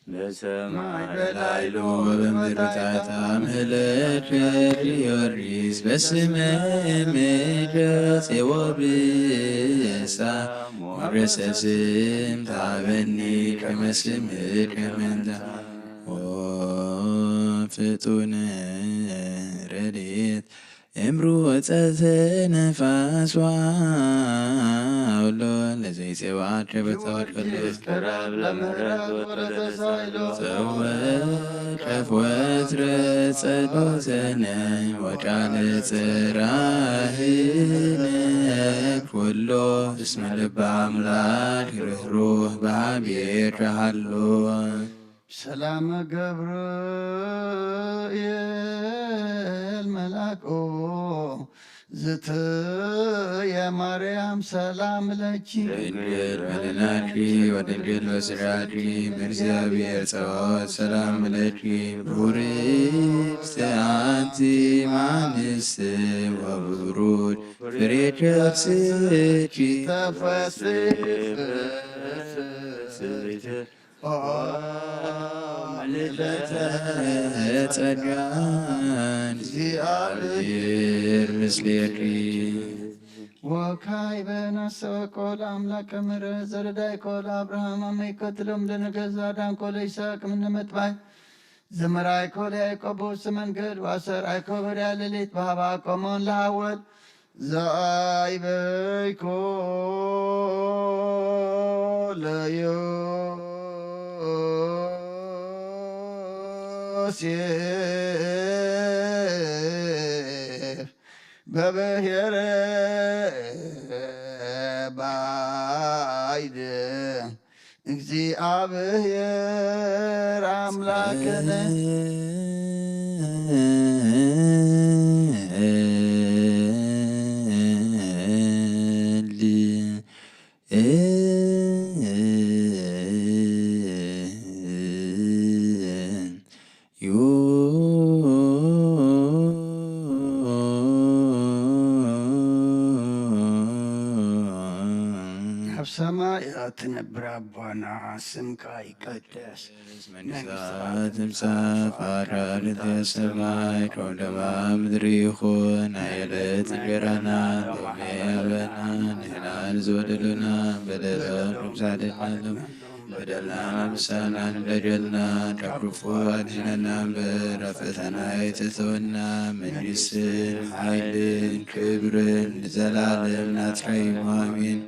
በሰማይ በላይሎ ወበምድር ታሕታ ምህለከ ጊዮርጊስ በስመ ምድር ጽወብሳ ሞገሰ ስም ታበኒ ከመስምር ከመንታ ፍጡን ረድኤት እምሩ ወጸተ ነፋስ ወአውሎ ለዘይጼዋት ሸበታዎች ቅዱስ ቅረብ ለምህረት ወለተሳይሎ ጸወቀፍ ወትረ ጸሎተነ ወቃለ ጽራህነ ኩሎ እስመ ልበ አምላክ ርህሩህ በሃቤከ ሃሎ። ሰላመ ገብርኤል መልአኮ ዝትየ ማርያም ሰላም ለኪ። ድንግል በልናኪ ወድንግል በስጋኪ እምእግዚአብሔር ጸባኦት ሰላም ለኪ። ብሩክት አንቲ እምአንስት ወብሩክ ፍሬ ከርስኪ ተፈስሒ ፍስሕት ኦ ምልዕተ ጸጋ እግዚአብሔር ምስሌኪ። ወካዕበ ነሰእኮ ለአምላከ ምሕረት ዘረዳእኮ ለአብርሃም አመ ኢኮትሎም ለነገሥት አዳንኮ ለይስሐቅ እምነ መጥባይ ዘመርአይኮ ለያዕቆብ በውስተ መንገድ ወአስተርአይኮ በዳይ ሌሊት በሀባቆሞን ለሐወል ዘአይበይኮ ለዮሴፍ በብሔረ ባይድ እግዚአብሔር አምላክነ። ኣብ ሰማያት ትነብር ኣቦና፣ ስምካ ይቀደስ፣ መንግስትኻ ትምጻእ፣ ፈቃድካ ትሰማይ ከም ደማ ምድሪ ይኹን። ናይ ዕለት እንጀራና ሎሚ ሃበና፣ ንሕና ንዝበደሉና በደሎም ከምሳደናሎም በደልና ምሳና ንበደልና ካብ ክፉ ኣድሕነና እምበር፣ ኣብ ፈተና ኣይተእትወና። መንግስትን ሓይልን ክብርን ንዘላለም ናትካ እዩ። ኣሜን።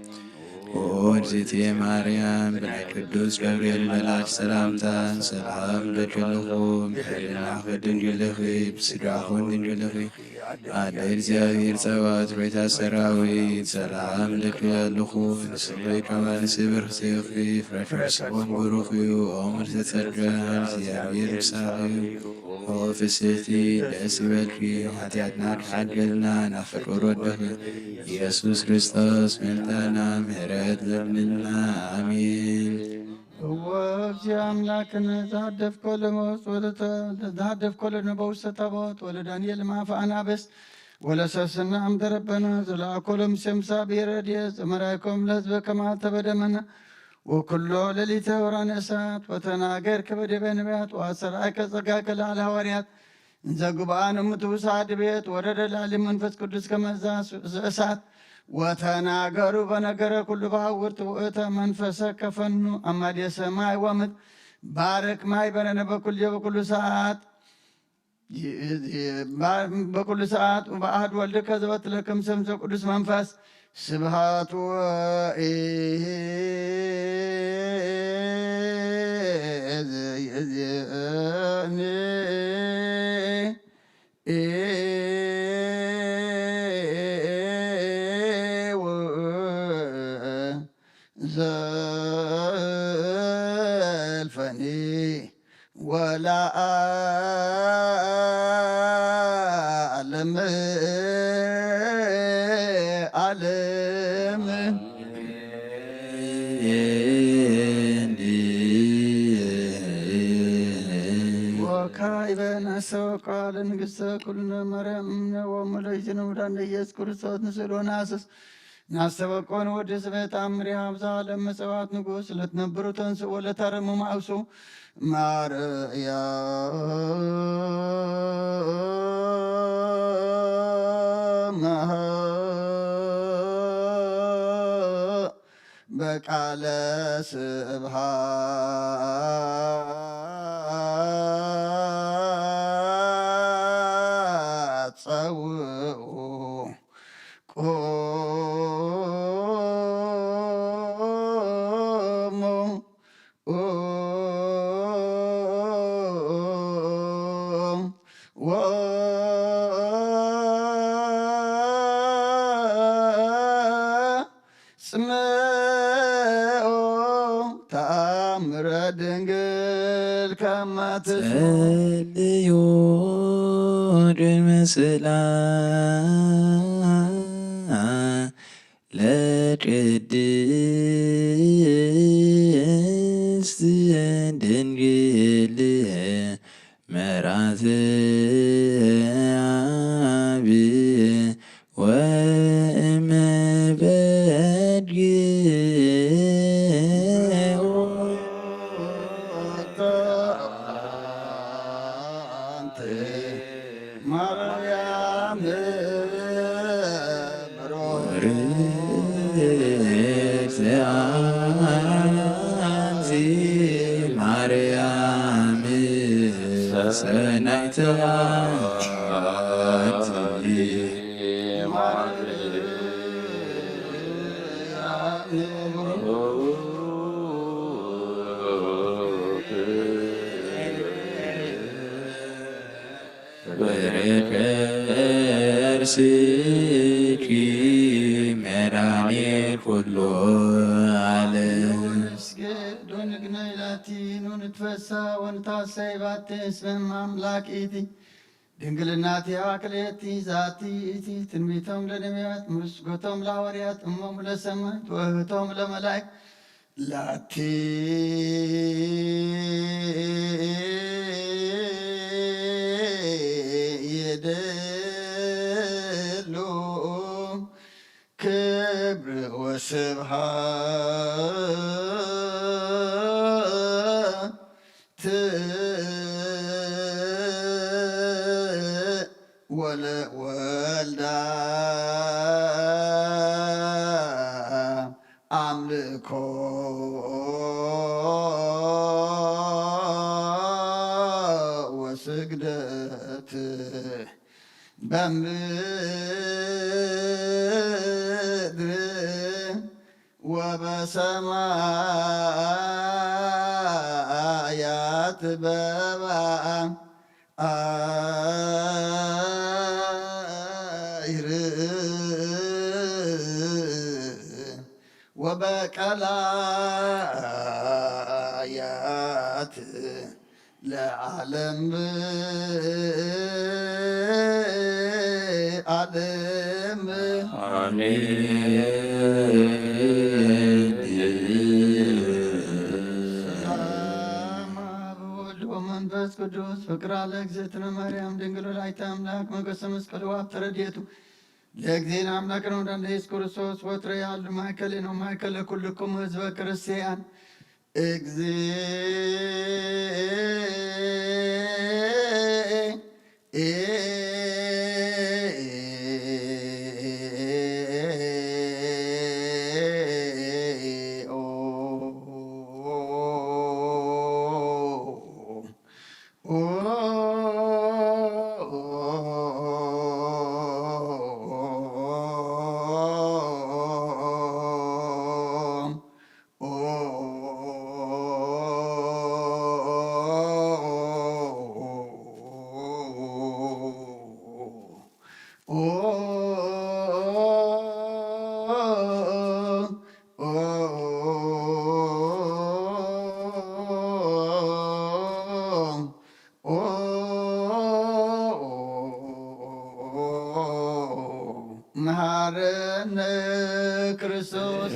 ኦ እግዝእትየ ማርያም፣ ብናይ ቅዱስ ገብርኤል መልኣክ ሰላምታ ሰላም እብለኪ ኣለኹ። ብሕልናኺ ድንግል ኢኺ፣ ብስጋኺ እውን ድንግል ኢኺ። ኣደ እግዚኣብሔር ጸባኦት፣ ቤታ ሰራዊት፣ ሰላም እብለኪ ኣለኹ። ንስኺ ካብ ኣንስቲ ብርኽቲ ኢኺ፣ ፍረ ከርስኺ እውን ብሩኽ እዩ። ኦ ምልዕተ ጸጋ፣ እግዚኣብሔር ምሳኺ እዩ። ኦ ፍስሕቲ፣ ደስ ይበልኪ፣ ሓጢኣትና ተሓድገልና፣ ናብ ፍቁር ወድኺ ኢየሱስ ክርስቶስ ምሕረትና ምሕረት ለምንልና። ኣሜን። እወ እግዚእ ኣምላክነ፣ ዘሃደፍኮ ለሞት ወለተ-፣ ዘሃደፍኮ ለነበውሰ ታቦት ወለዳንኤል ማፈ አናብስት ወለሰስና አምደ ረበና፣ ዘለአኮ ለሙሴ ምሳ ብሔረ ረድኤት፣ ዘመራይኮም ለህዝበ ከማተ በደመና፣ ወኩሎ ሌሊተ ወራነ እሳት፣ ወተናገር ከበደበ ነቢያት፣ ወአስተርአይከ ጸጋከ ለአለ ሐዋርያት፣ እንዘ ጉብአን እምቱ ሳድቤት ወረደ ላዕሊ መንፈስ ቅዱስ ከመዛ እሳት ወተናገሩ በነገረ ኩሉ በሐውርት ውእተ መንፈሰ ከፈኑ አማዴ ሰማይ ወምድር ባርክ ማይ በረነ በኩል በኩሉ ሰዓት በኩሉ ሰዓት ወበአሐድ ወልድከ ዘወትለክም ስም ዘቅዱስ መንፈስ ስብሐት ወኢይእዜኒ ዘልፈኒ ወለዓለም ዓለም። ወካዕበ ነሰው ቃለ ንግሥተ ኩልነ ማርያም እምነ ወእሙ ለእግዚእነ መድኃኒነ ኢየሱስ ክርስቶስ ንስእሎ ነሐስስ ናስተበቆን ወዲ ስበ ተኣምር ይሃብዛ ለመጸዋት ንጉስ ለትነብሩ ተንስኡ ለታረሙ ማውሱ ማርያም በቃለ ስብሃት ጸውኡ ቁሙ ወጽምኦ ተኣምረ ድንግል ከመ ትስምዕ። ጸልዩ ቅድመ ስእላ ለቅድስት ድንግል መራተ አብ ወእመ በድግ ማርያም ርግዝአቲ ማርያም ሰናይተ አንቲ ፍሬ ከርስኪ መድኃኒት ኩሉ ዓለም። እስገዶ ንግነ ኢላቲ ኑ ንትፈሳ ወንታሰይ ባቲ እስመ አምላክ ኢቲ ድንግልናቲሃ ክልኤቲ ዛቲ ኢቲ ትንቢቶም ለነቢያት ምስጎቶም ለሐዋርያት እሞሙ ለሰማዕት ወእህቶም ለመላእክት ላቲ ይደሉ ክብር ወስብሐት ወለወልዳ አምልኮ ወስግደት በምድር ወበሰማያት በበአይር ወበቀላያት ለዓለም ዓለም። አሜን። ሰላም አብ ወወልድ ወመንፈስ ቅዱስ ፍቅር አለ እግዝእትነ ማርያም ድንግል ወላዲተ አምላክ ሞገሰ መስቀሉ አብ ተረድኤቱ ለእግዚእነ አምላክነ ወመድኃኒነ ኢየሱስ ክርስቶስ ወትረ ያሉ ማእከሌነ ወማእከለ ኩልክሙ ህዝበ ክርስቲያን እግዚኦ። መሐረነ ክርስቶስ።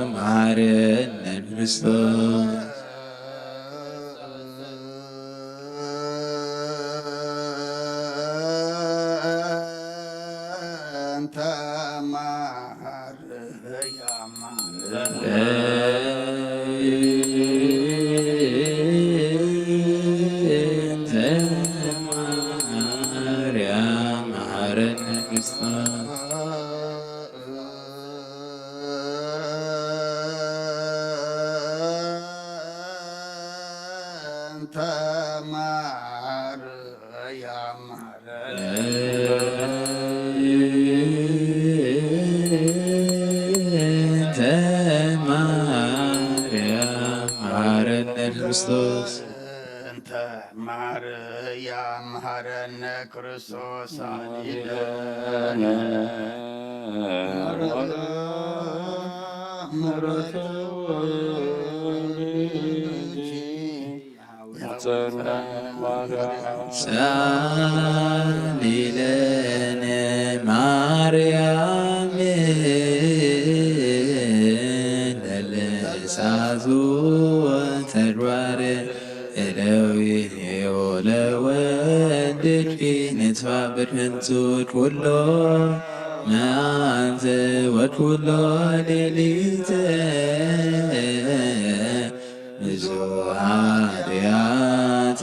መሃረነ ክርስቶስ። መሃረነ ተማርያም መሃረነ ክርስቶስ። እንተ ማርያም መሃረነ ክርስቶስ ሳሊለነ። ምሕረት ምሕረት ወልድኪ ሳሊለነ ማርያም ለለሳቱ ተግባር እደዊሁ ለወልድኪ ንትፋ ብድንጹት ኩሎ መዓልቲ ወኩሎ ሌሊት ብዙ ኃጢአት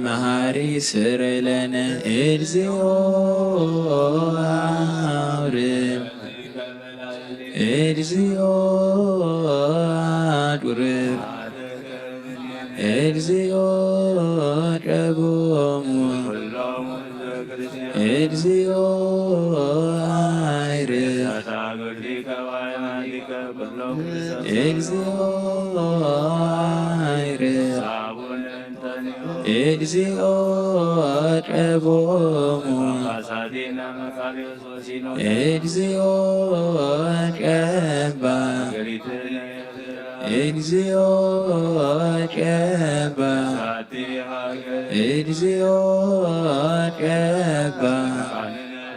መሐሪ ስር ለነ እግዚኦ አውርድ እግዚኦ አድውርድ እግዚኦ ጨቦሙ እግዚኦ አይርድ እግዚኦ አይርድ እግዚኦ ጨቦሙ እግዚኦ ጨባ እግዚኦ ጨባ እግዚኦ ጨባ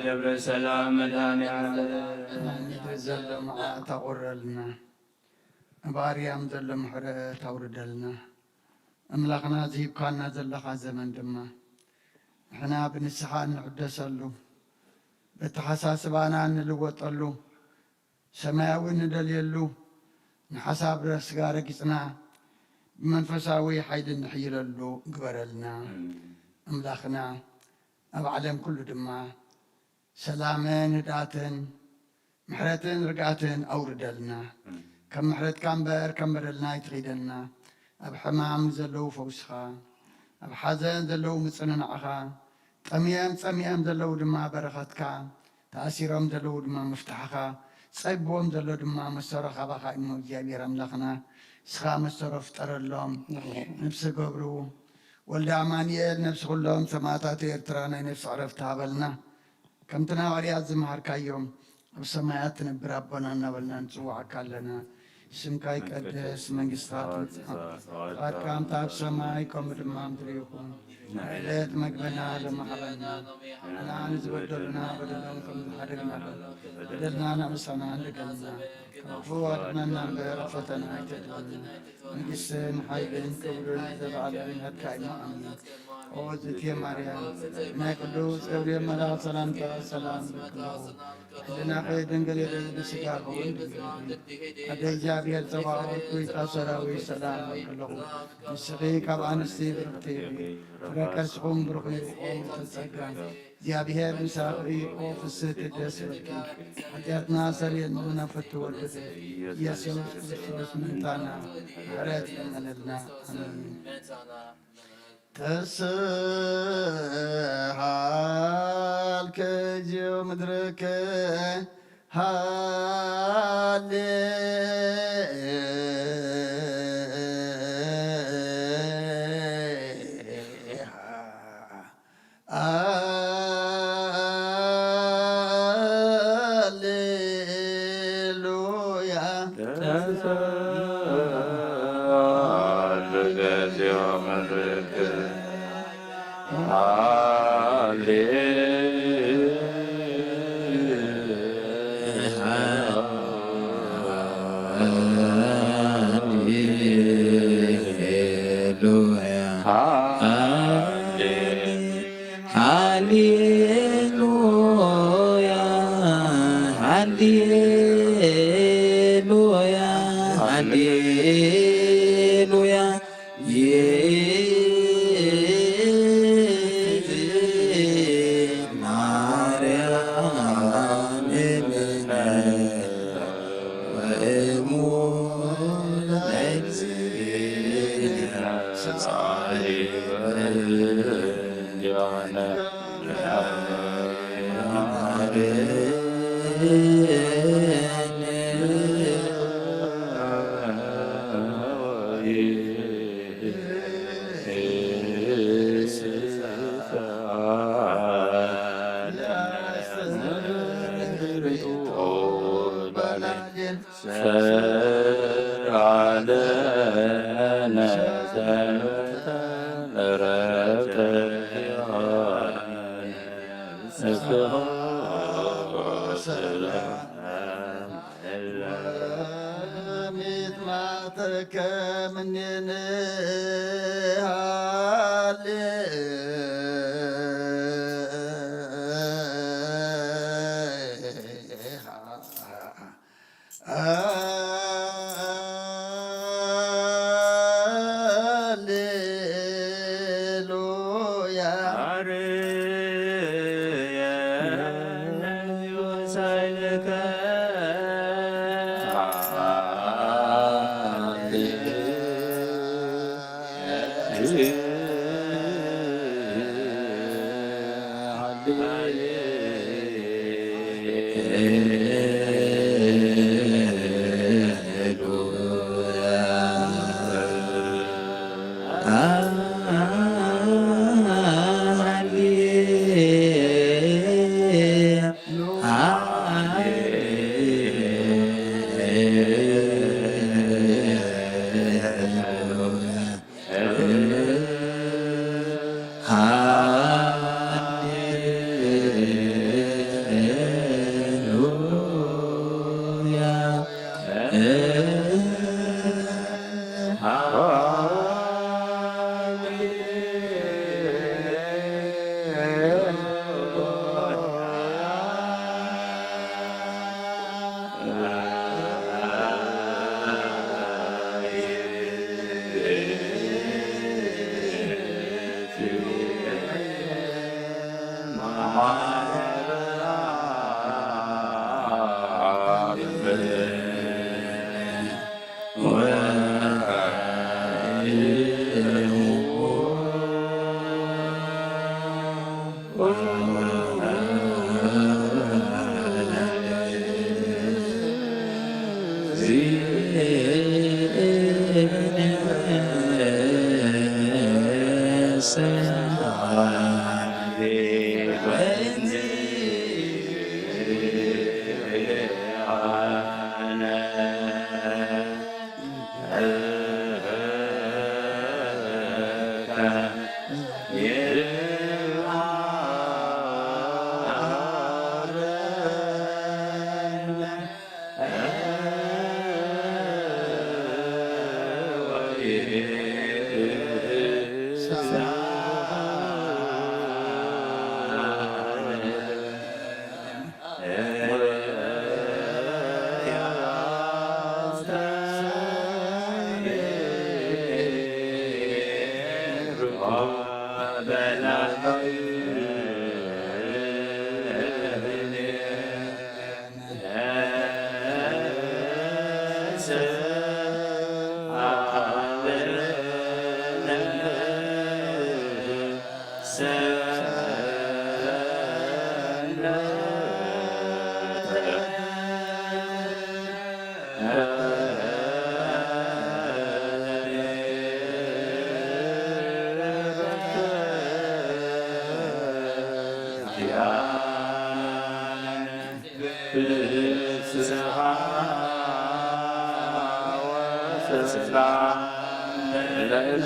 ደብረ ሰላም መድኃኔዓለም ዘሎ መዓት ኣቑረልና። ኣብ ኣርያም ዘሎ ምሕረት ኣውርደልና። ኣምላኽና ዝሂብካና ዘለኻ ዘመን ድማ ንሕና ብንስሓ እንሕደሰሉ፣ በተሓሳስባና እንልወጠሉ፣ ሰማያዊ እንደልየሉ፣ ንሓሳብ ስጋ ረጊጽና ብመንፈሳዊ ሓይሊ እንሕይለሉ ግበረልና። ኣምላኽና ኣብ ዓለም ኩሉ ድማ ሰላምን ህድኣትን ምሕረትን ርግኣትን ኣውርደልና። ከም ምሕረትካ እምበር ከም በደልና ኣይትኺደና። ኣብ ሕማም ዘለዉ ፈውስኻ፣ ኣብ ሓዘን ዘለዉ ምጽንናዕኻ፣ ጠምዮም ጸሚኦም ዘለዉ ድማ በረኸትካ፣ ተኣሲሮም ዘለዉ ድማ ምፍታሕኻ፣ ጸቢቦም ዘሎ ድማ መሰሮ ካባኻ እሞ እግዚኣብሔር ኣምላኽና፣ ንስኻ መሰሮ ፍጠረሎም። ነፍሲ ገብሩ ወልደ ኣማኑኤል፣ ነፍሲ ኩሎም ሰማእታት ኤርትራ ናይ ነፍሲ ዕረፍቲ ሃበልና። ከምቲ ንሃዋርያት ዝመሃርካዮም፣ ኣብ ሰማያት ትነብር ኣቦና እናበልና ንጽውዓካ ኣለና። ስምካ ይቀደስ፣ መንግስትኻ ትምጻእ፣ ፍቓድካ ከምታ ኣብ ሰማይ ከምኡ ድማ ኣብ ምድሪ ይኹን። ዕለት መግበና ሎሚ ሃበና። ንዓና ንዝበደሉና በደሎም ከም ዝሓደግና በደልና ንዕመሳና ንደገምና። ካብ ክፉ ኣድሕነና እምበር ኣብ ፈተና ኣይተእትወና። መንግስትን ሓይልን ክብርን ንዘለዓለም ናትካ እዩ። ኣሜን። ኦ ዝእቲ ማርያም፣ ናይ ቅዱስ ገብርኤል መልኣኽ ሰላምታ ሰላም እብለኪ ኣለኹ። ሕልናኺ ድንግል ይኹን፣ ስጋኺ እውን ድንግል ይኹን። ኣደ እግዚኣብሔር ጸባኦት፣ ጎይታ ሰራዊት፣ ሰላም እብለኪ ኣለኹ። ንስኺ ካብ ኣንስቲ ብርኽቲ ኢኺ፣ ፍረ ከርስኹም ብሩኽ እዩ። ኦ ምልዕቲ ጸጋ፣ እግዚኣብሔር ምሳኺ፣ ኦ ፍስሕቲ ደስ ይበልኪ። ሓጢኣትና ሰሪየልና፣ ፍቱ ወልድ ኢየሱስ ክርስቶስ ምእንታና ምሕረት ይለመነልና። ኣሜን። ተስሃልከ እግዚኦ ምድርከ ሃሌ ሃሌሉያ። ተስሃልከ እግዚኦ ምድርከ ሃሌ ሃሌሉያ። ሃሌ ሃሌሉያ፣ ሃሌሉያ፣ ሃሌሉያ። ይእቲ ማርያም እምነ ወእሙ ለእግዚእነ ጻድቃነ ሰርዓለነ ሰንበተ ዕረፍተ ዮሐንስ። ሰላም ሚጥማተከ ምኔነ ሃሌ ፍስሓ ወሰላም ለእለ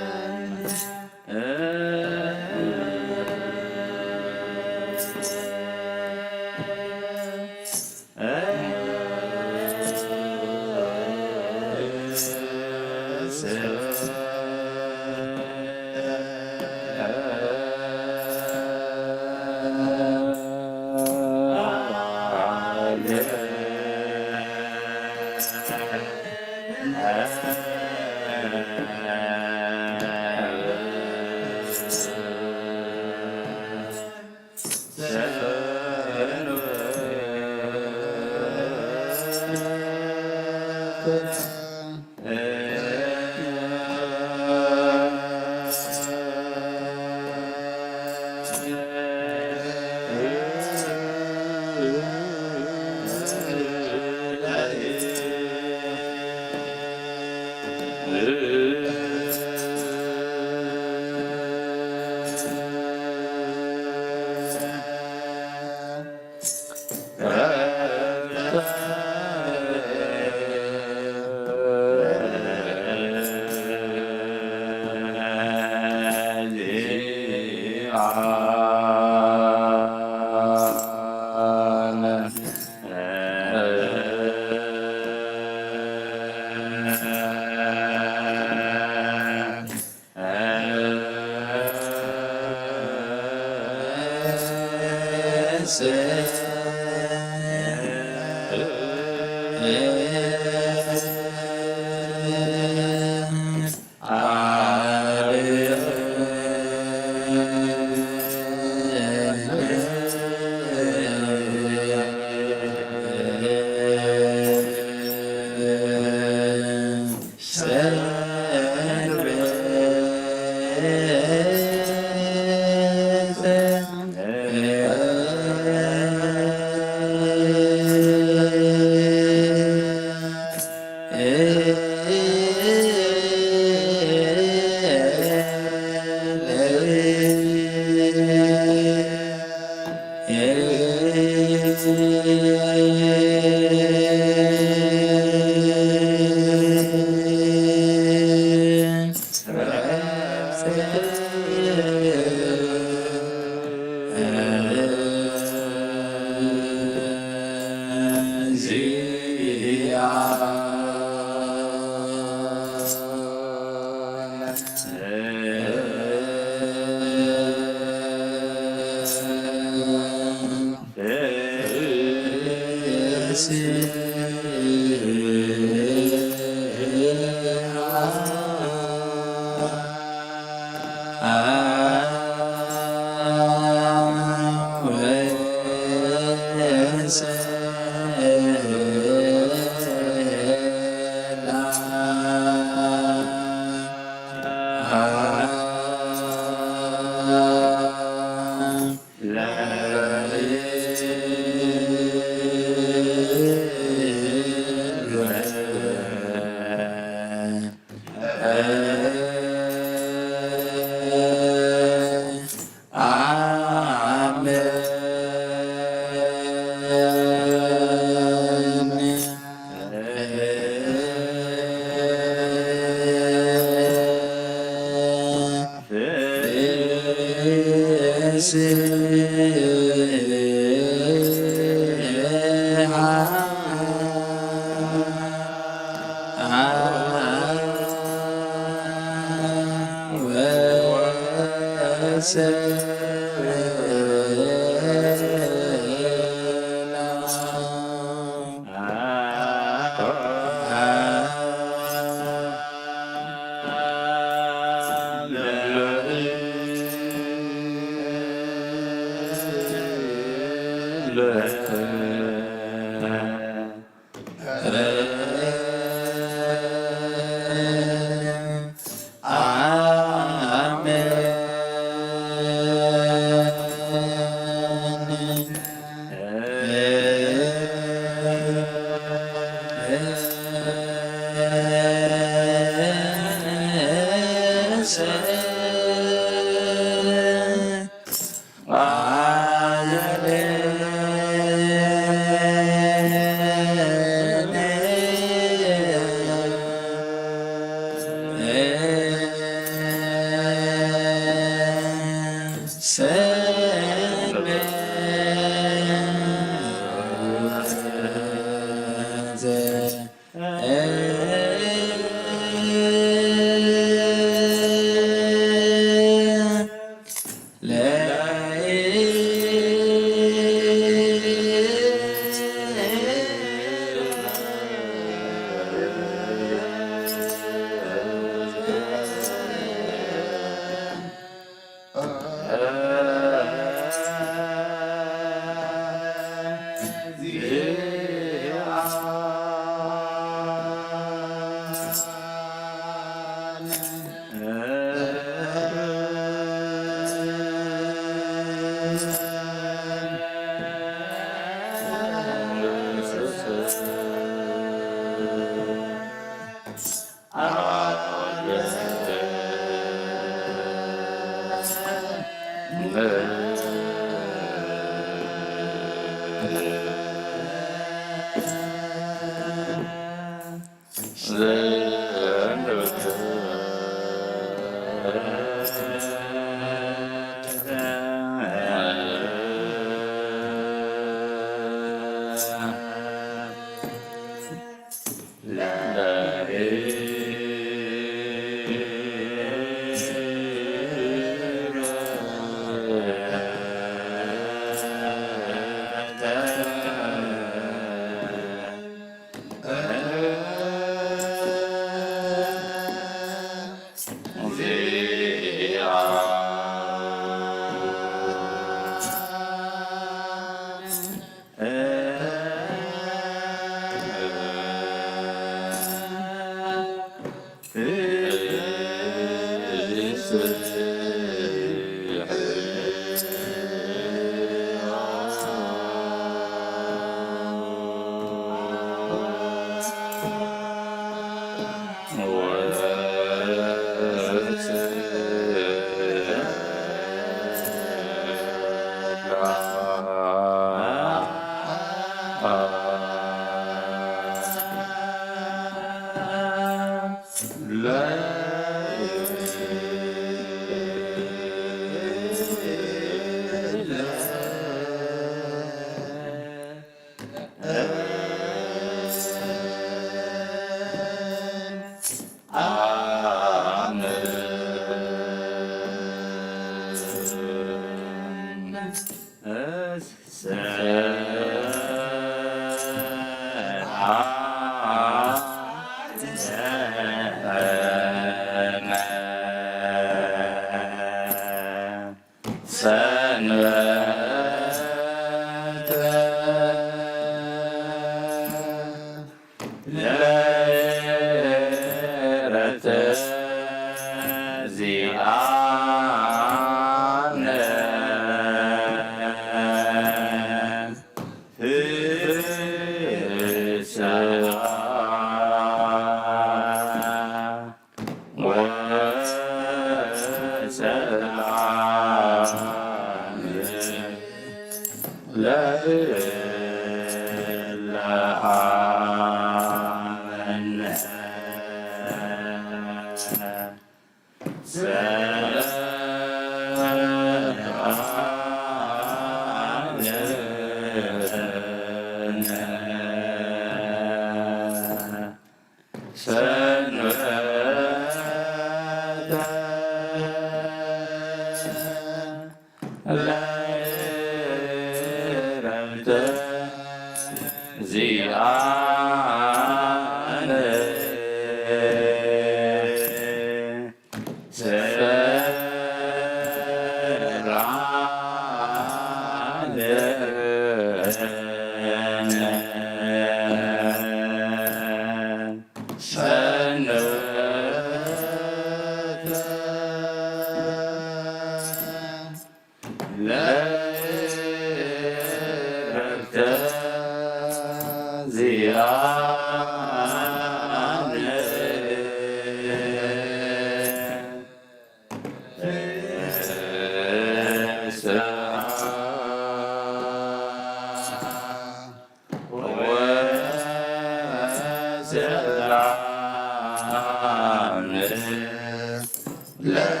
ለእላ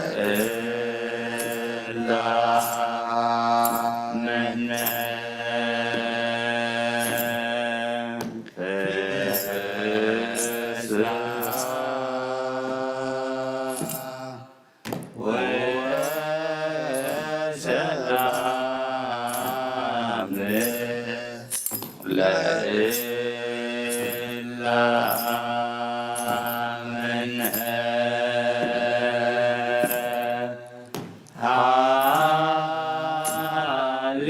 ምነ ፍስሓ ወሰላም ለእላ ምነ ሃሌ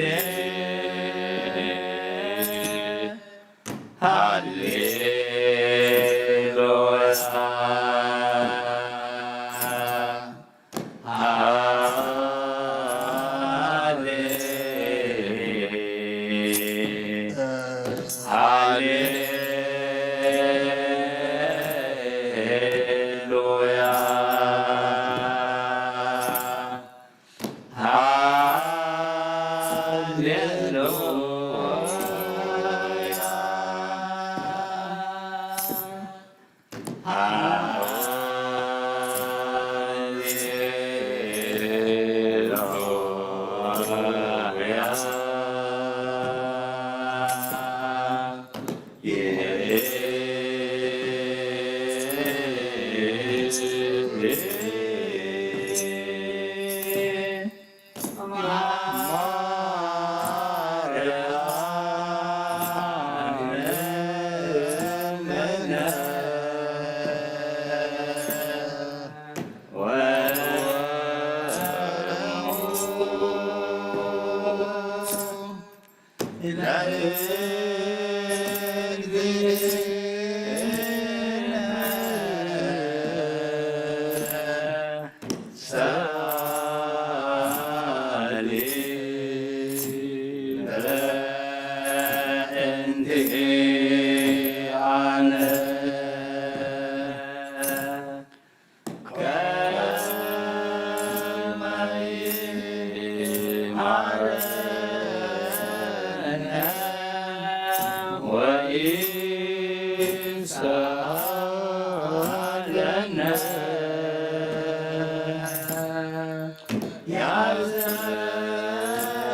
ሃሌሉያ። ሃሌሉያ።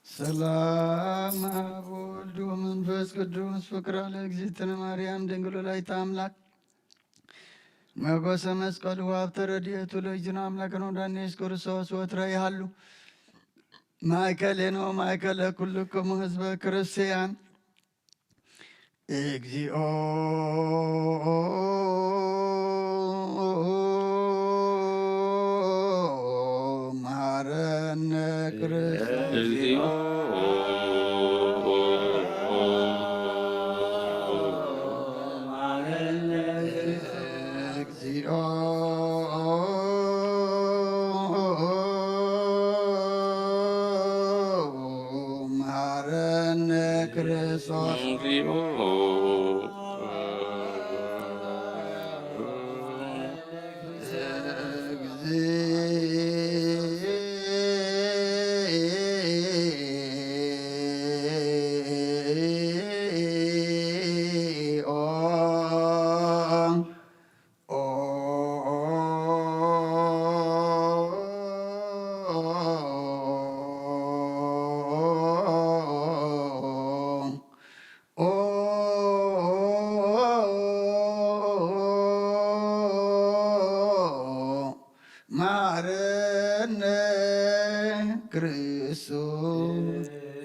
ሰላም አብ ወልድ ወመንፈስ ቅዱስ ፍቅራ ለእግዚእትነ ማርያም ድንግል ወላዲተ አምላክ መጎሰ መስቀሉ ሀብተ ረድኤቱ ለእግዚእነ አምላክነ ወመድኃኒነ ኢየሱስ ክርስቶስ ወትረ ይሃሉ ማእከሌነ ወማእከለ ኩልክሙ ህዝበ ክርስቲያን። እግዚኦ መሐረነ ክርስቶስ። እግዚኦ እግዚኦ መሐረነ ክርስቶስ።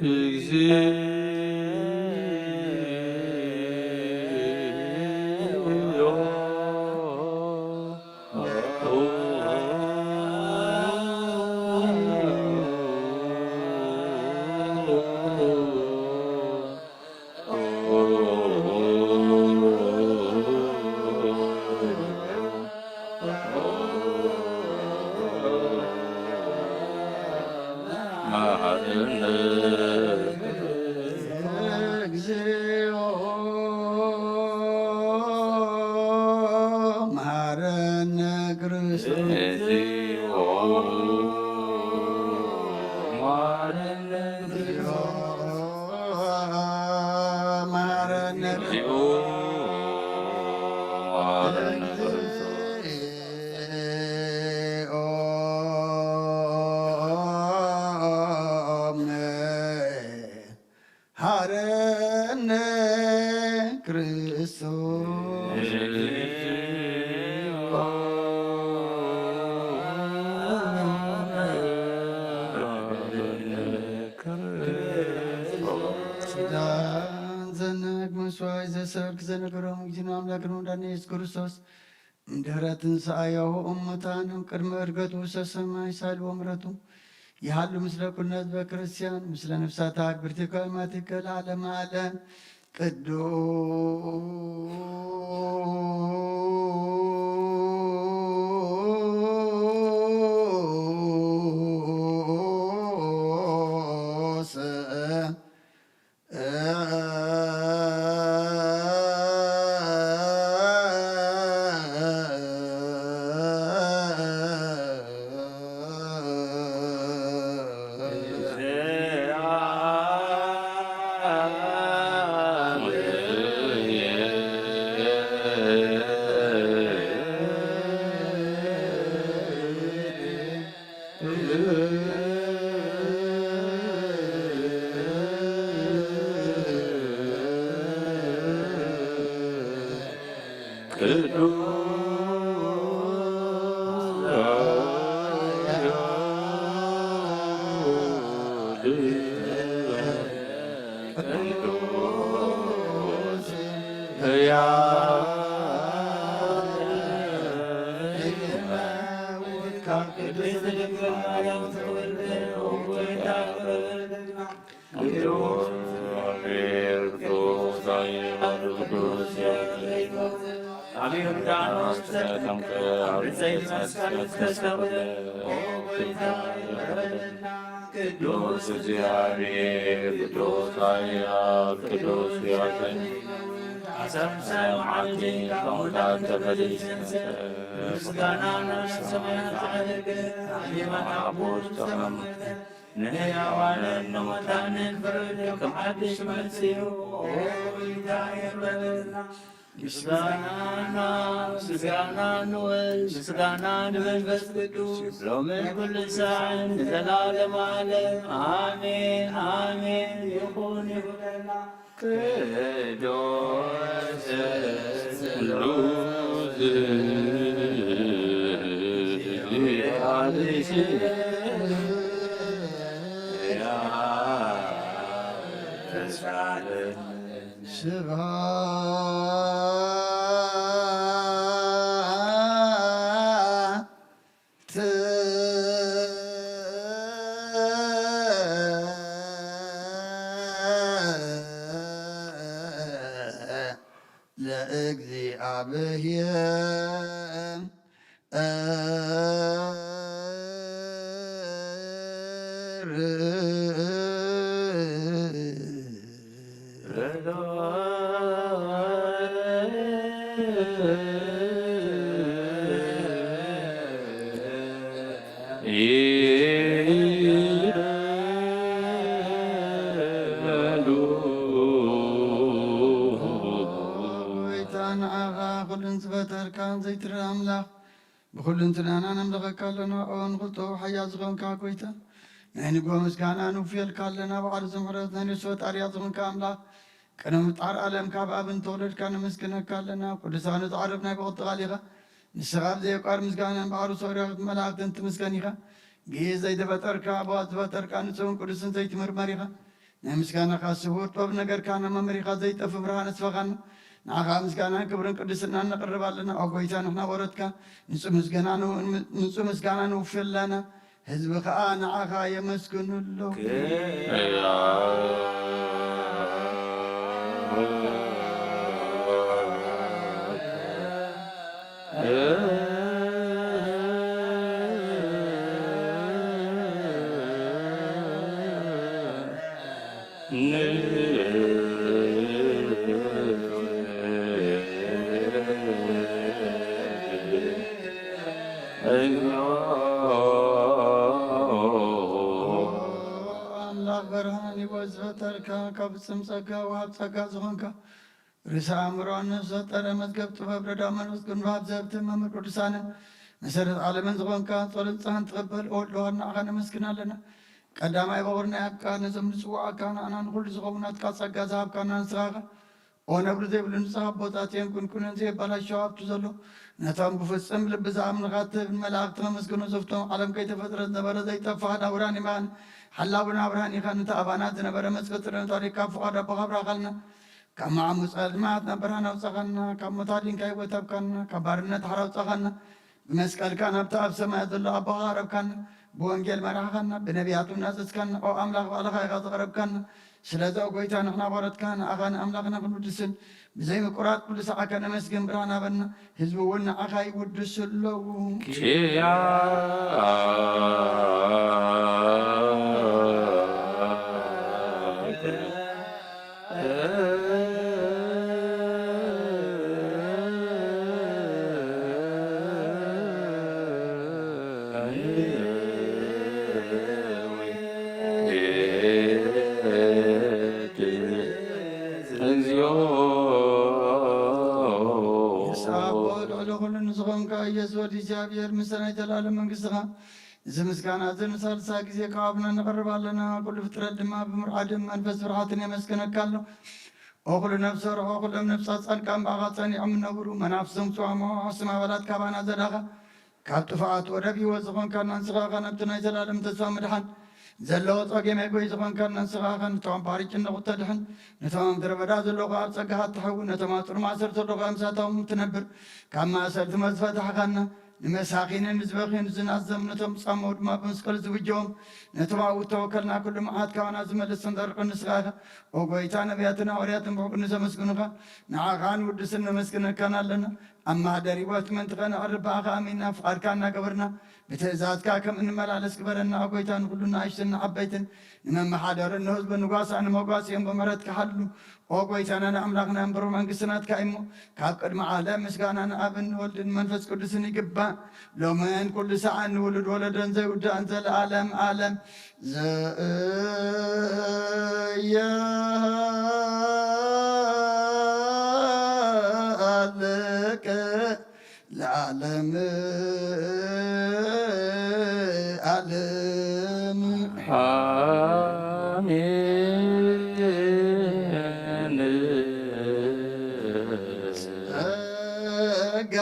እግዚኦ። መሐረነ። እግዚኦ መሐረነ ክርስቶስ። እግዚኦ መሐረነ። መሐረነ። እግዚኦ መሐረነ። መሐረነ ክርስቶስ። ኪዳን ዘነግ መስዋዕት ዘሰርክ ዘነገሮም ጊዜና ኣምላክን ወዳን ኢየሱስ ክርስቶስ፣ እምድህረ ትንሳኤሁ እሙታን፣ እምቅድመ ዕርገቱ ውስተ ሰማይ ሳልዎ ምሕረቱ ይሃሉ ምስለ ኩልነ ህዝበ ክርስቲያን፣ ምስለ ነፍሳታ ክብርቲከ ማቲከ ለዓለመ ዓለም። ቅዱስ ቅዱስ እግዚኣብሔር፣ ቅዱስ ኃያል፣ ቅዱስ ያድን። ኣሰብሰብ መዓልቲ ካብ ሙታን ተፈሊሰ፣ ምስጋና ናብ ሰማያት ዓረገ፣ ኣብ የማን ኣቦ ተቐመጠ። ንሕያዋንን ንሙታንን ፍርድ ከም ሓድሽ መጺኡ፣ ኦ፣ ይታይ ይበለልና። ምስጋና፣ ምስጋና ንወልድ፣ ምስጋና ንመንፈስ ቅዱስ፣ ሎምን ኩሉ ሳዕን ንዘላለም ዓለም። ኣሜን፣ ኣሜን። ይኹን፣ ይኹነልና። ቅዱስ ስሉስ ስብሐት ለእግዚኣብሔር። ጎይታ ንዓኻ ኩልን ዝፈጠርካን ዘይትርኢ ኣምላኽ፣ ብኹሉ እንትናና ነምልኸካ ኣለና። ኦ ንኹልቶ ሓያል ዝኾንካ ጎይታ፣ ናይ ንግሆ ምስጋና ንውፍየልካ ኣለና። ባዕሉ ዝምሕረት ናይ ነፍሲ ወጣርያ ዝኾንካ ኣምላኽ፣ ቅድሚ ምፍጣር ዓለም ካብ ኣብ እንተወለድካ ነመስግነካ ኣለና። ቅዱሳኑ ዝዓረብ ናይ ብቕቲ ቃል ኢኻ። ንስኻ ኣብ ዘየቋር ምስጋናን ባዕሉ ሰውርያዊት መላእክትን ትምስገን ኢኻ። ግእዝ ዘይተፈጠርካ፣ ኣባዋት ዝፈጠርካ፣ ንጹህን ቅዱስን ዘይትምርመር ኢኻ። ናይ ምስጋናኻ ስውር ጥበብ ነገርካና፣ መምሪኻ ዘይጠፍ ብርሃን ኣስፈኻና። ንዓኻ ምስጋናን ክብርን ቅድስናን ነቕርብ ኣለና። ኦ ጎይታ፣ ንሕና ወረትካ ንጹህ ምስጋና ንው-፣ ንጹህ ምስጋና ንውፊ ኣለና። ህዝቢ ኸኣ ንዓኻ የመስግኑ ኣለዉ። ኣምላኽ ብርሃን ህይወት ዝፈጠርካ፣ ካብ ፍጹም ጸጋ ወሃብ ጸጋ ዝኾንካ፣ ርእሰ ኣእምሮ ንዝፈጠረ መዝገብ ጥበብ ረዳ መንፈስ ቅዱስ ወሃብ ዘህብቲ መምህር ቅዱሳንን መሰረት ዓለምን ዝኾንካ፣ ጸሎት ንስሓን ትቕበል። ኦ ወልድ ዋህድ፣ ንዓኻ ነመስግን ኣለና። ቀዳማይ በኹር ናይ ኣብካ፣ ነዞም ዝጽውዓካ ንኣና ንኹሉ ዝኸውን ናትካ ጸጋ ዝሃብካና ንስኻ ኢኻ። ኦ ነብሪ ዘይብሉ ንስኻ ኣቦታትየን ኩንኩነን ዘየባላሸው ኣብቲ ዘሎ፣ ነቶም ብፍጹም ልቢ ዝኣምንኻ ትህብ ንመላእኽቲ ከመስግኑ ዘፍቶም ዓለም ከይተፈጥረ ዝነበረ ዘይጠፍእ ሓላዊ ብርሃን ኢኻ። ሓላዊ ብርሃን ኢኻ። ነቲ ኣባና ዝነበረ መጽቀጥርን ታሪክ ካብ ፍቓድ ኣቦኻ ኣብራኻልና። ካብ መዓሙቕ ጸልማት ናብ ብርሃን ኣውጻኻና፣ ካብ ሞት ኣዲንካ ህይወት ሃብካና፣ ካብ ባርነት ሓራ ኣውጻኻና። ብመስቀልካ ናብቲ ኣብ ሰማያት ዘሎ ኣቦኻ ኣቕረብካና። ብወንጌል መራሕኻና፣ ብነቢያት እውን ኣዘዝካና። ኦ ኣምላኽ፣ ባዕልኻ ኢኻ ዘቕረብካና። ስለዚ ኦ ጎይታ፣ ንሕና በረትካ ንኣኻ ንኣምላኽና ክንውድስን ብዘይ ምቁራጽ ብልሳዓካ ነመስግን ብርሃን ሃበና። ህዝቢ እውን ንዓኻ ይውድሱ ኣለዉ። ኪያ እግዚኦ። ንስኻ ኣቦ ልዕሊ ኩሉ ንዝኾንካ ኢየሱስ ወዲ እግዚኣብሔር፣ ምሰናይ ዘላለም መንግስትኻ፣ እዚ ምስጋና እዚ ንሳልሳ ግዜ ካብ ኣብና ነቕርብ ኣለና። ኩሉ ፍጥረት ድማ ብምርዓድን መንፈስ ፍርሃትን የመስግነካ ኣሎ። ኦ ኩሉ ነፍሰ ርሖ፣ ኩሎም ነፍሳት ጻድቃን ብኣኻ ጸኒዖም እነብሩ፣ መናፍስቶም ጽዋሞ፣ ሕሱም ኣባላት ካባና ዘዳኻ፣ ካብ ጥፍኣት ወደብ ህይወት ዝኾንካና ንስኻ ኢኻ። ነብቲ ናይ ዘላለም ተስፋ ምድሓን ዘለዎ ጸገም የጎይ ዝኾንካና ንስኻ ኢኻ። ነቶም ኣብ ባሕሪ ጭንቕ እተድሕን፣ ነቶም ኣብ ምድረ በዳ ዘለዉ ኣብ ጸጋኻ እትሕዊ፣ ነቶም ኣብ ጽኑዕ ማእሰርቲ ዘለዉ ኣብ ምሳቶም እትነብር፣ ካብ ማእሰርቲ መዝፈታሕኻና፣ ንመሳኺንን ንዝበኽዩን ዝናዘም፣ ነቶም ዝጻመዉ ድማ ብመስቀል ዝብጀዎም፣ ነቶም ኣብኡ እተወከልና ኩሉ መዓት ካባና ዝመልስ ተንጠርቅን ንስኻ ኢኻ። ኦ ጎይታ፣ ነቢያትን ሃዋርያትን ብሕቁ ንዘመስግኑኻ፣ ንዓኻ ንውድስን ነመስግነካን ኣለና። ኣብ ማህደር ህይወት ምእንቲ ኸነዕርፍ ብኣኻ ኣሚንና ፍቓድካ እናገበርና ብትእዛዝካ ከም እንመላለስ ግበረና። ኦ ጎይታ፣ ንኹሉ ንኣሽቱን ንዓበይትን ንመመሓደርን ንህዝብን ንጓሳን ንመጓስኦም ብምሕረትካ ሓሉ። ኦ ጎይታና ንኣምላኽና እምበር መንግስቲ ናትካ እዩ እሞ፣ ካብ ቅድሚ ዓለም ምስጋና ንኣብን ንወልድን መንፈስ ቅዱስን ይግባእ፣ ሎምን ኩሉ ሰዓን ንውሉድ ወለዶን ዘይውዳእን ዘለኣለም ዓለም። ዘእየሃልክ ለዓለም ዓለም። ኣሜን። ጸጋ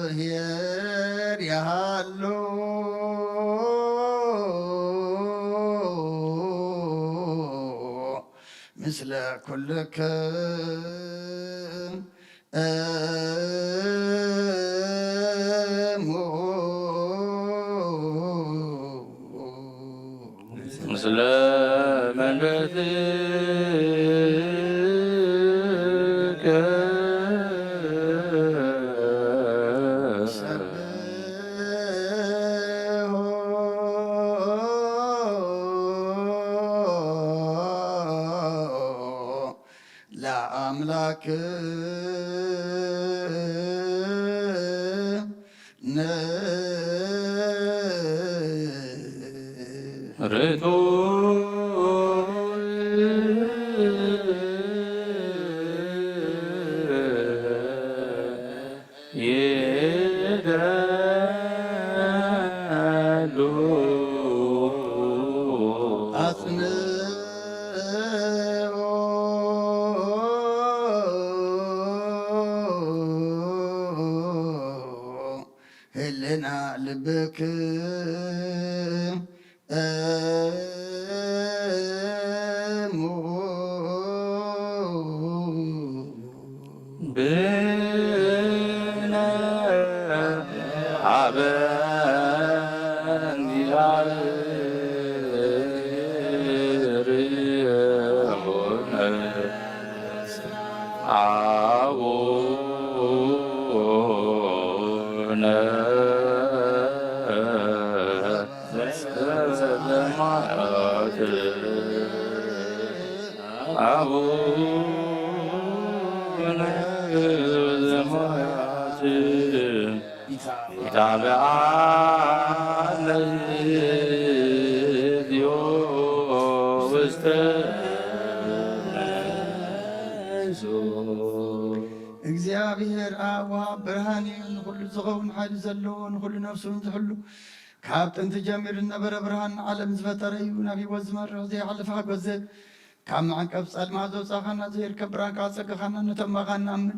ዘእግዚኣብሔር ይሃሉ ምስለ ኩልክም እሙ። ምስለ መንፈስከ ሰብሖ ለኣምላክ ነ ርቱ ይደሉ ኣጽንኦ ህልና ልብክም እሙ ብነ ሀበ እግዚአብሔር አቡነ አቡነ ዘበሰማያት አቡነ ዘበሰማያት ይትባረክ እግዚኦ ውስተ እግዚአብሔር አብ ወሃብ ብርሃን እዩ። ንኹሉ ዝኸውን ሓይሊ ዘለዎ፣ ንኹሉ ነፍሱን ዝሕሉ፣ ካብ ጥንቲ ጀሚሩ ዝነበረ ብርሃን፣ ዓለም ዝፈጠረ እዩ። ናብ ህይወት ዝመርሕ ዘይሓልፍ ሓጎስ ዝህብ፣ ካብ መዕንቀፍ ጸልማት ዘውጻኻና፣ ዘይርከብ ብራንቃ ጸጋኻና፣ ነቶም ባኻ ንኣምን።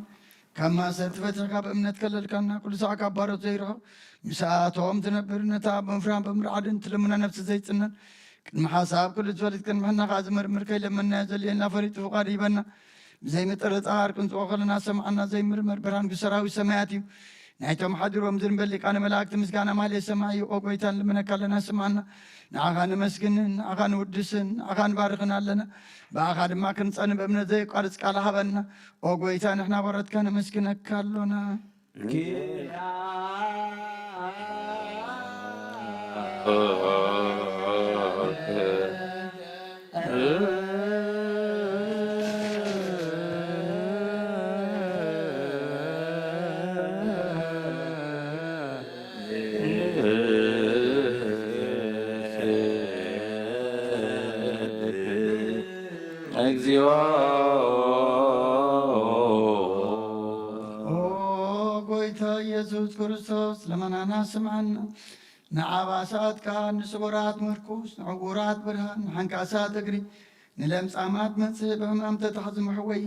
ካብ ማእሰርቲ ፈቲሕካ ብእምነት ከለልካና፣ ኩሉ ሳዕ ካብ ባሮት ዘይርሕቕ፣ ምስኣቶም ትነብር፣ ነታ ብምፍራን ብምርዓድን ትልምና ነፍሲ ዘይጽነን፣ ቅድሚ ሓሳብ ኩሉ ዝፈልጥ፣ ቅድሚ ሕና ከኣ ዝምርምር፣ ከይለመንናዮ ዘድልየና ፈሊጡ ፍቓዱ ይበና። ብዘይምጥርጣር ክንጽኦ ከለና ዝሰምዓና ዘይምርመር ብርሃን ሰራዊት ሰማያት እዩ። ናይቶም ሓዲሮም ዝንበል ሊቃነ መላእክቲ ምስጋና ማህሌት ሰማይ እዩ። ኦ ጎይታ፣ ንልምነካ ኣለና፣ ስምዓና። ንዓኻ ነመስግንን ንዓኻ ንውድስን ንዓኻ ንባርኽን ኣለና። ብኣኻ ድማ ክንጸን ብእምነት ዘየቋርጽ ቃል ሃበና። ኦ ጎይታ፣ ንሕና ባሮትካ ነመስግነካ ኣሎና። እግዚኦ። ኦ ጎይታ ኢየሱስ ክርስቶስ፣ ልመናና ስምዓና። ንዓባሳትካ፣ ንስጉራት ምርኩስ፣ ንዕውራት ብርሃን፣ ንሓንካሳት እግሪ፣ ንለምጻማት መንጽሂ፣ ብሕማም ተታሕዚ መሕወዪ፣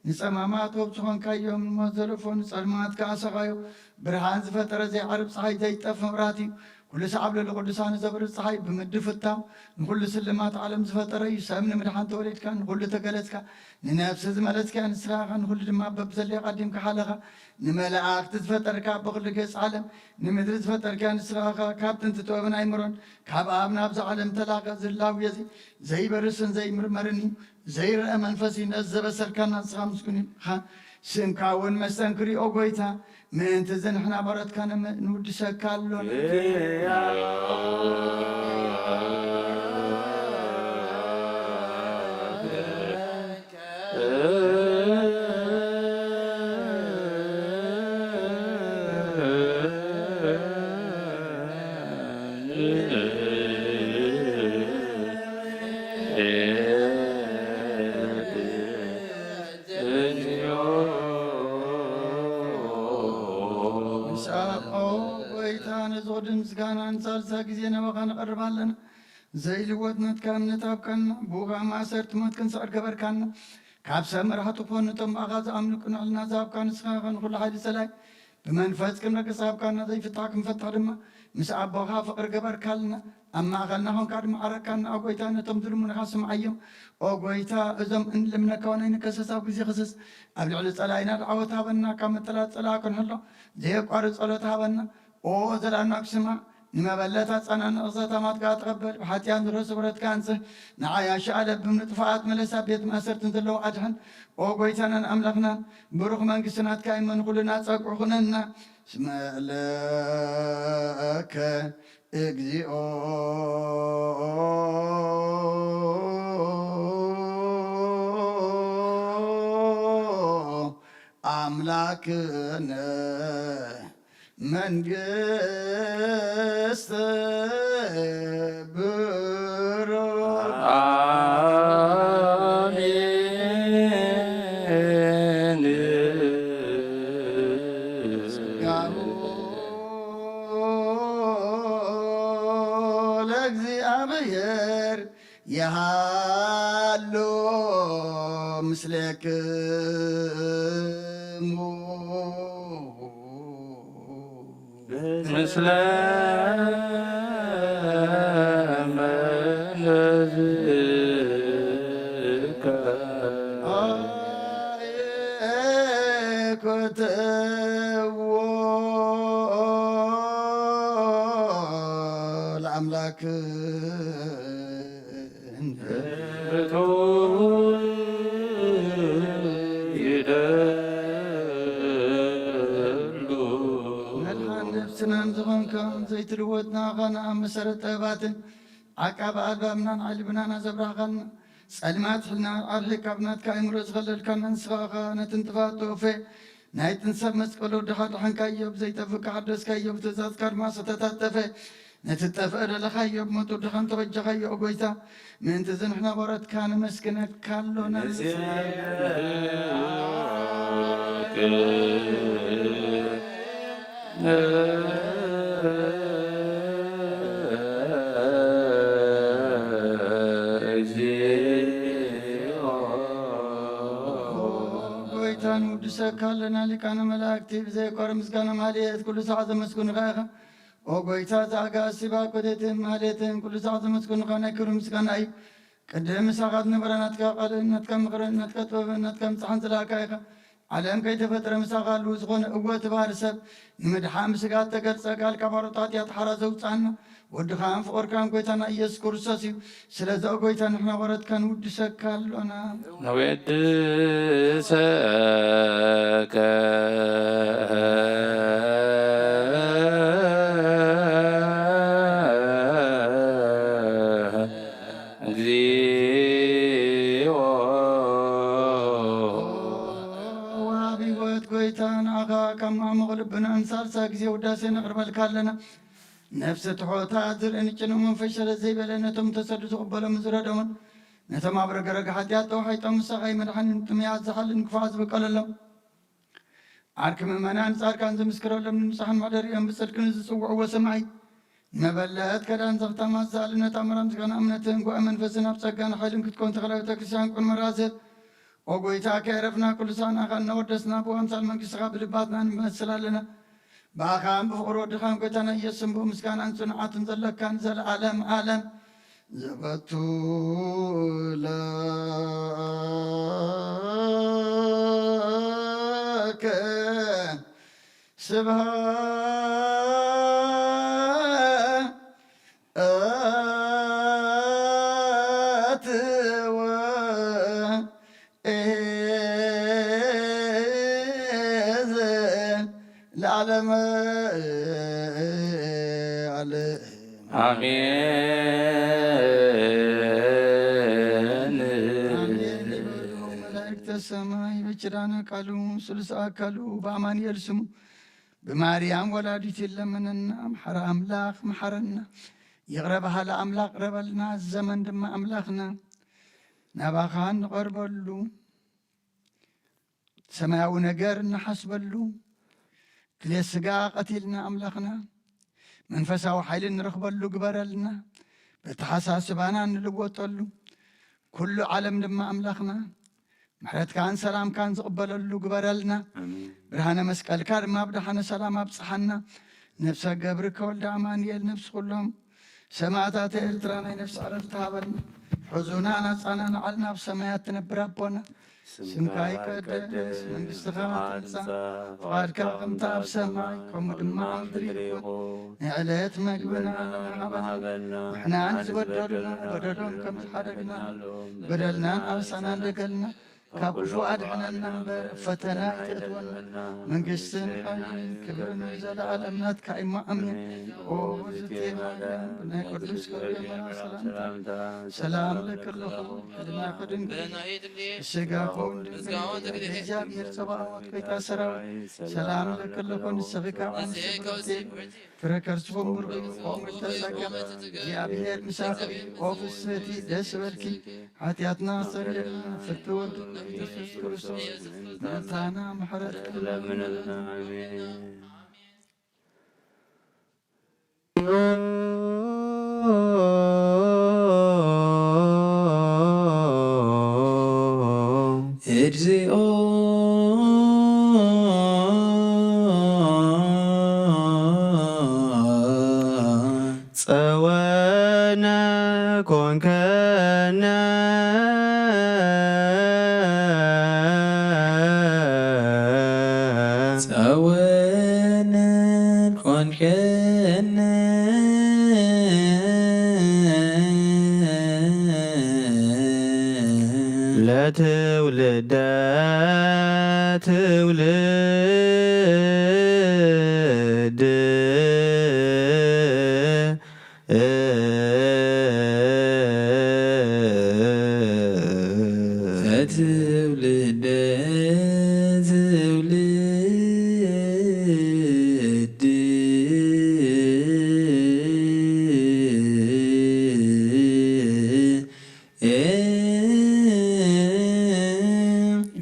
ንጸማማት ውብ ዝኾንካዮም፣ ንሞት ዘለፎ፣ ንጸልማት ከኣ ሰቓዮ፣ ብርሃን ዝፈጠረ ዘይዓርብ ጸሓይ ዘይጠፍ መብራህቲ እዩ። ኩሉ ሰዓብ ልዕሊ ቅዱሳኑ ዘብርህ ጸሓይ ብምድሪ ፍታው፣ ንኹሉ ስልማት ዓለም ዝፈጠረ እዩ። ሰብ ንምድሓን ተወሊድካ፣ ንኹሉ ተገለጽካ፣ ንነፍሲ ዝመለስካያ ንስኻ ኢኻ፣ ንኹሉ ድማ በብዘድልዮ ቀዲምካ ሓለኻ። ንመላእኽቲ ዝፈጠርካ፣ ብኹሉ ገጽ ዓለም ንምድሪ ዝፈጠርካያ ንስኻ ኢኻ። ካብ ጥንቲ ጥበብን ኣይምሮን ካብ ኣብ ናብዚ ዓለም ተላኸ። እዚ ህላዌ እዚ ዘይበርስን ዘይምርመርን እዩ። ዘይረአ መንፈስ እዩ። ነዚ ዘበሰርካና ንስኻ ምስጉን ኢኻ። ስምካ እውን መስተንክር እዩ፣ ኦ ጎይታ። ምእንቲ እዚ ንሕና ባሮትካ ነመ-፣ ንውድሰካ ኣሎና። ምስኣ ኦ ጎይታ፣ ነዚ ቕዱስ ምስጋና ንሳልሳ ግዜ ናባኻ ንቐርብ ኣለና። ዘይልወጥ ናትካ እምነት ሃብካና፣ ብኡ ኸኣ ማእሰርቲ ሞት ክንስዕር ገበርካና። ካብ ሰብ መራሕቲ ክኾኑ ነቶም ብኣኻ ዝኣምኑ ቅኑዕ ሕልና ዝሃብካ ንስኻ ኢኻ። ንኹሉ ሓይሊ ጸላኢ ብመንፈስ ክንረግጽ ሃብካና፣ ዘይፍታሕ ክንፈትሕ ድማ ምስ ኣቦኻ ፍቕሪ ገበርካልና። ኣብ ማእከልና ኾንካ ድማ ዓረቅካና። ኦ ጎይታ፣ ነቶም ዝልምኑኻ ስምዓዮም። ኦ ጎይታ፣ እዞም እንልምነካ ወናይ ንከሰስ ኣብ ግዜ ክሰስ ኣብ ልዕሊ ጸላኢና ዓወት ሃበና። ካብ መጠላት ጸላኢ ክንሕሎ ዘየቋርጽ ጸሎት ሃበና። ኦ ዘላናክ ስማዕ፣ ንመበለት ኣጸናንዕ፣ ዘታማት ከኣ ተቐበል። ብሓጥያን ዝረሱ ብረትካ ኣንጽህ፣ ንዓያሺ ኣለብም ንጥፋኣት መለስ፣ ኣብ ቤት ማእሰርትን ዘለዉ ኣድሕን። ኦ ጎይታናን ኣምላኽናን፣ ብሩኽ መንግስቲ ናትካ ይመን፣ ኩልና ጸግዑ ኩነና። እስመ ለከ እግዚኦ ኣምላክነ መንግስት ብሩክ። አሜን። ጸጋሁ ለእግዚኣብሔር የሃሉ ምስሌክሙ። ምስለ መንፈስከ ኮትዎ ለኣምላክ እንተ መድሓን ነፍስናን ዝኾንካ ዘይትልወጥ ንዓኻ ንኣብ መሰረት ጥበባትን ዓቃቢ ኣልባብናን ዓሊ ብናና ዘብራህኻና ጸልማት ሕልና ኣርሒቕ ካብ ናትካ ኣእምሮ ዝኸለልካና ንስኻ ኸኣ ነቲ ንጥፋት ተወፈ ናይ ጥንሰብ መስቀል ወድኻ ድሓንካዮ ብዘይጠፍእ ሓደስካዮ ብትእዛዝካ ድማ ዝተታተፈ ነቲ ዝጠፍአ ደለኻዮ ብሞቱ ድኻን ተበጃኻዮ ኦ ጎይታ ምእንቲ እዚ ንሕና ባሮትካ ነመስግነካ ኣሎና። ጎይታ ንውድሰካ ኣለና ሊቃነ መላእክቲ ብዘይቆር ምስጋና ማልየት ኩሉ ሳዕ ዘመስግኑኻ ኢኻ። ኦ ጎይታ እዛ ኣጋእዝቲ ባኮቴትን ማህሌትን ኩሉ ሳዕ ዘመስግኑኻ ናይ ክብሪ ምስጋና እዩ። ቅድም ምሳኻ ዝነበረ ናትካ ቃልን ናትካ ምኽርን ናትካ ጥበብን ናትካ ምጽሓን ዝለኣካ ኢኻ። ዓለም ከይተፈጥረ ምሳኻ ህልው ዝኾነ እወ እቲ ባህሪ ሰብ ንምድሓን ብስጋ እተገልጸ ቃል ካብ ሓሮት ሓጢኣት ሓራ ዘውጽኣና ወድኻን ፍቑርካን ጎይታና ኢየሱስ ክርስቶስ እዩ። ስለዚ ኦ ጎይታ ንሕና ባሮትካ ንውድሰካ ኣሎና። ነወድሰከ እግዚኦ። ወሃቢ ህይወት ጎይታ ንዓኻ ካብ ማዕሙቕ ልብና ንሳልሳይ ግዜ ውዳሴ ነቕርበልካ ኣለና። ነፍሲ ትሑታት ዝርእን ጭኑቕ መንፈስ ሸለል ዘይበለ ነቶም ተሰዱ ዝቕበሎምን ዝረድኦምን ነቶም ኣብ ረግረግ ሓጢኣት ተዋሒጦም ምሳኻ መድሓኒን ጥሙያት ዝሓልን ክፉዓት ዝበቀለሎም ዓርኪ ምእመናን ጻድቃን ዝምስክረሎም ንንጹሓን መሕደሪኦም ብጽድቂ ንዝጽውዕዎ ሰማዒ ንመበለት ከዳን ዘኽታማት ዝኣልነት ኣምራም ዝገና እምነትን ጉባኤ መንፈስን ኣብ ጸጋን ሓይልን ክትኮን ተኽለ ቤተ ክርስቲያን ቅድሚ ራዘ ኦ ጎይታ ከየረፍና ኩሉ ሳዕናኻ እናወደስና ብኣምሳል መንግስትኻ ብልባትና ንመስል ኣለና። ብኣኻን ብፍቕሪ ወድኻን ጎይታና ኢየሱስን ብኡ ምስጋናን ጽንዓትን ዘለካን ዘለዓለም ዓለም ዘበቱ ለከ ስብሐት ወ ለዓለመ ዓለም። ኣሜን። ኣሜን። ይበሉ መላእክተ ሰማይ በኪዳነ ቃሉ ስሉስ ኣካሉ በኣማኑኤል ስሙ ብማርያም ወላዲት ይለመነና። መሓሪ ኣምላኽ መሓረና። ይቕረ በሃሊ ኣምላኽ ቅረበልና። እዚ ዘመን ድማ ኣምላኽና ናባኻ እንቐርበሉ ሰማያዊ ነገር እንሓስበሉ ድሌት ስጋ ቀቲልና ኣምላኽና መንፈሳዊ ሓይሊ ንረኽበሉ ግበረልና። በተሓሳስባና እንልወጠሉ ኩሉ ዓለም ድማ ኣምላኽና ምሕረትካን ሰላምካን ዝቕበለሉ ግበረልና። ኣሜን። ብርሃነ መስቀልካ ድማ ብደሓነ ሰላም ኣብጽሓና። ነፍሰ ገብርከ ወልደ ኣማኑኤል ነፍሲ ኩሎም ሰማእታት ኤርትራ ናይ ነፍሲ ዕረፍቲ ሃበልና። ሕዙና ናጻና ንዓልና ኣብ ሰማያት ትነብር ኣቦና ስምካ ይቀደስ፣ መንግስትኻ ትምጻእ፣ ፍቓድካ ከምታ ኣብ ሰማይ ከምኡ ድማ ኣብ ምድሪ ይኹን። ንዕለት መግብና ንሃበና፣ ንሕና ንዝበደሉና በደሎም ከም ዝሓደግና በደልናን ኣበሳናን ደገልና ካብ ክፉእ ኣድሕነና እምበር፣ ፈተና ኣይተእትወና። መንግስትን ሓይልን ክብርን ንዘለኣለም ናትካ እዩ። ኣሜን። ኦ ብዝቴ ማርያም፣ ብናይ ቅዱስ ገብርኤል መልኣክ ሰላምታ፣ ሰላም እለኪ ኣለኹ፣ ሕሊናኺ ድንግል፣ ስጋኺ እውን ድንግል፣ እግዚኣብሔር ጸባኦት፣ ጌታ ሰራዊት፣ ሰላም እለኪ ኣለኹ፣ ንስኺ ካብ ኣንስቲ ብርኽቲ ፍረ ከርስኹም ብሩኽ እዩ። ኦ ምልዕተ ጸጋ፣ እግዚኣብሔር ምሳኺ፣ ኦ ፍስህቲ፣ ደስ ይበልኪ። ሓጢኣትና ኣስተሰርየልና፣ ፍርዲ ወልዱ ኢየሱስ ክርስቶስ ምእንታና ምሕረት ክለምነልና። ኣሜን። እግዚኦ። ጸወነ ኮንከነ። ጸወነ ኮንከነ። ለትውልደ ትውልድ። ትውልደ ትውልድ።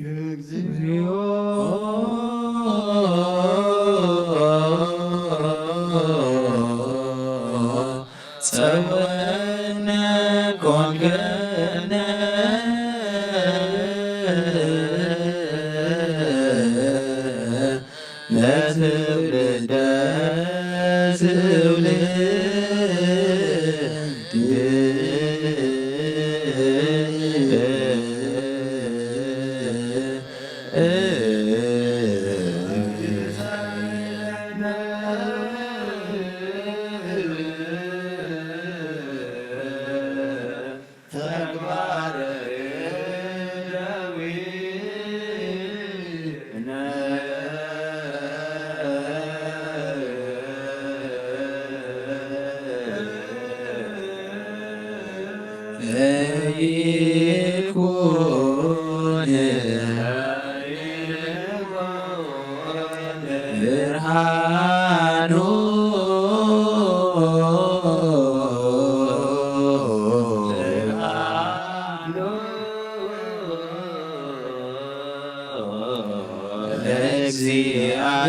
እግዚኦ። ጸወነ ኮንከነ። ለትውልደ ትውልድ። ተግባረ እደዊነ። ይኩን ብርሃኑ።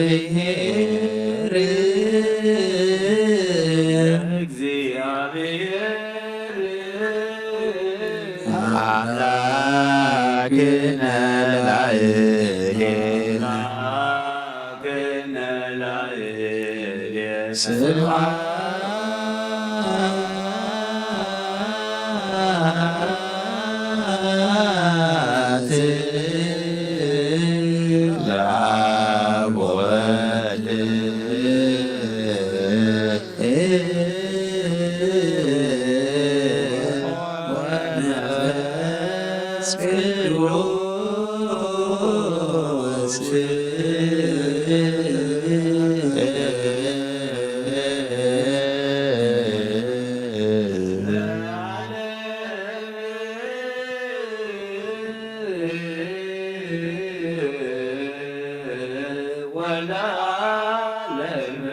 ለእግዚአብሔር። ለእግዚአብሔር። አምላክነ ላዕሌነ። አምላክነ ላዕሌነ። ስብሐት። ለአብ ወወልድ ወመንፈስ ቅዱስ። ወለዓለመ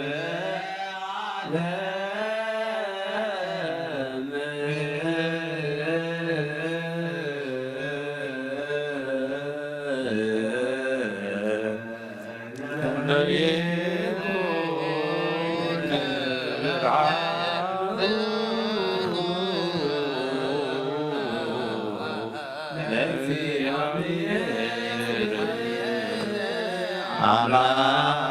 ዓለም።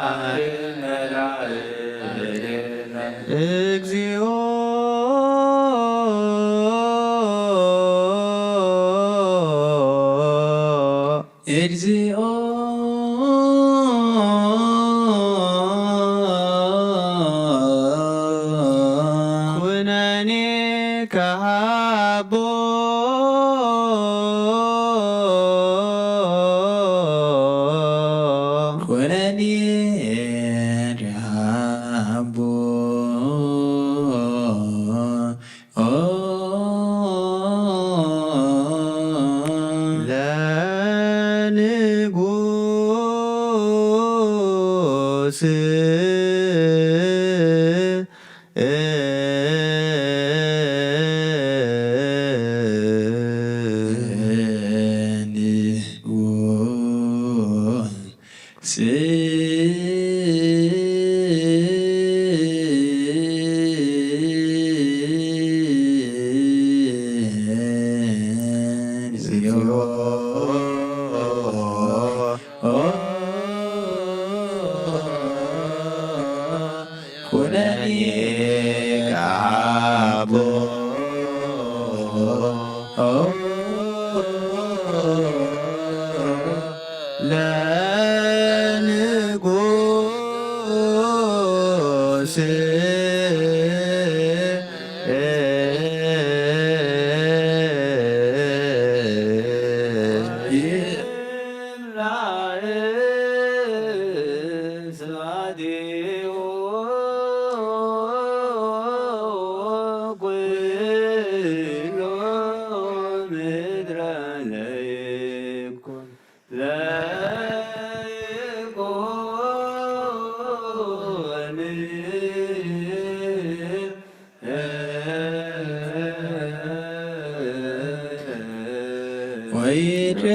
እግዚኦ። እግዚኦ። ኩነኔ ከሃቦ። ኩነኔ ከሃቦ። ለንጉስ። ኩነኔ። ለንጉስ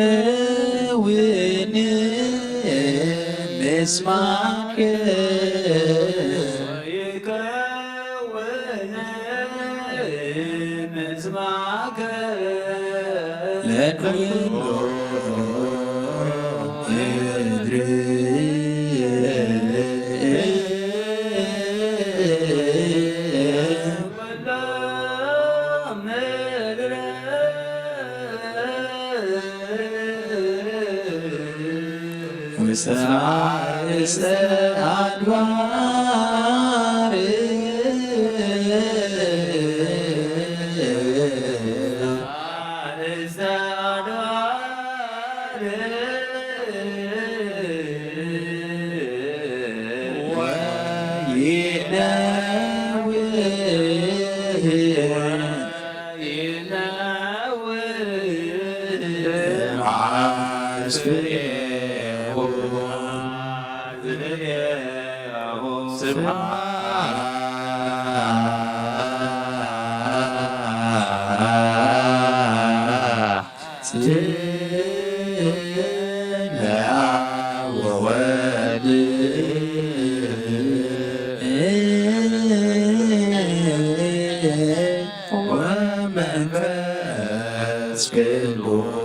ወይከውን ምስማዕከ ወይከውን ምስማዕከ ለኩሉ ምድሪ ውስተ አርእስተ አድባር ስብሐት ለአብ ወወልድ ወመንፈስ ቅዱስ።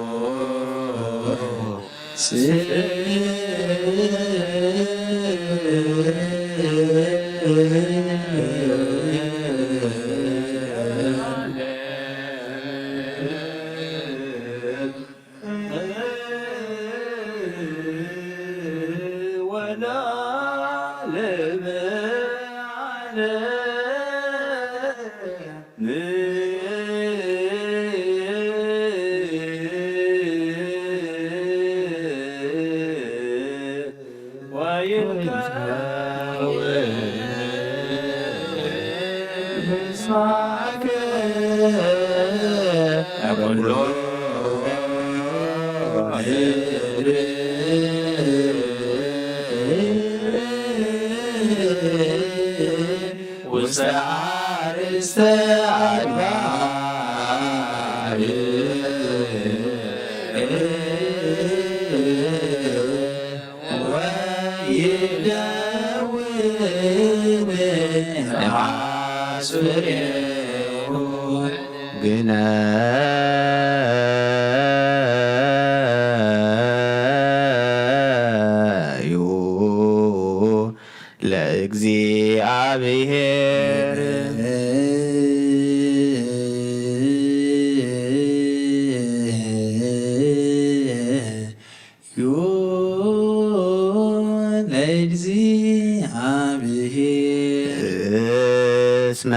ውስተ አርእስተ አድባር ወይደውም ነፋስ ፍሬሁ ግነ ለእግዚአብሔር ዩ ለእግዚአብሔር እስመ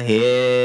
ኄር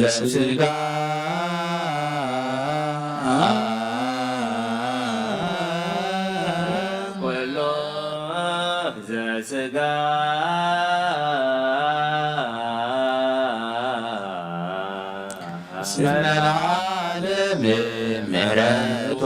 ለስጋ ኩሉ ዘስጋ እስመ ለዓለም ምሕረቱ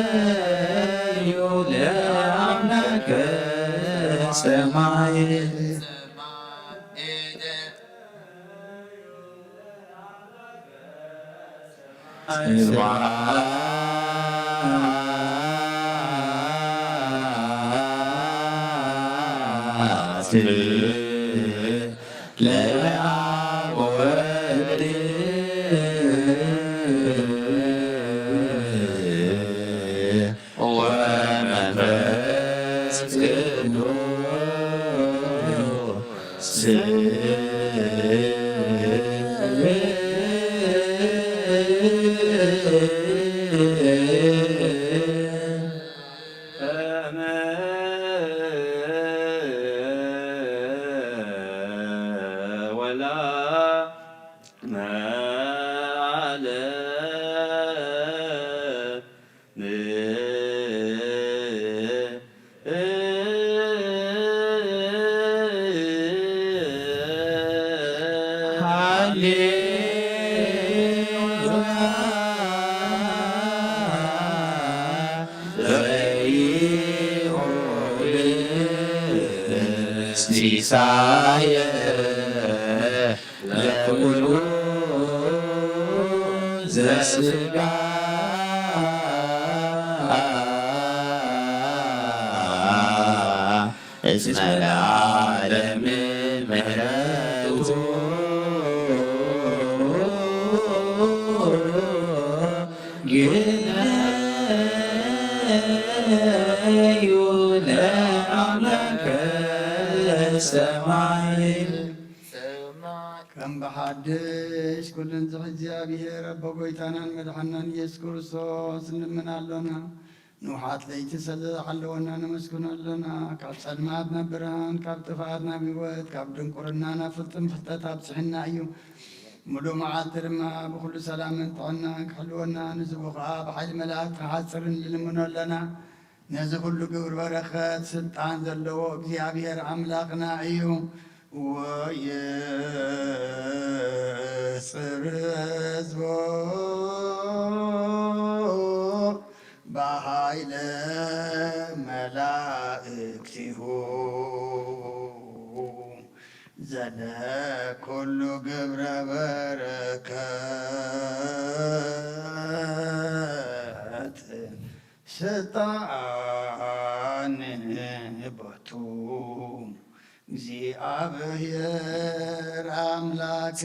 ግደዩ ለአምላከ ሰማይ ስብሐት ለአብ ወወልድ ወመንፈስ ቅዱስ። ሲሳየ ለኩሉ ዘስጋ እስመ ለዓለም ምሕረቱ ግነዩ ለአምላከ ሰማይ። ከም ብሓድሽ ኩሉን ዝሕዚ እግዚኣብሔር ኣቦ ጎይታናን መድሓናን ኢየሱስ ክርስቶስ እንልምን ኣሎና። ንውሓት ለይቲ ስለ ዝሓለወና ነመስግኖ ኣሎና። ካብ ጸልማት ናብ ብርሃን፣ ካብ ጥፍኣት ናብ ህይወት፣ ካብ ድንቁርና ናብ ፍልጥም ፍልጠት ኣብጽሕና እዩ። ሙሉእ መዓልቲ ድማ ብኹሉ ሰላምን ጥዕናን ክሕልወና፣ ንዝቡ ኸኣ ብሓይሊ መላእክቲ ክሓጽርን ንልምኖ ኣለና። ነዚ ኩሉ ግብሪ በረኸት ስልጣን ዘለዎ እግዚኣብሔር ኣምላኽና እዩ። ወየጽር ህዝቦ ብኃይለ መላእክቲሁ ዘለኩሉ ግብረ በረከት ስልጣን ቦቱ። እግዚኣብሔር ኣምላክ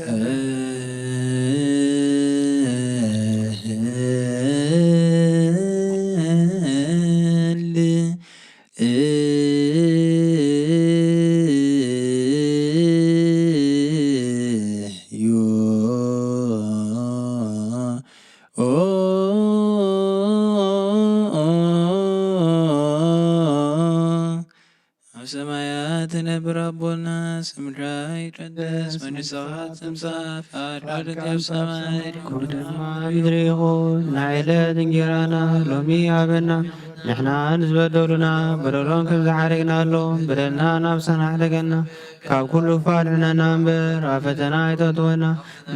ኣብ ሰማያት ትነብር ኣቦና፣ ስምካ ይቀደስ፣ መንግስትኻ ትምጻእ፣ ፈቃድካ ከም ሰማይ ከምኡ ድማ ኣብ ምድሪ ይኹን። ናይ ዕለት እንጀራና ሎሚ ሃበና፣ ንሕና ንዝበደሉና በደሎም ከም ዝሓረግናሎም በደልና ናብ ሳና ሓደገና፣ ካብ ኩሉ ክፉእ ኣድሕነና እምበር፣ ኣብ ፈተና ኣይተእትወና።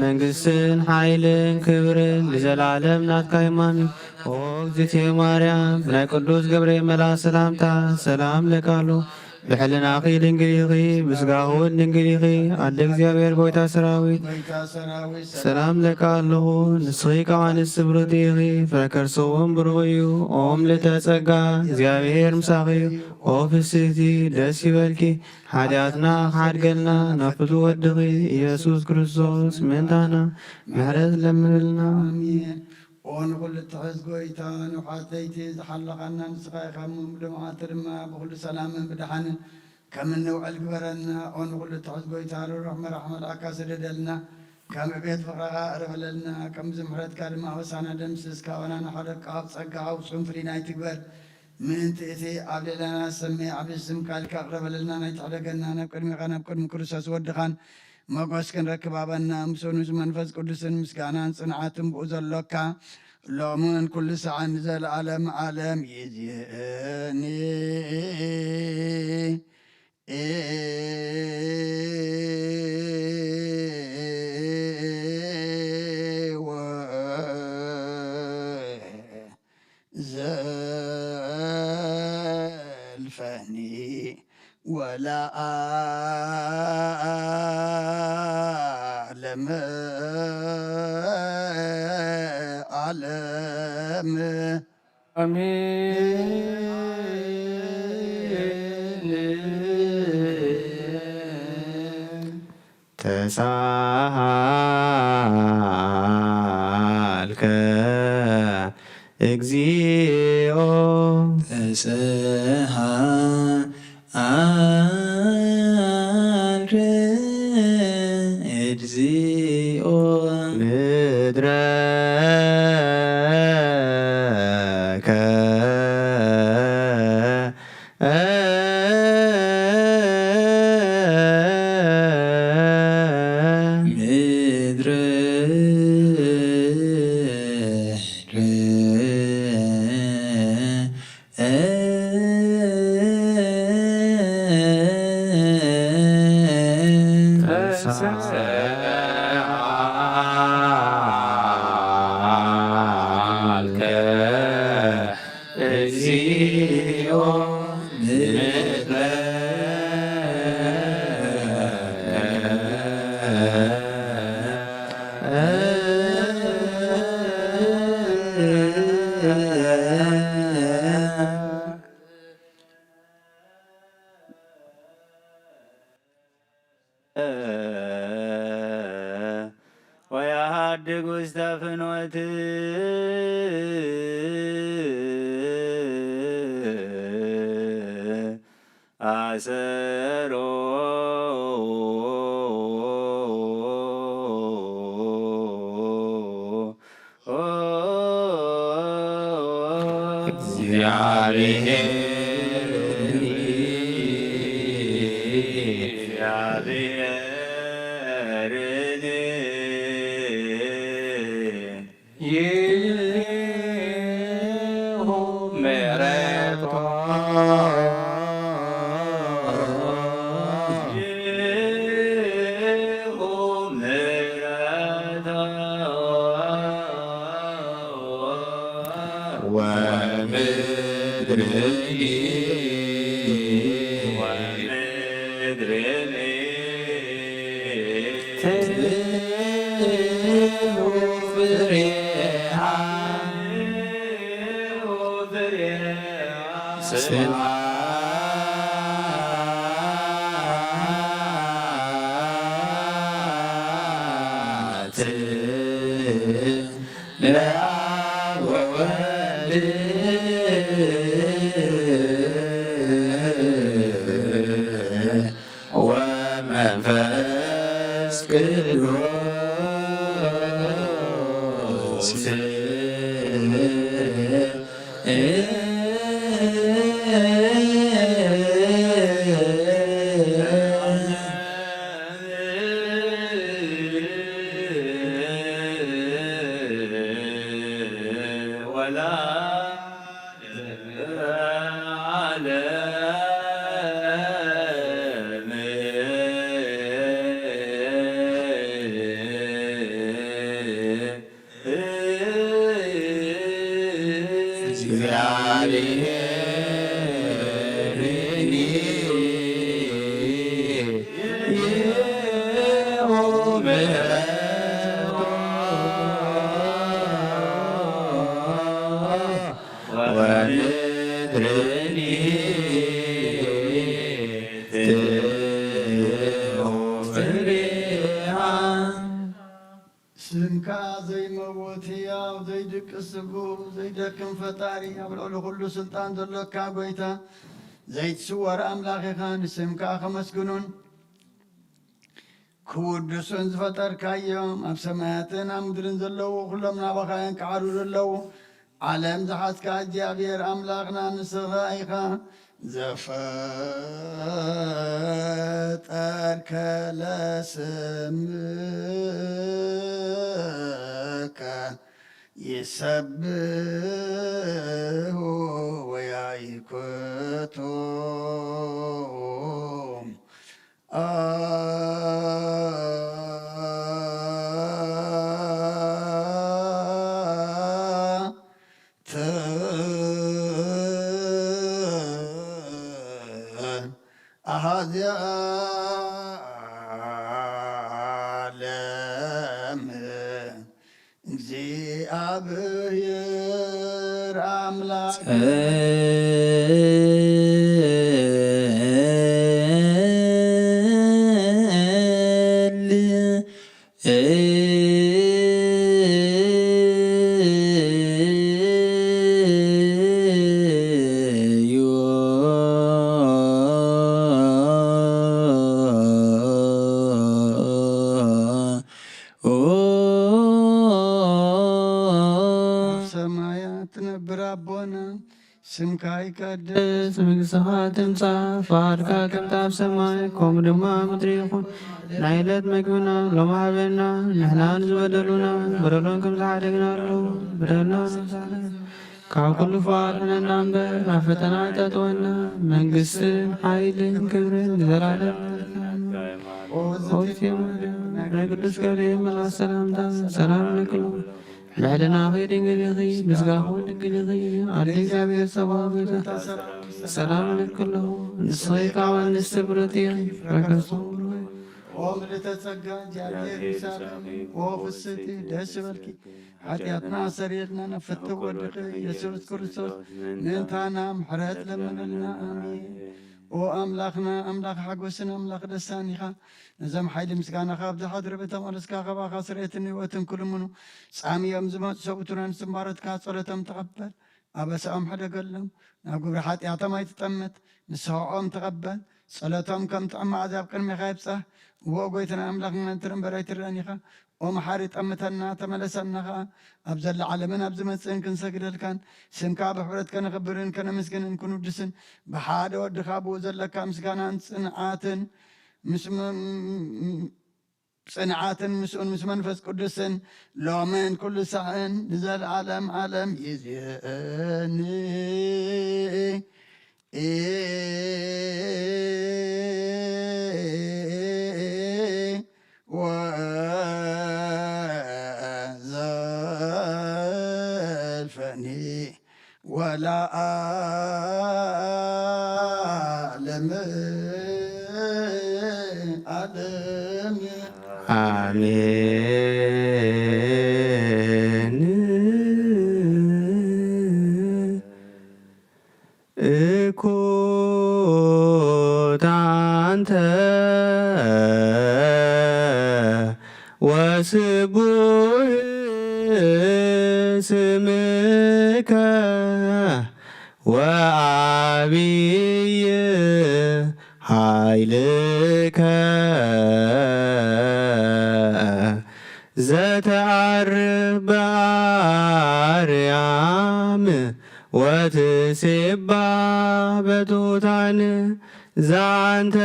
መንግስትን ሓይልን ክብርን ንዘለዓለም ናትካ እዩ፣ ኣሜን። ኦ እግዝእትየ ማርያም፣ ብናይ ቅዱስ ገብርኤል መልኣክ ሰላምታ ሰላም እብለኪ ኣለኹ። ብሕልናኺ ድንግል ኢኺ፣ ብስጋኺ እውን ድንግል ኢኺ። ኣደ እግዚኣብሔር ጎይታ ሰራዊት፣ ጎይታ ሰራዊት፣ ሰላም ለካ ኣለኹ። ንስኺ ካብ ኣንስቲ ብርክቲ ኢኺ፣ ፍረ ከርስኺ እውን ብሩኽ እዩ። ኦም ልዕልተ ጸጋ፣ እግዚኣብሔር ምሳኺ እዩ። ኦ ፍስህቲ፣ ደስ ይበልኪ፣ ሓጢኣትና ክሓድገልና ናብ ፍቱ ወድኺ ኢየሱስ ክርስቶስ ምእንታና ምሕረት ለምንልና። ኣሜን። ኦ ንኹሉ እትሕዝ ጎይታ፣ ንውሓት ለይቲ ዝሓለኻና ንስኻ ኢኻ እሞ፣ ብልምዓቱ ድማ ብኹሉ ሰላምን ብድሓንን ከም እንውዕል ግበረና። ኦ ንኹሉ እትሕዝ ጎይታ፣ ርሩህ መራሕ መልኣካ ስደደልና፣ ከም ዕቤት ፍቕርኻ እረበለልና፣ ከምዚ ምሕረትካ ድማ ኣበሳና ደምስስ፣ ካባና ንሓለካ ኣብ ጸጋኻ ውጹን ፍልይ ናይ ትግበር። ምእንቲ እቲ ኣብ ልዕለና ዝሰመየ ዓቢ ስምካ ኢልካ ቅረበለልና፣ ናይ ትሕደገና ናብ ቅድሚኻ ናብ ቅድሚ ክርስቶስ ወድኻን መጎስ ክንረክብ ኣበና፣ ምስኡ ምስ መንፈስ ቅዱስን ምስጋናን ጽንዓትን ብኡ ዘሎካ ሎምን ኩሉ ሰዓን ንዘለዓለም ዓለም ይእዜኒ። ዘልፈኒ ወለዓለም ዓለም። ኣሜን። ተሳሃልከ እግዚኦ። ተሳሃልከ እግዚኦ። ምድረከ ምድረ ተሳሃልከ እግዚኦ ምድረ። ወያሃድግ ውስተ ፍኖት አሰሮ። እግዚአብሔር እግዚአብሔርን ይሁ ምሕረቶ ይሁ ምሕረቶ ወምድርኒ ወምድርኒ ትህቡ ፍሬሃ ስብሐት ለአብ ወወልድ ወመንፈስ ቅዱስ። ወላ ዓለም። ስምካ ዘይመውት ህያው ዘይድቅስ ስጉ ዘይደክም ፈጣሪ ኣብ ልዕሊ ኩሉ ስልጣን ዘሎካ ጎይታ ዘይትስወር ኣምላኽ ኢኻ። ንስምካ ከመስግኑን ክውድሱን ዝፈጠርካዮም ኣብ ሰማያትን ኣብ ምድርን ዘለዉ ኩሎም ናባኻ እዮም ክዓርሩ ኣለዉ። ዓለም ዝሓዝካ እግዚኣብሔር ኣምላኽና ንስኻ ኢኻ። ዘፈጠርከ ለስምከ ይሰብሑ ወያይክቱ ኣሃዚ ዓለም እግዚኣብሔር ኣምላኽ ኣብ ሰማያት ትነብር ኣቦና፣ ስምካ ይቀደስ፣ መንግስትኻ ትምጻእ፣ ፍቓድካ ከምቲ ኣብ ሰማይ ከምኡ ድማ ኣብ ምድሪ ይኹን። ናይ ዕለት መግብና ሎም ሃበና፣ ንሕና ንዝበደሉና በደሎም ከም ዝሓደግናሉ በደልና ንሳለ፣ ካብ ኩሉ ፍቓድ ሕነና እምበር ናብ ፈተና ኣይተእትወና። መንግስትን ሓይልን ክብርን ንዘላለም። ኦዝቴ ናይ ቅዱስ ገብርኤል መልኣክ ሰላምታ ሰላም እብለኪ ኣለኹ። ብሕልናኺ ድንግል ኢኺ፣ ብስጋኺ እውን ድንግል ኢኺ። ኣደ እግዚኣብሔር ጸባኦት ጎይታ ሰላም እብለኪ ኣለኹ። ንስኺ ካብ ኣንስቲ ብሩክቲ ኢኺ፣ ፍረ ከርስኺ እውን ብሩክ እዩ። ኦ ምልዕተ ጸጋ፣ እግዚኣብሔር ምሳኺ፣ ኦ ፍስሕቲ ደስ ይበልኪ። ሓጢኣትና ኣሰርየልና ናብ ፍትሕ ወድኺ ኢየሱስ ክርስቶስ ምእንታና ምሕረት ለምነልና። ኣሜን። ኦ ኣምላኽና፣ ኣምላኽ ሓጎስን ኣምላኽ ደስታን ኢኻ። ነዞም ሓይሊ ምስጋናኻ ኣብ ዝሓድሩ ቤተ መቕደስካ ካባኻ ስርየትን ህይወትን ክልምኑ ጻምዮም ዝመጹ ሰብኡትናን ስምባረትካ ጸሎቶም ተቐበል። ኣበሳኦም ሕደገሎም። ናብ ግብሪ ሓጢኣቶም ኣይትጠምት። ንስኻኦም ተቐበል። ጸሎቶም ከም ጥዑም መዓዛ ኣብ ቅድሜኻ ይብጻሕ። እዎ ጎይታና ኣምላኽና ትርኢ እምበር ኣይትረኣን ኢኻ። ኦ መሓሪ ጠምተና፣ ተመለሰና ኸኣ። ኣብ ዘላ ዓለምን ኣብ ዝመጽእን ክንሰግደልካን ስምካ ብሕብረት ከነኽብርን ከነመስግንን ክንውድስን ብሓደ ወድኻ ብኡ ዘለካ ምስጋናን ጽንዓትን ምስ ም-፣ ጽንዓትን ምስኡን ምስ መንፈስ ቅዱስን ሎምን ኩሉ ሳዕን ንዘለዓለም ዓለም ይዜኒ። ወዘልፈኒ ወለዓለመ ዓለም። ኣሜን። እኩት አንተ ወስቡህ ስምከ ወአብይ ኃይልከ ዘተዐርፍ በአርያም ወትሴባህ በትሑታን ዘአንተ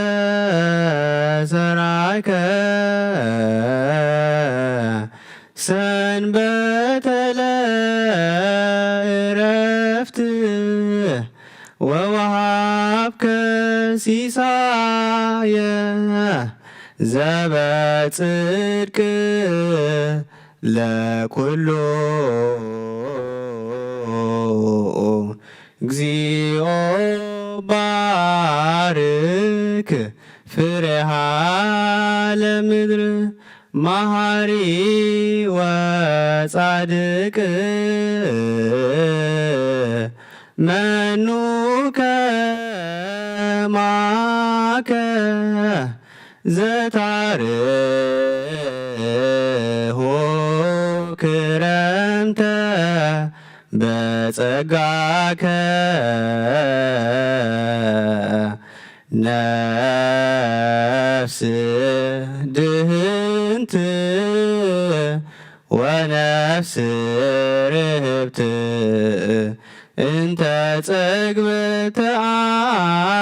ሠራይከ ሰንበተ ለዕረፍት ወወሃብከ ሲሳየ ዘበጽድቅ ለኩሉ። እግዚኦ ባርክ ፍሬሃ ለምድር መሐሪ ወጻድቅ መኑ ከማከ ዘታርሆ በጸጋከ ነፍስ ድህንት ወነፍስ ርህብት እንተ ጸግበት ተአኩተከ።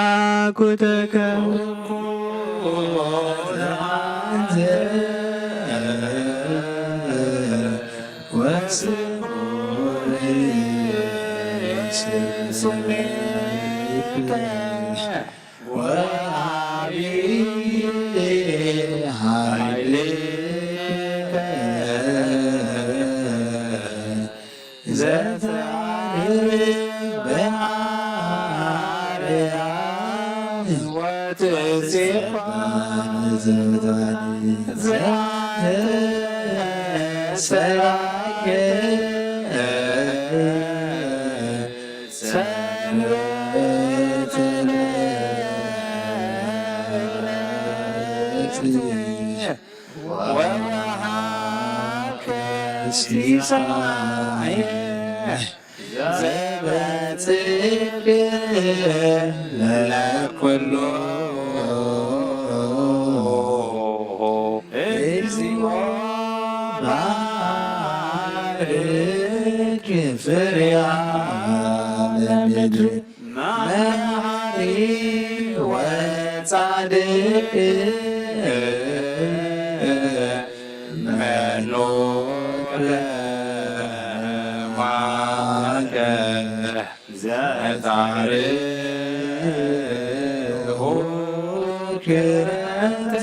ወወሃብከ ሲሳየ ዘበጽሕከ ለኩሉ። እግዚኦ ባርክ ፍሬያ ለምድር መሐሪ ወጻድቅ መኑ ከማከ ዘጻርሁ ክረተ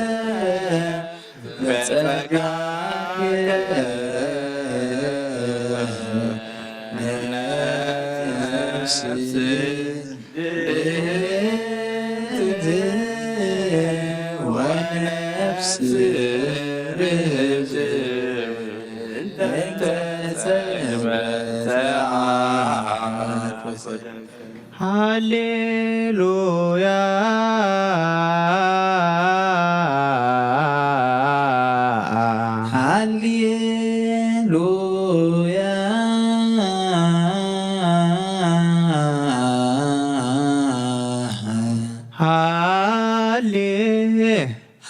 በጸጋከ ነፍስ ድህንት ወነፍስ ርህብት እንተ ጸግበት ተአኩተከ። ሃሌሉያ። ሃሌሉያ። ሃሌ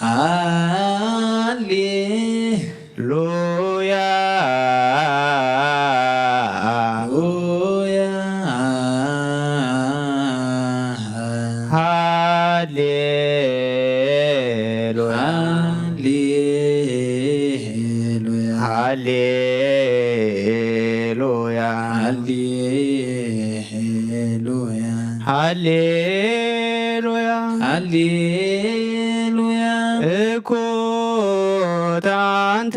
ሃሌ ሉያ። ሉያ። ሃሌ ሉያ። ሃሌ ሉያ። ሃሌ ሉያ። ሃሌ ሉያ። ሃሌሉያ። ሃሌሉያ። እኩት አንተ።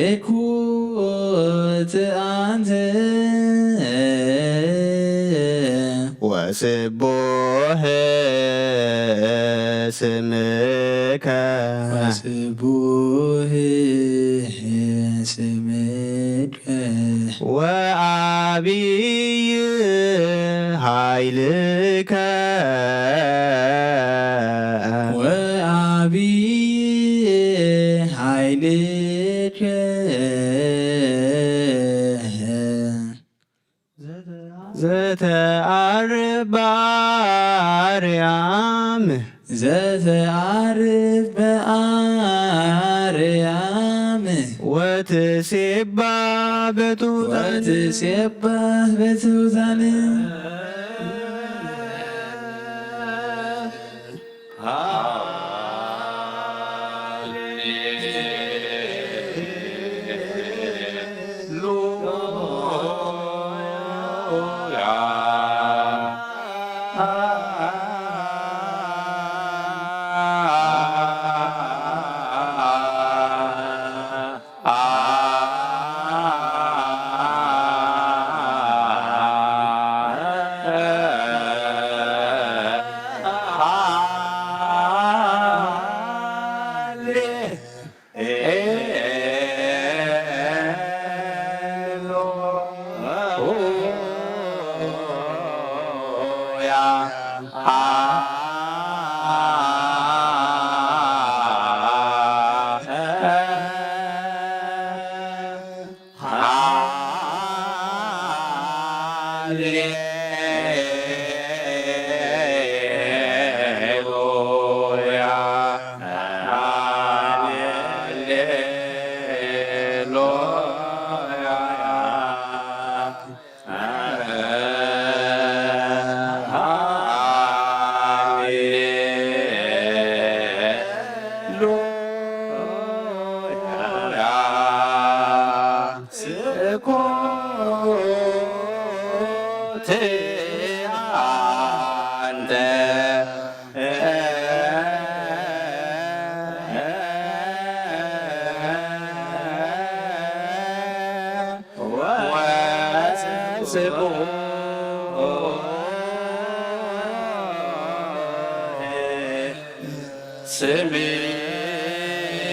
እኩት አንተ። ወስቡህ ስምከ። ወስቡህ ስምከ። ወአቢይ ኃይልከ። ወአቢይ ኃይልከ። ዘተአርብ በአርያም። ዘተአርብ በአርያም። ወትሴባ በትሑታን። ወትሴባ በትሑታን።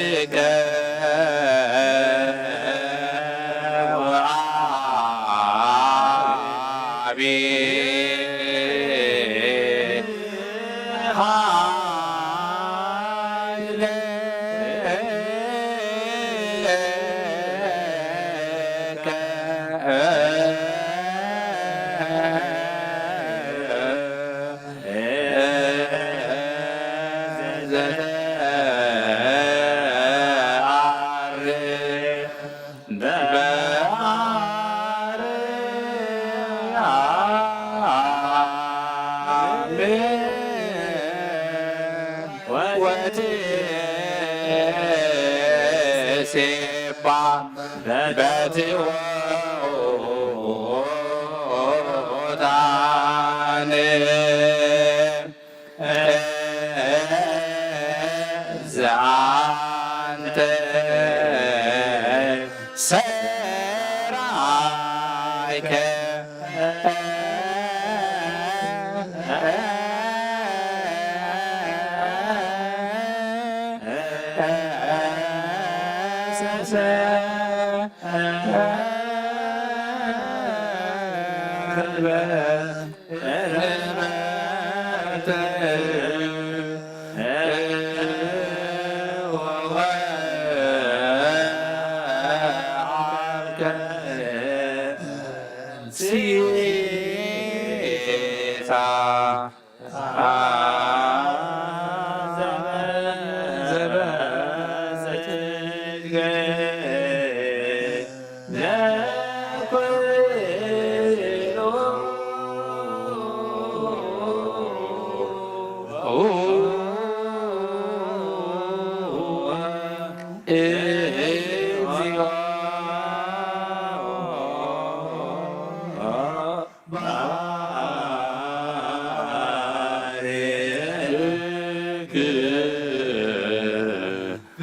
ሊቀ ወዐቢ ኃይልከ ዘተአሪ በአርያም ወትሴባ በትወታን ዘአንተ ሠራይከ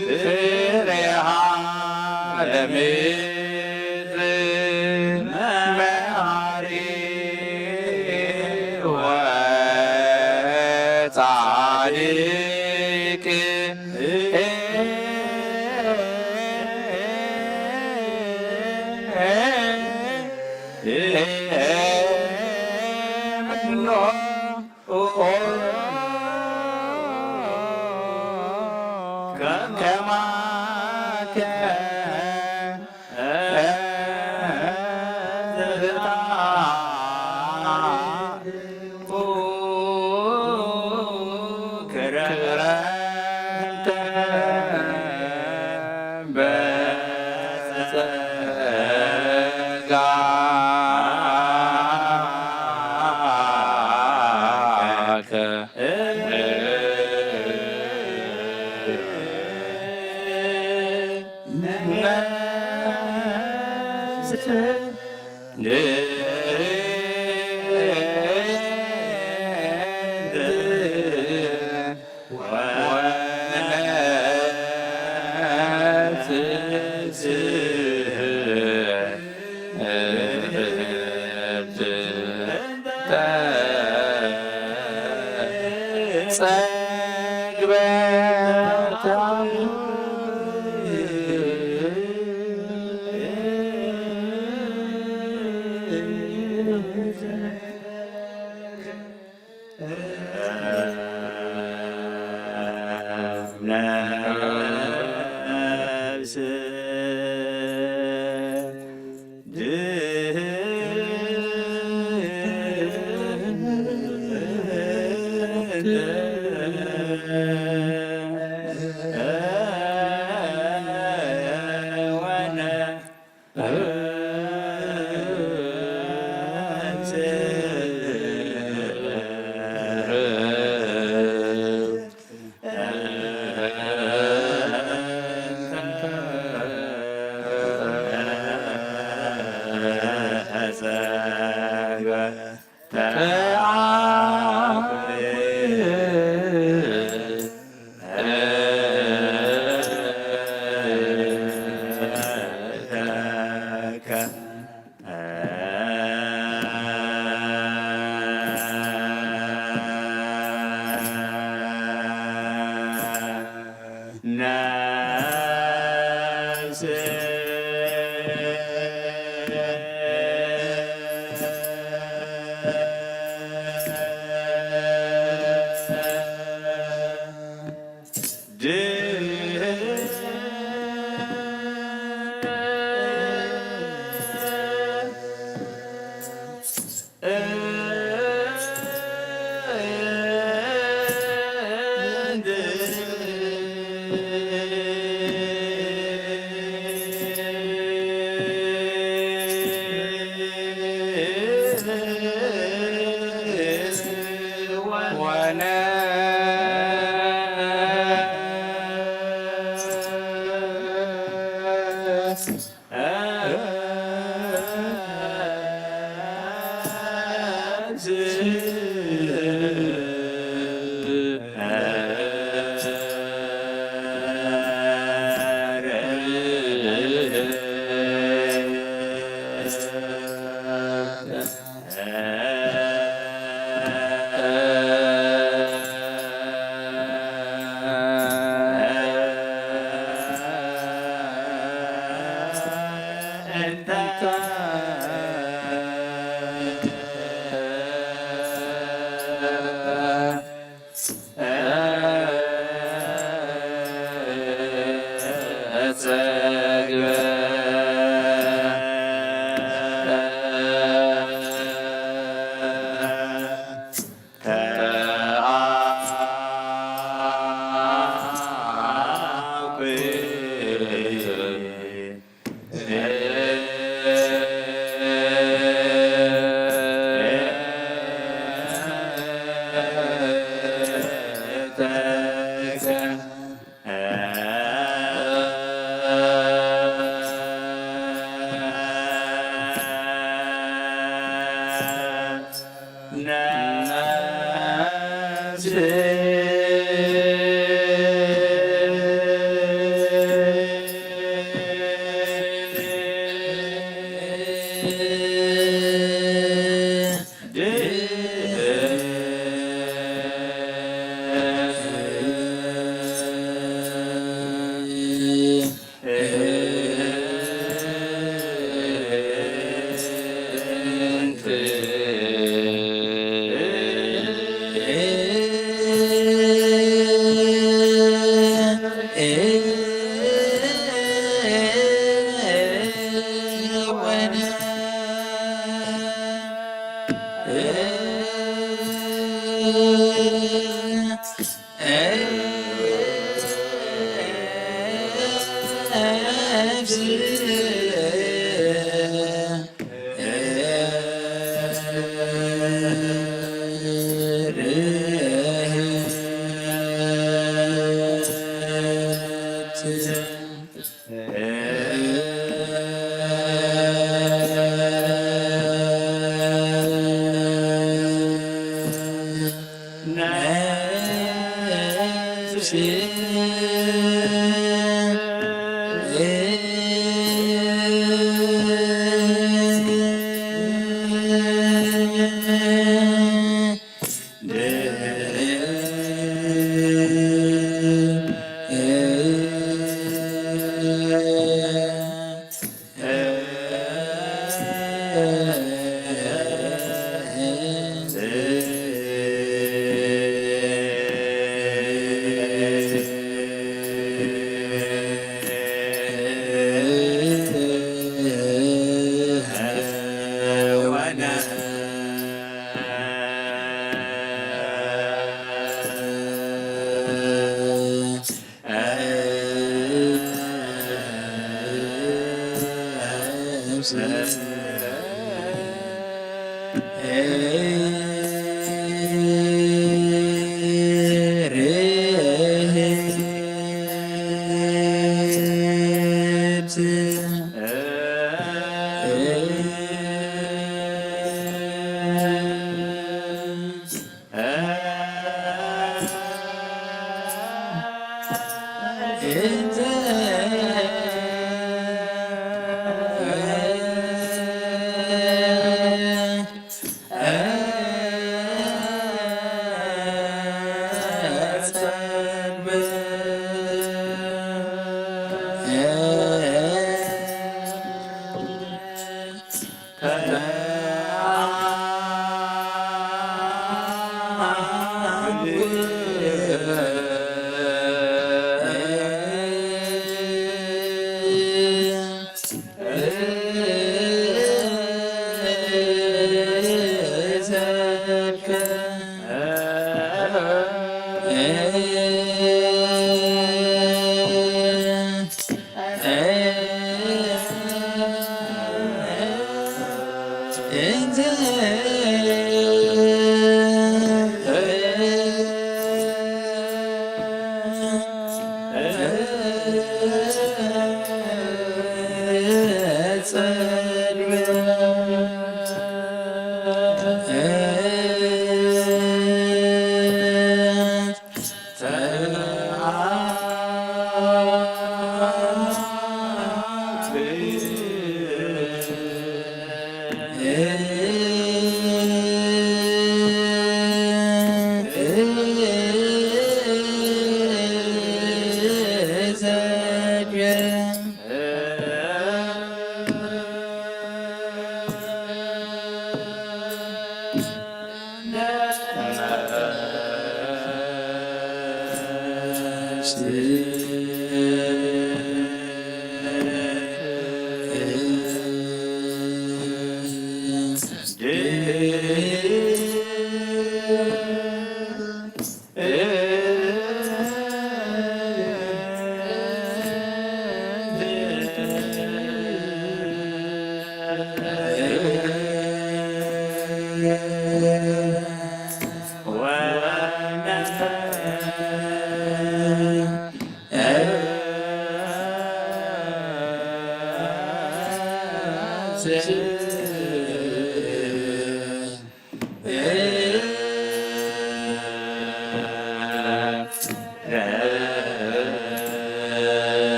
ፍሬሃ ለምድር መሐሪ ወጻድቅ መኖ ከማከ ዘርታ ክረምተ በጸጋ ጸግበ ነፍስ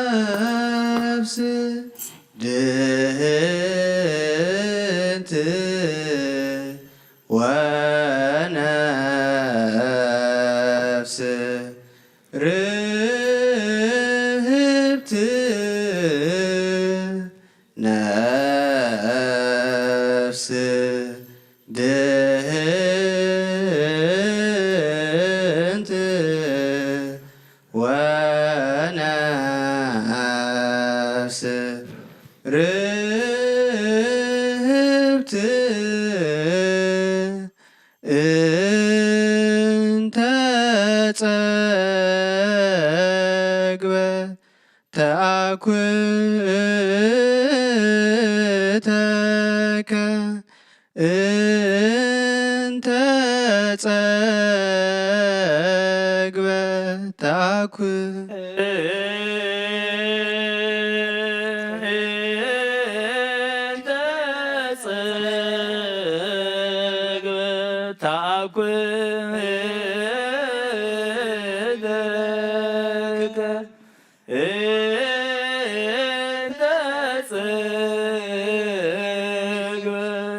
ነፍስ ድህንት ወነፍስ ርህብት ነፍስ ድህንት ወነፍስ ርህብት እንተ ጸግበት ተአኩተከ እንተ ጸግበት ተአኩ እንተ ጸግበት ተአኩ እንተ ጸግብ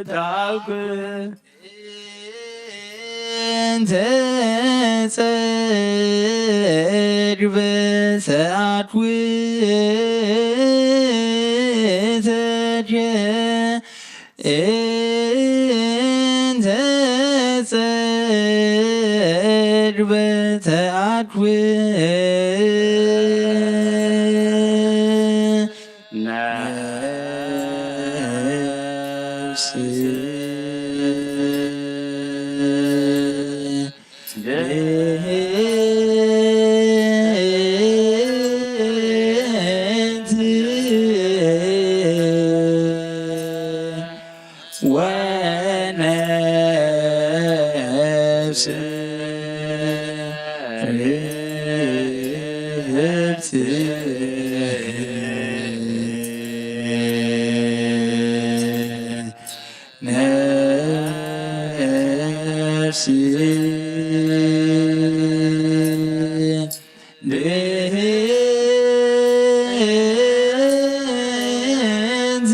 ተአኩ እንተ ጸግብ ተአኩ ተጀ እንተ ጸግብ ተአኩ ነፍስ ድህንት ወነፍስ ርህብት ነፍስ ድህንት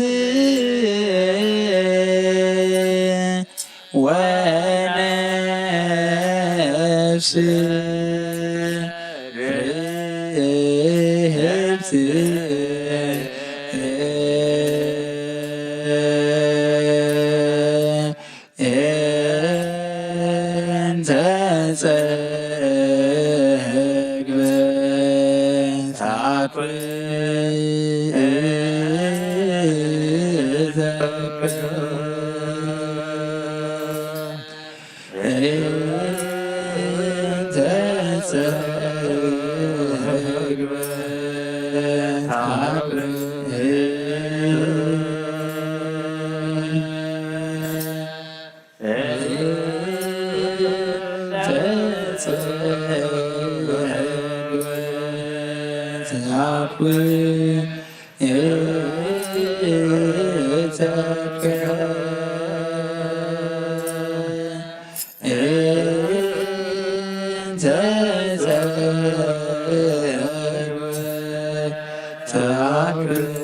ወነፍስ ርህብት እንተ ጸግብ ተአኩ እንተ ጸግብ ተአኩ ነፍሲ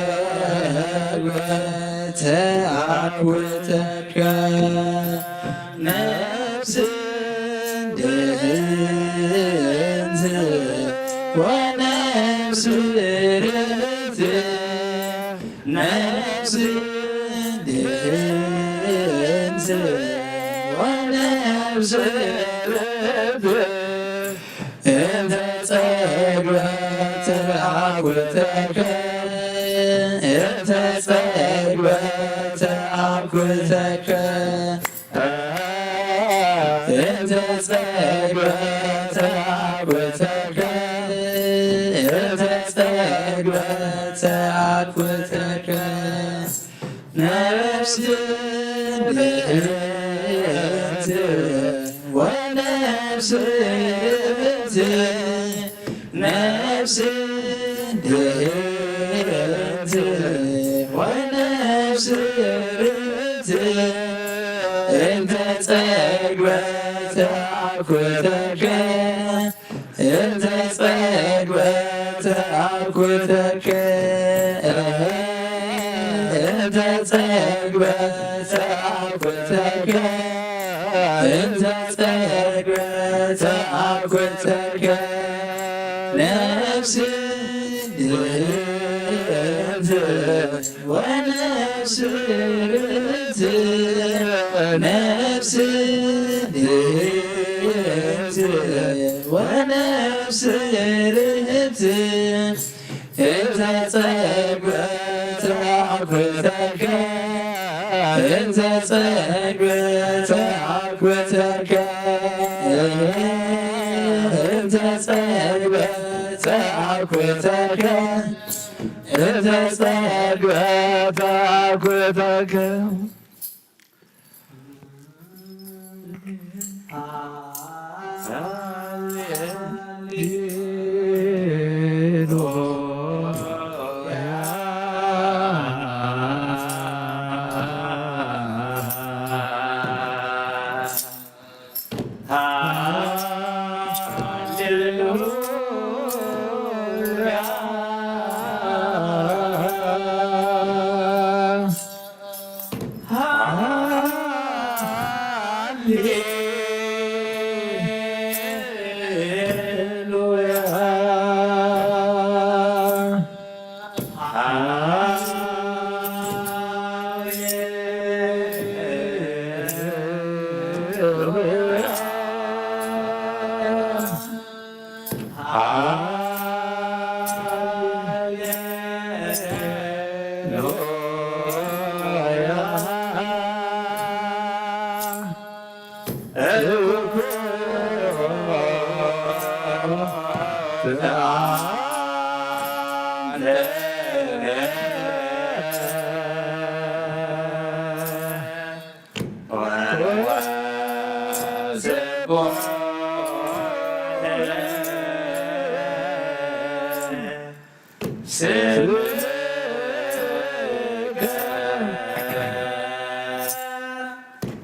ተጸግወ ተአኩተከ ነፍስ ድህንት ወነፍስ ርት ነፍስ ድህንት ወነፍስ ርት እንተ ጸግወት አኩተከ እንተ ጸግወት አኩተከ እንተ ጸግወት አኩተከ እንተ ጸግወት አኩተከ ነፍስ ድህንት ወነፍስ ርት ነፍስ ድህንት ወነፍስ ርት እንተ ጸግወት አኩተከ እንተ ጸግወት አኩተከ እንተ ጸግወት አኩተከ እንተ ጸግወት አኩተከ ነፍስ ድህንት ወነፍስ ርት ነፍስ ድህንት ወነፍስ ርት እንተ ጸግወት አኩተከ እንተ ጸግወት አኩተከ እንተ ጸግወት አኩተከ እንተ ጸግወት አኩተከ ስምከ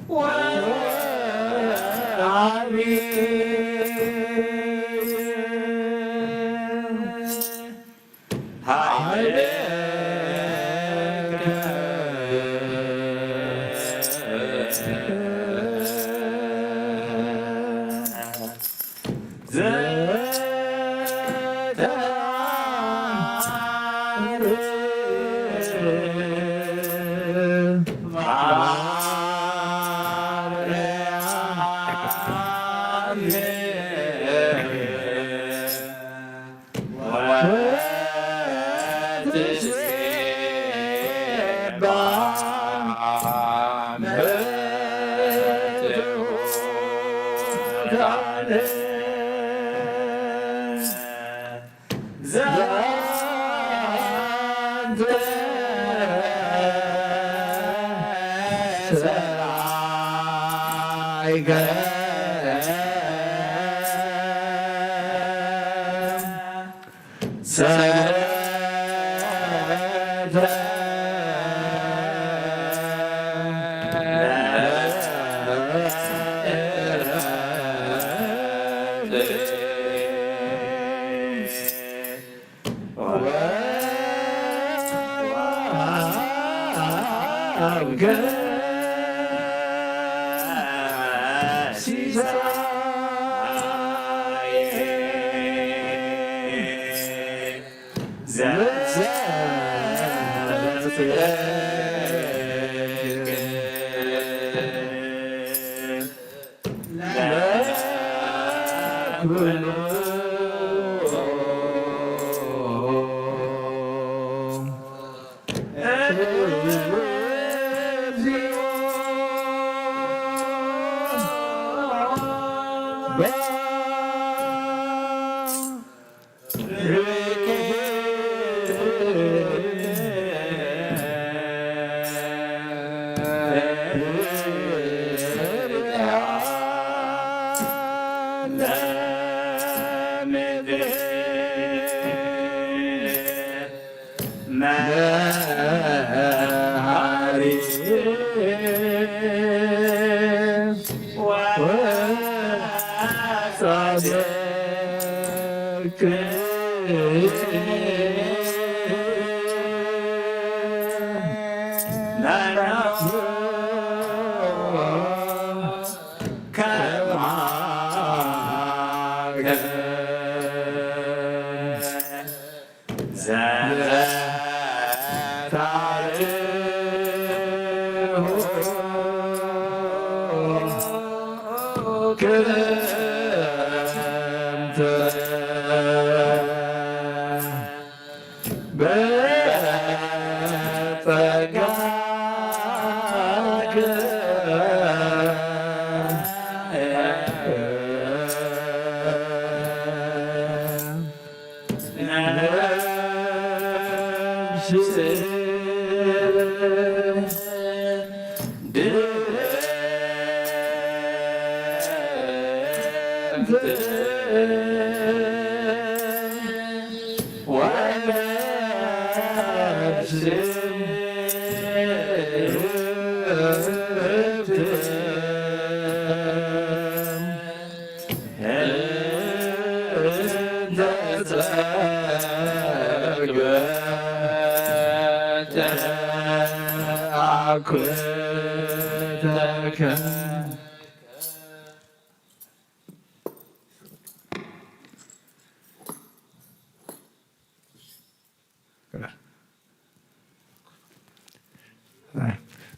ወአቢ ኃይልከ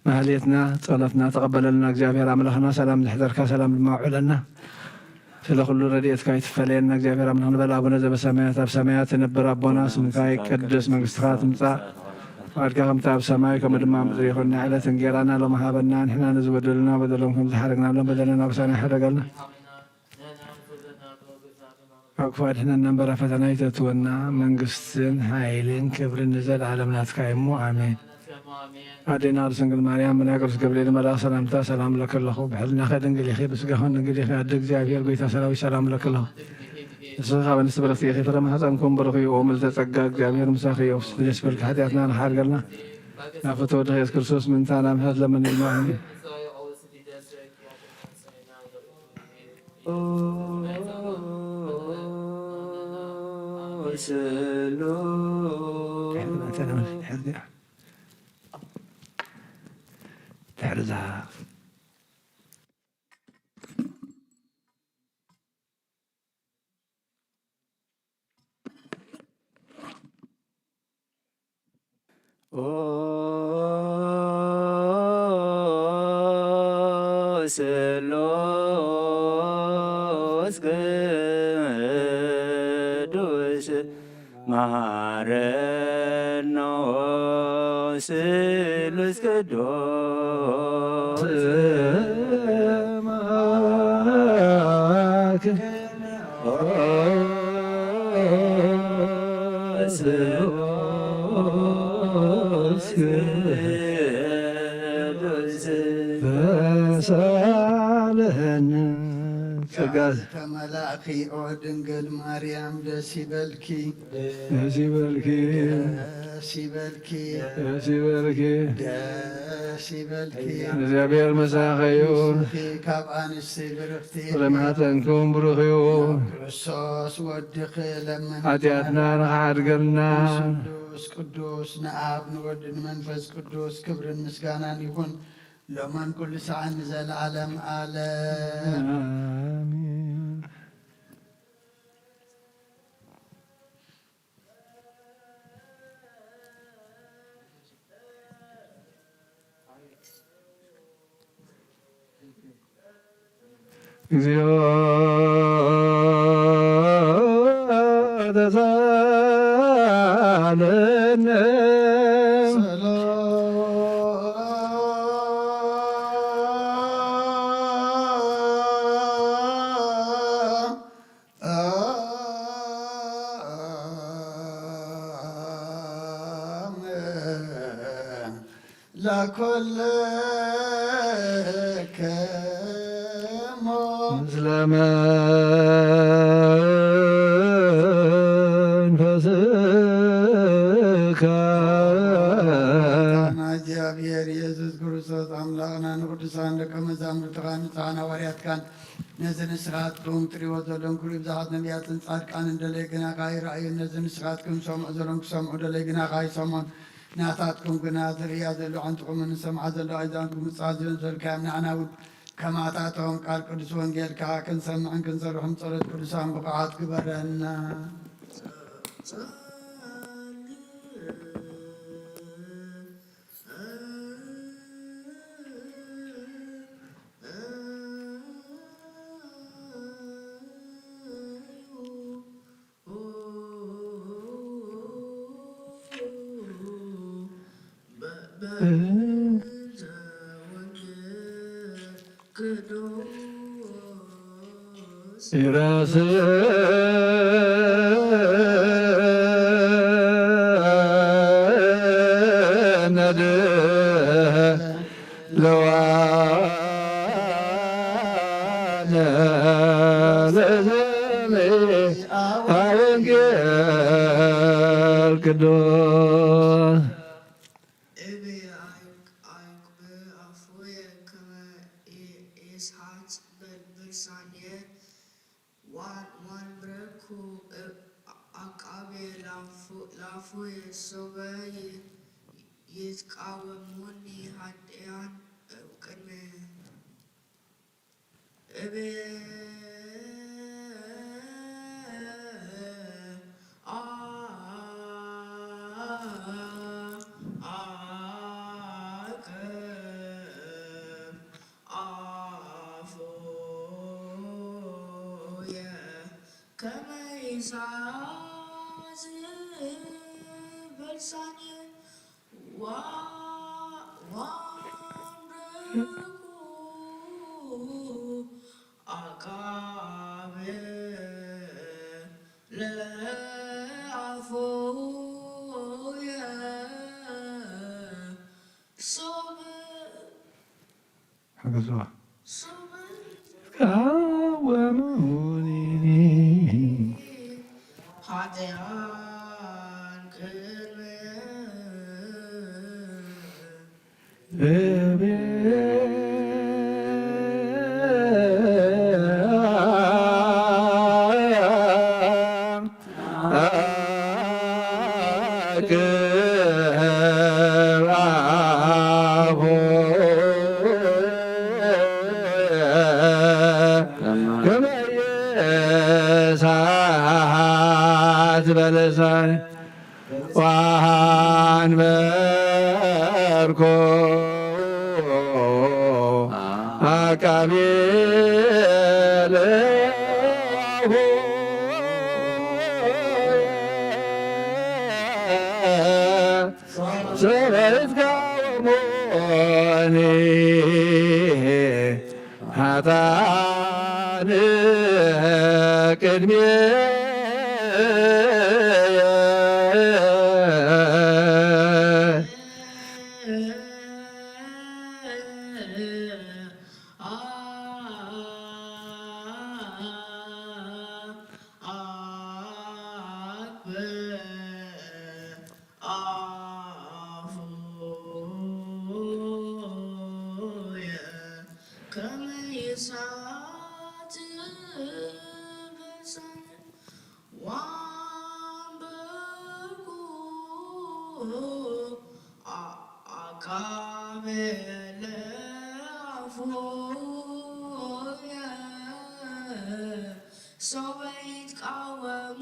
ማህሌትና ጸሎትና ተቐበለልና እግዚኣብሔር ኣምላኽና። ሰላም ዘሕደርካ ሰላም ድማ ኣውዕለና። ስለ ኩሉ ረድኤትካ ይትፈለየና እግዚኣብሔር ኣምላኽ ንበል። ኣቡነ ዘበሰማያት፣ ኣብ ሰማያት ትነብር ኣቦና፣ ስምካ ይቀደስ፣ መንግስትኻ ትምጻእ፣ ፍቓድካ ከምቲ ኣብ ሰማይ ከምኡ ድማ ኣብ ምድሪ ይኹን። ናይ ዕለት እንጌራና ሎሚ ሃበና፣ ንሕና ንዝበደሉና በደሎም ከም ዝሓረግናሎም በደልና ኣበሳና ይሓረገልና። ካብ ክፉ ኣድሕነና እምበር ኣብ ፈተና ኣይተእትወና፣ መንግስትን ሓይልን ክብርን ንዘለኣለም ናትካ እዩ እሞ፣ ኣሜን። ኣዴና ቅድስት ድንግል ማርያም፣ ብናይ ቅዱስ ገብርኤል መልኣኽ ሰላምታ ሰላም እለኪ ኣለኹ። ብሕልናኺ ድንግል ኢኺ፣ ብስጋኺ ድንግል ኢኺ። ኣደ እግዚኣብሔር፣ ጎይታ ሰራዊት፣ ሰላም እለኪ ኣለኹ። ንስኺ ካብ ኣንስቲ ብርኽቲ ኢኺ፣ ፍረ ማሕፀንኩም ብሩኽ እዩ። ኦ ምልዕተ ጸጋ፣ እግዚኣብሔር ምሳኺ እዩ። ደስ ይበልኪ፣ ሓጢኣትና ንኽሓድገልና ናብ ፍትወ ወድኺ የሱስ ክርስቶስ ምእንታና ምሕረት ለምንልና። ድሕሪ እዛ ኦ ስሉስ ቅዱስ መሐረኖ ስሉስ ቅዱስ መሐረኖ ስሉስ ቅዱስ ተሳለነ ጸጋ ተመላእኪ ኦ ድንግል ማርያም ደስ ይበልኪ። ደስ ይበልኪ። ደስ ይበልኪ። ደስ ይበልኪ። ደስ ይበልኪ። እግዚኣብሔር ምሳኺ ይኹን። ንስኺ ካብ ኣንስቲ ብርኽቲ ፍረ ማህፀንኩም ብሩኽ እዩ። ክርስቶስ ወድኺ ለምን። ሓጢኣትና ንኽሓድገልና። ስሉስ ቅዱስ ንኣብ ንወድ ንመንፈስ ቅዱስ ክብርን ምስጋናን ይኹን። ሎማን ኩሉ ሰዓት ንዘለዓለም ዓለም። ኣሜን። እግዚኦ ተሳለነ። ለኩልክሙ ምስለ መንፈስከ። ኣምላኽና እግዚኣብሔር ኢየሱስ ክርስቶስ ኣምላኽና ንቅዱሳን ደቀ መዛሙርትኻ ንጹሓን ሃዋርያትካን ነዚ ንስኻትኩም ትሪእዎ ዘለኹም ኩሉ ብዙሓት ነቢያትን ጻድቃንን ደለይ ግናኻ ይረኣዩ። ነዚ ንስኻትኩም ሰምዑ ዘለኹም ክሰምዑ ደለይ ግናኻ ይሰምዑን። ናታትኩም ግና ዝርእያ ዘለዋ ኣዕንትኹምን ዝሰምዓ ዘለዋ ኣእዛንኩም ምጽኣት ዝብል ዘልካዮም ንዓና እውን ከማታቶም ቃል ቅዱስ ወንጌልካ ክንሰምዕን ክንሰርሖም ጸሎት ቅዱሳን ብቑዓት ግበረና። ይራስነድ ለዋነ ለዘሚአ ወንጌል ቅዱስ። እቤ አይቅ-፣ አይቅብ አፉየ ከመ ኢ-፣ ኢሰዓት በል-፣ በልሳንየ፣ ዋን-፣ ዋንብረኩ እ-፣ አቃቤ ላፉ-፣ ላፉየ ሶበ ይ-፣ ይትቃወሙኒ ኃጥኣን እምቅድሜ። እቤ አ-፣ አቅብ አፉየ ከመ ኢሰዓት በልሳንየ ዋ-፣ ዋንብረኩ አቃቤ ለአፉየ ሶበ ሓገዝዋ። ሶበ ይትቃወሙኒ። ከመ እሳት በለሳን ወአንበርኮ አቃቤ ለአፉ ሰበይት ካወሞኒ ኃጥኣን ቅድሜየ። አፉየ ከመ እሳት በልሳን ወአንበርኩ አ- አቃቤ ለአፉየ ሶበ ይትቃወሙኒ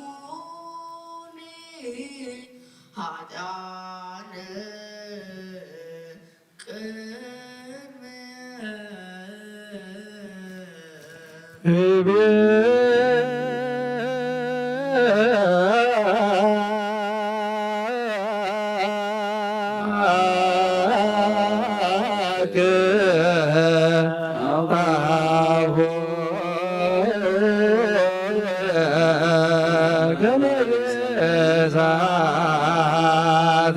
ኃጥኣን ቅድሜ እቤ አክ አፉ ከመ እሳት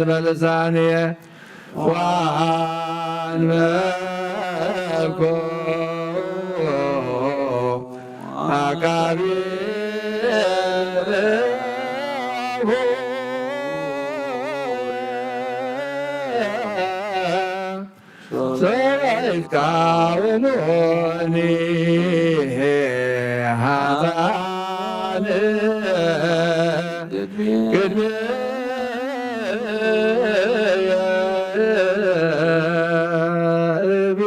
በልሳንየ ወአንበርኮ አቃቤ ሰበይት ካወሞኒ ኃጥኣን ቅድሜየ እቤ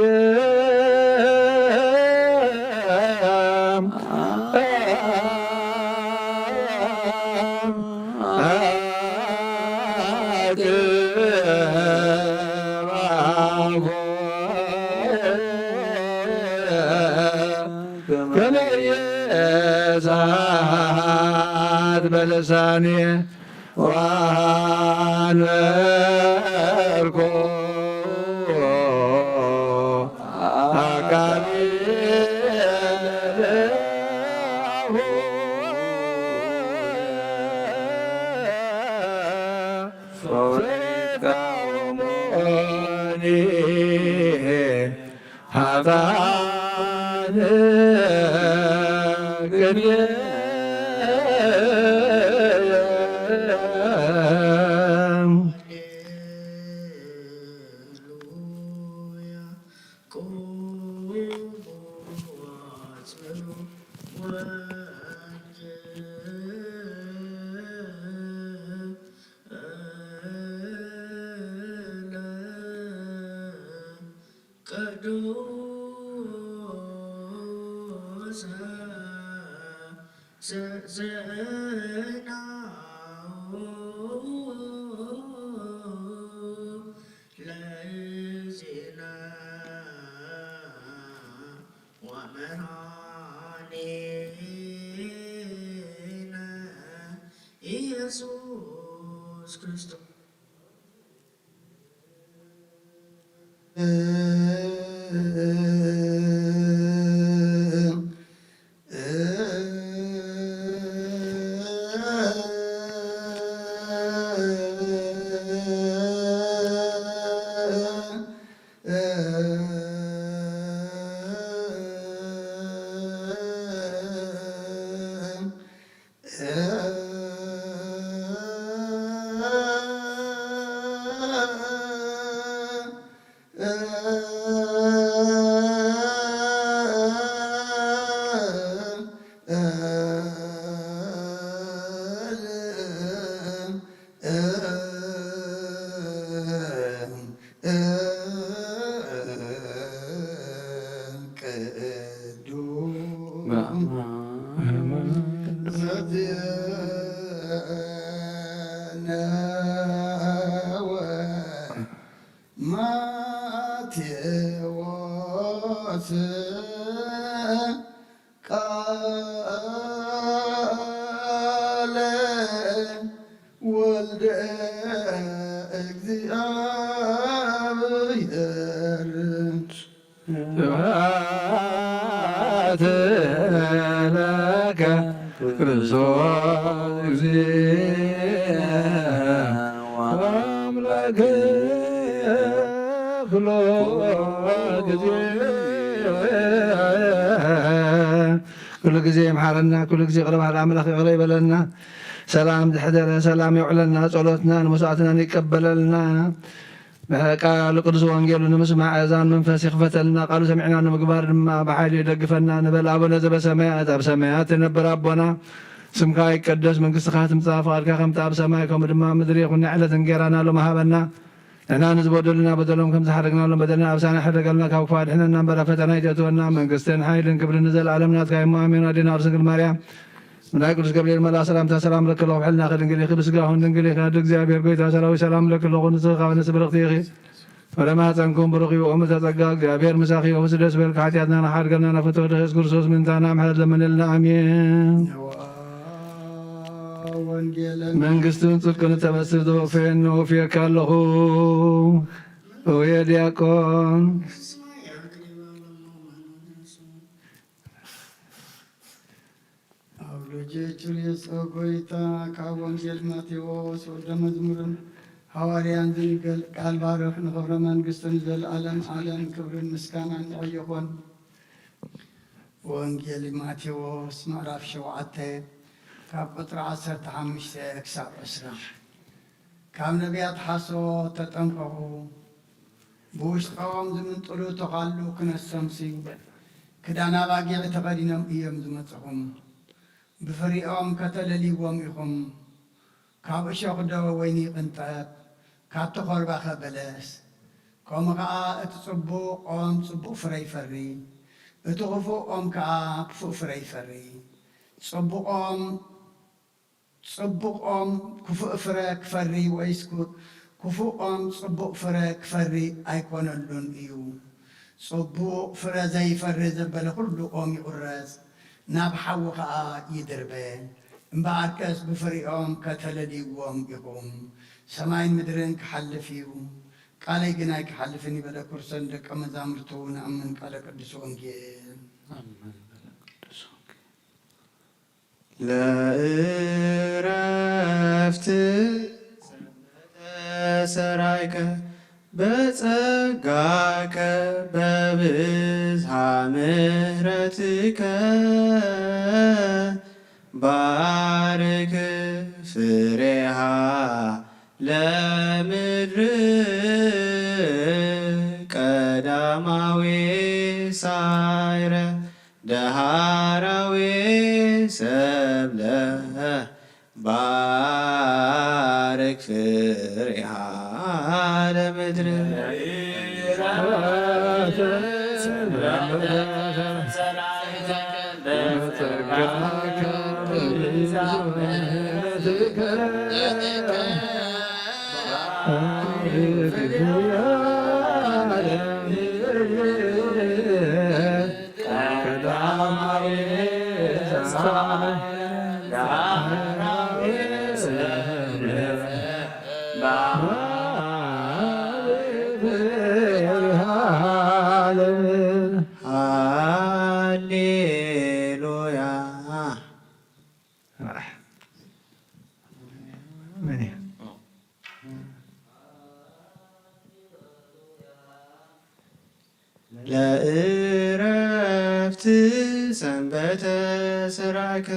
ከመ እሳት በልሳንየ ወአንበርኮ አቃቤ ለአፉ ሶበ ይትቃወሙኒ ኃጥኣን ቅድሜየ ቅዱስ ዘ- ዘናሁ ለእግዚእነ ወመድኃኒነ ኢየሱስ ክርስቶስ። ቴዎስ ቃለ ወልደ እግዚኣብሔር። ስብሐት ለከ ክርስቶስ እግዚእ ወአምላክ ኩሎ ግዜ። ኩሉ ግዜ ይምሓረና፣ ኩሉ ግዜ ይቕረ በሃል ኣምላኽ ይቕረ ይበለና። ሰላም ዝሕደረ ሰላም የውዕለና፣ ጸሎትና ንመስዋዕትናን ይቀበለልና። ቃሉ ቅዱስ ወንጌሉ ንምስማዕ ኣእዛን መንፈስ ይኽፈተልና፣ ቃሉ ሰሚዕና ንምግባር ድማ ብሓይሉ ይደግፈና ንበል። ኣቡነ ዘበሰማያት፣ ኣብ ሰማያት ትነብር ኣቦና፣ ስምካ ይቀደስ፣ መንግስትኻ ትምጻእ፣ ፍቓድካ ከምቲ ኣብ ሰማይ ከምኡ ድማ ኣብ ምድሪ ይኹን። ናይ ዕለት እንጌራና ሎሚ ሃበና። ንሕና ንዝበደሉና በደሎም ከም ዝሓደግናሎም በደልና ኣበሳና፣ ሕደገልና ካብ ክፉእ ኣድሕነና እምበር፣ ኣብ ፈተና ኣይተእትወና፣ መንግስትን ሓይልን ክብርን ንዘለኣለም ናትካ እሞ፣ ኣሜን። ኣዴና ቅድስት ድንግል ማርያም፣ ናይ ቅዱስ ገብርኤል መልኣክ ሰላምታ ሰላም ለኪ፣ ለኹ ብሕልና ድንግል ኢኺ፣ ብስጋኹን ድንግል ኢኺ፣ ኣደ እግዚኣብሔር ጎይታ ሰራዊት ሰላም ለኪ፣ ለኹ ንስኺ ካብ ኣንስቲ ብርኽቲ ኢኺ፣ ፍረ ማህፀንኩም ብሩኽ እዩ። ኦመ ተጸጋ እግዚኣብሔር ምሳኺ፣ ወፍሲ ደስ በልኪ፣ ሓጢኣትና ንሓድገልና፣ ናፈቶ ወደኺ የሱስ ክርስቶስ ምንታና ምሕረት ለምንልና፣ ኣሜን። ወንጌልን መንግስትን ጽድቅን ተመስል ዘወፈየኒ ወፍየካ ኣለኹ። እውየ ዲያቆን። ኣብ ልጅ ችርየሶ ጎይታ ካብ ወንጌል ማቴዎስ ወልደ መዝሙርን ሃዋርያን ዝንገል ቃል ባርኽ ንኽብረ መንግስትን ዘለዓለም ዓለም ክብርን ምስጋናን ንዑ ይኹን። ወንጌል ማቴዎስ ምዕራፍ ሸውዓተ ካብ ቁጽሪ ዓሰርተ ሓሙሽተ ክሳብ ዕስራ። ካብ ነቢያት ሓሶት ተጠንቀቑ። ብውሽጦም ዝምንጥሉ ተዃሉ ክነሶምሲ፣ ክዳን ኣባጊዕ ተኸዲኖም እዮም ዝመጽኹም። ብፍሪኦም ከተለልይዎም ኢኹም። ካብ እሾኽ ዶ ወይኒ ይቕንጠብ? ካብ ተኾርባኸ በለስ? ከምኡ ኸኣ እቲ ጽቡቕ ኦም ጽቡቕ ፍረ ይፈሪ፣ እቲ ኽፉእ ኦም ከኣ ክፉእ ፍረ ይፈሪ። ጽቡቕ ኦም ጽቡቕ ኦም ክፉእ ፍረ ክፈሪ ወይስ ኩ-፣ ክፉእ ኦም ጽቡቕ ፍረ ክፈሪ ኣይኮነሉን እዩ። ጽቡቕ ፍረ ዘይፈሪ ዘበለ ኩሉ ኦም ይቑረጽ፣ ናብ ሓዊ ኸኣ ይድርበ። እምበኣርከስ ብፍሪኦም ከተለልይዎም ኢኹም። ሰማይን ምድርን ክሓልፍ እዩ፣ ቃለይ ግን ኣይክሓልፍን እዩ በለ። ክርሰን ደቀ መዛሙርቱ ንኣምን ቃለ ቅዱስ ወንጌል። ለእረፍት ሰራይከ በጸጋከ በብዝሃ ምሕረትከ ባርክ ፍሬሃ ለምድር ቀዳማዊ ሳይረ ደሃራዊ ሰብለ ባርክ ፍሬሃ ለምድር። ሃሌሉያ። ለእረፍት ሰንበተ ስራከ።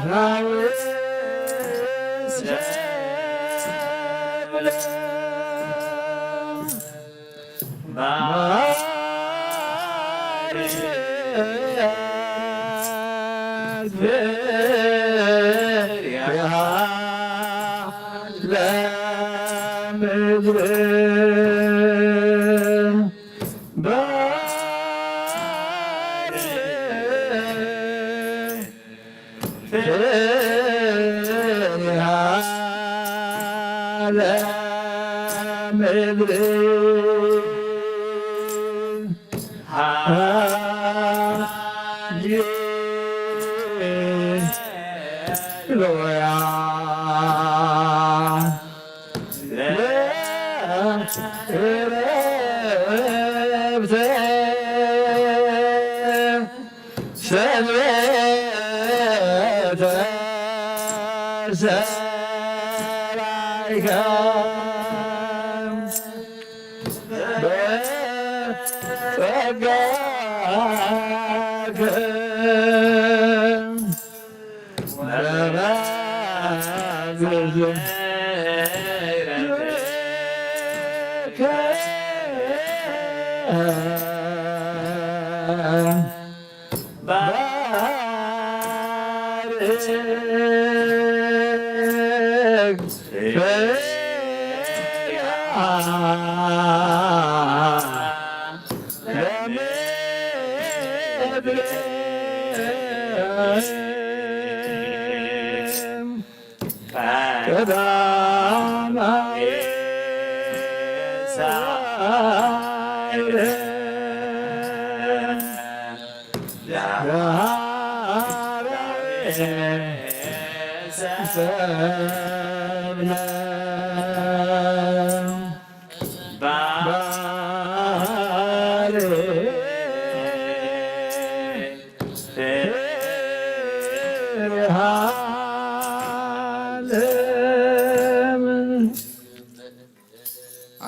ዳዊት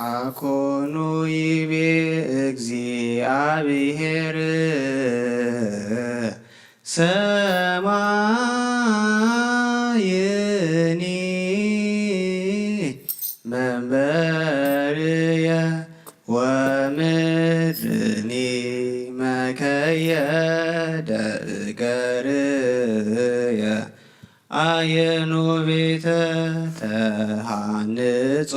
አኮኑ ይቤ እግዚአብሔር ሰማይኒ መንበርየ ወምድርኒ መከየ ደእገርየ። አየኑ ቤተ ተሃንጹ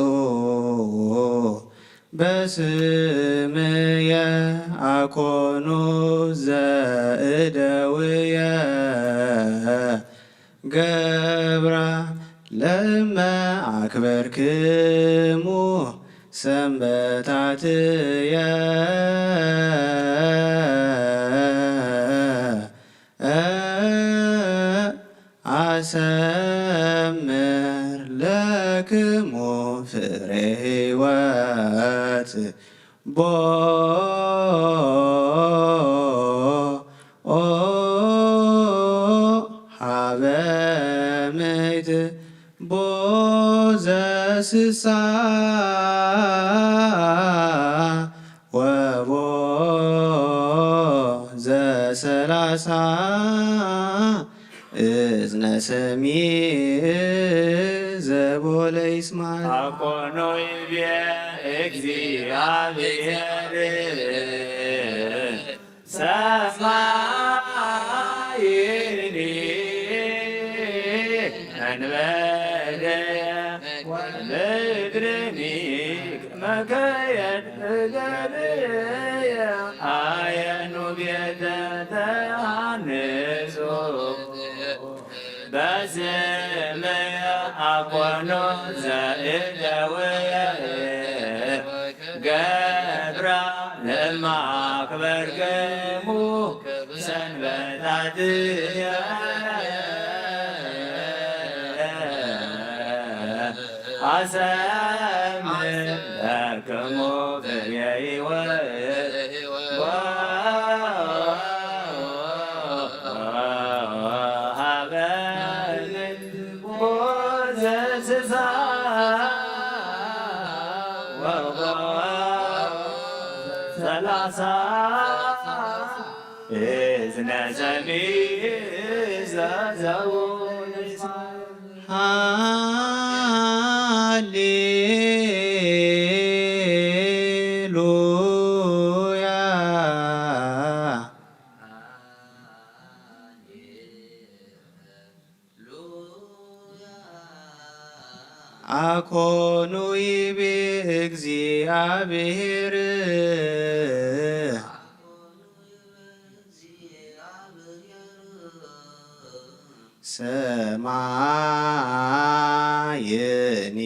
በስምየ አኮኑ ዘእደውየ ገብራ ለመ አክበርክሙ ሰንበታትየ። አሰምር ለክሙ ፍሬ ሕይወት ቦ ሀበ ምእት ቦ ዘስሳ ወቦ ዘሰላሳ እዝነ ሰሚዕ ዘቦ ለይስማዕ። አኮኑ ይቤ እግዚአብሔር ሰማይኒ እንበለ ወልግርኒ መከየድ እገብየ ኣየኑ ቤተ ተሃንጹ በስምየ ኣኮኑ ዘእደውየ ገብራ ለማክበርክሙ ሰንበታትየ ኣሰምር ለክሙ ፍሬ ሕይወት ወሃበኒ ዘስሳ ወጎ ሰላሳ እዝነ ሰሚዕ ዘዘውር ሃሌሉያ። አኮኑ ይቤ እግዚአብሔር ሰማይኒ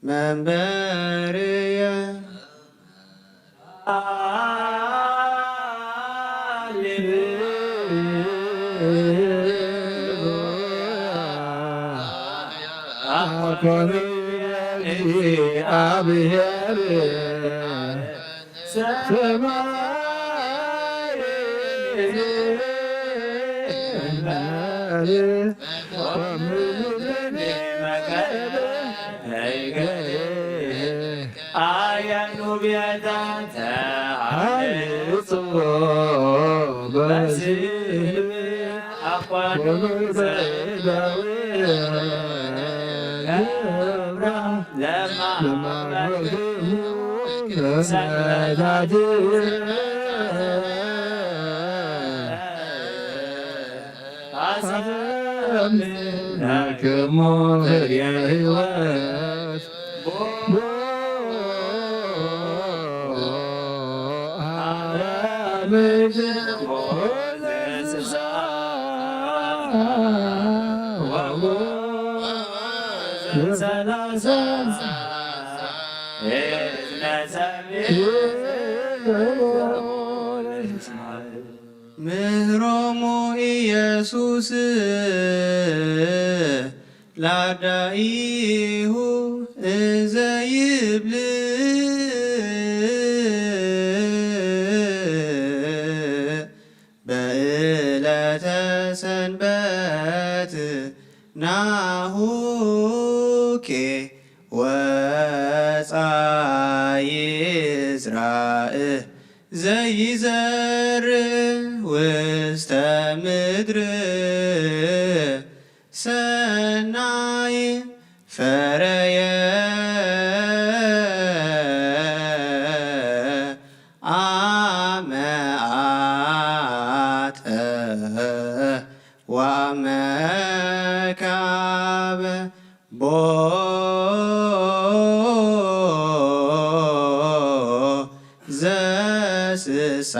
መንበርየ። አኮኑ እግዚአብሔር ሰማይ አያኑ ቤታ ተሃንጹ በስምህ አኳኑ ዘእደውየ ገብራ ለማክበርክሙ ሰንበታትየ አሰምር ለክሙ ፍሬ ሕይወት ምህሮሙ ኢየሱስ ላዳኢሁ እዘ ይብል በዕለተ ሰንበት ናሁኬ ወፃ ይዝራእ ዘይዘርእ ውስተ ምድር ሰናይ ፈረየ አመ አተ ወአመ ካበ ቦ ዘስሳ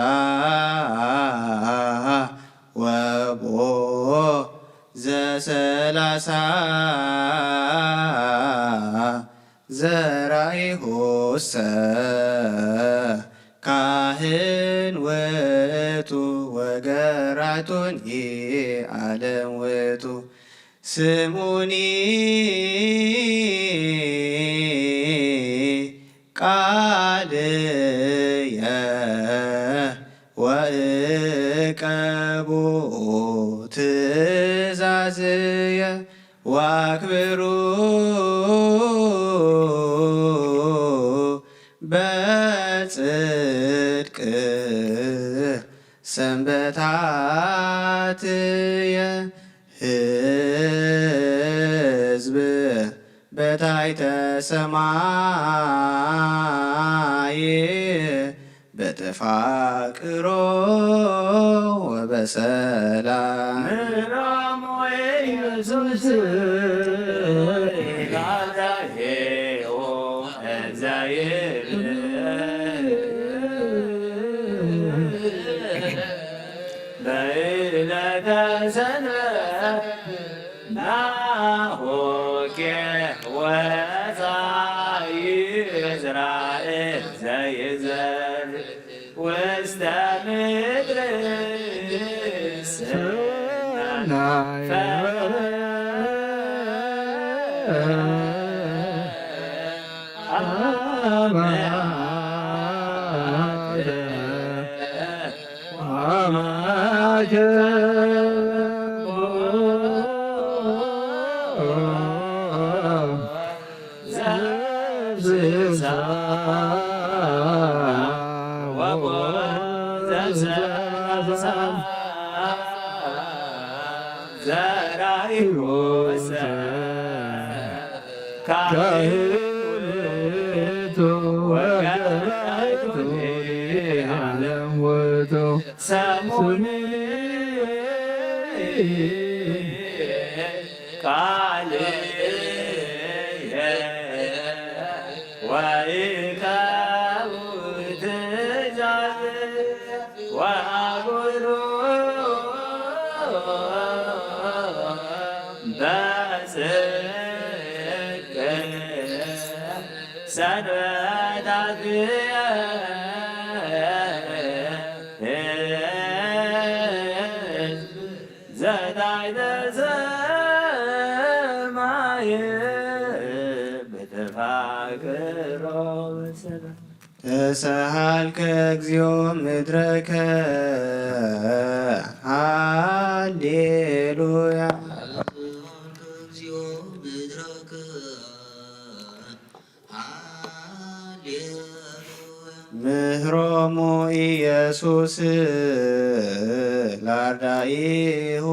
ወቦ ዘሰላሳ ዘራኢሁሰ ካህን ውእቱ ወገራይቶን ዓለም ውእቱ። ስሙኒ ቃልየ ወእቀቡ ትእዛዝየ ወአክብሩ በጽድቅ ሰንበታትየ። ሕዝብ በታሕተ ሰማይ በተፋቅሮ ወበሰላም። ምሮም ወኢየሱስ ላታሄዎ ዘይብል በዕለተ ሰንበት ናሆኬ ወፃኢ እዝራኤል ዘይዘር ውስተ ምድር ሰናይ አማተ አማተ ዘብዝዛ ወቦ ዘብዝዛ ዘራይቦ ካህን ውእቱ ወገባይቱ ዓለም ውእቱ ሰሙኒ ቃልየ ወይከውን ትእዛዝ ወአቡኑ በጽድቅ ሰንበታት ዘታሕተ ሰማይ በተፋቅሮ በሰላም። ተሰሃልከ እግዚኦ ምድረከ ሃሌሉያ። ምህሮሙ ኢየሱስ ላርዳኢሁ።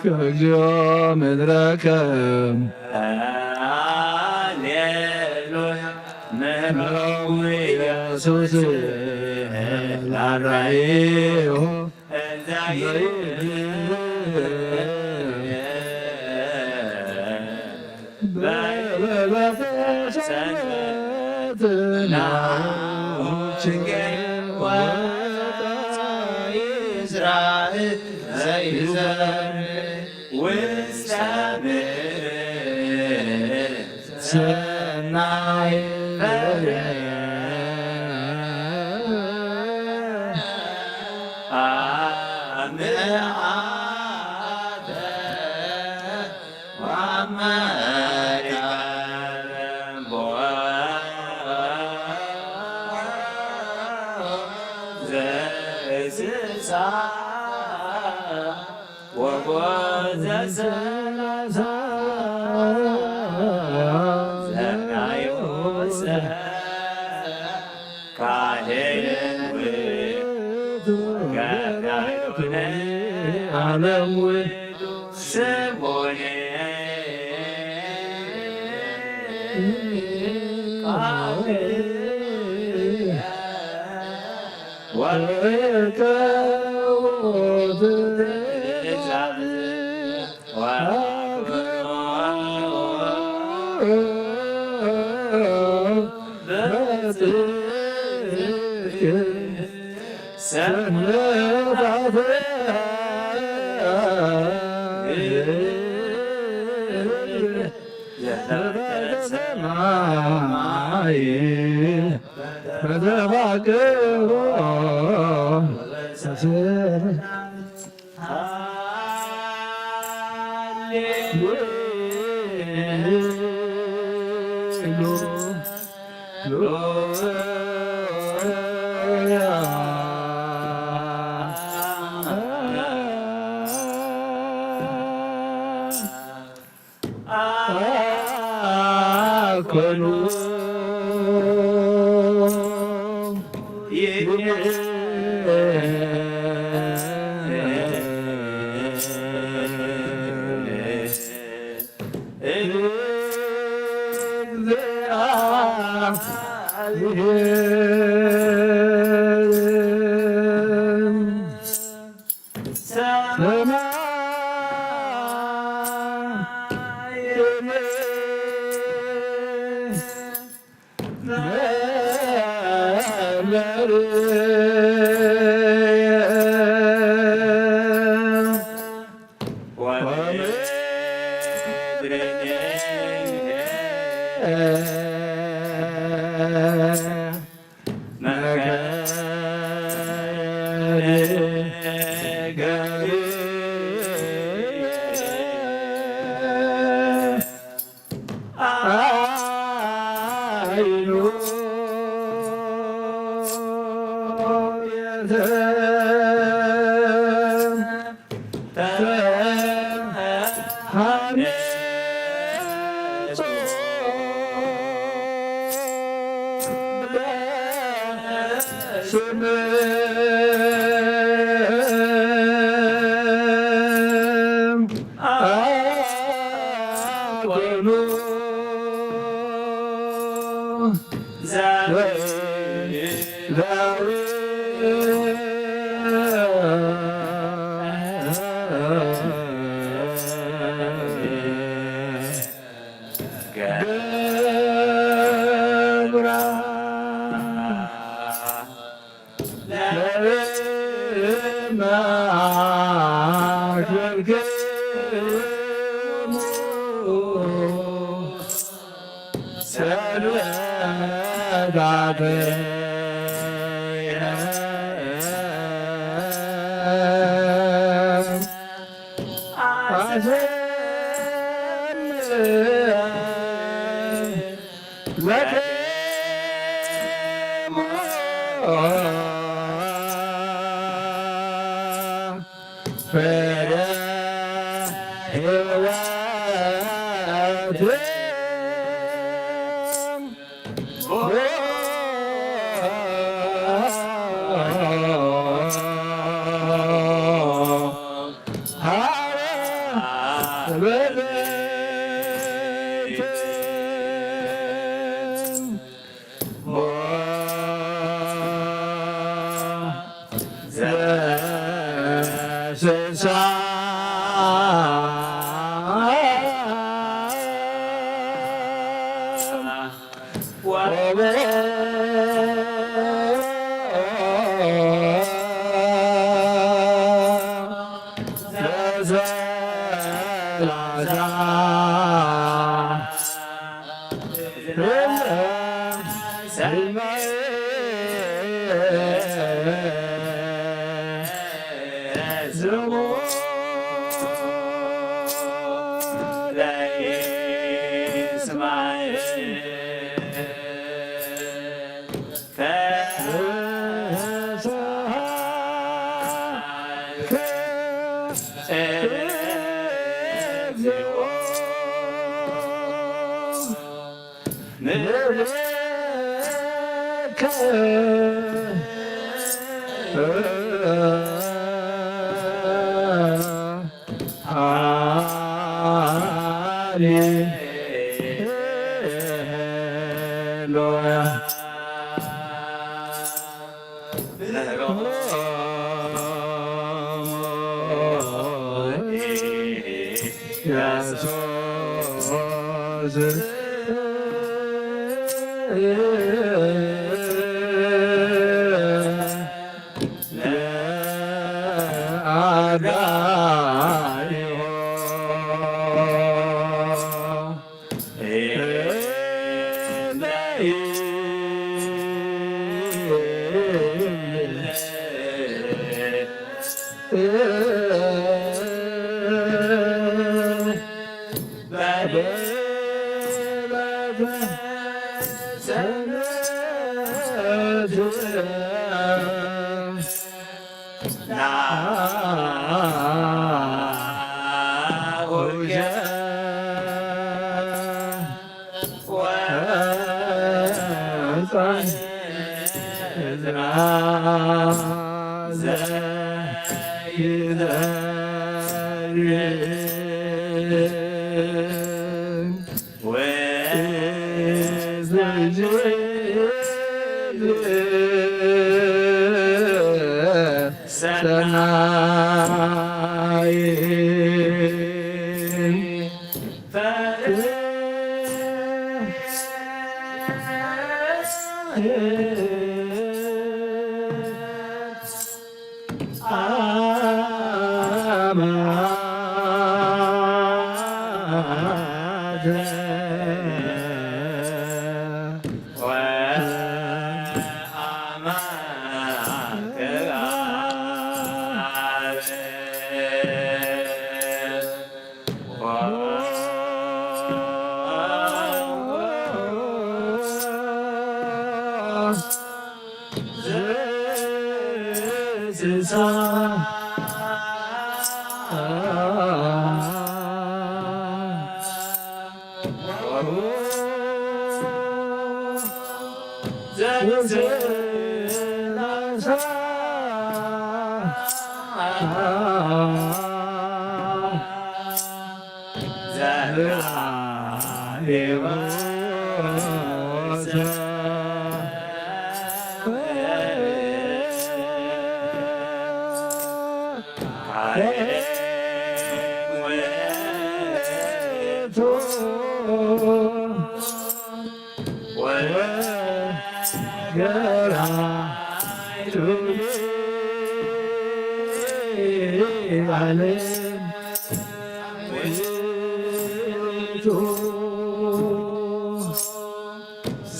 ከእግዚኦ ምድረከ ሃሌሉያ። ምህሮሙ ኢየሱስ ላርዳኢሁ። ሰናይ አምአተ ወአመሪካን ዘእስሳ ወቦዘ ሰላሳ ዘናዮሰ ካህን ውእቱ ገዳይነ ዓለም ውእቱ ስሙኒ ቃል ወልቀ ትእዛዝ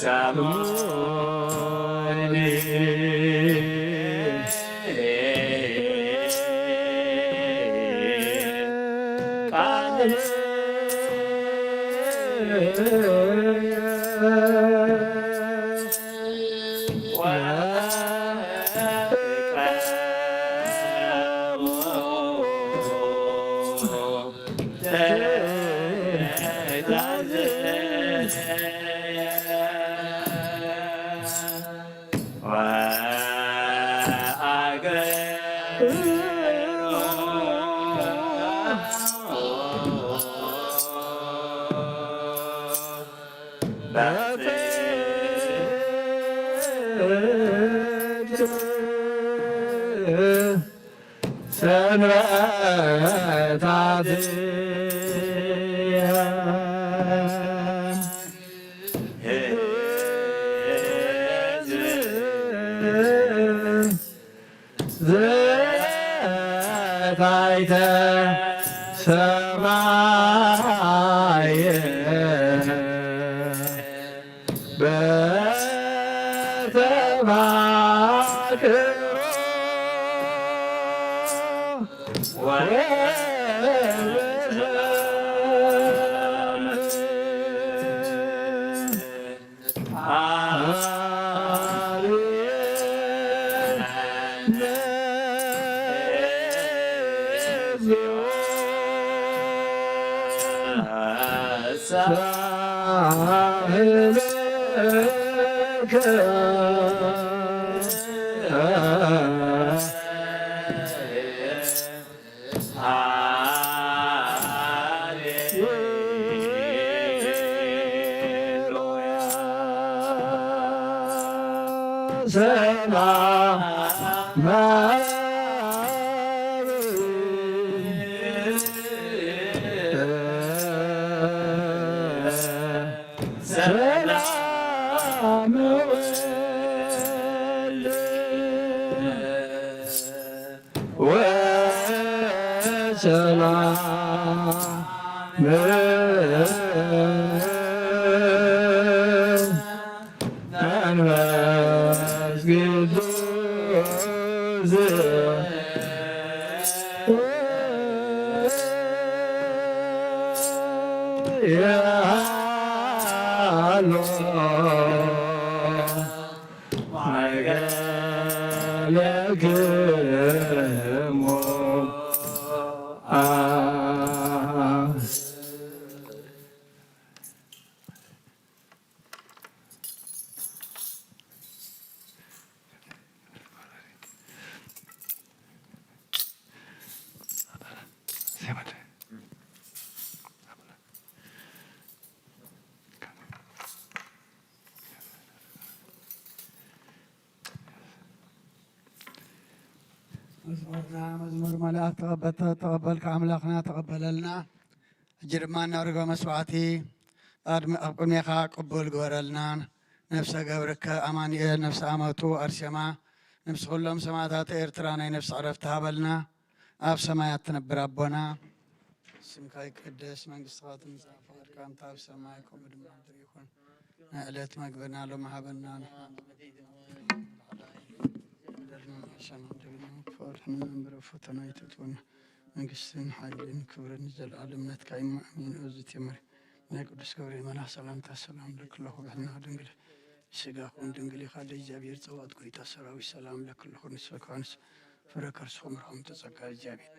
ሰናይ ሰንበታት ዘታይተ ሰማይ በተባክሮ ሰላም መንፈስ ቅዱስ ያሎ ማእከለ ክሙ አ መዝሙርና መዝሙር መላእክት ተቐበልተ ተቐበልካ ኣምላኽና ተቐበለልና። ሕጂ ድማ እናርገ መስዋዕቲ ኣድሚ ኣብ ቅድሜኻ ቅቡል ግበረልና። ነፍሰ ገብርከ ኣማኑኤል፣ ነፍሰ ኣመቱ ኣርሴማ፣ ነፍሲ ኩሎም ሰማዕታት ኤርትራ ናይ ነፍሲ ዕረፍቲ ሃበልና። ኣብ ሰማያት ትነብር ኣቦና፣ ስምካ ይቀደስ፣ መንግስትኻ ትምጻእ፣ ፍቓድካ እንተ ኣብ ሰማይ ከምኡ ድማ ምድሪ ይኹን። ናይ ዕለት መግብና ሎም ሃበና። ንሕና ፈርሕና እምበር ፈተና ኣይተእትወና። መንግስትን ሓይልን ክብርን ዘለዓለም ናትካ እዩ። ኣሜን። እዚ ትምህር ናይ ቅዱስ ገብርኤል መልኣኽ ሰላምታ ሰላም ለኪ ኣለኹ፣ ብሕልና ድንግል ስጋኹም ድንግል ኢኻ፣ ለእግዚኣብሔር ጸባኦት ጎይታ ሰራዊት ሰላም ለኪ ኣለኹ። ንስፈ ዮሐንስ ፍረ ከርስኹም ርኹም ተጸጋ እግዚኣብሔር።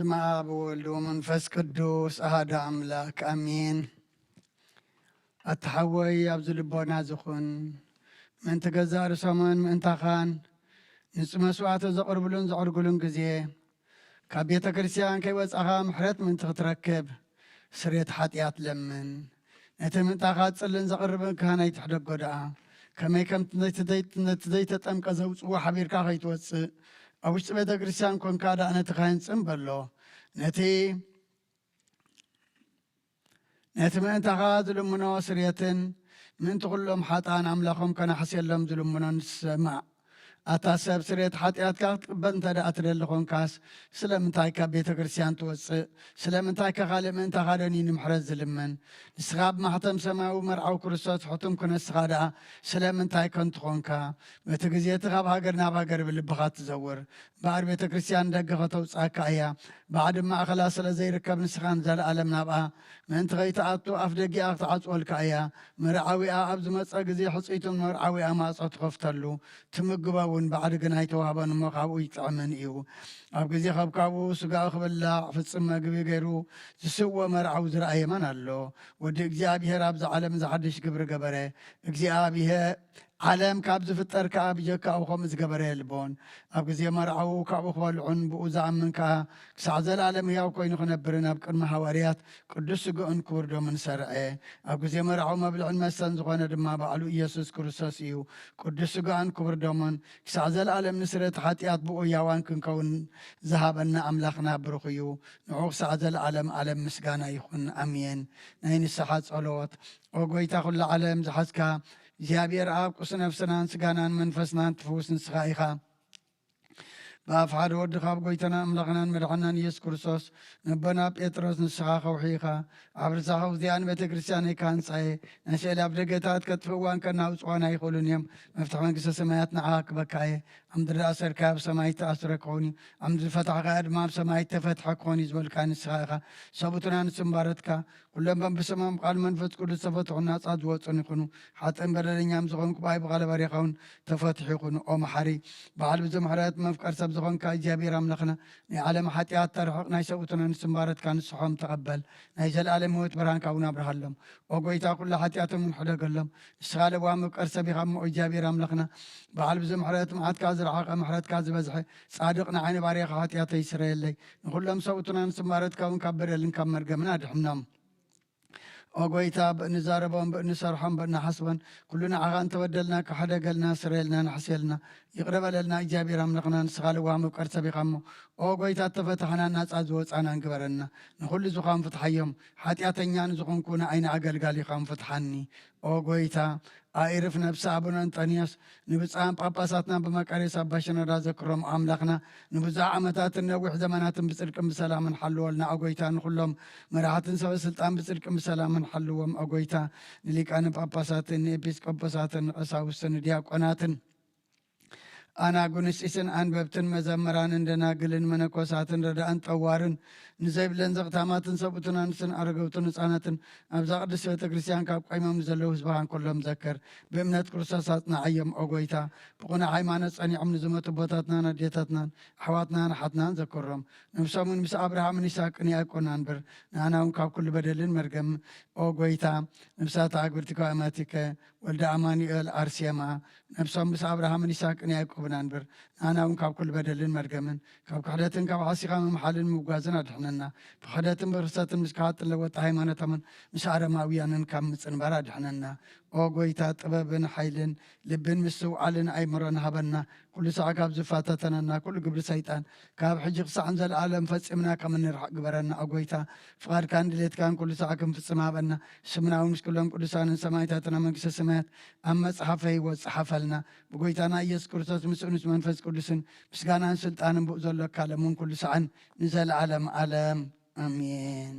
በስመ አብ ወወልድ ወመንፈስ ቅዱስ አሐዱ አምላክ አሜን። ኣታ ሓወይ ኣብዚ ልቦና ዝኹን፣ ምእንቲ ገዛእ ርእሶምን ምእንታኻን ንጽ-፣ መስዋዕቲ ዘቕርብሉን ዘዕርግሉን ግዜ፣ ካብ ቤተ ክርስቲያን ከይወጻኻ ምሕረት ምእንቲ ክትረክብ ስርየት ሓጢኣት ለምን። ነቲ ምእንታኻ ጽልን ዘቕርብን ካህን ኣይትሕደጎ ደኣ። ከመይ ከም ነቲ ዘይ-፣ ነቲ ዘይተጠምቀ ዘውጽዎ ሓቢርካ ከይትወጽእ፣ ኣብ ውሽጢ ቤተ ክርስቲያን ኮንካ ደኣ ነቲ ካህን ጽን በሎ። ነቲ፣ ነቲ ምእንታኻ ዝልምኖ ስርየትን ምእንቲ ኩሎም ሓጥኣን ኣምላኾም ከናሕስየሎም ዝልምኖን ስማዕ። ኣታ ሰብ፣ ስርየት ሓጢኣትካ ክትቅበል እንተ ደኣ ትደሊ ኾንካስ፣ ስለምንታይ ካብ ቤተ ክርስቲያን ትወጽእ? ስለምንታይ ከ ካልእ ምእንታኻ ደንዩ ንምሕረት ዝልምን? ንስኻ ኣብ ማሕተም ሰማያዊ መርዓዊ ክርስቶስ ሕቱም ክነስኻ ደኣ ስለምንታይ ከንቱ ኾንካ? በቲ ግዜ እቲ ካብ ሃገር ናብ ሃገር ብልብኻ ትዘውር። እምበኣር ቤተ ክርስቲያን ንደገ ከተውጽኣካ እያ። ባዕዲ ማእኸላ ስለ ዘይርከብ ንስኻ ንዘለኣለም ናብኣ ምእንቲ ከይትኣቱ ኣፍ ደጊኣ ክትዓጽወልካ እያ። መርዓዊኣ ኣብ ዝመጸ ግዜ ሕጽይቱ ንመርዓዊኣ ማዕጾ ትኸፍተሉ፣ ትምግቦ እውን ባዕዲ ግን ኣይተዋህቦን እሞ ካብኡ ይጥዕምን እዩ። ኣብ ግዜ ከብካቡ ስጋኡ ክብላዕ ፍጽም መግቢ ገይሩ ዝስዎ መርዓዊ ዝረኣየ መን ኣሎ? ወዲ እግዚኣብሔር ኣብዚ ዓለም እዚ ሓድሽ ግብሪ ገበረ። እግዚኣብሔር ዓለም ካብ ዝፍጠር ከኣ ብጀካኡ ከምኡ ዝገበረ የልቦን። ኣብ ግዜ መርዓኡ ካብኡ ክበልዑን ብኡ ዝኣምን ከኣ ክሳዕ ዘለኣለም ህያው ኮይኑ ክነብርን ኣብ ቅድሚ ሃዋርያት ቅዱስ ስግኡን ክቡር ደሙን ሰርዐ። ኣብ ግዜ መርዓኡ መብልዕን መስተን ዝኾነ ድማ ባዕሉ ኢየሱስ ክርስቶስ እዩ። ቅዱስ ስግኣን ክቡር ደሙን ክሳዕ ዘለኣለም ንስርየት ሓጢኣት ብኡ ህያዋን ክንከውን ዝሃበና ኣምላኽና ብሩኽ እዩ። ንዑ ክሳዕ ዘለኣለም ኣለም ምስጋና ይኹን። ኣሜን። ናይ ንስሓ ጸሎት። ኦ ጎይታ ኩሉ ዓለም ዝሓዝካ እግዚኣብሔር ኣብ ቁስ ነፍስናን ስጋናን መንፈስናን ትፍውስ ንስኻ ኢኻ። ብኣፍ ሓደ ወድኻ ኣብ ጎይታና ኣምላኽናን መድሓናን ኢየሱስ ክርስቶስ ነቦና ጴጥሮስ ንስኻ ከውሒ ኢኻ። ኣብ ርሳኻ ውዚኣን ቤተ ክርስቲያነይ ካንጻየ ናይ ስእሊ ኣብ ደገታት ከጥፍእዋን ከናውጽዋን ኣይኽእሉን እዮም። መፍትሒ መንግስተ ሰማያት ንዓኻ ክበካ እየ። ዓምዲ ዝኣሰርካዮ ኣብ ሰማይ ዝተኣስረ ክኸውን እዩ። ዓምዲ ዝፈታሕካዮ ድማ ኣብ ሰማይ ዝተፈትሐ ክኾን እዩ ዝበልካ ንስኻ ኢኻ። ሰብኡትና ንስምባረትካ ኩሎም በብስሞም ቃል መንፈስ ቅዱስ ተፈትሑ ናጻ ዝወጹን ይኹኑ። ሓጥእን በደለኛም ዝኾንኩ ብኣይ ብቓለ ባሪኻውን ተፈትሑ ይኹኑ። ኦ መሓሪ በዓል ብዙ ምሕረት መፍቀር ሰብ ዝኾንካ እግዚኣብሔር ኣምላኽና ናይ ዓለም ሓጢኣት ተርሕቕ ናይ ሰብኡትና ንስምባረትካ ንስሖም ተቐበል። ናይ ዘለኣለም ህይወት ብርሃንካ እውን ኣብርሃሎም። ኦ ጎይታ ኩሉ ሓጢኣቶም እውን ሕደገሎም። ንስኻ ለዋህ መፍቀር ሰብ ኢኻ እሞ እግዚኣብሔር ኣምላኽና በዓል ብዙ ምሕረት መዓትካ ዝረሓቐ ምሕረትካ ዝበዝሐ ጻድቕ ንዓይ ንባርያኻ ሓጢኣተይ ይስረየለይ። ንኹሎም ሰብኡትና ንስምባረትካ እውን ካብ በደልን ካብ መርገምን ኣድሕኖም። ኦ ጎይታ ብእንዛረቦም ብእንሰርሖም ብእንሓስቦን ኩሉ ንዓኻ እንተበደልና ክሕደገልና ስረየልና ንሕስየልና ይቕረ በለልና እግዚኣብሔር ኣምላኽና ንስኻ ለዋህ መፍቀር ሰብ ኢኻ እሞ ኦ ጎይታ እተፈታሕና ናጻ ዝወጻና ንግበረና። ንኹሉ ዝኾን ፍትሓዮም። ሓጢኣተኛ ንዝኾንኩ ንኣይኒ ኣገልጋሊኻም ፍትሓኒ። ኦ ጎይታ ኣኢርፍ ነብሲ ኣቡነ እንጠንዮስ ንብፁዓን ጳጳሳትና ብመቃርዮስ ኣባ ሽኖዳ ዘክሮም ኣምላኽና ንብዙሕ ዓመታትን ነዊሕ ዘመናትን ብጽድቅን ብሰላምን ሓልወልና ኣጎይታ ንኹሎም መራሕትን ሰበ ስልጣን ብጽድቅን ብሰላምን ሓልዎም ኣጎይታ ንሊቃነ ጳጳሳትን ንኤጲስቆጶሳትን ንቀሳውስትን ንዲያቆናትን ኣናጉንስጢስን ኣንበብትን መዘምራንን ደናግልን መነኮሳትን ረዳእን ጠዋርን ንዘይብለን ዘኽታማትን ሰብኡትን ኣንስትን ኣረገውትን ህፃናትን ኣብዛ ቅድስት ቤተ ክርስቲያን ካብ ቆይሞም ንዘለዉ ህዝብኻን ኩሎም ዘክር። ብእምነት ክርስቶስ ኣጽንዓዮም ኦ ጎይታ። ብቕኑዕ ሃይማኖት ጸኒዖም ንዝሞቱ ኣቦታትናን ኣዴታትናን ኣሕዋትናን ኣሓትናን ዘክሮም። ነብሶምን ምስ ኣብርሃምን ይስሐቅን ያዕቆብን ኣንብር። ንኣና እውን ካብ ኩሉ በደልን መርገምን ኦ ጎይታ። ነብሳት ኣግብርቲካ ኣማቲከ ወልደ ኣማኑኤል ኣርሴማ ነብሶም ምስ ኣብርሃምን ይስሐቅን ያዕቆብን ኣንብር። ንኣና እውን ካብ ኩሉ በደልን መርገምን ካብ ክሕደትን ካብ ሓሲኻ ምምሓልን ምጉዓዝን ኣድሕነና። ብክሕደትን ብርክሰትን ምስ ክሓጥን ለወጢ ሃይማኖቶምን ምስ ኣረማውያንን ካብ ምጽንባር ኣድሕነና። ኦ ጎይታ ጥበብን ሓይልን ልብን ምስትውዓልን ኣይምሮን ሃበና። ኩሉ ሳዕ ካብ ዝፈታተነና ኩሉ ግብሪ ሰይጣን ካብ ሕጂ ክሳዕ ንዘለኣለም ፈጺምና ከም እንርሕቕ ግበረና። ኦ ጎይታ ፍቓድካን ድሌትካን ኩሉ ሳዕ ክንፍጽም ሃበና። ስምና እውን ምስ ኩሎም ቅዱሳንን ሰማዕታትን ኣብ መንግስተ ሰማያት ኣብ መጽሓፈ ህይወት ጸሓፈልና። ብጎይታና ኢየሱስ ክርስቶስ ምስኡን ምስ መንፈስ ቅዱስን ምስጋናን ስልጣንን ብኡ ዘሎ ካለሙን ኩሉ ሳዕን ንዘለዓለም ዓለም ኣሜን።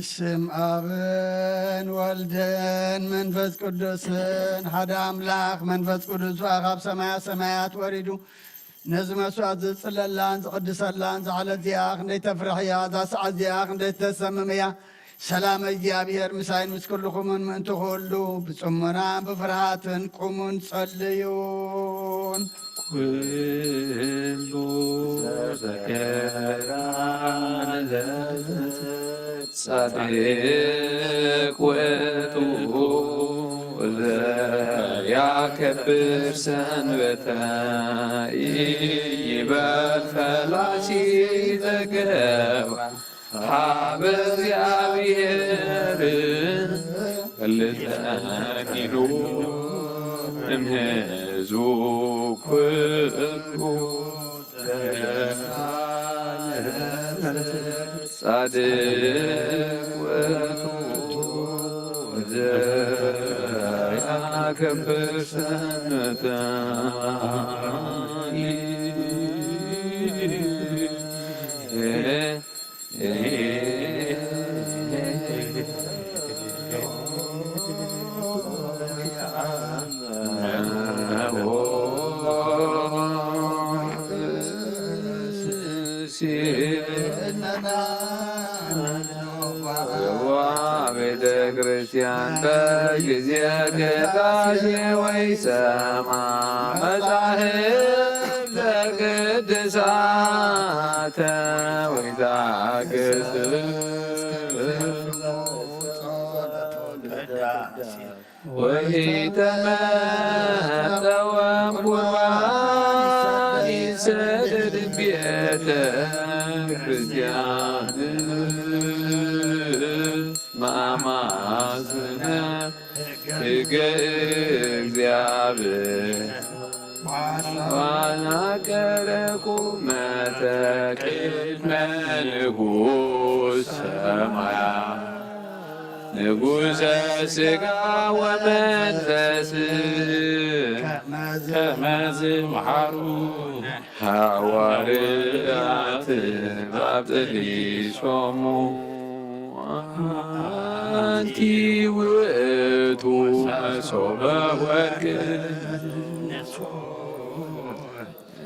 ስም ኣብን ወልድን መንፈስ ቅዱስን ሓደ ኣምላኽ። መንፈስ ቅዱስ ኸኣ ካብ ሰማያ ሰማያት ወሪዱ ነዚ መስዋዕት ዝጽለላን ዝቕድሰላን፣ እዛ ዕለት እዚኣ ክንደይ ተፍርሕ እያ፣ እዛ ሰዓት እዚኣ ክንደይ ተሰምም እያ። ሰላም እግዚኣብሔር ምሳይን ምስ ኩልኹምን ምእንቲ ኩሉ ብጽሞናን ብፍርሃትን ቁሙን ጸልዩን። ኩሉ ዘከራ ለጻድቅ ውእቱ ዘያከብር ሰንበተ ይበል ፈላሲ ዘገባ ሀበ እግዚአብሔር ልጸኒሉ እምህዙ ኩሉ ጻድቅ ውእቱ ዘያከብር ሰንበተ። ቤተ ክርስቲያን በጊዜ ቅዳሴ ወይ ሰማ መጻሕፍተ ቅድሳተ ወይ ዛግስ ወኢተመጠወ ቁርባን ይሰደድ ቤተ ክርስቲያን ማማስነ ሕገ እግዚኣብሔር ዋና ቀረቁ መተቅድመ ንጉሥ ሰማያ ንጉሰ ሥጋ ወመንፈስ ከመዝ መሃሩ ሃዋርያት ባብጥሊሶሙ አንቲ ውእቱ መሶበ ወርቅ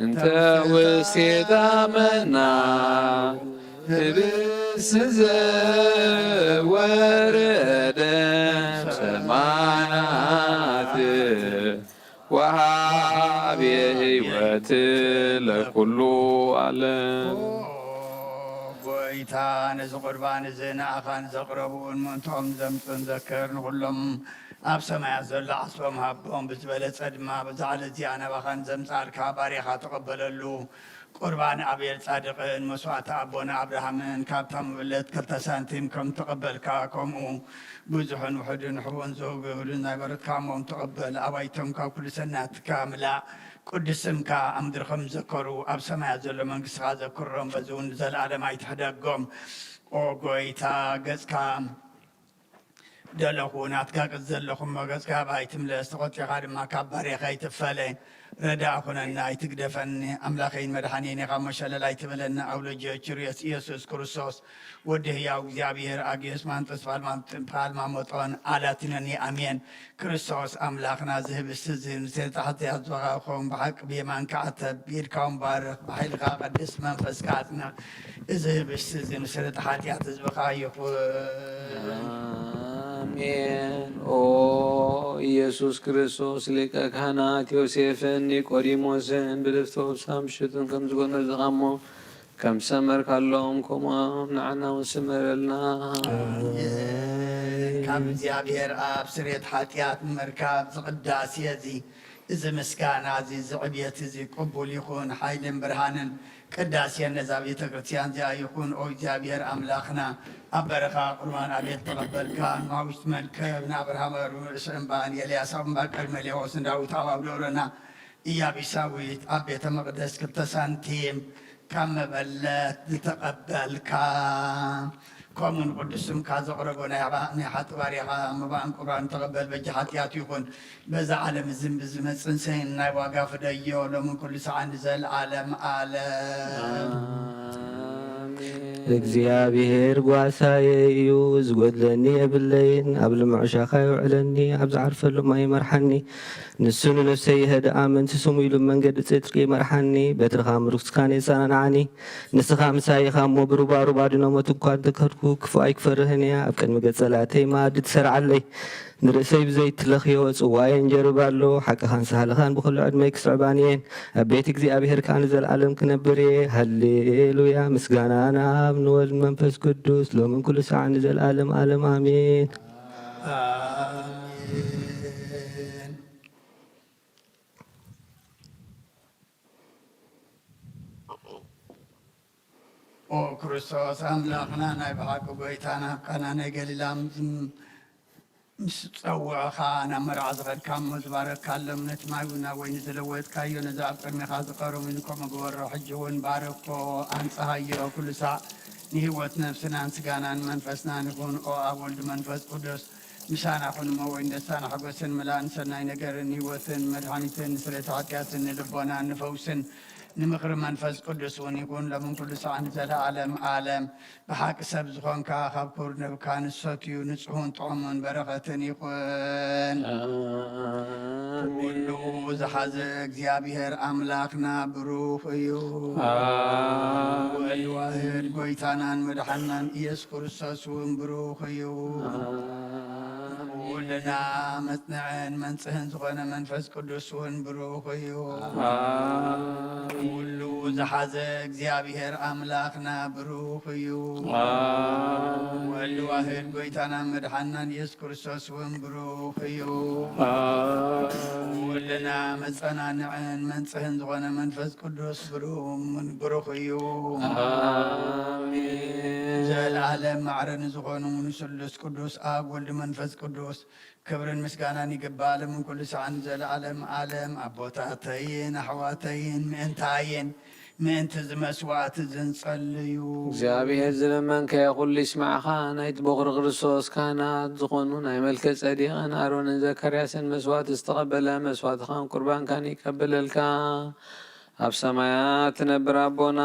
እንተ ውስቴታ መና ህብስ ዘወረደ ሰማያት ወሃቤ ሕይወት ለኩሉ ዓለም። ጎይታ ነዚ ቁርባን እዚ ንኣኻን ዘቕረቡን ምእንቶም ዘምፁን ዘክር ንኹሎም ኣብ ሰማያት ዘሎ ዓስቦም ሃቦም ብዝበለጸ ድማ በዛ ዕለት እዚኣ ናባኻን ዘምጻልካ ባሪኻ ተቐበለሉ። ቁርባን ኣቤል ጻድቕን መስዋዕቲ ኣቦና ኣብርሃምን ካብታ ምብለት ክልተ ሳንቲም ከም ተቐበልካ ከምኡ ብዙሕን ውሑድን ሕቡን ዝህብህሉን ናይ በረትካ እሞም ተቐበል። ኣባይቶም ካብ ኩሉ ሰናትካ ምላእ ቅዱስ ስምካ ኣብ ምድሪ ከም ዝዘከሩ ኣብ ሰማያት ዘሎ መንግስትኻ ዘክሮም በዚ እውን ንዘለኣለም ኣይትሕደጎም። ኦ ጎይታ ገጽካ ደለኹ ናትካ ቅጽ ዘለኹ እሞ ገጽካ ኣባይ ትምለስ ተቖጢኻ ድማ ካብ ባርያኻ ኣይትፈለ። ረዳእ ኩነኒ ኣይትግደፈኒ ኣምላኸይን መድሓኒን ኢኻ እሞ ሸለል ኣይትበለኒ። ኣውሎጅዮ ችርዮስ ኢየሱስ ክርስቶስ ወዲ ህያው እግዚኣብሔር ኣግዮስ ማንጦስ ፓልማጦን ኣላቲኖኒ ኣሜን። ክርስቶስ ኣምላኽና እዚ ህብስቲ እዚ ንስርየት ሓጢኣት ዝወሃብኹም ብሓቂ ብየማንካ ዓተብ ብኢድካ እውን ባርኽ ብሓይልካ ቀድስ መንፈስካ ኣጽንዕ። እዚ ህብስቲ እዚ ንስርየት ሓጢኣት ህዝብኻ ይኹን። ኣሜን። ኦ ኢየሱስ ክርስቶስ ሊቀ ካህናት ዮሴፍን ኒቆዲሞስን ብልፍቶ ብሳምሽቱን ከም ዝጎነዝኻሞ ከም ሰመርካሎም ከምኦም ንዓና እውን ስመረልና። ካብ እግዚኣብሔር ኣብ ስርየት ሓጢኣት ንምርካብ ዝቕዳሴ እዚ እዚ ምስጋና እዚ እዚ ዕብየት እዚ ቅቡል ይኹን። ሓይልን ብርሃንን ቅዳሴን ነዛ ቤተ ክርስቲያን እዚኣ ይኹን። ኦ እግዚኣብሔር ኣምላኽና ኣብ በረኻ ቁርባን ኣቤል ተቐበልካ ንማውሽቲ መርከብ ንኣብርሃም ርእሲ እምባ ንኤልያስ ኣብ እምባ ቀርሜሌዎስ ንዳዊት ኣብ ኣብሎሮና ኢያቢሳዊት ኣብ ቤተ መቕደስ ክልተ ሳንቲም ካብ መበለት ዝተቐበልካ ከምኡ ንቅዱስ ስምካ ዘቕረቦ ናይ ሓጢ ባርያኻ መባእን ቁርባን ተቐበል። በጃ ሓጢኣቱ ይኹን በዛ ዓለም እዝን ብዝመጽን ሰይን ናይ ዋጋ ፍደዮ ሎምን ኩሉ ሰዓን ንዘለዓለም ዓለም። ኣሜን። እግዚኣብሔር ጓሳየ እዩ፣ ዝጎድለኒ የብለይን። ኣብ ልሙዕ ሻኻ የውዕለኒ፣ ኣብ ዝዓርፈሉ ማይ ይመርሓኒ። ንሱ ንነፍሰይ የህድኣ፣ ምእንቲ ስሙ ኢሉ መንገዲ ጽድቂ ይመርሓኒ። በትርኻ ምርኩስካን የጸናንዓኒ። ንስኻ ምሳይ ኢኻ እሞ፣ ብሩባሩብ ኣድኖ፣ ሞት እኳ እንተከድኩ፣ ክፉእ ኣይክፈርህን እየ። ኣብ ቅድሚ ገጸ ላእተይ መኣዲ ትሰርዓለይ። ንርእሰይ ብዘይትለኽዮ ጽዋየን ጀርብ ኣሎ። ሓቅኻን ሳህልኻን ብኹሉ ዕድመይ ክስዕባኒ እየን። ኣብ ቤት እግዚኣብሔር ከኣ ንዘለኣለም ክነብር እየ። ሃሌሉያ! ምስጋና ንኣብ ንወልድ መንፈስ ቅዱስ፣ ሎምን ኩሉ ሰዓት ንዘለኣለም ኣለም ኣሜን። ኣሜን። ኦ ክርስቶስ ኣምላኽና፣ ናይ ብሓቂ ጎይታና፣ ኣብ ቃና ናይ ገሊላ ምስ፣ ምስ ጸውዕኻ ናብ መርዓ ዝኸድካ እሞ ዝባረካሎም፣ ነቲ ማይ እውን ናብ ወይኒ ዝለወጥካዮ፣ ነዚ ኣብ ቅድሜኻ ዝቐረቡ ከምኡ ግበሮ። ሕጂ እውን ባርኮ፣ ኣንጽሃዮ፣ ኩሉ ሳዕ ንህይወት ነፍስናን ስጋናን መንፈስናን ይኹን። ኦ ኣብ ወልድ መንፈስ ቅዱስ ምሳና ኩን እሞ፣ ወይን ደስታን ሓጎስን ምልኣን ሰናይ ነገርን ህይወትን መድሓኒትን ስርየተ ሓጢኣትን ንልቦናን ንፈውስን ንምኽሪ መንፈስ ቅዱስ እውን ይኹን፣ ሎምን ኩሉ ሰዓት ንዘለዓለም ዓለም። ብሓቂ ሰብ ዝኾንካ፣ ካብ ክቡር ነብካ ንሰትዩ ንጹሑን ጥዑምን በረኸትን ይኹን። ኣሜን። ኩሉ ዝሓዘ እግዚኣብሔር ኣምላኽና ብሩኽ እዩ። ኣሜን። ወልድ ዋህድ ጎይታናን መድሓናን ኢየሱስ ክርስቶስ እውን ብሩኽ እዩ። ኣሜን። ኩልና መጽንዕን መንጽህን ዝኾነ መንፈስ ቅዱስ እውን ብሩኽ እዩ። ኣሜን። ኩሉ ዝሓዘ እግዚኣብሔር ኣምላኽና ብሩኽ እዩ። ኣሜን። ወልድ ዋህድ ጎይታና መድሓናን ኢየሱስ ክርስቶስ እውን ብሩኽ እዩ። ኣሜን። ኩልና መጸናንዕን መንጽህን ዝኾነ መንፈስ ቅዱስ ብሩ-፣ ብሩኽ እዩ። ኣሜን። ዘለዓለም ማዕረ ንዝኾኑ ንስሉስ ቅዱስ ኣብ ወልድ መንፈስ ቅዱስ ክብርን ምስጋናን ይግባእ፣ ሎምን ኩሉ ሰዓን ንዘለዓለም ዓለም። ኣቦታተይን ኣሕዋተይን፣ ምእንታይን ምእንቲ እዚ መስዋዕቲ እዚ ንጸልዩ። እግዚኣብሔር ዝለመንካዮ ኩሉ ይስማዕኻ። ናይቲ በኹሪ ክርስቶስ ካህናት ዝኾኑ ናይ መልከ ጸዴቅን ኣሮንን ዘካርያስን መስዋዕቲ ዝተቐበለ፣ መስዋዕትኻን ቁርባንካን ይቀበለልካ። ኣብ ሰማያት ትነብር ኣቦና፣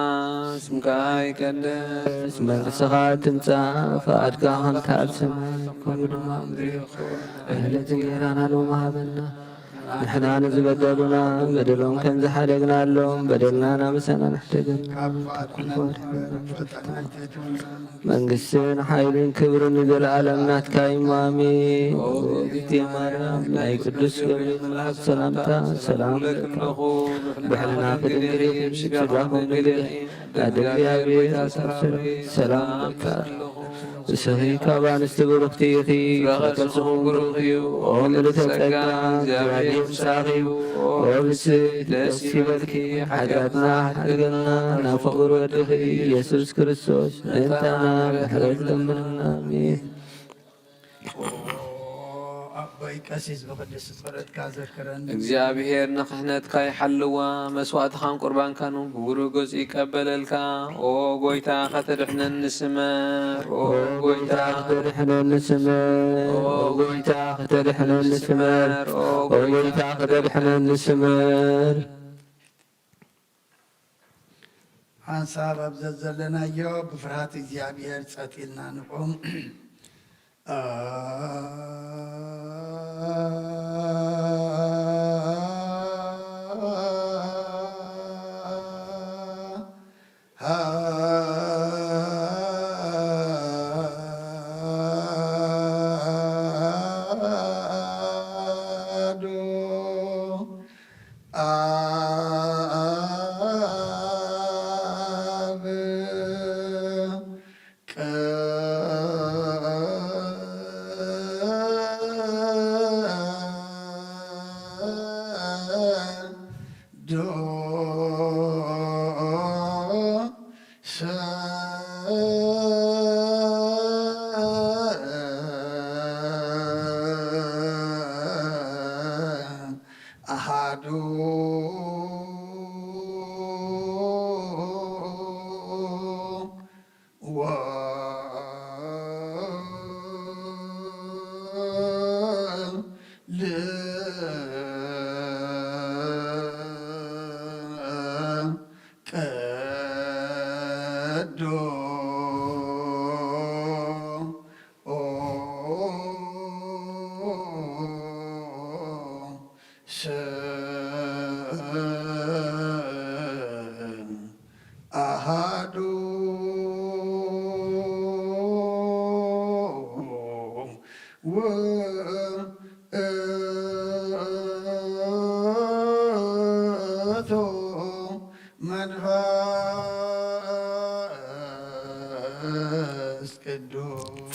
ስምካ ይቀደስ፣ መንግስትኻ ትምጻእ፣ ፍቓድካ ከምቲ ኣብ ሰማይ ከምኡ ድማ ኣብ ምድሪ ይኹን። ዕለት እንጀራና ሎሚ ሃበና፣ ንሕና ንዝበደሉና በደሎም ከም ዝሓደግናሎም በደልና ናምሳና ንሕደገና። መንግስትን ሓይልን ክብርን ንዘለኣለም ናትካ እዩ። ኣሜን። ኦ እግዝእትየ ማርያም፣ ናይ ቅዱስ ገብርኤል መልኣክ ሰላምታ ሰላም እብለኪ ኣለኹ። ብሕልና ክድንግል ኢኺ፣ ስጋኹም ድንግል ኢኺ። ኣደ እግዚኣብሔር፣ ሰላም እብለኪ ኣለኹ። ንስኺ ካብ ኣንስቲ ብሩኽቲ ኢኺ፣ ፍረ ከርስኺ ብሩኽ እዩ። ኦ ምልዕተ ጸጋ፣ እግዚኣብሔር ምሳኺ እዩ። ኦ ብስቲ ደስ ይበልኪ፣ ሓጢኣትና ሓድገልና፣ ናብ ፍቑር ወድኺ ኢየሱስ ክርስቶስ ምእንታና ምሕረት ለምንና። ኣሜን። ኦ ኣቦይ ቀሲስ፣ ብቅድስቲ ጸሎትካ ዘክረኒ። እግዚኣብሔር ንክሕነትካ ይሓልዋ፣ መስዋዕትኻን ቁርባንካን እውን ብብሩህ ገጹ ይቀበለልካ። ኦ ጎይታ፣ ከተድሕነኒ ስመር። ኦ ጎይታ፣ ከተድሕነኒ ስመር። ኦ ጎይታ፣ ከተድሕነኒ ስመር። ኦ ጎይታ፣ ከተድሕነኒ ስመር። ሓንሳብ ኣብ ዘዘለናዮ ብፍርሃት እግዚኣብሔር ጸጥ ኢልና ንቁም። ኣሐዱ ኣብ ቅዱስ ኣሃዱ ወወልድ ቅዱስ ስም ኣሃዱ ውእቱ መንፈስ ቅዱስ።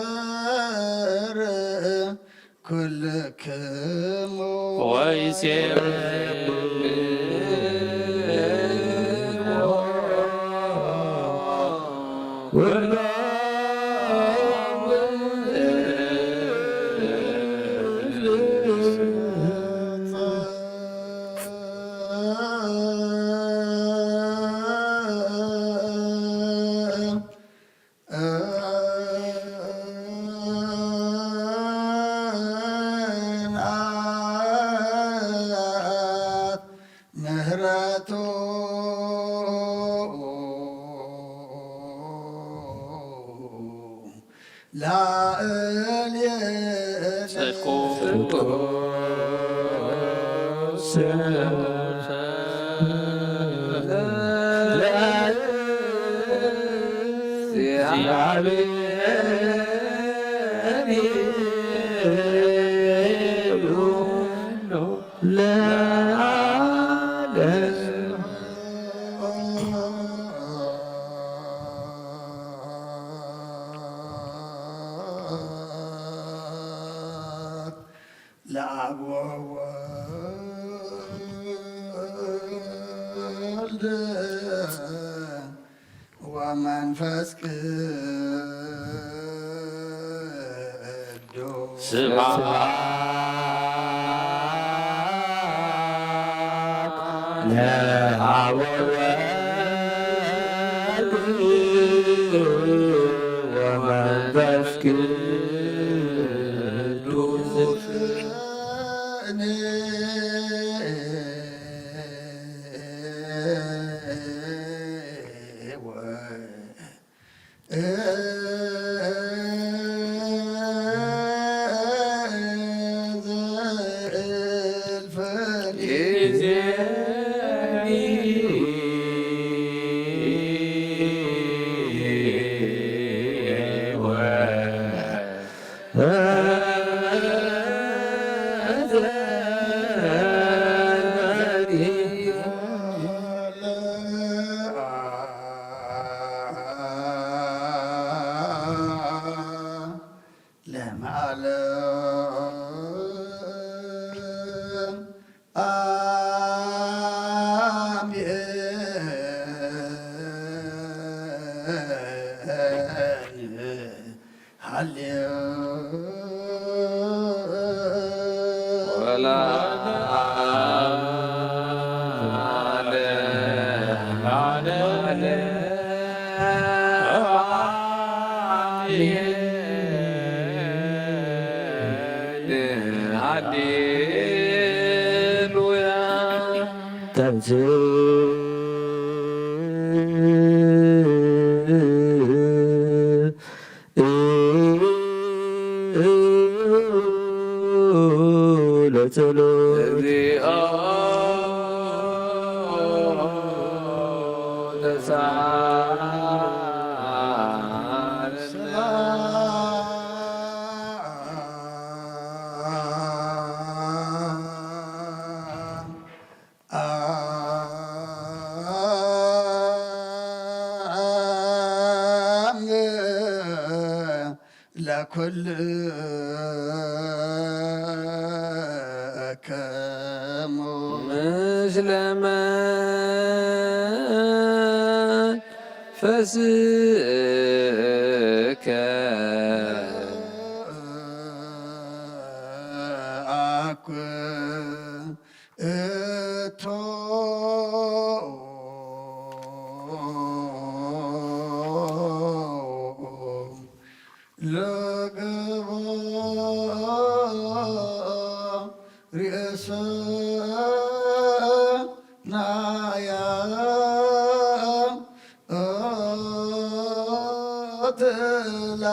ለእግዚኣብሔር ኩልክሙ ወይሴብሕዎ ምሕረቱ ላዕሌነ ጽድቁ ለዓለም ለአብ ወወልድ ወመንፈስ ቅዱስ ስብሐት ለአብ ወወልድ ወመንፈስ ቅዱስ። ለዓለም አሜን። ሃሌ ወለዓለመ ዓለም። አሜን። ሃሌሉያ። ተንሥእ ለጸሎት። እግዚኦ ተሳሃለነ። ኩልክሙ ምስለ መንፈስከ ኣኩ እቶ ለገቦ ርእሰናያ ትላ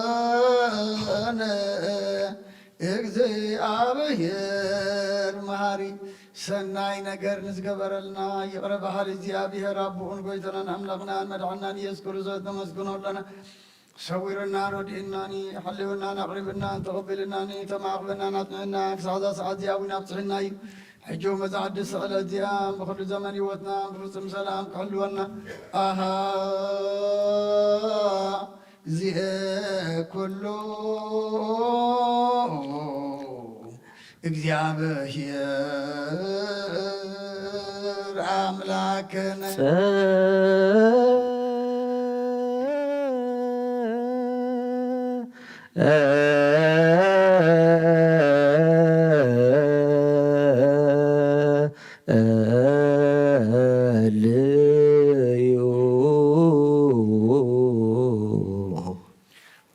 እልየነ እግዚኣብሔር መሃሪ ሰናይ ነገር ንዝገበረልና ይቕረ በሃሊ እግዚኣብሔር ኣቦኡን ጎይታናን ኣምላኽናን መድሓናን ኢየሱስ ክርስቶስ ነመስግኖ ኣለና። ሰዊርናን ረዲእናን ሓልዮናን ኣቕሪብናን ተቐቢልናን ተማዕቕበናን ኣጽንዕና ክሳዕ እዛ ሰዓት እዚኣ እውን ኣብጽሕና እዩ። ሕጂ እውን በዛ ቅድስቲ ዕለት እዚኣ ብኹሉ ዘመን ህይወትና ብፍጹም ሰላም ክሕልወና ኣሃ እዚአ ኩሉ እግዚኣብሔር ኣምላክነ ጸልዩ።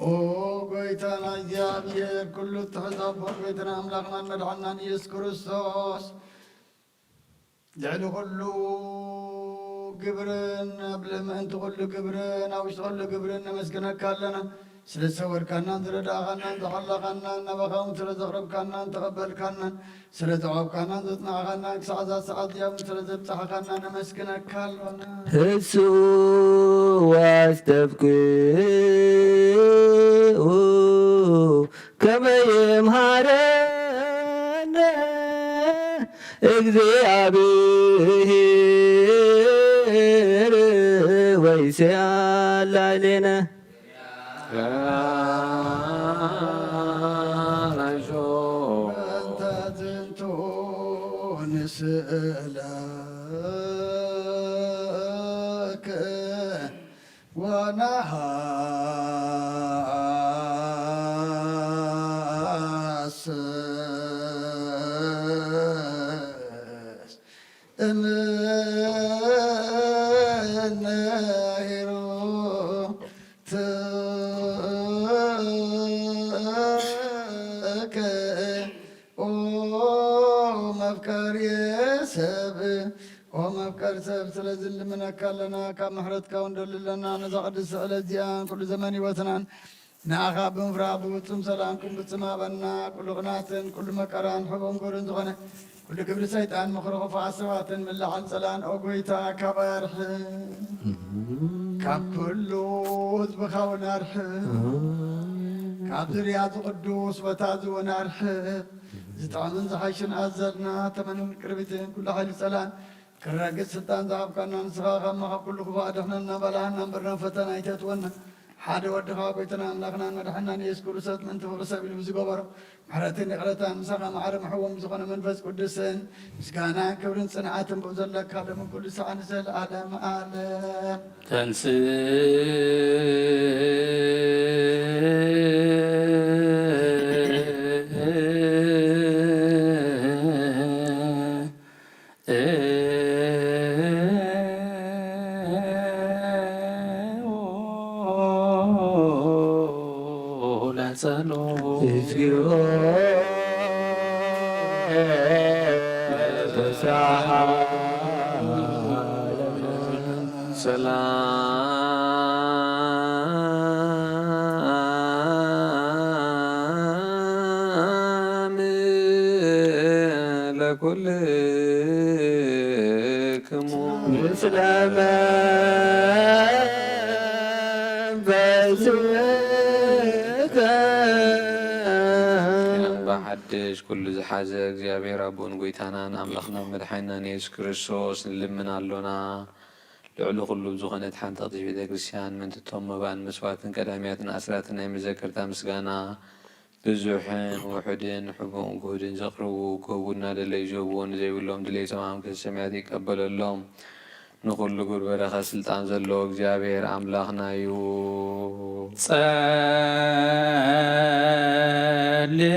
ኦ ጎይታና እግዚኣብሔር፣ ኩሉ እትሕዝ ኣቦ፣ ጎይታና ኣምላኽናን መድሓናን ኢየሱስ ክርስቶስ፣ ልዕሊ ኩሉ ግብርን ኣብ ምእንቲ ኩሉ ግብርን ኣብ ውሽጢ ኩሉ ግብርን ነመስግነካ ኣለና። ስለ ዝሰወርካናን ዝረዳእኻናን ዝሓላኻናን ናባኻ እውን ስለ ዘቕረብካናን ተቐበልካናን ስለ ዘዕቆብካናን ዘጽናዕኻናን ክሳዕ እዛ ሰዓት እዚኣ እውን ስለ ዘብጻሕኻና ነመስግነካ ኣሎና። እሱ ኣስተብቅዑ ከመ ይምሃረነ እግዚኣብሔር ወይሴ ላዕሌነ። በእንተ ዝንቱ ንስእለከ ወነሃስስ እምነ ሄሮትከ ኦ መፍቀሪ ሰብ፣ ኦ መፍቀሪ ሰብ፣ ስለዚ ንልምነካ ኣለና፣ ካብ ምሕረትካ እውን ንደሊ ኣለና። ነዛ ቅድስቲ ዕለት እዚኣን ኩሉ ዘመን ህይወትናን ንኣኻ ብምፍራህ ብፍጹም ሰላም ክንፍጽም ሃበና። ኩሉ ቕናትን ኩሉ መከራን ሕቡን ግብርን ዝኾነ ኩሉ ግብሪ ሰይጣን፣ ምኽሪ ክፉኣት ሰባትን ምልዓል ጸላእን፣ ኦ ጐይታ፣ ካባይ ኣርሕቕ። ካብ ኩሉ ህዝብኻ እውን ኣርሕቕ። ካብ ዝርያ እዚ ቅዱስ ቦታ እዚ እውን ኣርሕቕ። ዝጥዕምን ዝሓይሽን ኣዘልና ተመንን ቅርቢትን ኩሉ ሓይሊ ጸላእን ክረግጽ ስልጣን ዝሃብካና ንስኻ ካብ መኸ ኩሉ ክፉእ ኣድሕነና፣ ባልሃና እምበር ናብ ፈተና ኣይተእትወና። ሓደ ወድኻ ጐይታና ኣምላኽናን መድሓኒናን ኢየሱስ ክርስቶስ ምእንቲ ፍቕሪ ሰብ ኢሉ ብዝገበሮ ምሕረትን ይቕረታን ምሳኻ ማዕረ ምሕዎም ዝኾነ መንፈስ ቅዱስን ምስጋናን ክብርን ጽንዓትን ብኡ ዘለካ ሎምን ኩሉ ሰዓት ንዘለዓለም ዓለም። ተንስ ለጸሎት። እግዚኦ ተሳሃለነ። ሰላም ለኩልክሙ። ምስለ መንፈስከ። ኪዳን ብሓድሽ ኩሉ ዝሓዘ እግዚኣብሔር ኣቦን ጐይታናን ኣምላኽናን መድሓኒናን የሱስ ክርስቶስ ንልምን ኣሎና። ልዕሊ ኩሉ ብዝኾነት ሓንቲ ቅድስት ቤተ ክርስቲያን ምእንትቶም መባን መስዋዕትን ቀዳሚያትን ኣስራትን ናይ መዘከርታ ምስጋና ብዙሕን ውሑድን ሕቡን ግሁድን ዘቕርቡ ክህቡ እናደለዩ ዝህብዎ ንዘይብሎም ድሌቶም ኣምልኮተ ሰማያት ይቀበለሎም። ንኹሉ ግብር በረኸት ስልጣን ዘለዎ እግዚኣብሔር ኣምላኽና እዩ። ጸልየ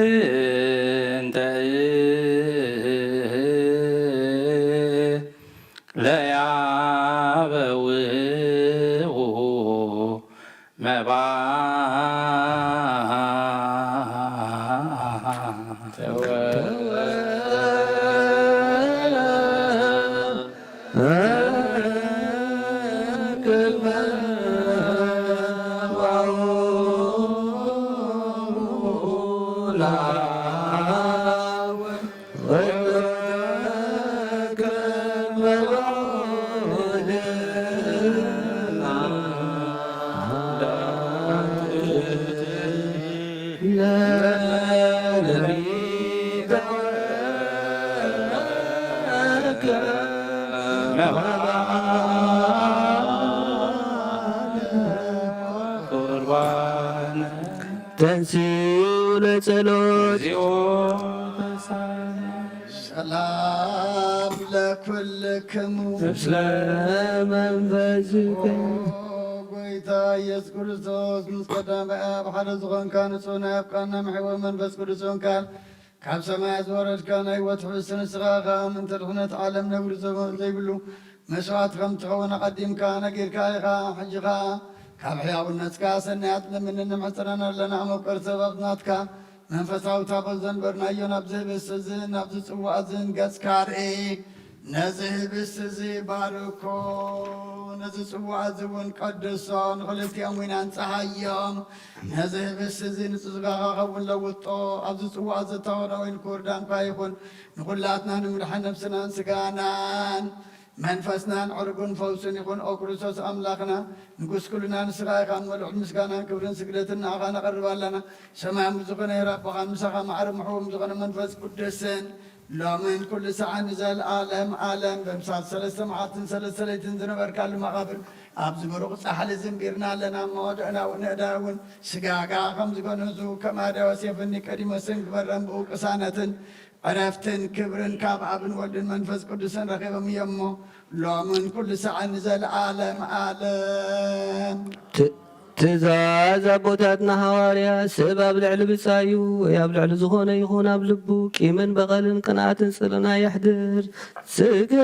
በእንተ ለያበውኡ መባ ተንስኡ ለጸሎት። ሰላም ለኩልክሙ። ምስለ መንፈስከ። ኦ ጎይታ ኢየሱስ ክርስቶስ፣ ምስ ቀዳማይ ኣብ ሓደ ዝኾንካ፣ ንጹህ ናይ ኣብ ቃልና ምሕወ መንፈስ ቅዱስ ሆንካ፣ ካብ ሰማይ ዝወረድካ ናይ ህይወት ሕብስቲ ንስኻ ኢኻ። ምእንቲ ድሕነት ዓለም ነውሪ ዘበ-፣ ዘይብሉ መስዋዕቲ ከም ትኸውን ኣቐዲምካ ነጊርካ ኢኻ። ሕጂ ኸኣ ካብ ሕያውነትካ ሰናያት ንምንን ንምሕጽረን ኣለና። መፍቀር ሰባት ናትካ መንፈሳዊ ታቦት ዘንበርናዮ ናብዚ ህብስቲ እዝን ናብዚ ጽዋእ እዝን ገጽካ ርኢ። ነዚ ህብስቲ እዚ ባርኮ፣ ነዚ ጽዋእ እዚ እውን ቀድሶ፣ ንኽልቲኦም እውን ኣንጽሃዮም። ነዚ ህብስቲ እዚ ንጽጋኻ ኸውን ለውጦ፣ ኣብዚ ጽዋእ እዚ እተወርደ ወይን ክቡር ደምካ ይኹን። ንኹላትና ንምድሓን ነብስናን ስጋናን መንፈስናን ዕርጉን ፈውስን ይኹን። ኦ ክርስቶስ ኣምላኽና፣ ንጉስ ኩልና ንስኻ ኢኻ። እሞ ልዑል ምስጋናን ክብርን ስግደትን ንኣኻ ነቐርብ ኣለና። ሰማያዊ ዝኾነ ሄር ኣቦኻን ምሳኻ ማዕረ ምሕዎም ዝኾነ መንፈስ ቅዱስን ሎምን ኩሉ ሰዓን ንዘለኣለም ዓለም በምሳል ሰለስተ መዓልትን ሰለስተ ለይትን ዝነበርካሉ መቓብር ኣብዚ ብሩቕ ጻሕሊ ዝንቢርና ኣለና። እሞ ንእዳ እውን ስጋጋ ከም ዝገነዙ ከም ኣድያው ዮሴፍን ኒቆዲሞስን ግበረን ብኡ ቅሳነትን ዕረፍትን ክብርን ካብ ኣብን ወልድን መንፈስ ቅዱስን ረኺቦም እዮም እሞ ሎምን ኩሉ ሰዓን ንዘለኣለም ዓለም። ት-፣ ትእዛዝ ኣቦታትና ሃዋርያ፣ ሰብ ኣብ ልዕሊ ብጻዩ ወይ ኣብ ልዕሊ ዝኾነ ይኹን ኣብ ልቡ ቂምን በቐልን ቅንኣትን ጽልእን ኣየሕድር። ስገዱ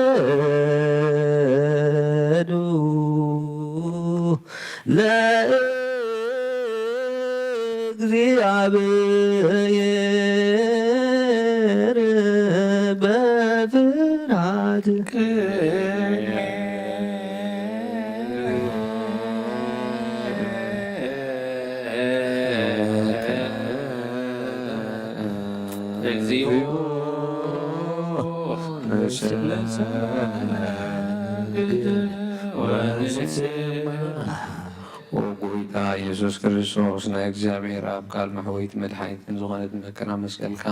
ለእግዚኣብሔር በፍርሃት። እግዚኦ ንሰግድ ወንስብሐ። ኦ ጎይታ ኢየሱስ ክርስቶስ፣ ናይ እግዚኣብሔር ኣብ ቃል መሕወይትን መድሓኒትን ዝኾነት መከራ መስቀልካ፣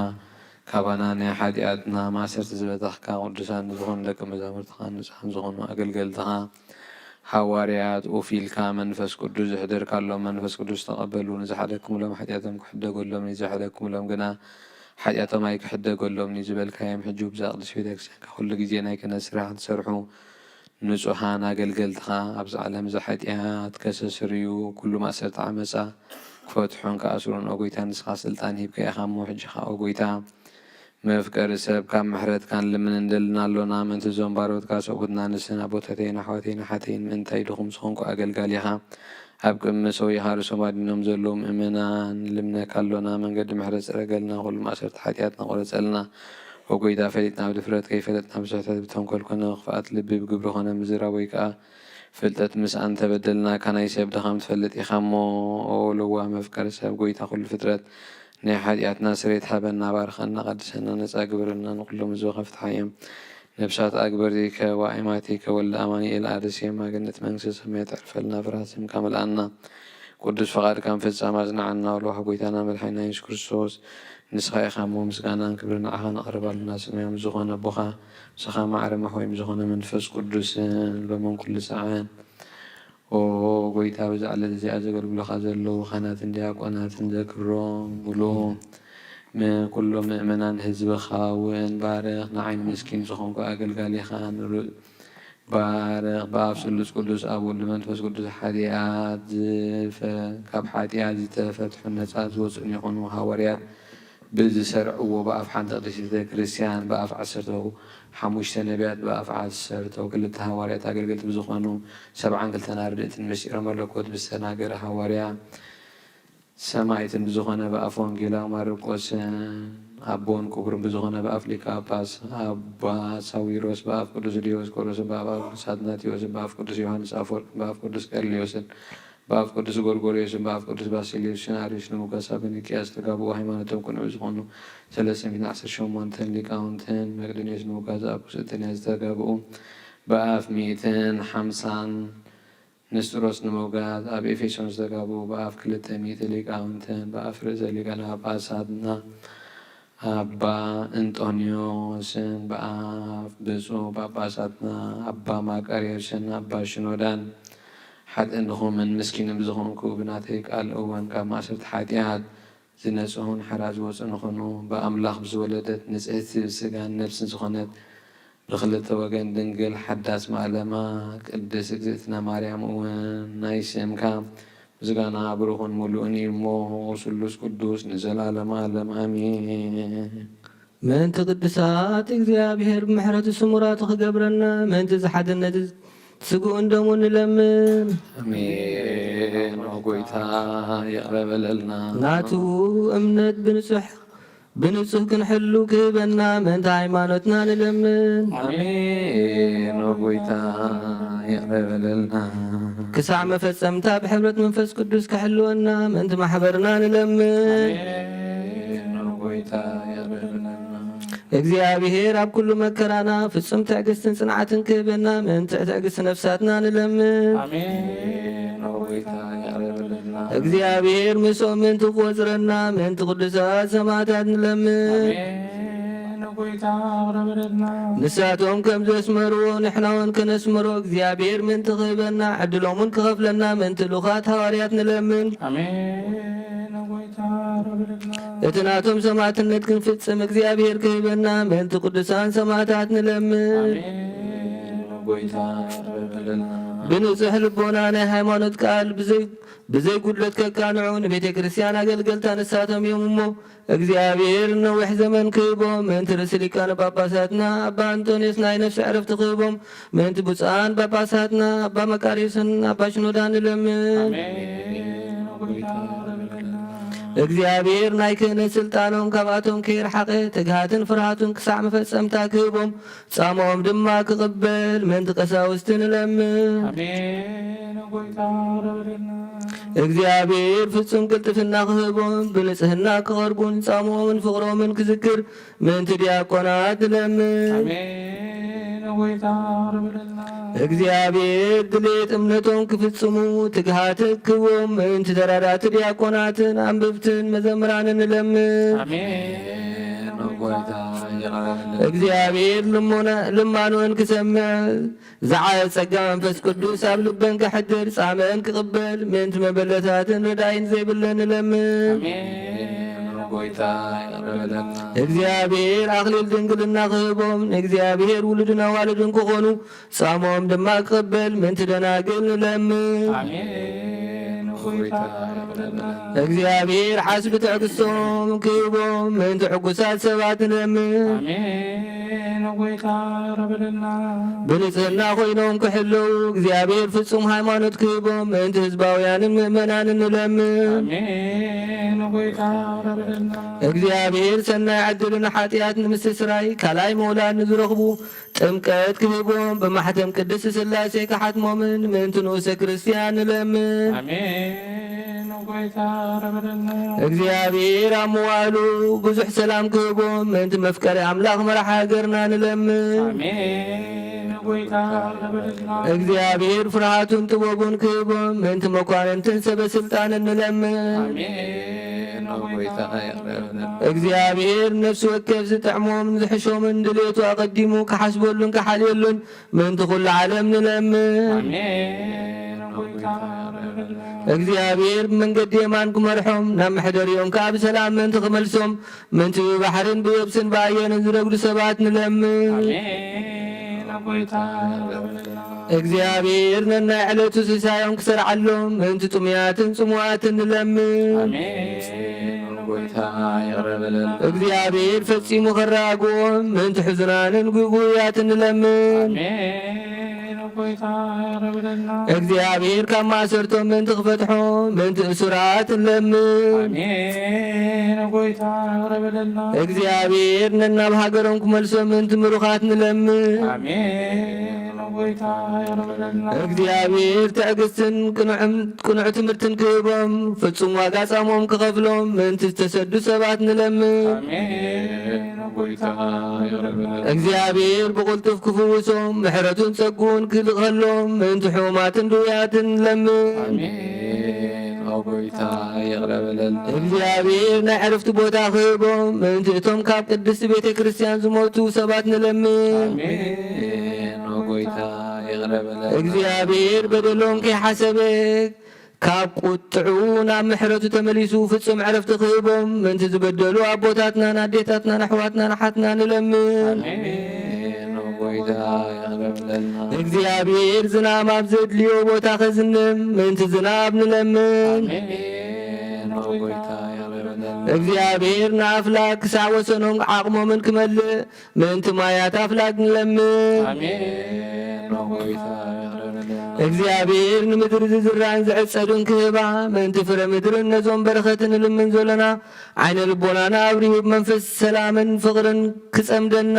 ካባና ናይ ሓጢኣትና ማእሰርቲ ዝበታኽካ፣ ቅዱሳን ንዝኾኑ ደቀ መዛሙርትኻን ንጹሓን ዝኾኑ ኣገልገልትኻ ሃዋርያት ኡፍ ኢልካ መንፈስ ቅዱስ ዘሕደርካሎም፣ መንፈስ ቅዱስ ተቐበሉ። ንዝሓደግኩምሎም ሓጢኣቶም ክሕደገሎም፣ ንዘይሓደግኩምሎም ግና ሓጢኣቶም ኣይክሕደገሎምን እዩ ዝበልካዮም፣ ሕጂ ብዛ ቅድስት ቤተ ክርስቲያንካ ኩሉ ግዜ ናይ ክህነት ስራሕ ትሰርሑ ንጹሓን ኣገልገልትኻ ኣብዚ ዓለም እዚ ሓጢኣት ከሰስርዩ፣ ኩሉ ማእሰርቲ ዓመጻ ክፈትሑን ክኣስሩን፣ ኦ ጎይታ፣ ንስኻ ስልጣን ሂብካ ኢኻ እሞ፣ ሕጂ ኸኣ ኦ ጎይታ፣ መፍቀሪ ሰብ፣ ካብ ምሕረትካ ንልምን እንደልን ኣሎና። ምእንቲ እዞም ባሮትካ ሰብኡትና ንስን ኣቦታተይን ኣሕዋተይን ኣሓተይን ምእንታይ ድኹም ዝኾንኩ ኣገልጋሊኻ ኣብ ቅድሚ ሰውኢኻ ርእሶም ኣድኒኖም ዘለዉ ምእመናን ንልምነካ ኣሎና። መንገዲ ምሕረት ጽረገልና፣ ኩሉ ማእሰርቲ ሓጢኣትና ቁረጸልና። ኦ ጎይታ፣ ፈሊጥና ብድፍረት፣ ከይፈለጥና ብስሕተት፣ ብተንኮል ኮነ ብኽፍኣት ልቢ፣ ብግብሪ ኮነ ምዝራብ ወይ ከኣ ፍልጠት ምስ ኣንተበደልናካ ናይ ሰብ ድኻም ትፈልጥ ኢኻ እሞ፣ ኦ ለዋህ መፍቀሪ ሰብ፣ ጎይታ ኩሉ ፍጥረት፣ ናይ ሓጢኣትና ስሬት ሃበና፣ ባርኸና፣ ቀድሰና፣ ነጻ ግበረና፣ ንኩሎም ህዝብኻ ፍትሓዮም። ነብሳት ኣግበርቲከ ወኣይማቲከ ወልደ ኣማኑኤል ኣርሴማ ገነት መንግስተ ሰማያት ኣዕርፈልና፣ ፍርሃት ስምካ ምልኣና፣ ቅዱስ ፈቓድካን ፍጻም ኣጽንዓና፣ ወልዋህ ጎይታና መድሓኒና የሱስ ክርስቶስ። ንስኻ ኢኻ እሞ ምስጋናን ክብርን ንዓኻ ነቕርብ ኣለና፣ ሰማያዊ ዝኾነ ኣቦኻ፣ ምሳኻ ማዕረ ማሕወይ ብዝኾነ መንፈስ ቅዱስን ሎምን ኩሉ ሰዓን። ኦ ጎይታ፣ በዛ ዕለት እዚኣ ዘገልግሉኻ ዘለዉ ካህናትን ዲያቆናትን ዘክሮም ሙሉ፣ ንኩሎም ምእመናን ህዝብኻ እውን ባርኽ። ንዓይ ምስኪን ዝኾንኩ ኣገልጋሊኻ ንሩ-፣ ባርኽ። ብኣብ ስሉስ ቅዱስ ኣብ ወልድ መንፈስ ቅዱስ ሓጢኣት ዝፈ-፣ ካብ ሓጢኣት ዝተፈትሑ ነጻ ዝወጹን ይኹኑ። ሃዋርያት ብዝሰርዕዎ ብኣፍ ሓንቲ ቅድስት ቤተ ክርስቲያን፣ ብኣፍ ዓሰርተ ሓሙሽተ ነቢያት፣ ብኣፍ ዓሰርተ ክልተ ሃዋርያት ኣገልገልቲ ብዝኾኑ ሰብዓን ክልተን ኣርድእትን ምስጢረ መለኮት ብዝተናገረ ሃዋርያ ሰማዕትን ብዝኾነ ብኣፍ ወንጌላዊ ማርቆስን ኣቦን ክቡርን ብዝኾነ ብኣፍ ሊቀ ጳጳስ ኣባ ሳዊሮስ፣ ብኣፍ ቅዱስ ዲዮስቆሮስን ብኣፍ ቅዱስ ኣትናቴዎስን ብኣፍ ቅዱስ ዮሃንስ ኣፈወርቅን ብኣፍ ቅዱስ ቀርኔሌዎስን ብኣፍ ቅዱስ ጎርጎርዮስን ብኣፍ ቅዱስ ባስልዮስን ኣርዮስ ንሞጋስ ኣብ ኒቅያ ዝተጋብኡ፣ ሃይማኖቶም ቅኑዕ ዝኾኑ ሰለስተ ሚእትን ዓሰርተ ሸሞንተን ሊቃውንትን መቅዶንዮስ ንሞጋስ ኣብ ቁስጥንጥንያ ዝተጋብኡ፣ ብኣፍ ሚእትን ሓምሳን ንስጥሮስ ንሞጋስ ኣብ ኤፌሶን ዝተጋብኡ፣ ብኣፍ ክልተ ሚእቲ ሊቃውንትን ብኣፍ ርእሰ ሊቃነ ጳጳሳትና ኣባ እንጦንዮስን ብኣፍ ብፁዕ ጳጳሳትና ኣባ ማቃርዮስን ኣባ ሽኖዳን፣ ሓጥእን ድኹምን ምስኪንን ብዝኾንኩ ብናተይ ቃል እወን ካብ ማእሰርቲ ሓጢኣት ዝነጽሁን ሓራ ዝወጹ ንኹኑ፣ ብኣምላኽ ብዝወለደት ንጽህቲ ስጋን ነፍስን ዝኾነት ብኽልተ ወገን ድንግል ሓዳስ ማለማ ቅድስት እግዝእትነ ማርያም እውን ናይ ስምካ ምስጋና ብሩኽን ምሉእን እዩ እሞ ስሉስ ቅዱስ ንዘላለመ ዓለም ኣሜን። ምእንቲ ቅዱሳት እግዚኣብሔር ብምሕረቱ ስሙራት ክገብረና፣ ምእንቲ ዝሓድነት ስግኡን ደሙን ንለምን። ኣሜን። ኦ ጎይታ ይቕረ በለልና። ናቱ እምነት ብንጹሕ፣ ብንጹህ ክንሕሉ ክህበና፣ ምእንቲ ሃይማኖትና ንለምን። ኣሜን። ኦ ጎይታ ይቕረ በለልና። ክሳዕ መፈጸምታ ብሕብረት መንፈስ ቅዱስ ክሕልወና፣ ምእንቲ ማሕበርና ንለምን። ኣሜን። ኦ ጎይታ ይቕረ በለልና። እግዚኣብሔር ኣብ ኩሉ መከራና ፍጹም ትዕግስትን ጽንዓትን ክህበና ምእንቲ ትዕግስቲ ነፍሳትና ንለምን። ኣሜን። ኦ ጎይታ ይቕረ በለልና። እግዚኣብሔር ምስኦም ምእንቲ ክቆጽረና ምእንቲ ቅዱሳት ሰማዕታት ንለምን። ኣሜን። ኦ ጎይታ ይቕረ በለልና። ንሳቶም ከም ዘስመርዎ ንሕና እውን ከነስምሮ እግዚኣብሔር ምእንቲ ክህበና ዕድሎም እውን ክኸፍለና ምእንቲ ልኡኻት ሃዋርያት ንለምን። ኣሜን። ኦ ጎይታ ይቕረ በለልና። እቲ ናቶም ሰማዕትነት ክንፍጽም እግዚኣብሔር ክህበና ምእንቲ ቅዱሳን ሰማዕታት ንለምን። ኣሜን። ኦ ጎይታ ይቕረ በለልና። ብንጹሕ ልቦና ናይ ሃይማኖት ቃል ብዘይ፣ ብዘይ ጉድለት ከቃንዑ ንቤተ ክርስቲያን ኣገልገልታ ንሳቶም እዮም እሞ እግዚኣብሔር ነዊሕ ዘመን ክህቦም ምእንቲ ርእሲ ሊቃነ ጳጳሳትና ኣባ ኣንጦንዮስ ናይ ነፍሲ ዕረፍቲ ክህቦም ምእንቲ ብፁዓን ጳጳሳትና ኣባ መቃርዮስን ኣባ ሽኖዳ ንለምን። ኣሜን። ኦ ጎይታ ይቕረ በለልና። እግዚኣብሔር ናይ ክህነት ስልጣኖም ካብኣቶም ከይርሓቐ ትግሃትን ፍርሃቱን ክሳዕ መፈጸምታ ክህቦም ጻምኦም ድማ ክቕበል ምእንቲ ቀሳውስቲ ንለምን። ኣሜን። ኦ ጎይታ ይቕረ በለልና። እግዚኣብሔር ፍጹም ቅልጥፍና ክህቦም ብንጽህና ክቐርቡን ጻምኦምን ፍቕሮምን ክዝክር ምእንቲ ዲያቆናት ንለምን። ኣሜን። ኦ ጎይታ ይቕረ በለልና። እግዚኣብሔር ድሌት እምነቶም ክፍጽሙ ትግሃት ክህቦም ምእንቲ ተራዳእቲ ዲያቆናትን ኣንብብትን መዘምራንን ንለምን። ኣሜን። ኦ ጎይታ ይቕረ በለልና። እግዚኣብሔር ልሞና-፣ ልማኖን ክሰምዕ ዝዓበ ጸጋ መንፈስ ቅዱስ ኣብ ልበን ከሕድር ጻምአን ክቕበል ምእንቲ መበለታትን ረዳኢን ዘይብለን ንለምን። ኣሜን። ኦ ጎይታ ይቕረ በለልና። እግዚኣብሔር ኣኽሊል ድንግልና ክህቦም ንእግዚኣብሔር ውሉድን ኣዋልድን ክኾኑ ጻምኦም ድማ ክቕበል ምእንቲ ደናግል ንለምን። ኣሜን። ኦ እግዚኣብሔር ዓስቢ ትዕግስቶም ክህቦም ምእንቲ ሕጉሳት ሰባት ንለምን። ኣሜን። ጎይታ ረብለና። ብንጽህና ኮይኖም ክሕለዉ እግዚኣብሔር ፍጹም ሃይማኖት ክህቦም ምእንቲ ህዝባውያንን ምእመናንን ንለምን። ኣሜን። ጎይታ ረብለና። እግዚኣብሔር ሰናይ ዕድልን ሓጢኣት ንምስትስራይ ካልኣይ ምውላድ ንዝረኽቡ ጥምቀት ክህቦም ብማሕተም ቅድስት ስላሴ ክሓትሞምን ምእንቲ ንኡሰ ክርስቲያን ንለምን። ኣሜን። ጎይታ ረብለና። እግዚኣብሔር ኣብ መዋእሉ ብዙሕ ሰላም ክህቦም ምእንቲ መፍቀሪ ኣምላኽ መራሕ ሃገርና ንለምን። ኣሜን። ጎይታ ረብለና። እግዚኣብሔር ፍርሃቱን ጥበቡን ክህቦም ምእንቲ መኳንንትን ሰበ ስልጣንን ንለምን። ኣሜን። ጎይታ ይቕረብና። እግዚኣብሔር ነፍሲ ወከፍ ዝጥዕሞምን ዝሕሾምን ድሌቱ ኣቐዲሙ ክሓስበሉን ክሓልየሉን ምእንቲ ኩሉ ዓለም ንለምን። ኣሜን። ጎይታ ረብለና። እግዚኣብሔር ብመንገዲ የማን ክመርሖም ናብ መሕደሪኦም ከኣ ብሰላም ምእንቲ ክመልሶም ምእንቲ ብባሕርን ብየብስን ብኣየርን ዝረግዱ ሰባት ንለምን። ኣሜን። ጎይታ ረብለና። እግዚኣብሔር ነናይ ዕለቱ ሲሳዮም ክሰርዓሎም ምእንቲ ጥሙያትን ጽሙኣትን ንለምን። ኣሜን። ጎይታ ይቕረ በለልና። እግዚኣብሔር ፈጺሙ ከረጋግኦም ምእንቲ ሕዙናንን ጉጉያትን ንለምን። ኣሜን። ጎይታ ይቕረ በለልና። እግዚኣብሔር ካብ ማእሰርቶም ምእንቲ ክፈትሖም ምእንቲ እሱራት ንለምን። ኣሜን። ጎይታ ይቕረ በለልና። እግዚኣብሔር ነናብ ሃገሮም ክመልሶም ምእንቲ ምሩኻት ንለምን። ኣሜን። ጎይታ ይቕረ በለልና። እግዚኣብሔር ትዕግስትን ቅኑዕም ቅኑዕ ትምህርትን ክህቦም ፍጹም ዋጋ ጻሞም ክኸፍሎም ምእንቲ ዝተሰዱ ሰባት ንለምን። ኣሜን። ጎይታ ይቕረ በለልና። እግዚኣብሔር ብቕልጡፍ ክፍውሶም ምሕረቱን ጸግኡን ክልእኸሎም ምእንቲ ሕሙማትን ድውያትን ንለምን። ኣሜን። ጎይታ ይቕረ በለልና። እግዚኣብሔር ናይ ዕርፍቲ ቦታ ክህቦም ምእንቲ እቶም ካብ ቅድስቲ ቤተ ክርስቲያን ዝሞቱ ሰባት ንለምን። ኣሜን። ጎይታ ይቕረ በለልና። እግዚኣብሔር በደሎም ከይሓሰበ ካብ ቁጥዑ ናብ ምሕረቱ ተመሊሱ ፍጹም ዕረፍቲ ክህቦም ምእንቲ ዝበደሉ ኣቦታትናን ኣዴታትናን ኣሕዋትናን ኣሓትና ንለምን። ኣሜን። ጎይታ ይቕረ በለልና። እግዚኣብሔር ዝናም ኣብ ዘድልዮ ቦታ ከዝንም ምእንቲ ዝናብ ንለምን። ኣሜን። ጎይታ ይቕረ በለልና። እግዚኣብሔር ንኣፍላግ ክሳዕ ወሰኖም ዓቕሞምን ክመልእ ምእንቲ ማያት ኣፍላግ ንለምን። ኣሜን። ጎይታ ይቕረ በለልና። እግዚኣብሔር ንምድሪ ዝዝራእን ዝዕጸዱን ክህባ ምእንቲ ፍረ ምድርን ነዞም በረኸት ንልምን ዘለና ዓይነ ልቦናና ኣብሪሁ ብመንፈስ ሰላምን ፍቕርን ክጸምደና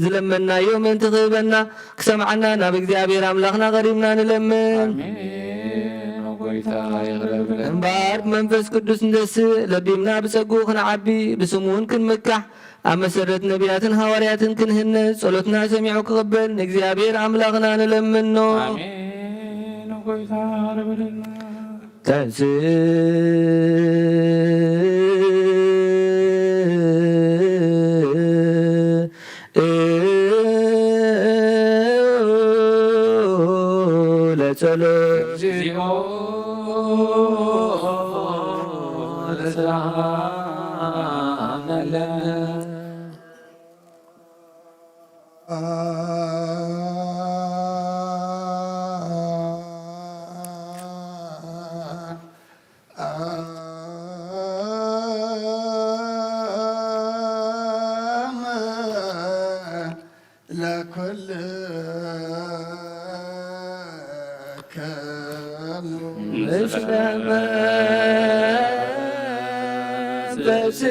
ዝለመናዮ ምእንቲ ክህበና ክሰምዓና ናብ እግዚኣብሔር ኣምላኽና ቀሪብና ንለምን። ኣሜን። ጎይታ ይቕረ በለልና። እምበኣር ብመንፈስ ቅዱስ ንደስእ ለቢምና ብጸግኡ ክንዓቢ ብስሙ እውን ክንምካሕ ኣብ መሰረት ነቢያትን ሃዋርያትን ክንህነጽ ጸሎትና ሰሚዑ ክቕበል ንእግዚኣብሔር ኣምላኽና ንለምኖ። ኣሜን። ጎይታ ይቕረ በለልና። ተንሥእ ለጸሎት። እግዚኦ ለዘለዓለም። ለኩልክሙ ምስለ መንፈስከ።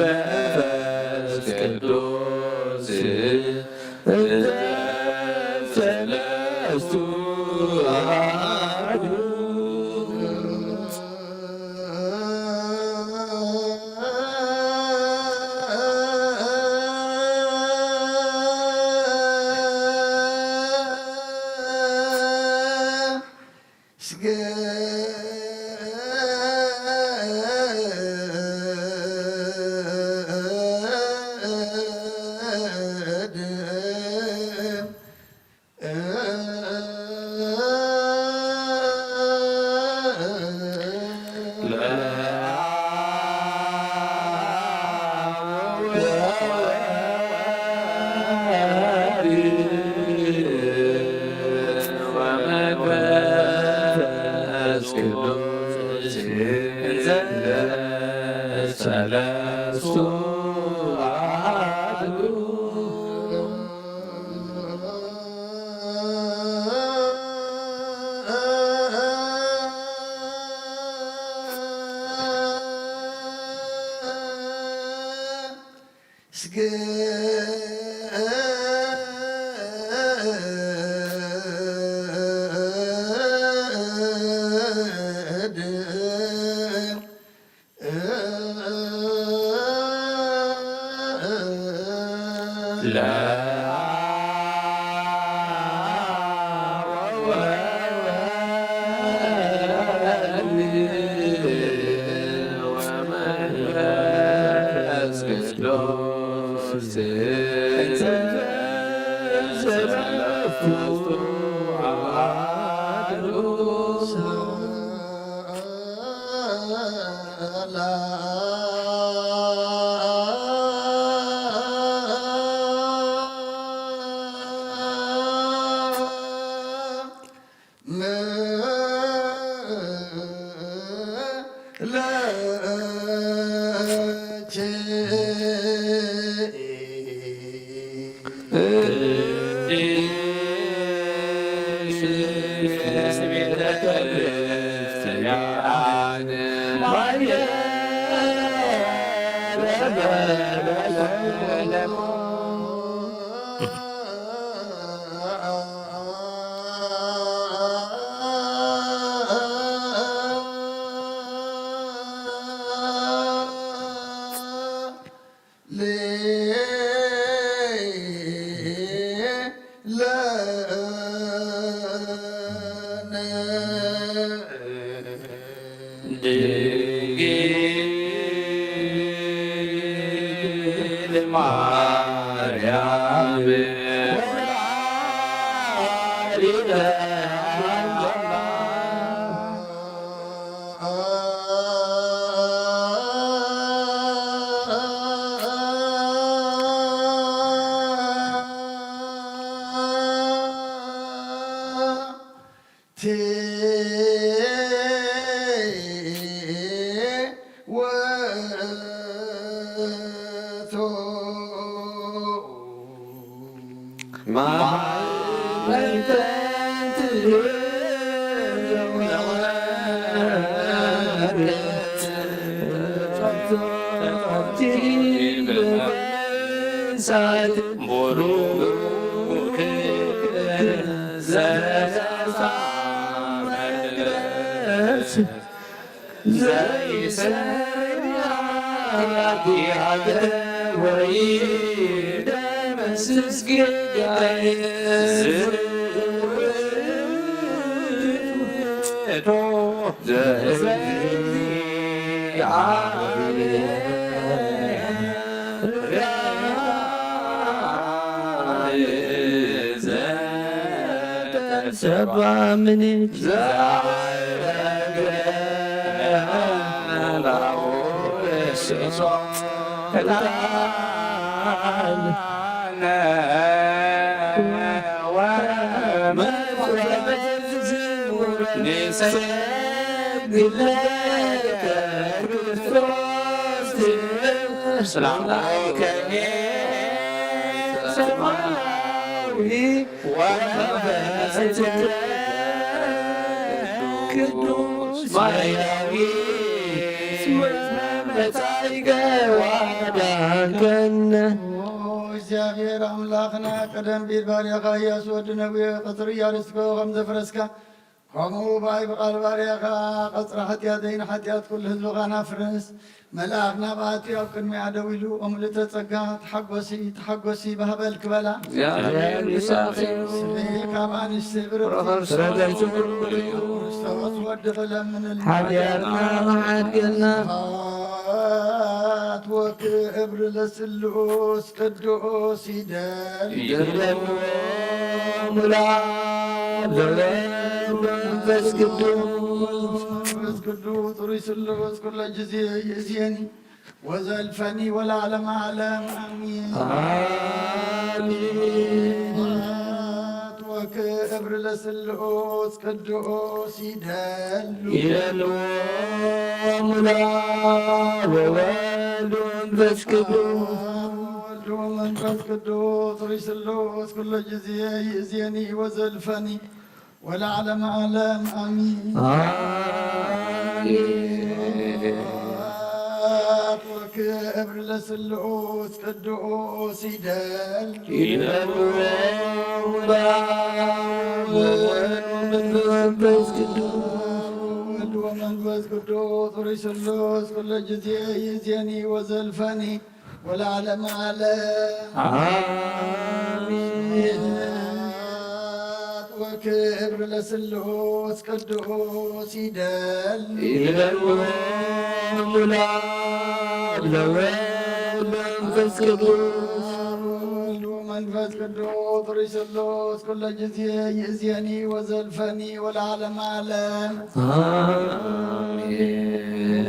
ወመንፈስ ቅዱስ እንተ ሰለስቱ አሐዱ። ወወልድ ወመንፈስ ቅዱስ እንዘ ሰለስቱ አሐዱ። እስገድ ለአብ ወወልድ ወመንፈስ ቅዱስ እንዘ ሰለስቱ አሐዱ። ድንግል ማርያም ወላዲተ አምላክ። ዘይሰራ ኃጢአት ወይ ደመስስ ጌታዬ። ውእቱ ዘእግዚአብሔር ዘተሰባ ምንት ዘአረገ ላሁ እሱ ቃል ወመንፈስ ንሰግድ ለከ ክርስቶስ ሰላም ለከ ሰማያዊ ወመንፈስከ ቅዱስ ማርያዊ እስመ መጻኢከ ወአዳንከነ። ኦ እግዚአብሔር አምላኽና፣ ቀደም ቢል ባርያኻ ኢያሱ ወዲ ነዌ ቀጽሪ ኢያሪኮ ከም ዘፍረስካ፣ ከምኡ ብኣይ ብቓል ባርያኻ ቀጽሪ ሓጢኣተይን ሓጢኣት ኩሉ ህዝብኻን ኣፍርስ። መልኣኽ ናብ ኣትዩ ኣብ ቅድሚኣ ደው ኢሉ፣ "ኦ ምልእተ ጸጋ፣ ተሓጎሲ፣ ተሓጎሲ፣ ባህበል ክበላ። እግዚኣብሔር ምሳኺ እዩ። ንስኺ ካብ ኣንስቲ ብርኽቲ ፍረ ገጽኪ ብሩኽ እዩ። ክርስቶስ ወድኺ ለምንልና። ሓጢኣትና መሓድገልና። ስብሐት ወክብር ለስሉስ ቅዱስ ይደል። ይደልዎ ሙላ ለወልድ መንፈስ ቅዱስ። መንፈስ ቅዱስ ሩይ ስሉስ ኩሎ ጊዜ ይእዝየኒ። ወዘልፈኒ ወለዓለመ ዓለም ኣሚን። ኣሚን። ስብሐት ወክብር ለስሉስ ቅዱስ ይደሉ ይደሉ ሙላ ወወልድ ወመንፈስ ቅዱስ ወወልድ ወመንፈስ ቅዱስ ርእይ ስሉስ ኩሎ ጊዜ ይእዜኒ ወዘልፈኒ ወለዓለመ ዓለም ኣሚን። ኣሚን። ስብሐት ወክብር ለስሉስ ቅዱስ ይደሉ ይደሉ ሙላ ወወልድ ወመንፈስ ቅዱስ ወወልድ ወመንፈስ ቅዱስ ርእይ ስሉስ ኩሎ ጊዜ ይእዜኒ ወዘልፈኒ ወለዓለመ ዓለም ኣሚን። ስብሐት ወክብር ለስሉስ ቅዱስ ይደሉ ይደሉ ሙላ ለወልድ መንፈስ ቅዱስ ወወልድ ወመንፈስ ቅዱስ ርእይ ስሉስ ኩሎ ጊዜ ይእዜኒ ወዘልፈኒ ወለዓለመ ዓለም ኣሜን።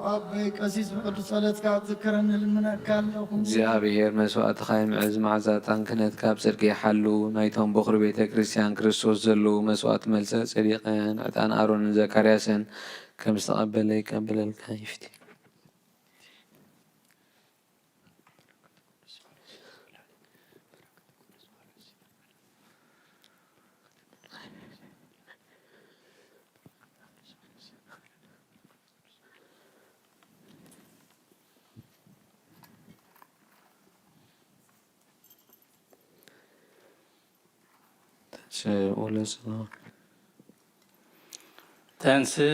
ኣቦይ ቀሲስ ብቅዱስ ጸሎትካ ክትዝክረኒ ልምነካ ኣለኹ። እግዚኣብሔር መስዋእትኻ ይምዕዝ፣ መዓዛ ዕጣን ክህነትካ ኣብ ጽድቂ ይሓሉ። ናይቶም በኹሪ ቤተ ክርስቲያን ክርስቶስ ዘለዉ መስዋእቲ መልሰ ጸዲቅን ዕጣን ኣሮንን ዘካርያስን ከም ዝተቐበለ ይቀበለልካ ይፍቲ። ተንሥእ ወለስግድ ተንሥእ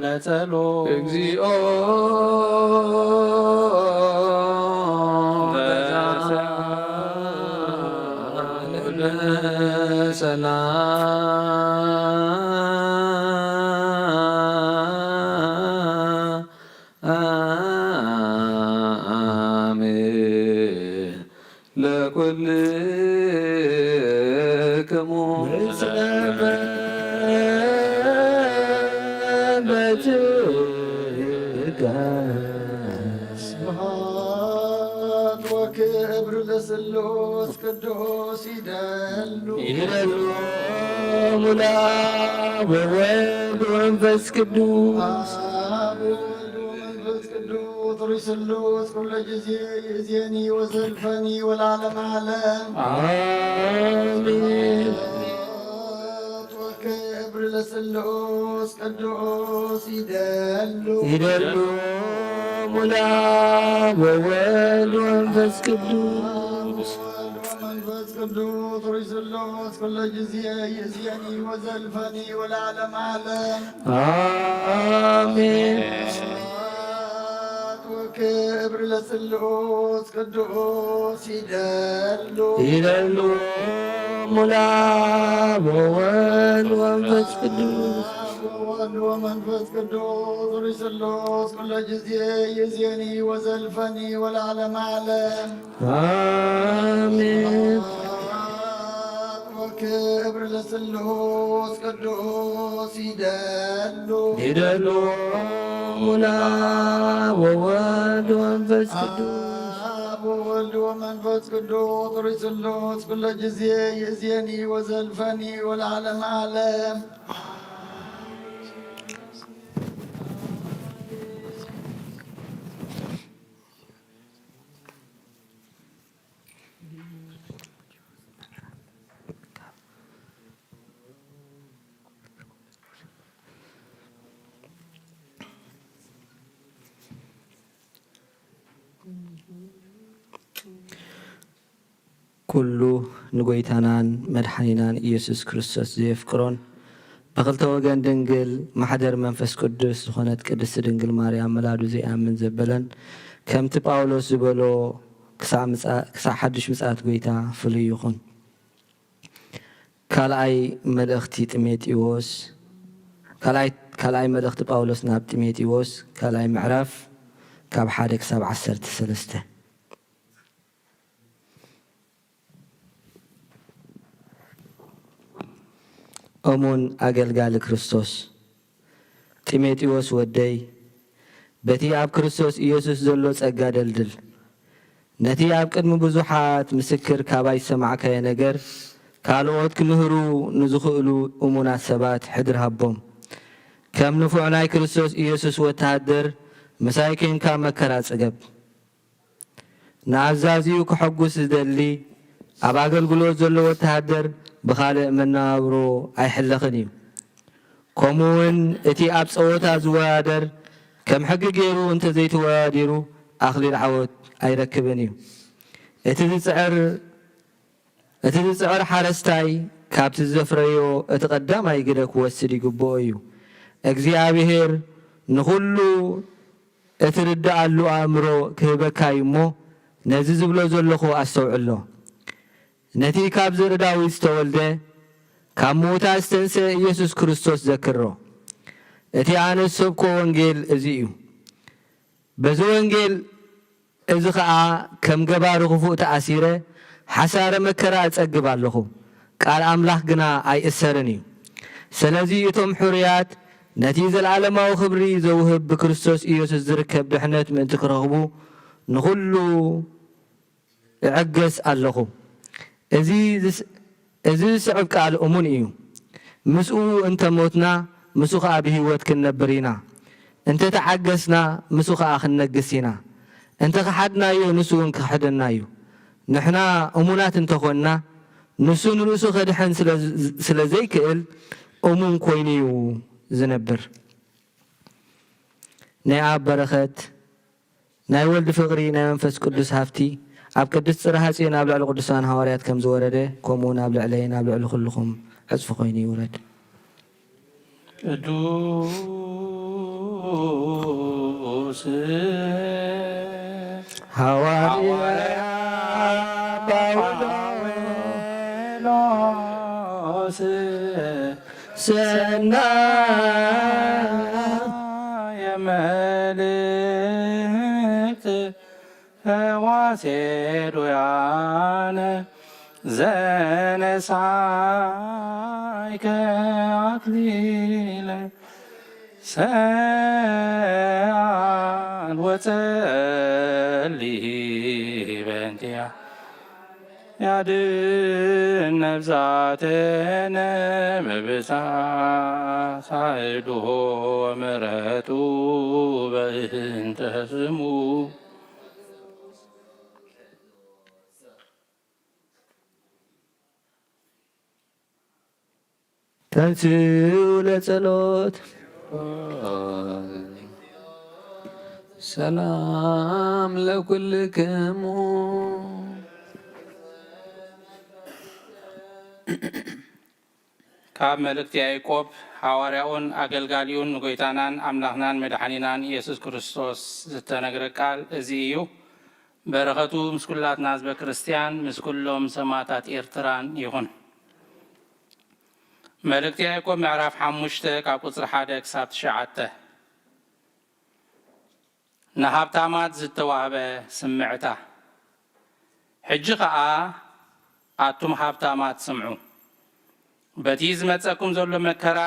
ለጸሎት። እግዚኦ በሰላም ለኩልክሙ ምስለ መንበትከ ስብሐት ወክብር ለስሉስ ቅዱስ ይደሉ ይደሉ ሙላ ወወልድ ወመንፈስ ቅዱስ አብ ወወልድ ወመንፈስ ቅዱስ ርእይ ስሉስ ኩሎ ጊዜ ይእዜኒ ወዘልፈኒ ወለዓለመ ዓለም አሜን። ወክብር ለስሉስ ቅዱስ ይደሉ ይደሉ ሙላ ወወልድ ወመንፈስ ቅዱስ ወወልድ ወመንፈስ ቅዱስ ርእይ ስሉስ ኩሎ ጊዜ ይእዜኒ ወዘልፈኒ ወለዓለመ ዓለም አሜን። ወክብር ለስሉስ ቅዱስ ይደሉ ይደሉ ሙላ ወወልድ ወመንፈስ ቅዱስ ወወልድ ወመንፈስ ቅዱስ ርእይ ስሉስ ኩሎ ጊዜ ይእዜኒ ወዘልፈኒ ወለዓለመ ዓለም አሜን። ወክብር ለስሉስ ቅዱስ ይደሉ ይደሉ ሙላ ወወልድ ወመንፈስ ቅዱስ አብ ወወልድ ወመንፈስ ቅዱስ ርእይ ስሉስ ኩሎ ጊዜ ይእዜኒ ወዘልፈኒ ወለዓለመ ዓለም ኩሉ ንጎይታናን መድሓኒናን ኢየሱስ ክርስቶስ ዘየፍቅሮን ብክልተ ወገን ድንግል ማሕደር መንፈስ ቅዱስ ዝኾነት ቅድስቲ ድንግል ማርያም ምላዱ ዘይኣምን ዘበለን ከምቲ ጳውሎስ ዝበሎ ክሳዕ ምጻ- ክሳዕ ሓድሽ ምጽኣት ጎይታ ፍሉይ ይኹን። ካልኣይ መልእኽቲ ጢሞቴዎስ ካልኣይ፣ ካልኣይ መልእኽቲ ጳውሎስ ናብ ጢሞቴዎስ፣ ካልኣይ ምዕራፍ፣ ካብ ሓደ ክሳብ ዓሰርተ ሰለስተ። እሙን ኣገልጋሊ ክርስቶስ ጢሞቴዎስ ወደይ፣ በቲ ኣብ ክርስቶስ ኢየሱስ ዘሎ ጸጋ ደልድል። ነቲ ኣብ ቅድሚ ብዙሓት ምስክር ካባይ ዝሰማዕካዮ ነገር፣ ካልኦት ክምህሩ ንዝኽእሉ እሙናት ሰባት ሕድሪ ሃቦም። ከም ንፉዕ ናይ ክርስቶስ ኢየሱስ ወተሃደር፣ ምሳይ ኬንካ መከራ ጽገብ። ንኣዛዚኡ ከሐጉስ ዝደሊ፣ ኣብ ኣገልግሎት ዘሎ ወተሃደር ብኻልእ መነባብሮ ኣይሕለኽን እዩ። ከምኡ እውን እቲ ኣብ ጸወታ ዝወዳደር፣ ከም ሕጊ ገይሩ እንተ ዘይተወዳዲሩ፣ ኣኽሊል ዓወት ኣይረክብን እዩ። እቲ ዝጽዕር፣ እቲ ዝጽዕር ሓረስታይ፣ ካብቲ ዘፍረዮ እቲ ቀዳማይ ግደ ክወስድ ይግብኦ እዩ። እግዚኣብሔር ንኹሉ እትርድኣሉ ኣእምሮ ክህበካ እዩ እሞ፣ ነዚ ዝብሎ ዘለኹ ኣስተውዕሎ። ነቲ ካብ ዘርኢ ዳዊት ዝተወልደ፣ ካብ ምዉታት ዝተንስአ ኢየሱስ ክርስቶስ ዘክሮ። እቲ ኣነ ዝሰብኮ ወንጌል እዚ እዩ። በዚ ወንጌል እዚ ኸኣ ከም ገባሪ ክፉእ ተኣሲረ፣ ሓሳረ መከራ እጸግብ ኣለኹ። ቃል ኣምላኽ ግና ኣይእሰርን እዩ። ስለዚ እቶም ሕሩያት ነቲ ዘለዓለማዊ ክብሪ ዘውህብ ብክርስቶስ ኢየሱስ ዝርከብ ድሕነት ምእንቲ ክረኽቡ ንኹሉ እዕገስ ኣለኹ። እዚ ዝስ-፣ እዚ ዝስዕብ ቃል እሙን እዩ። ምስኡ እንተ ሞትና፣ ምስኡ ኸኣ ብህይወት ክንነብር ኢና። እንተ ተዓገስና፣ ምስኡ ኸኣ ክንነግስ ኢና። እንተ ኸሓድናዮ፣ ንሱ እውን ክኽሕደና እዩ። ንሕና እሙናት እንተ ኾንና፣ ንሱ ንርእሱ ኸድሕን ስለ፣ ስለ ዘይክእል፣ እሙን ኮይኑ እዩ ዝነብር። ናይ ኣብ በረኸት፣ ናይ ወልድ ፍቕሪ፣ ናይ መንፈስ ቅዱስ ሃብቲ ኣብ ቅድስት ጽርሐ ጽዮን ኣብ ልዕሊ ቅዱሳን ሃዋርያት ከም ዝወረደ፣ ከምኡ እውን ኣብ ልዕለይን ኣብ ልዕሊ ኩልኹም ዕጽፊ ኮይኑ ይውረድ። ቅዱስ ሃዋርያ ጳውሎስ ሰናየ መልእክት ተዋሴ ዶያነ ዘነሳይከ ኣክሊለ ሰኣል ወጸሊ በንቲያ ያድን ነብዛተነ መብሳ ሳይዶ ምረቱ በእንተ ስሙ። ተንስኡ ለጸሎት። ሰላም ለኩልክሙ። ካብ መልእክቲ ያዕቆብ ሓዋርያኡን ኣገልጋሊኡን ንጎይታናን ኣምላኽናን መድሓኒናን ኢየሱስ ክርስቶስ ዝተነግረ ቃል እዚ እዩ። በረኸቱ ምስ ኩላትና ህዝበ ክርስትያን፣ ምስ ኩሎም ሰማዕታት ኤርትራን ይኹን። መልእክቲ ያዕቆብ ምዕራፍ ሓሙሽተ ካብ ቁጽሪ ሓደ ክሳብ ትሽዓተ። ንሃብታማት ዝተዋህበ ስምዕታ። ሕጂ ኸኣ ኣቱም ሃብታማት ስምዑ። በቲ ዝመጸኩም ዘሎ መከራ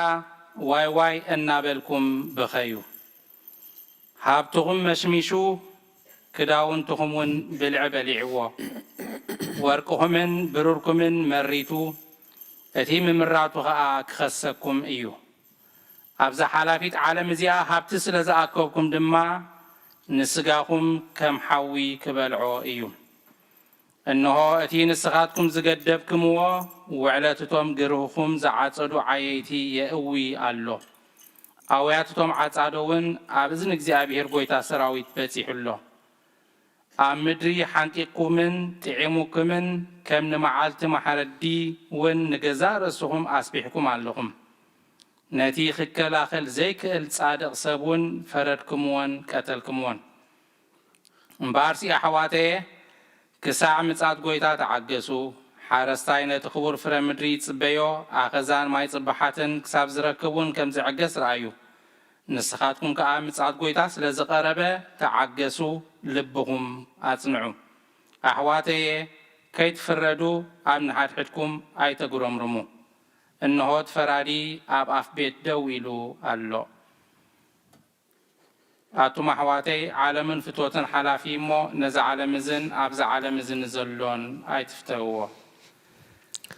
ዋይ ዋይ እናበልኩም ብኸዩ። ሃብትኹም መሽሚሹ፣ ክዳውንትኹም እውን ብልዒ በሊዕዎ። ወርቅኹምን ብሩርኩምን መሪቱ፣ እቲ ምምራቱ ኸኣ ክኸሰኩም እዩ። ኣብዛ ሓላፊት ዓለም እዚኣ ሃብቲ ስለ ዝኣከብኩም ድማ፣ ንስጋኹም ከም ሓዊ ክበልዖ እዩ። እንሆ፣ እቲ ንስኻትኩም ዝገደብክምዎ ውዕለት እቶም ግርህኹም ዝዓጸዱ ዓየይቲ የእዊ ኣሎ። ኣውያት እቶም ዓጻዶ እውን ኣብ እዝኒ እግዚኣብሔር ጐይታ ሰራዊት በጺሑ ኣሎ። ኣብ ምድሪ ሓንጢቕኩምን ጥዒሙኩምን፣ ከም ንመዓልቲ ማሕረዲ እውን ንገዛእ ርእስኹም ኣስቢሕኩም ኣለኹም። ነቲ ክከላኸል ዘይክእል ጻድቕ ሰብ እውን ፈረድክምዎን ቀተልክምዎን። እምበኣርሲ ኣሕዋተየ፣ ክሳዕ ምጻት ጐይታ ተዓገሱ። ሓረስታይ ነቲ ክቡር ፍረ ምድሪ ይጽበዮ፣ ኣኸዛን ማይ ጽባሓትን ክሳብ ዝረክብ እውን ከም ዝዕገስ ረኣዩ። ንስኻትኩም ከኣ ምጽኣት ጐይታ ስለ ዝቐረበ ተዓገሱ፣ ልብኹም ኣጽንዑ። ኣሕዋተየ፣ ከይትፍረዱ ኣብ ንሓድሕድኩም ኣይተጉረምርሙ። እንሆ እቲ ፈራዲ ኣብ ኣፍ ቤት ደው ኢሉ ኣሎ። ኣቱም ኣሕዋተይ፣ ዓለምን ፍትወትን ሓላፊ እሞ፣ ነዛ ዓለም እዝን ኣብዛ ዓለም እዝን ዘሎን ኣይትፍተውዎ።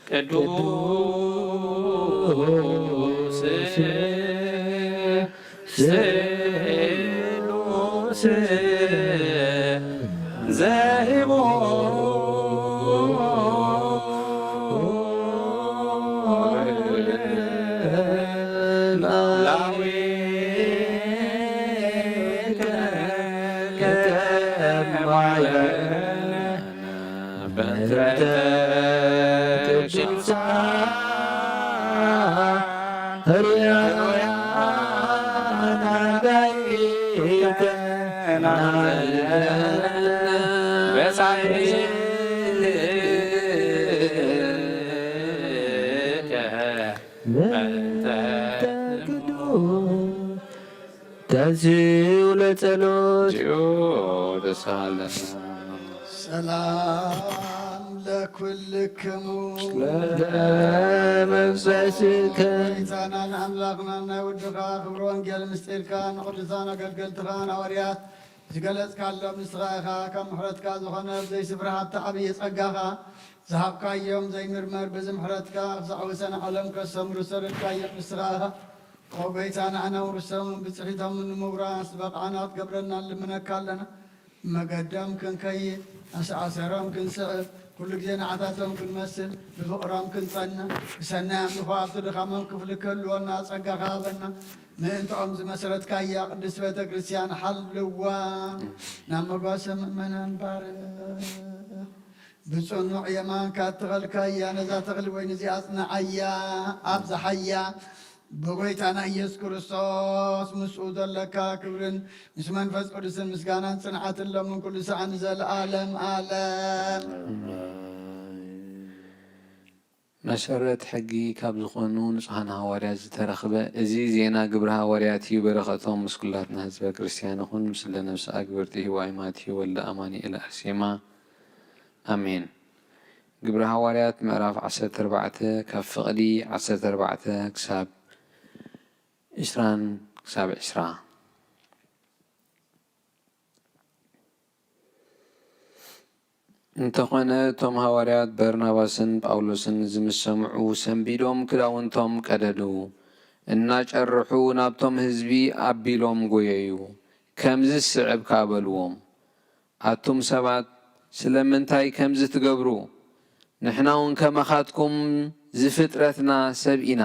ቅዱስ ስሉስ ዘህቦ ላዊከ ከማየነ በትረ ቅዱሳን ህሩያና ጋይተና በሳይልከ በእንተ ቅዱስ ተንሥኡ ለጸሎት። እግዚኦ ተሳሃለነ። ሰላም ለኩልክሙ። ለመንፈስከ። ጌታናን ኣምላኽናን ናይ ወድኻ ክብሪ ወንጌል ምስጢርካ ንቅዱሳን ኣገልገልትኻ ንሃዋርያት ዝገለጽካሎም ንስኻ ኢኻ። ካብ ምሕረትካ ዝኾነ ብዘይስፍራ ሃብቲ ዓብዪ ጸጋኻ ዝሃብካዮም ዘይምርመር በዚ ምሕረትካ ክሳዕ ወሰን ዓለም ከሰምሩ ዝሰደድካዮም ንስኻ ኢኻ። ኦ ጎይታ፣ ንሕና ውርሶምን ብጽሒቶምን ንምውራስ ዝበቕዓና ክትገብረና ንልምነካ ኣለና። መገዶም ክንከይድ፣ ኣሰኣሰሮም ክንስዕብ፣ ኩሉ ግዜ ንዓታቶም ክንመስል፣ ብፍቕሮም ክንጸንዕ፣ ብሰናይ ኣምልኾ ኣብቲ ድኻሞም ክፍሊ ክህልወና ጸጋኻ ሃበና። ምእንትኦም ዝመስረትካያ ቅድስት ቤተ ክርስቲያን ሓልዋ፣ ናብ መጓሰ ምእመናን ባርኽ። ብጽኑዕ የማንካ እተኸልካያ ነዛ ተኽሊ ወይኒ እዚኣ ኣጽንዓያ፣ ኣብዝሓያ። ብጎይታና ኢየሱስ ክርስቶስ ምስኡ ዘለካ ክብርን ምስ መንፈስ ቅዱስን ምስጋናን ጽንዓትን ሎምን ኩሉ ሰዓት ንዘለኣለም ኣለም። መሰረት ሕጊ ካብ ዝኾኑ ንጹሓን ሃዋርያት ዝተረኽበ እዚ ዜና ግብረ ሃዋርያት እዩ። በረኸቶም ምስ ኩላትና ህዝበ ክርስቲያን ይኹን። ምስለ ነፍሲ ኣግብርቲ ህዋይ ማቴዎ ወልደ ኣማኑኤል ኣርሴማ። ኣሜን። ግብረ ሃዋርያት ምዕራፍ ዓሰርተ ኣርባዕተ ካብ ፍቕዲ ዓሰርተ ኣርባዕተ ክሳብ ዕስራን ክሳብ ዕስራ። እንተኾነ እቶም ሃዋርያት በርናባስን ጳውሎስን እዚ ምስ ሰምዑ ሰንቢዶም ክዳውንቶም ቀደዱ፣ እናጨርሑ ናብቶም ህዝቢ ኣቢሎም ጎየዩ፣ ከምዚ ዝስዕብ ከኣ በልዎም፣ ኣቱም ሰባት ስለምንታይ ከምዚ ትገብሩ? ንሕና እውን ከማኻትኩም ዝፍጥረትና ሰብ ኢና።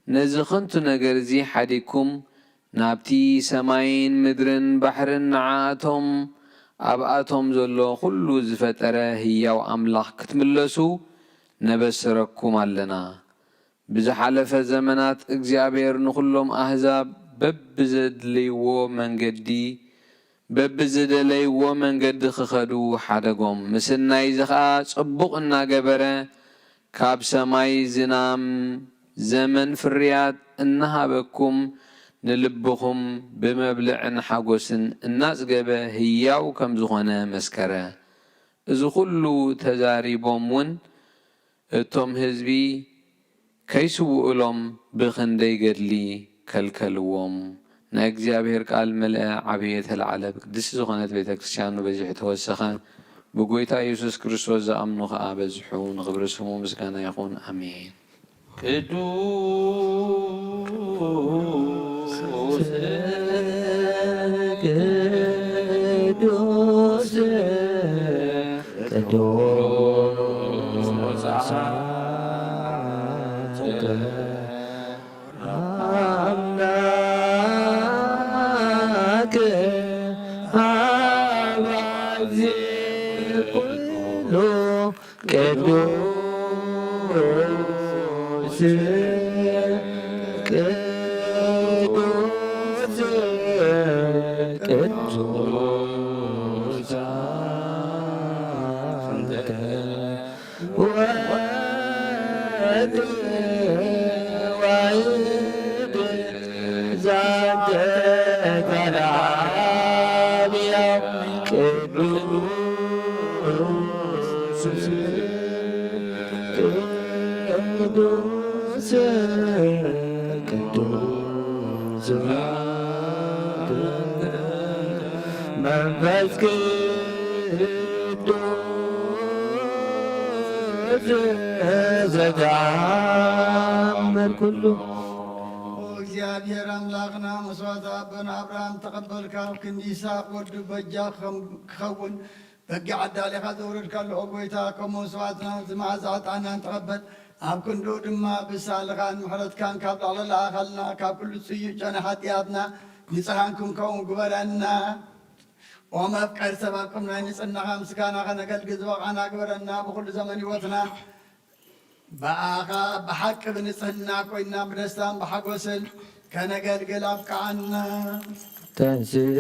ነዚ ኸንቱ ነገር እዚ ሓዲግኩም ናብቲ ሰማይን ምድርን ባሕርን ንዓኣቶም ኣብኣቶም ዘሎ ኹሉ ዝፈጠረ ህያው ኣምላኽ ክትምለሱ ነበስረኩም ኣለና። ብዝሓለፈ ዘመናት እግዚኣብሔር ንኹሎም ኣህዛብ በብዘድልይዎ መንገዲ በብዝደለይዎ መንገዲ ክኸዱ ሓደጎም። ምስናይ እዚ ኸኣ ጽቡቕ እናገበረ ካብ ሰማይ ዝናም ዘመን ፍርያት እናሃበኩም ንልብኹም ብመብልዕን ሓጎስን እናጽገበ ህያው ከም ዝኾነ መስከረ። እዚ ኹሉ ተዛሪቦም እውን እቶም ህዝቢ ከይስውኡሎም ብኽንደይ ገድሊ ከልከልዎም። ናይ እግዚኣብሔር ቃል መለኣ ዓበየ ተለዓለ። ቅድስቲ ዝኾነት ቤተ ክርስቲያን በዚሑ ተወሰኸ። ብጎይታ ኢየሱስ ክርስቶስ ዝኣምኑ ኸኣ በዝሑ። ንኽብሪ ስሙ ምስጋና ይኹን። ኣሜን። ቅዱስ ቅዱስ ቅዱስ አምላክ አባዜ ኩሉ ቅዱስ ቅዱስ ቅዱስ አንተ ተዋሕዶ ዛንተ ቃል ኣብ ሕያው ቅዱስ ቅዱስ ቅዱስ መንፈስ ቅዱስ ዘተኣምር ኩሉ። ኦ እግዚኣብሔር ኣምላኽና፣ መስዋዕቲ ኣቦና ኣብርሃም ተቐበል፣ ካብ ክንዲ ይስሐቅ ወዱ በጃ ክኸውን በጊዕ ኣዳሊኻ ዘውረድካሉ፣ ኦ ጐይታ፣ ከምኡ መስዋዕትና እዚ መዓዛ ዕጣንናን ተቐበል። ኣብ ክንድኡ ድማ ብሳልኻን ምሕረትካን ካብ ላዕሊ ለኣኸልና፣ ካብ ኩሉ ጽዩቕ ጨና ሓጢኣትና ንጽሃን ክንከውን ግበረና። ኦ መፍቀር ሰብ፣ ኣብ ቅድሚ ናይ ንጽህናኻ ምስጋና ከነገልግል ዝበቕዓና ግበረና። ብኹሉ ዘመን ህይወትና ብኣኻ ብሓቂ ብንጽህና ኮይና ብደስታን ብሓጎስን ከነገልግል ኣብቅዓና። ተንሥእ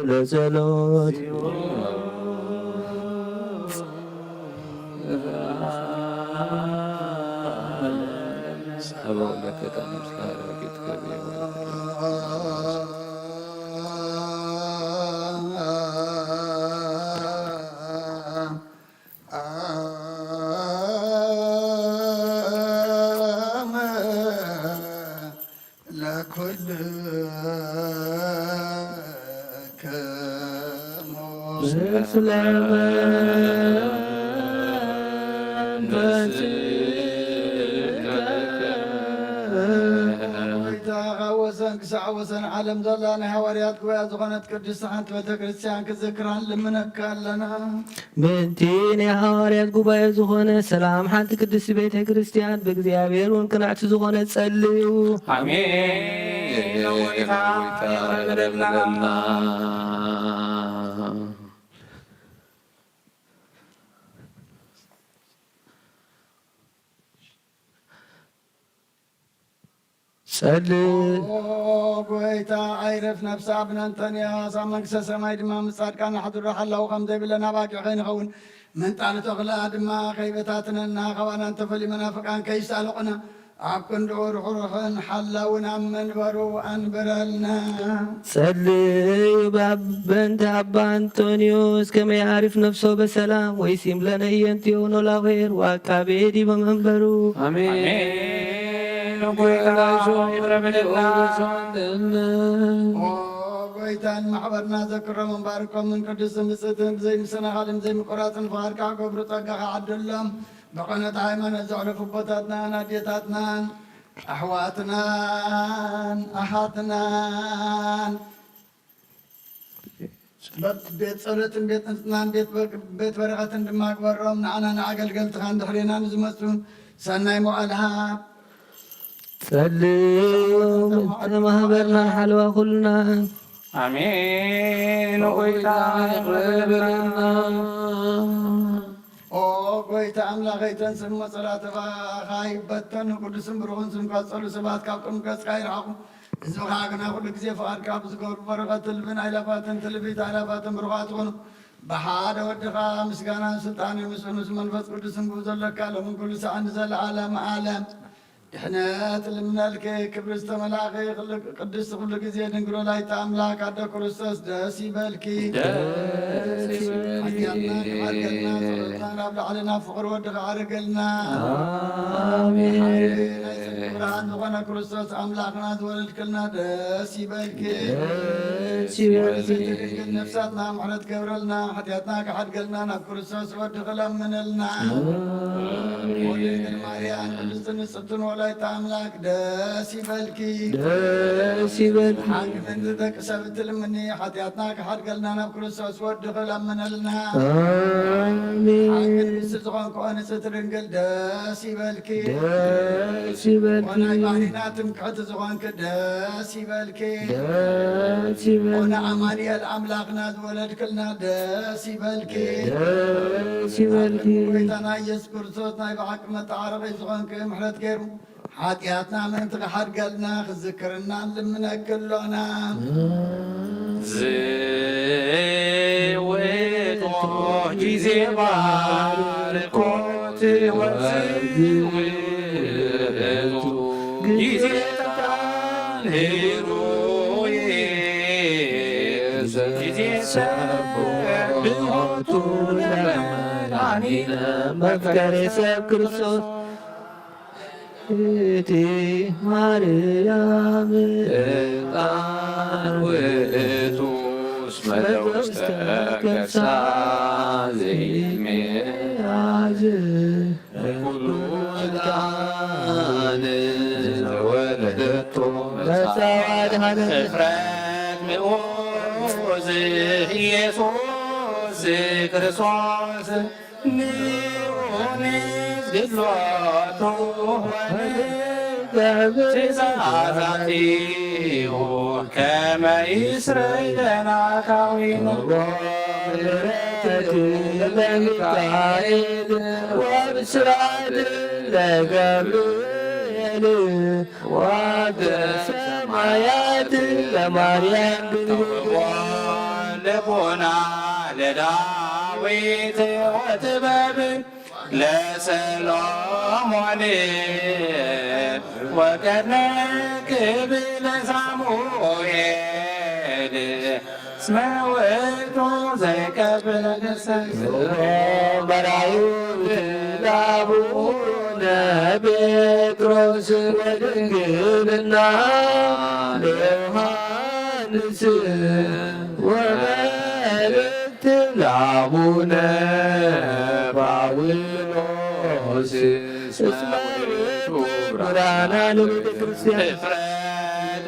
ለጸሎት። ለኩልክሙ ምስለ መንፈስከ። ጐይታ፣ ካብ ወሰን ክሳዕ ወሰን ዓለም ዘላ ናይ ሃዋርያት ጉባኤ ዝኾነት ቅድስቲ ሓንቲ ቤተ ክርስቲያን ክዝክራን ልምነካ ኣለና። ምእንቲ ናይ ሃዋርያት ጉባኤ ዝኾነ ሰላም ሓንቲ ቅድስቲ ቤተ ክርስቲያን ብእግዚኣብሔር እውን ቅንዕቲ ዝኾነ ጸልዩ። ኣሜን። ጌታ ይቕረ በለልና። ጸልእ። ኦ ጐይታ፣ ኣይረፍ ነፍሲ ኣብ ብእንተንያስ ኣብ መንግስተ ሰማይ ድማ ምስ ጻድቃን ኣሕድሮ ሓላው ከም ዘይብለን ኣባጊዕ ከይንኸውን፣ ምንጣል ተኹላ ድማ ከይበታትነና፣ ካባና እንተፈልዩ መናፍቃን ከይሳልቑና፣ ኣብ ክንድኡ ርሑሩኽን ሓላውን ኣብ መንበሩ ኣንብረልና። ጸልዩ በ-፣ በእንተ ኣባ ኣንጦንዮስ ከመ የዕርፍ ነፍሶ በሰላም ወይሲም ለነ እየንቲዮ ኖላዌር ወአቃቤ ዲበ መንበሩ። ኣሜን። ጐይታ ይቕረ በለልና። ኦ ጐይታ፣ ንማሕበርና ዘክሮምን ባርኮምን ቅድስትን ብጽእትን ብዘይምሰናኻልን ዘይምቁራጽን ፍቓድካ ክገብሩ ጸጋኻ ዓድሎም። ብቐኖት ሃይማኖት ዘዕረፉ ኣቦታትናን ኣዴታትናን ኣሕዋትናን ኣሓትናን በ-፣ ቤት ጸሎትን ቤት ንጽህናን ቤት በ-፣ ቤት በረኸትን ድማ ግበሮም። ንዓና ንኣገልገልትኻን ድሕሬና ንዝመጹን ሰናይ መዋዕል ሃብ። ጸልዩ ማህበርና ሓለዋ ኩልና። ኣሜን። ኦ ጐይታ ይቕረ በለልና። ኦ ጐይታ ኣምላኸይ፣ ተንስእ እሞ ጸላእቲ ብኣኻ ይበተኑ። ቅዱስን ብሩኽን ስምካ ዝጸልኡ ሰባት ካብ ቅድሚ ገጽካ ይርሓቑ። ህዝብኻ ግና ኩሉ ግዜ ፍቓድካ ብዝገብሩ በረኸት ትልብን ኣእላፋትን ትልቢት ኣእላፋትን ብሩኻት ይኹኑ። ብሓደ ወድኻ ምስጋናን ስልጣንን ምስኡ ምስ መንፈስ ቅዱስን ብኡ ዘለካ ሎምን ኩሉ ሰዓን ንዘለዓለም ዓለም። ድሕነት ልምነልኪ ክብሪ ዝተመላእኺ ክል-፣ ቅድስቲ ኩሉ ግዜ ድንግል ወላዲተ ኣምላክ ኣደ ክርስቶስ ደስ ይበልኪ። ደስ ይበልኪ። ሓጢኣትና ክሓድገልና ጸሎትና ናብ ላዕሊ ናብ ፍቕሪ ወድኻ ኣርገልና። ኣሜን። ሓቂ ናይ ጽድቂ ብርሃን ዝኾነ ክርስቶስ ኣምላኽና ዝወለድክልና ደስ ይበልኪ። ደስ ይበልኪ። ንጽሕቲ ድንግል ነፍሳትና ምሕረት ገብረልና፣ ሓጢኣትና ክሓድገልና ናብ ክርስቶስ ወድኺ ለምንልና። ኣሜን። ወድንግል ማርያም ቅድስትን ንጽሕትን ወላዲተ ኣምላክ ደስ ይበልኪ። ደስ ይበልኪ። ሓቂ ምእንቲ ደቂ ሰብ እትልምኒ፣ ሓጢኣትና ክሓድገልና ናብ ክርስቶስ ወድኺ ለምንልና። ኣሜን። ሓቂ ንግስቲ ዝኾንክኦ ንጽሕቲ ድንግል ደስ ይበልኪ። ደስ ይበልኪ። ኦ ናይ ባህሪና ትምክሕቲ ዝኾንኪ ደስ ይበልኪ። ደስ ይበልኪ። ኦ ንኣማኑኤል ኣምላኽና ዝወለድክልና ደስ ይበልኪ። ደስ ይበልኪ። ጎይታና ኢየሱስ ክርስቶስ ናይ ብሓቂ መተዓረቒ ዝኾንኪ ምሕረት ገይሩ ሓጢኣትና ምእንቲ ክሓድገልና ክዝክርና ንልምነኪ ኣሎና። ዝውቶ ጊዜ ባርኮት ወዝውቱ ጊዜ ጣን ህሩይ ጊዜ ሰብሖ ብሆቱ ለመድኃኒነ መፍቀሬ ሰብ ክርስቶስ እቲ ማርያም ዕጣን ውእቱ እስመ ውስተ ከርሳ ዘይሜአዝ ኩሉ ዕጣን ዘወለደቶ መጻ ወአድኃነት። እፍረት ምዑዝ ኢየሱስ ክርስቶስ ንዑ ንስግድ ሎቱ ወንገብር ትእዛዛቲሁ ከመ ይስረይ ለነ አካዊነ። ምሕረትከ ለሚካኤል ወብስራት ለገብርኤል ወአብ ሰማያት ለማርያም ድንግል። ልቦና ለዳዊት ወጥበብ ለሰሎሞን ወቀርነ ክብ ለሳሙኤል እስመ ውእቱ ዘይቀብል መራዩ ለአቡነ ጴጥሮስ ወድንግልና ለዮሐንስ ወመልእክት ለአቡነ ጳውሎስ እስመ ውእቱ ብርሃና ለቤተ ክርስቲያን። እፍረት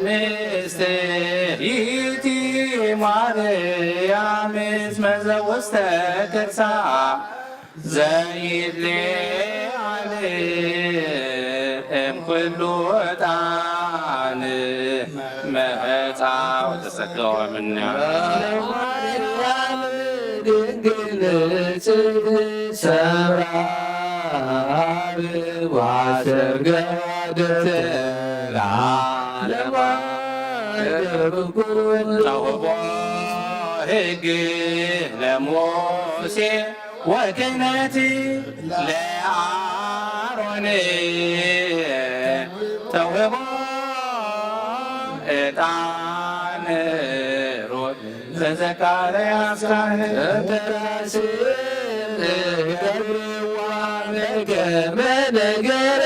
ምስጢር ይእቲ ማርያም እስመ ዘውስተ ከርሳ ዘይትሌዓል እምኩሉ ዕጣን መጻ ወተሰገወ እምኔሃ። ለማርያም ድንግል ንጽሕት ሰብራ አበባ ሰርገዋ ደብተራ ለማርያም ኩሉ ተውቦ ሕግ ለሙሴ ወክህነት ለአሮን ተውቦ ዕጣን ሩት ለዘካርያስ ካህን። እንተ ራስን ገብርዋ በከመ ነገረ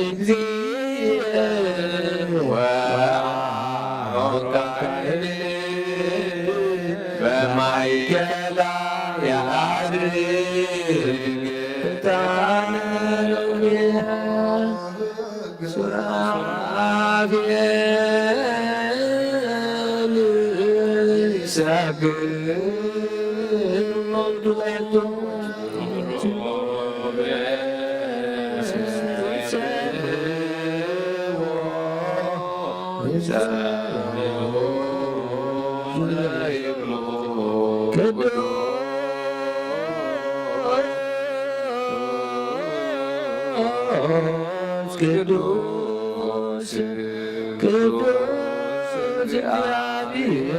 እግዚእ ወአሮን ካህን በማእከላ የዐርግ ዕጣነ ሎሜ ሱራፌል ይሰግዱ ሎቱ። ቅዱስ ቅዱስ ቅዱስ እግዚአብሔር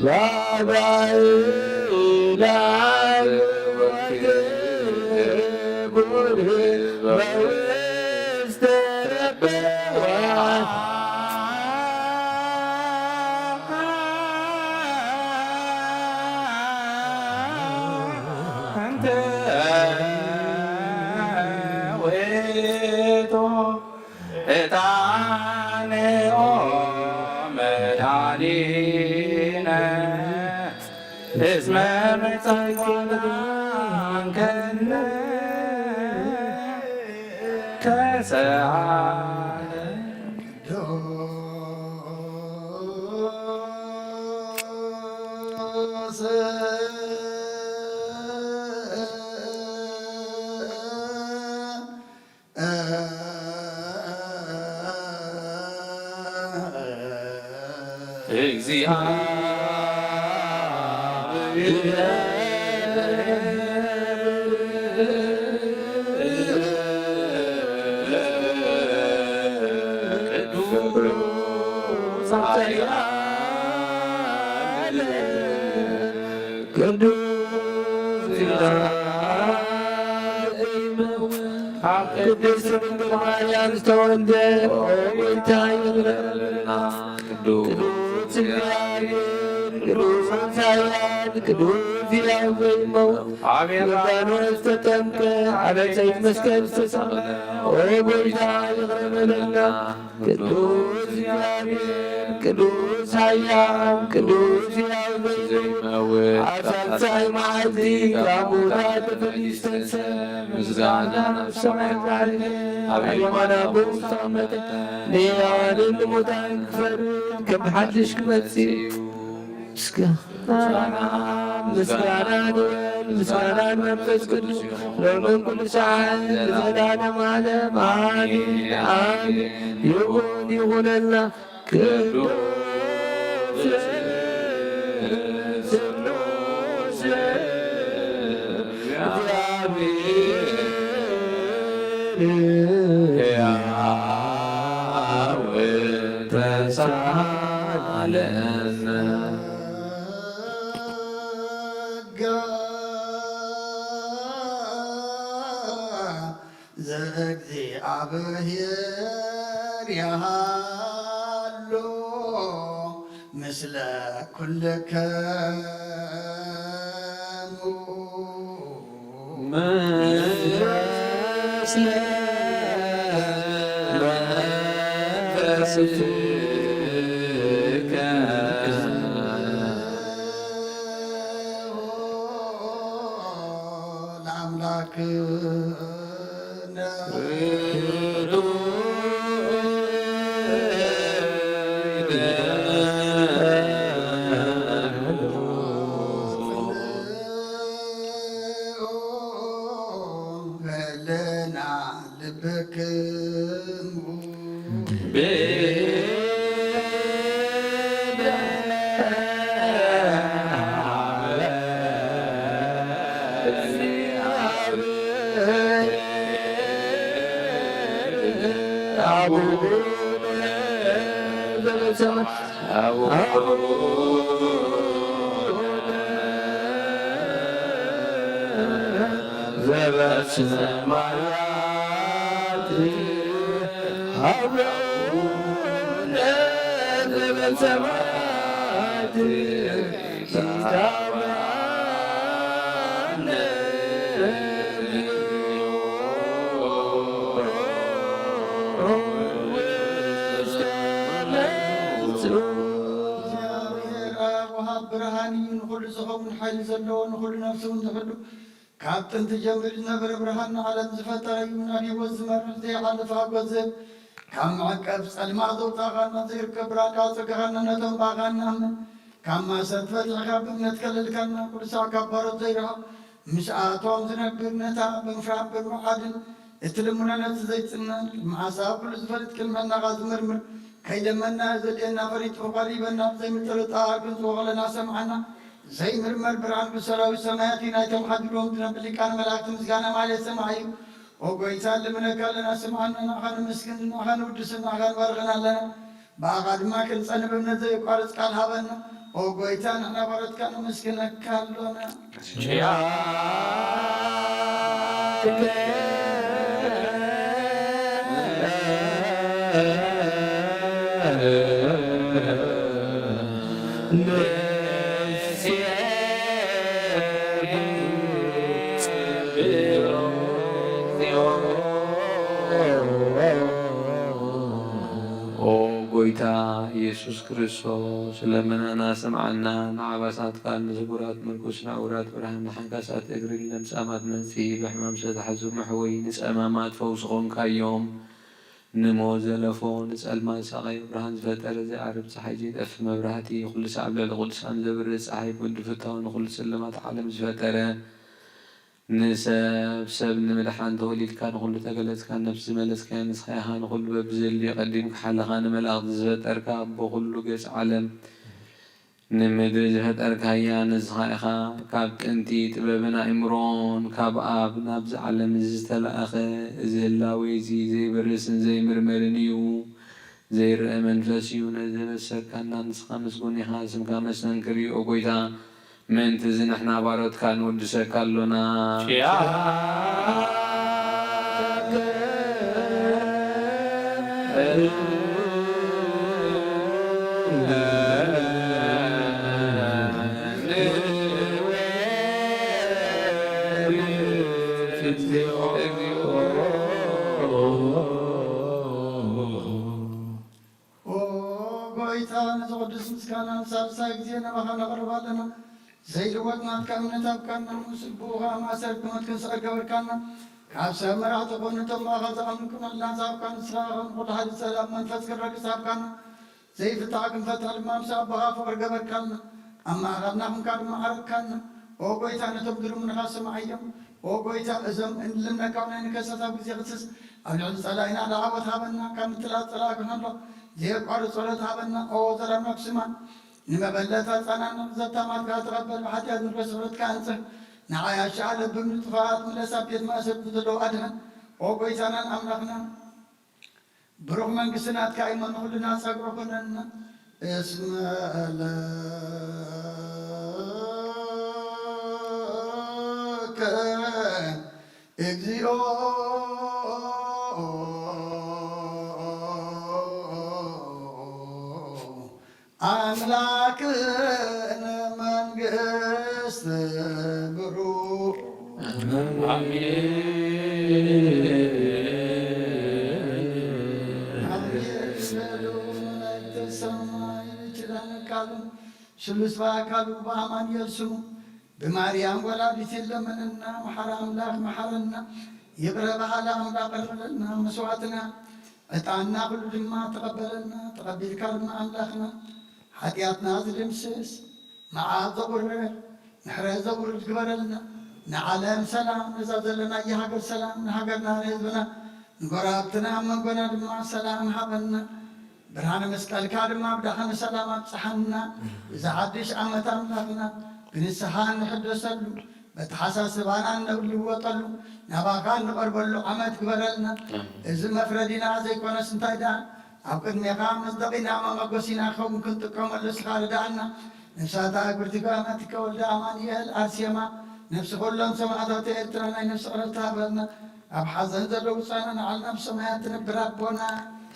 በአርባዕቱ ለአብ ወክቡር በውስተ ረበዋ። እንተ ውእቱ ዕጣንኦ መድኃኒነ እስመ መጻእኮነ አንከነ ከሰዓነ። እግዚአብሔር ቅዱስ ይላል። ኣብ ቅድስት ድንግል ማርያም ዝተወልደ፣ ኦ ጎይታ፣ ይቕረ በለልና። ቅዱስ እግዚኣብሔር፣ ቅዱስ ኃያል፣ ቅዱስ ሕያው ዘይመውት፣ ኣብ ዮርዳኖስ ተጠምቀ፣ ኣብ ዕፀይቲ መስቀል ዝተሰቕለ፣ ኦ ጎይታ፣ ይቕረ በለልና። ቅዱስ እግዚኣብሔር፣ ቅዱስ ኃያል፣ ቅዱስ ሕያው ዘይመውት፣ ኣብ ሳልሳይ መዓልቲ ካብ ሙታን ተፈልዩ ዝተንስአ፣ ምስጋና ናብ ሰማይ ዓረገ፣ ኣብ የማነ ኣቦኡ ዝተቐመጠ፣ ንሕያዋንን ንሙታን ክፈርድ ከም ሓድሽ ክመጽእ እዩ። ምስጋና ምስጋና ንወልድ፣ ምስጋና ንመንፈስ ቅዱስ፣ ሎምን ኩሉ ሰዓት፣ ንዘለዓለም ዓለም። ኣሜን፣ ኣሜን። ይኹን፣ ይኹነልና። ቅዱስ ስሉስ እግዚኣብሔር ሕያው ተሳለነ። ጸጋ ዘእግዚኣብሔር ይሃሉ ምስለ ኩልክሙ። ምስለ መንፈስከ። ለአምላክነ። ህልና ልብክሙ። አቡነ ዘበሰማያት። አቡነ ዘበሰማያት። አቡነ ዘበሰማያት። እግዚአብሔር አብ ወሃብ ብርሃን እዩ፣ ንኹሉ ዝኸውን ሓይሊ ዘለዎ፣ ንኹሉ ነፍሲ እውን ዝሕሉ፣ ካብ ጥንቲ ጀሚሩ ዝነበረ ብርሃን፣ ንዓለም ዝፈጠረ እዩ፣ ናብ ህይወት ዝመርሕ ዘይሓልፍ ሓጎስ ዝህብ፣ ካብ መዕቀብ ጸልማት ዘውጻእኻና፣ ዘይርከብ ብርሃን ካብ ኣጸጋኻና፣ ነቶም ብኣኻ እንኣምን ካብ ማሰር ፈቲሕካ ብእምነት ከለልካና፣ ኩሉ ሳዕ ካብ ባሮት ዘይረሓቕ ምስኣቶም ዝነብር፣ ነታ ብምፍራህን ብምርዓድን እትልምኖ ነፍሲ ዘይጽመን፣ ቅድሚ ሓሳብ ኩሉ ዝፈልጥ፣ ቅድሚ ሕልናኻ ዝምርምር፣ ከይለመንና ዘድልየና ፈሊጡ ክቐርበና ብዘይምጥርጣር ክንጽውዖ ከለና ሰምዓና። ዘይምርመር ብርሃን ብሰራዊት ሰማያት እዩ፣ ናይቶም ሓዲሮም ዝነብር ሊቃነ መላእክቲ ምስጋና ማለት ሰማይ እዩ። ኦ ጎይታ፣ ንልምነካ ኣለና፣ ስምዓና፣ ንዓኻ ነመስግን፣ ንዓኻ ነውድስን፣ ንዓኻ ንባርኽን ኣለና። ብኣኻ ድማ ክንጸንብ እምነት ዘየቋርጽ ቃል ሃበና። ኦ ጎይታ፣ ንሕና ባሮትካ ነመስግነካ ኣሎና። ኦ ጎይታ ኢየሱስ ክርስቶስ፣ ልመናና ስምዓና። ንዓባሳት ቃል፣ ንስጉራት ምርኩስ፣ ንዕውራት ብርሃን፣ ንሓንካሳት እግሪ፣ ንለምጻማት መንጽሂ፣ ብሕማም ዝተታሕዙ መሕወዪ፣ ንጸማማት ፈውሲ ኾንካዮም። ንሞት ዘለፎ፣ ንጸልማት ሳቐዮ ብርሃን ዝፈጠረ፣ ዘይዓርብ ጸሓይ፣ ዘይጠፍእ መብራህቲ፣ ኩሉ ሳዕ ኣብ ልዕሊ ቅዱሳን ዘብርህ ጸሓይ፣ ኩሉ ፍታው፣ ንኹሉ ጸልማት ዓለም ዝፈጠረ፣ ንሰብ ሰብ ንምድሓን ተወሊድካ፣ ንኹሉ ተገለጽካ፣ ነፍሲ ዝመለስካያ ንስኻ ኢኻ። ንኹሉ በብዘድልዮ ቀዲምካ ሓለኻ፣ ንመላእኽቲ ዝፈጠርካ፣ ኣቦ ኩሉ ገጽ ዓለም ንምድሪ ዝፈጠርካያ ንስኻ ኢኻ። ካብ ጥንቲ ጥበብን ኣእምሮን ካብ ኣብ ናብዚ ዓለም እዚ ዝተላእኸ፣ እዚ ህላዌ እዚ ዘይበርስን ዘይምርመርን እዩ። ዘይረአ መንፈስ እዩ። ነዚ ዘበሰርካና ንስኻ ምስጉን ኢኻ። ስምካ መስተንክር እዩ፣ ኦ ጎይታ። ምእንቲ እዚ ንሕና ባሮትካ ንውድሰካ ኣሎና። ኪያከ ኦ ጎይታ፣ ነዚ ቅዱስ ምስጋና ንሳልሳይ ግዜ ናባኻ ነቕርብ ኣለና። ዘይልወጥ ናትካ እምነት ሃብካና፣ ምስ ልቡ ኸኣ ማእሰርቲ ሞት ክንስዕር ገበርካና። ካብ ሰብ መራሕቲ ኾኑ እቶም ብኣኻ ዝኣምኑ ክመልና ዝሃብካ ንስኻ ኸም ኩሉ ሓይሊ ሰላም መንፈስ ክረግጽ ሃብካና። ዘይፍታሕ ክንፈትሕ ድማ ምስ ኣቦኻ ፍቕሪ ገበርካልና። ኣብ ማእኸልና ኹንካ ድማ ዓረግካና። ኦ ጎይታ፣ ነቶም ዝልምኑኻ ስምዓዮም። ኦ ጎይታ፣ እዞም እንልምነካ ናይ ንከሰት ኣብ ግዜ ክስስ ኣብ ልዕሊ ጸላኢና ዳዕወት ሃበና። ካብ ምትላል ጸላኢ ክንሕሎ ዘየቋርጽ ጸሎት ሃበና። ኦ ዘላለም ስማዕ። ንመበለት ኣጻናና ዘታማትካ ተቐበል። ብሓጢኣት ንርክስ ሕትካ ኣንጽህ። ንዓይ ኣሻ ለብም ንጥፋት ምለስ ኣብ ቤት ማእሰርቲ ዘለዉ ኣድሕን። ኦ ጎይታናን ኣምላኽናን። ብሩኽ መንግስቲ ናትካ እዩ፣ ንኹልና ጸግዒ ኩነና። እስመ ለከ እግዚኦ ኣምላክነ መንግስት ብሩክ። ኣሜን። ኣሜን። በሉ መላእክተ ሰማይ ኪዳነ ቃሉ ስሉስ በአካሉ በአማኑኤል ስሙ ብማርያም ወላዲት ይለመነና። መሐረ አምላክ መሐረና፣ ይቅረ በሃሊ አምላክ ይቅረ በለልና። መስዋዕትና ዕጣንና ኩሉ ድማ ተቀበለልና። ተቀቢልካ ድማ አምላክና ሓጢኣትና ዝድምስስ፣ መዓት ዘቑርር፣ ምሕረት ዘውርድ ግበረልና። ንዓለም ሰላም፣ ነዛ ዘለናያ ሃገር ሰላም፣ ንሃገርና ንህዝብና፣ ንጎረባብትና ኣብ መንጎና ድማ ሰላም ሃበና። ብርሃነ መስቀልካ ድማ ብደሓን ሰላም ኣብጽሓና። እዚ ሓድሽ ዓመት ኣምላኽና ብንስሓ እንሕደሰሉ፣ በተሓሳስባና እንልወጠሉ፣ ናባኻ እንቐርበሉ ዓመት ግበረልና። ኣሜን። እዚ መፍረዲና ዘይኮነስ እንታይ ደኣ ኣብ ቅድሜኻ መጽደቒና መመጎሲና ክኸውን ክንጥቀመሉ እስኻ ርድኣና። ነፍሳታ እግርቲ ገዳማትከ ወልደ ኣማኑኤል ኣርሴማ፣ ነፍሲ ኩሎም ሰማዕታት ኤርትራ ናይ ነፍሲ ዕረፍቲ ሃበልና። ኣብ ሓዘን ዘለዉ ጻና ንዓልና ብሰማያት ትነብር ኣቦና።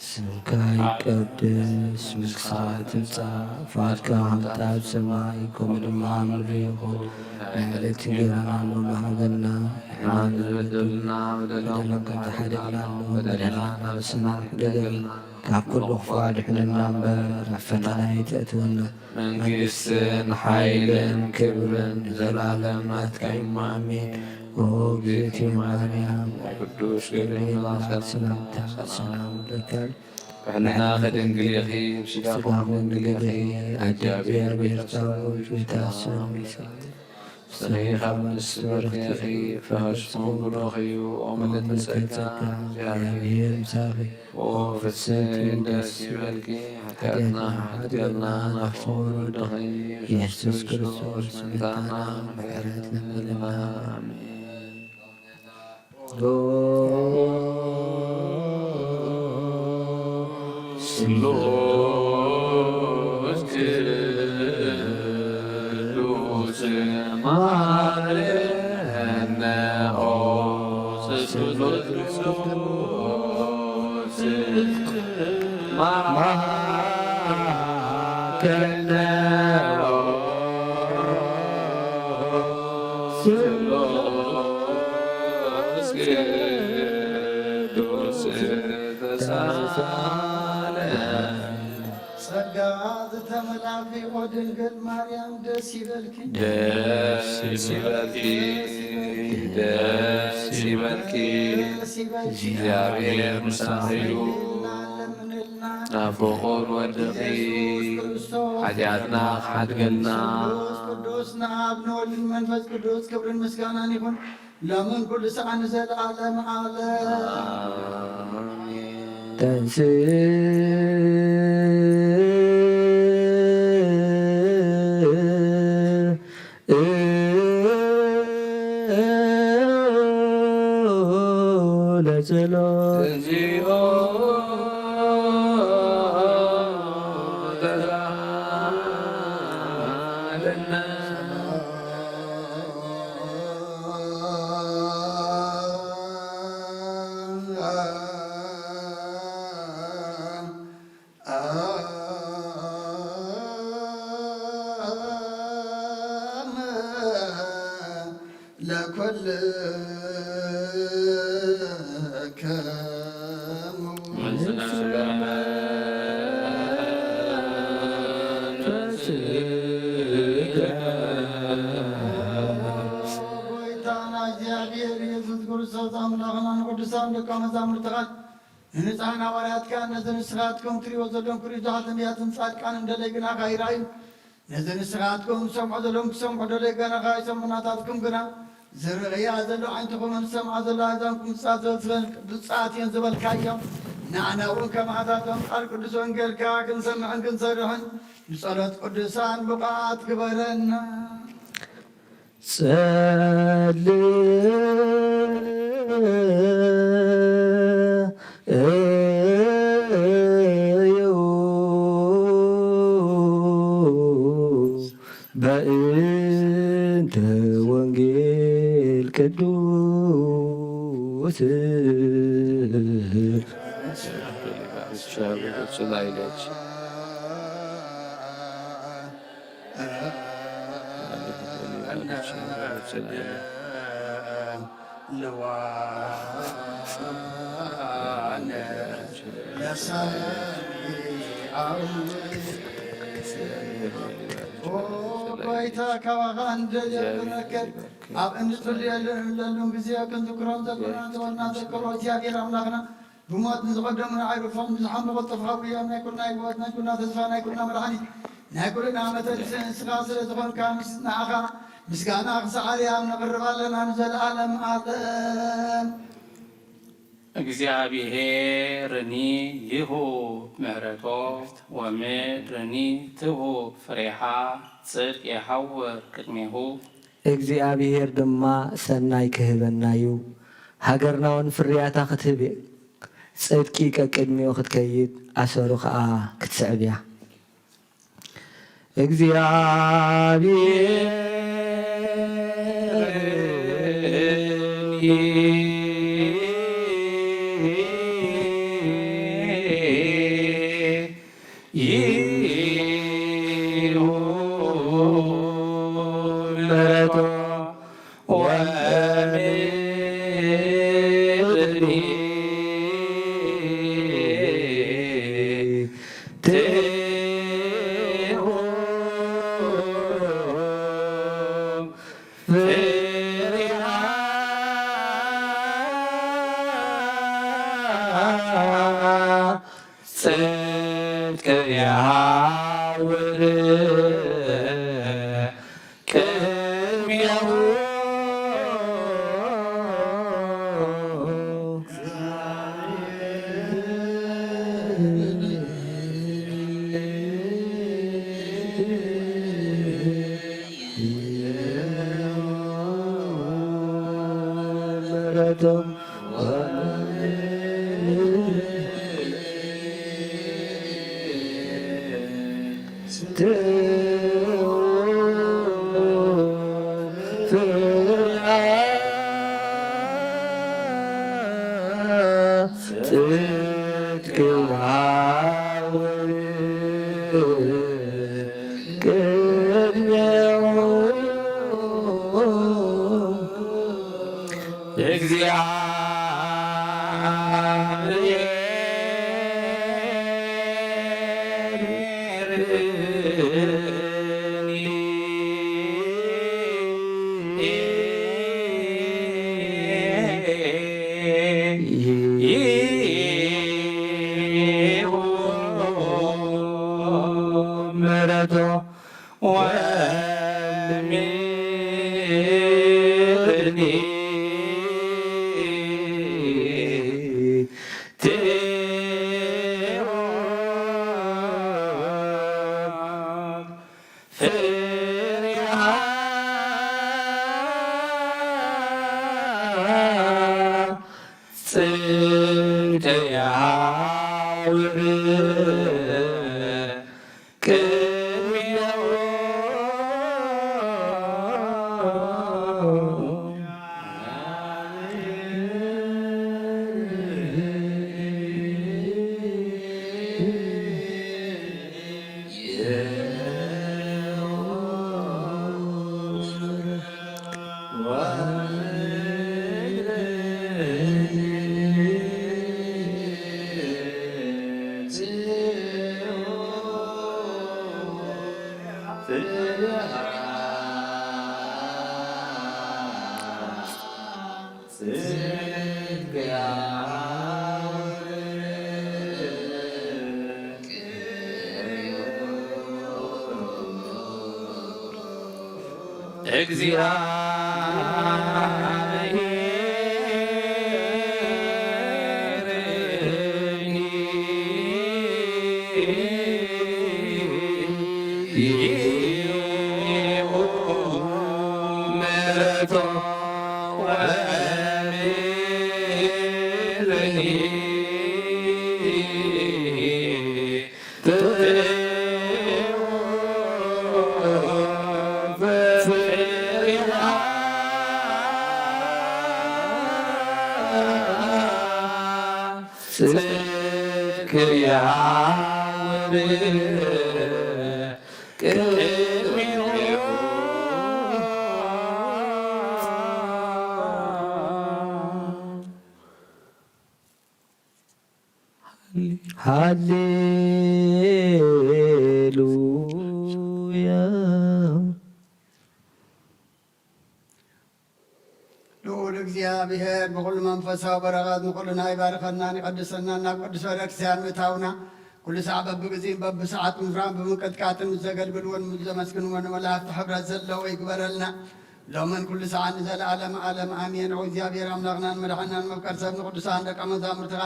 ስምካ ይቀደስ፣ መንግስትኻ ትምጻእ፣ ፍቓድካ ከምቲ ኣብ ሰማይ ከምኡ ድማ ኣብ ምድሪ ይኹን። ናይ ዕለት እንጀራና ሎሚ ሃበና። ንሕና ንዝበደሉና በደሎም ከም ዝሓደግናሉ በደልና ናብ ስና ሕደገልና። ካብ ኩሉ ክፉእ ኣድሕነና እምበር፣ ናብ ፈተና ኣይተእትወና። መንግስትን ሓይልን ክብርን ንዘለኣለም ናትካ እዩ። ኣሜን። ኦ እግዝእቲ ማርያም፣ ናይ ቅዱስ ገብርኤል መልኣክ ሰላምታ ሰላም እብለካ። ጥዕና ከደንግል ኢኺ፣ ስጋኹም ከደንግል ኢኺ። ኣደ እግዚኣብሔር ጸባኦት፣ ጌታ ሰላም ይሰግድ። ስምዒ ካብ ኣንስቲ በረኽቲ ኢኺ፣ ፍረ ከርስኺ ብሩኽ እዩ። ኦ ምልዕቲ ጸጋ፣ እግዚኣብሔር ምሳኺ። ኦ ፍስሕቲ ደስ ይበልኪ፣ ሓጢኣትና ሓጢኣትና ናፍቆት ወድኺ ኢየሱስ ክርስቶስ ምሕረትና ምሕረት ለምንና። ኣሜን። ስሉስ ቅዱስ ማረነ ኦ ስሉስ ቅዱስ ማረነ ኦ ስሉስ ቅዱስ ተሳለ። ጸጋ ዝተመላእኪ ኦ ድንግል ማርያም ደስ ይበልኪ። ደስ ይበልኪ፣ ደስ ይበልኪ፣ ደስ ይበልኪ። እግዚኣብሔር ምሳኺ እዩ። ለምንልና። ናብ ፍቑር ወድኺ ኢየሱስ ክርስቶስ ሓጢኣትና ክሓድገልና። ስሉስ ቅዱስ ንኣብ ንወልድን መንፈስ ቅዱስ ክብርን ምስጋናን ይኹን። ሎምን ኩሉ ሰዓት ንዘለዓለም ዓለም። ኣሜን። ተንሥእ ለጸሎት። እግዚኦ ተሳለነ። ለኩልክሙ ጎይታና እግዚኣብሔር ኢየሱስ ክርስቶስ ኣምላኽና ንቅዱሳን ደቀ መዛሙርትኻ ንንጹሓን ሃዋርያትካ ነዚ ንስኻትኩም ትሪእዎ ዘለኹም ክርእዩ፣ ብዙሓት ነቢያትን ጻድቃንን ደለይ ግናኻ ይረኣዩ። ነዚ ንስኻትኩም ትሰምዑ ዘለኹም ክሰምዑ ደለይ ግናኻ ይሰምዑ፣ ናታትኩም ግና ዝርእያ ዘሎ ዓይንትኹምን ዝሰምዓ ዘሎ ኣእዛንኩም ብፁዓት ዘበል-፣ ብፁዓት እየን ዝበልካዮም፣ ንኣና እውን ከማታቶም ቃል ቅዱስ ወንጌልካ ክንሰምዕን ክንሰርሕን ብጸሎት ቅዱሳን ብቑዓት ግበረና። ጸልዩ በእንተ ወንጌል ቅዱስ። ጎይታ ካባኻ እንደልዮ ክረክብ ኣብ እንጽልየሉ እንብለሉን ግዜ ክንዝክሮም ዘለና ዘወልና ዘክሮ እግዚኣብሔር ኣምላኽና ብሞት ንዝቐደሙ ንኣዕርፎም፣ ንዝሓመቑ ጥፍኣዊ እዮም። ናይ ኩልና ህይወት፣ ናይ ኩልና ተስፋ፣ ናይ ኩልና መድሓኒት፣ ናይ ኩልና መተንስኢ ንስኻ ስለ ዝኾንካ ምስ-፣ ንዓኻ ምስጋና ክሰዓር እያ ነቕርብ ኣለና ንዘለኣለም ዓለም። እግዚኣብሔርኒ ይሁብ ምሕረቶ ወምድርኒ ትሁብ ፍሬሃ፣ ጽድቅ ይሐውር ቅድሜሁ። እግዚኣብሔር ድማ ሰናይ ክህበና እዩ። ሃገርና እውን ፍርያታ ክትህብ እየ። ጽድቂ ቀቅድሚኡ ክትከይድ፣ ኣሰሩ ኸኣ ክትስዕብ እያ። እግዚኣብሔር ይሁን ምሕረቱ ወምድርኒ ትሁብ ፍሬሃ ጽድቅ ይሃውር ቅድሜሁ። ጽድቅ ይሃውር ቅድሜሁ። ምሕረቱ ወምድርኒ ትሁብ ፍሬሃ ጽድቅ ይሃውር ቅድሜሁ። እግዚአብሔር ሃሌሉያ። ልኡል እግዚኣብሔር ብኹሉ መንፈሳዊ በረኸት ንኹልና ይባርከናን ይቐድሰናን። ናብ ቅዱስ ቤተክርስትያን ምእታውና ኩሉ ሳዕ በብግዜን በብሰዓት ምፍራን ብምቅጥቃጥን ምስ ዘገልግልዎን ምስ ዘመስግንዎን መላእኽቲ ሕብረት ዘለዎ ይግበረልና። ሎምን ኩሉ ሰዓት ንዘለዓለም ዓለም ኣሜን። ኦ እግዚኣብሔር ኣምላኽናን መድሓናን መፍቀር ሰብ ንቅዱሳን ደቀ መዛሙርትኻ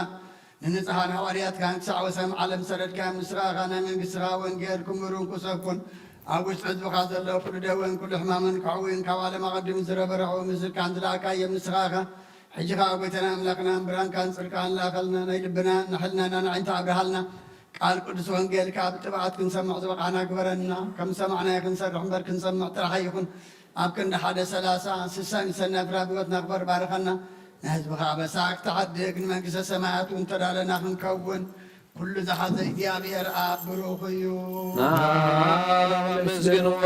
ንንጹሓን ሃዋርያትካን ክሳዕ ወሰን ዓለም ሰደድካዮም ንስኻ ኢኻ ናይ መንግስትኻ ወንጌል ክምሩን ክሰብኩን ኣብ ውሽጢ ህዝብኻ ዘሎ ኩሉ ደዌን ኩሉ ሕማምን ክሕውዩን ካብ ዓለም ኣቐዲሙ ዝረበረኹ ምስልካን ዝለኣካዮም ንስኻ ኢኻ። ሕጂ ኸዓ ጎይታና ኣምላኽና ብርሃንካን ጽድቅኻን ላኸልና ናይ ልብና ንሕልናና ንዓይንታ ኣብርሃልና። ቃል ቅዱስ ወንጌልካ ብጥብዓት ክንሰምዕ ዝበቓዕና ግበረና። ከም ዝሰማዕናዮ ክንሰርሕ እምበር ክንሰምዕ ጥራሕ ኣይኹን። ኣብ ክንዲ ሓደ ሰላሳ ስሳን ሰናይ ፍረ ኣብ ህይወትና ክበር ባርኸና። ንህዝብኻ ኣበሳ ክትሓድግ ንመንግስተ ሰማያት እውን ተዳለና ክንከውን ኩሉ ዝሓዘ እግዚኣብሔር ኣብ ብሩኽ እዩ። ነመስግንዎ።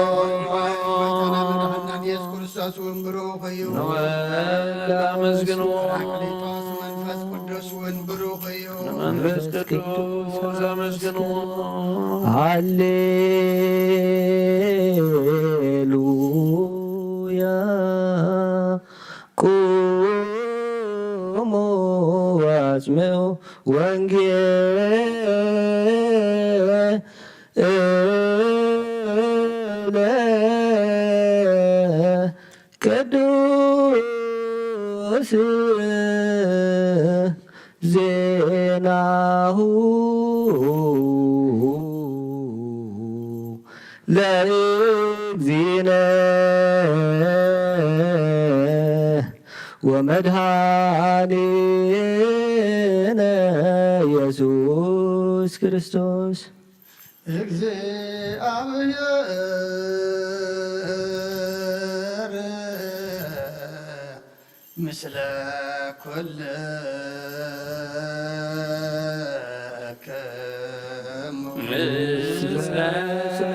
ጎይታና መድሓናን የሱስ ክርስቶስ እውን ብሩኽ እዩ። ንወልድ ኣመስግንዎ። ጳራቅሊጦስ መንፈስ ቅዱስ እውን ብሩኽ እዩ። ንመንፈስ ቅዱስ ኣመስግንዎ። ሃሌሉያ። ቁሙ ወአጽምዑ ወንጌለ ቅዱስ ዜናሁ ለእግዚእነ ወመድኃኒነ ኢየሱስ ክርስቶስ። እግዚኣብሔር ምስለ ኩልክሙ። ምስለ መንፈስከ።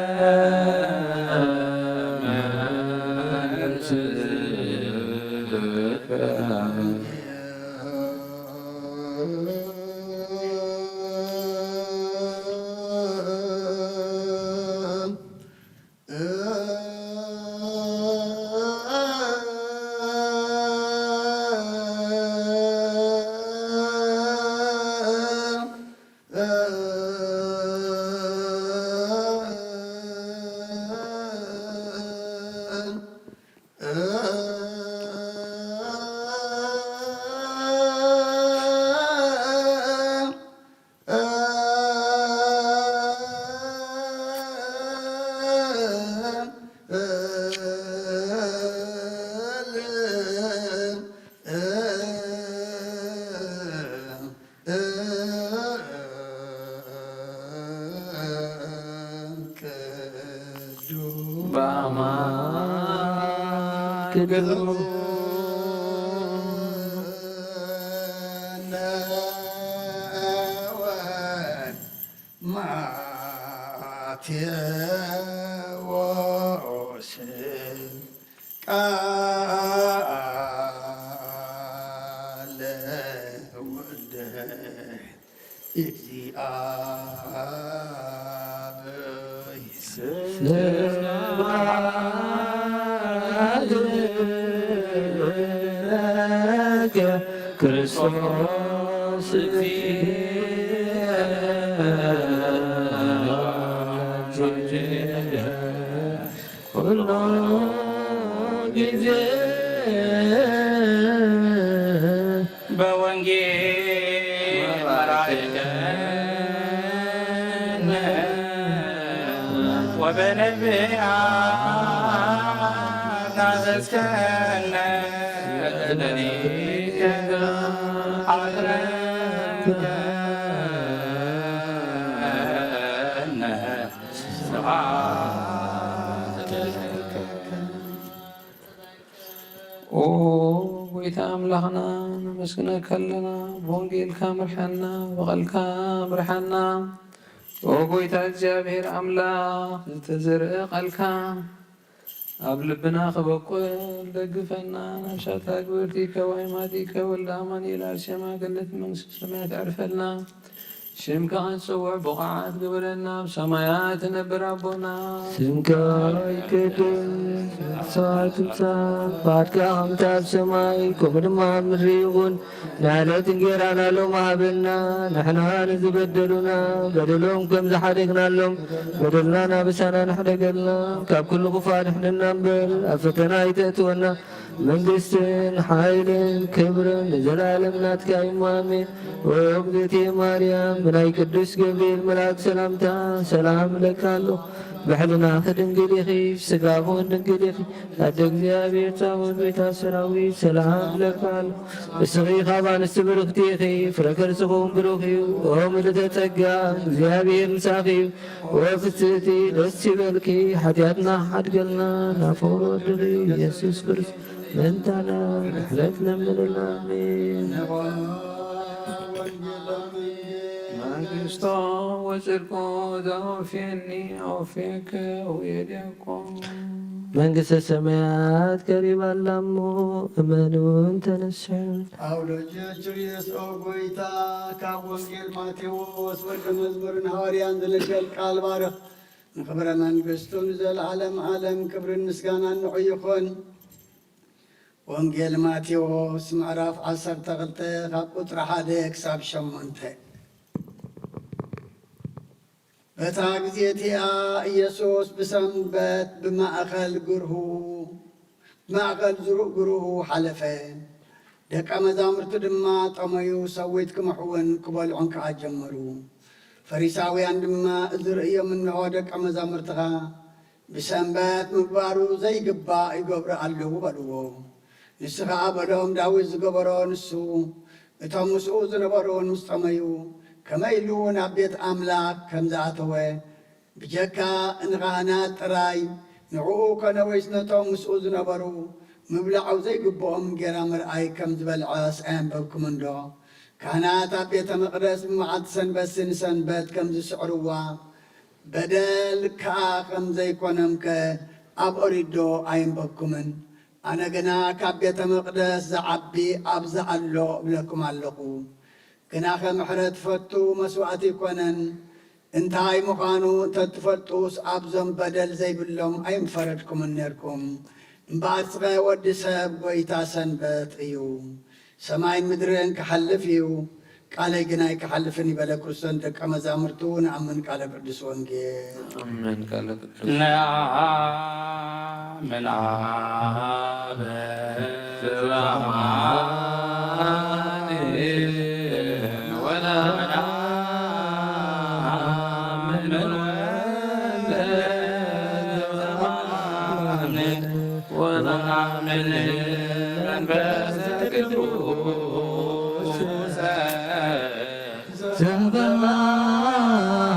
ማቴዎስ ቃ ስብሐት ለከ ክርስቶስ ኩሉ ጊዜ በወንጌል መራሕከነ ወበነቢያት ናዘዝከነ ለሊከ ኣድረከነ ስብሐት ለከ። ኦ ጎይታ ኣምላኽና፣ ነመስግነካ ኣለና። ብወንጌልካ ምርሐና፣ ብቐልካ ምርሐና። ኦ ጎይታ እግዚኣብሔር ኣምላኽ፣ ዝተዘርአ ቃልካ ኣብ ልብና ክበቁል ደግፈና። ናብ ሻታ ግብርቲ ከዋይ ማጢ ከወልደ ኣማኑኤል ኣርሴማ ገነት መንግስተ ሰማያት ኣዕርፈልና። ሽምካ ክንጽውዕ ብቑዓት ግበረና፣ ኣብ ሰማያት ትነብር ኣቦና። ስምካ ይቀደስ፣ መንግስትኻ ትምጻእ፣ ፍቓድካ ከምቲ ኣብ ሰማይ፣ ከምኡ ድማ ኣብ ምድሪ ይኹን። ንዕለት እንጌራና ሎሚ ሃበና፣ ንሕና ንዝበደሉና፣ በደሎም ከም ዝሓደግናሎም፣ በደልና ናብሳና ንሕደገልና፣ ካብ ኩሉ ክፉእ ኣድሕነና እምበር፣ ኣብ ፈተና ኣይተእትወና፣ መንግስትን ሓይልን ክብርን ንዘለኣለም ናትካ እዩ፣ ኣሜን። ኦ እግዝእትየ ማርያም፣ ብናይ ቅዱስ ገብርኤል መልኣክ ሰላምታ ሰላም እለካ ኣለኹ። ብሕልናኺ ድንግል ኢኺ፣ ብስጋኺ እውን ድንግል ኢኺ። ኣደ እግዚኣብሔር ጻወት ቤታ ሰራዊት ሰላም እለካ ኣለኹ። ንስኺ ካብ ኣንስቲ ብርኽቲ ኢኺ፣ ፍረ ከርስኺ እውን ብሩኽ እዩ። ኦ ምልእተ ጸጋ፣ እግዚኣብሔር ምሳኺ እዩ። ኦ ፍጽእቲ ደስ ይበልኪ፣ ሓጢኣትና ሓድገልና፣ ናብ ፍቕሪ ወድኺ ኢየሱስ ክርስቶስ ምእንታና ምሕረት ለምንልና። ኣሜን። መንግስቶ ወጽድቆ ዘወፍየኒ ኣወፍየከ ውየድየኮ። መንግስተ ሰማያት ቀሪባ ኣላ እሞ እመኑን ተነስሑ። ኣውሎጅዮስ ጁልዮስ ኦ ጎይታ፣ ካብ ወንጌል ማቴዎስ ወልደ መዝሙርን ሃዋርያን ዝንገር ቃል ባርኽ። ንኽብረ መንግስቱ ንዘለዓለም ዓለም ክብርን ምስጋናን ንዑ ይኹን። ወንጌል ማቴዎስ ምዕራፍ ዓሰርተ ክልተ ካብ ቁጽሪ ሓደ ክሳብ ሸሞንተ። በታ ግዜ እቲኣ ኢየሱስ ብሰንበት ብማእከል ግርሁ፣ ብማእከል ዝሩ-፣ ግርሁ ሓለፈ። ደቀ መዛሙርቱ ድማ ጠመዩ፣ ሰዊት ክምሕውን ክበልዑን ከኣ ጀመሩ። ፈሪሳውያን ድማ፣ "እዚ ርእዮም፣ እንሆ፣ ደቀ መዛሙርትኻ ብሰንበት ምግባሩ ዘይግባእ ይገብሩ ኣለዉ" በልዎ። ንሱ ኸኣ በሎም፣ "ዳዊት ዝገበሮ ንሱ፣ እቶም ምስኡ ዝነበሩ እውን ምስ ጠመዩ፣ ከመይ ኢሉ ናብ ቤት ኣምላኽ ከም ዝኣተወ፣ ብጀካ ንኻህናት ጥራይ፣ ንዕኡ ኮነ ወይስ ነቶም ምስኡ ዝነበሩ ምብላዕ ዘይግብኦም እንጌራ ምርኣይ ከም ዝበልዐስ ኣየንበብኩምን ዶ? ካህናት ኣብ ቤተ መቕደስ ብመዓልቲ ሰንበትሲ ንሰንበት ከም ዝስዕርዋ፣ በደል ከኣ ከም ዘይኮነምከ ኣብ ኦሪት ዶ ኣየንበብኩምን? ኣነ ግና ካብ ቤተ መቕደስ ዝዓቢ ኣብዚ ኣሎ እብለኩም ኣለኹ። ግናኸ ምሕረት ትፈቱ መስዋእቲ ኣይኮነን። እንታይ ምዃኑ እንተትፈልጡስ ኣብዞም በደል ዘይብሎም ኣይምፈረድኩምን ኔርኩም። እምበኣርስኸ ወዲ ሰብ ጐይታ ሰንበት እዩ። ሰማይን ምድርን ክሓልፍ እዩ፣ ቃለይ ግን ኣይክሓልፍን እዩ በለ ክርስቶስ ንደቀ መዛሙርቱ። ንኣምን ቃለ ቅዱስ ወንጌል። ኣሜን። ቃለ ቅዱስ። ነአምን አብ ዘበአማን ወነአምን ወልደ ዘበአማን ወነአምን መንፈስ ቅዱስ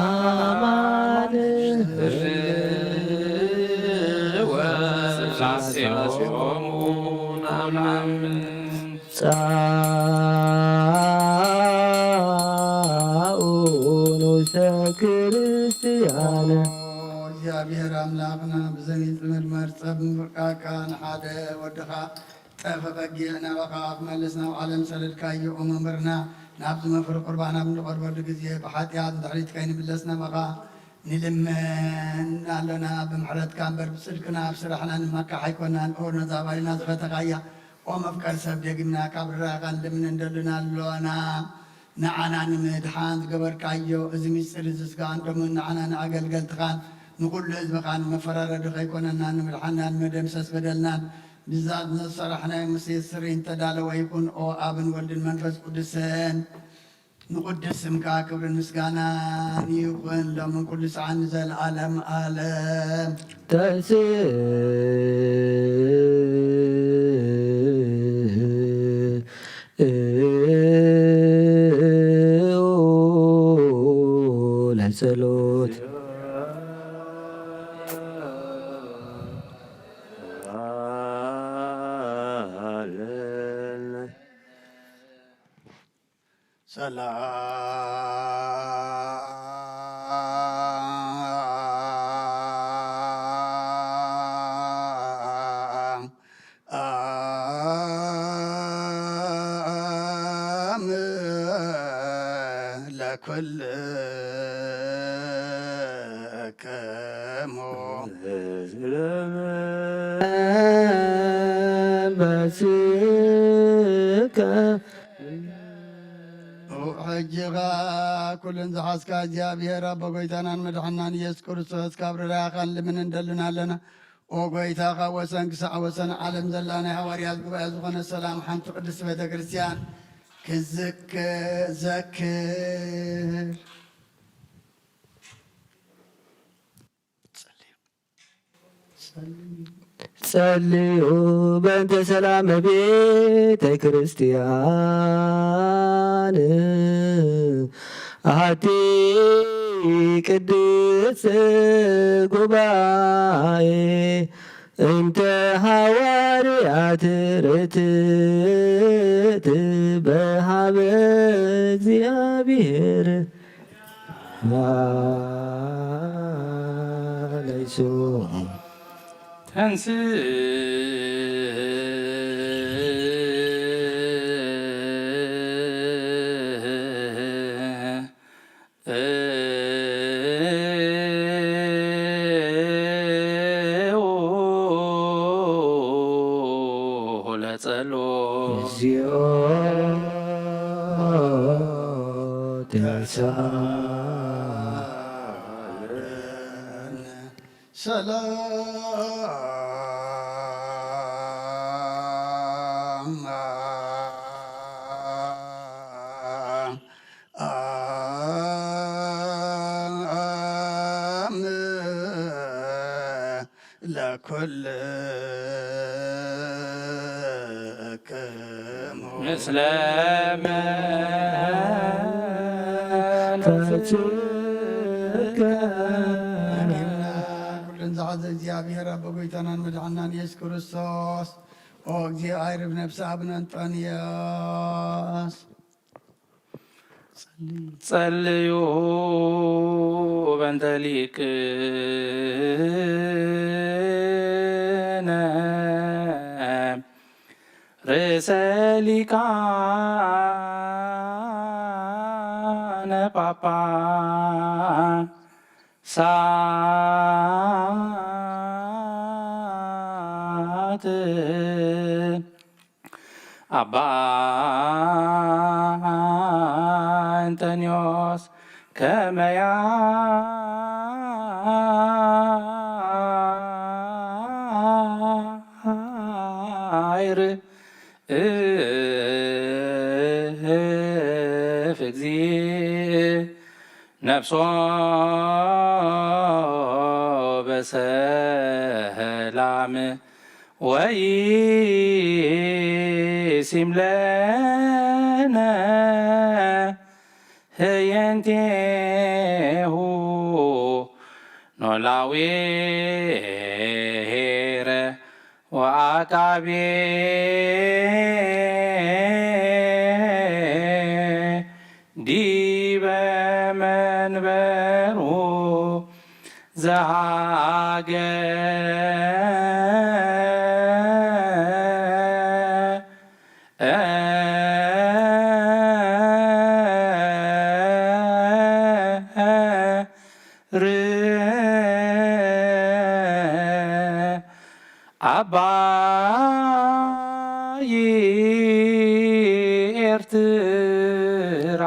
ዘበአማን ወስላሴሆሙ ናምን ጻኡ ንጉሰ ክርስቲያን። እግዚኣብሔር ኣምላኽና ብዘሚን ጽምድ መርጸብ ምፍቃካ ንሓደ ወድኻ ጠፈ በጊዕ ናባኻ ክመልስ ናብ ዓለም ሰደድካዮ መምህርና ናብዚ መፍሪ ቁርባን ኣብ እንቐርበሉ ግዜ ብሓጢኣት ንድሕሪት ከይንምለስ ነመኻ ንልምን ኣሎና። ብምሕረትካ እምበር ብጽድቅና ኣብ ስራሕና ንመካሕ ኣይኮናን። ኦ ነዛ ባሪና ዝፈተኻያ፣ ኦ መፍቀር ሰብ፣ ደጊምና ካብ ርራኻ ንልምን እንደልና ኣሎና። ንዓና ንምድሓን ዝገበርካዮ እዚ ምስጢር እዚ ስጋን ደሙን ንዓና ንኣገልገልትኻን ንኹሉ ህዝብኻን መፈራረዲ ከይኮነና ንምድሓንናን መደምሰስ በደልናን ብዛት ዘሰራሕናዮ ምስጢር ስሪ እንተዳለወ ይኹን። ኦ ኣብን ወልድን መንፈስ ቅዱስን ንቕዱስ ስምካ ክብርን ምስጋናን ይኹን ሎምን ኩሉ ሰዓት ንዘለዓለም ዓለም። ተንሥእ ለጸሎት። ሰላም ለኩልክሙ። በስከ ሕጂ ኸኣ ኩልን ዝሓዝካ እግዚኣብሔር ኣቦ ጎይታናን መድሓናን ኢየሱስ ክርስቶስ ካብ ርራኻን ልምን እንደልን ኣለና። ኦ ጎይታ፣ ካብ ወሰን ክሳዕ ወሰን ዓለም ዘላ ናይ ሃዋርያት ጉባኤ ዝኾነ ሰላም ሓንቲ ቅድስቲ ቤተ ክርስቲያን ክዝክር ዘክር። ጸልዩ በእንተ ሰላም ቤተ ክርስቲያን ኣሐቲ ቅድስት ጉባኤ እንተ ሃዋርያት ርትዕት በሃበ እግዚኣብሔር ለይሱ ተንስ ለጸሎ እግዚኦ ተሳለን። ሰላም ለኩልክሙ ምስለ መንፈስከ። ኩልን ዝሓዘ እግዚኣብሔር ኣቦ ጎይታናን መድሓናን ኢየሱስ ክርስቶስ። ኦ እግዚኦ ኣይርብ ነፍሲ ኣብነ እንጦንዮስ። ጸልዩ በእንተ ሊቅነ ርእሰ ሊቃነ ጳጳሳት ኣባ እንጠንዮስ ከመ ያዕርፍ እግዚእ ነፍሶ በሰላም ወይሲም ለነ ህየንቴሁ ኖላዊ ሄረ ወአቃቤ ዲበ መንበሩ ዘሃገ ኤርትራ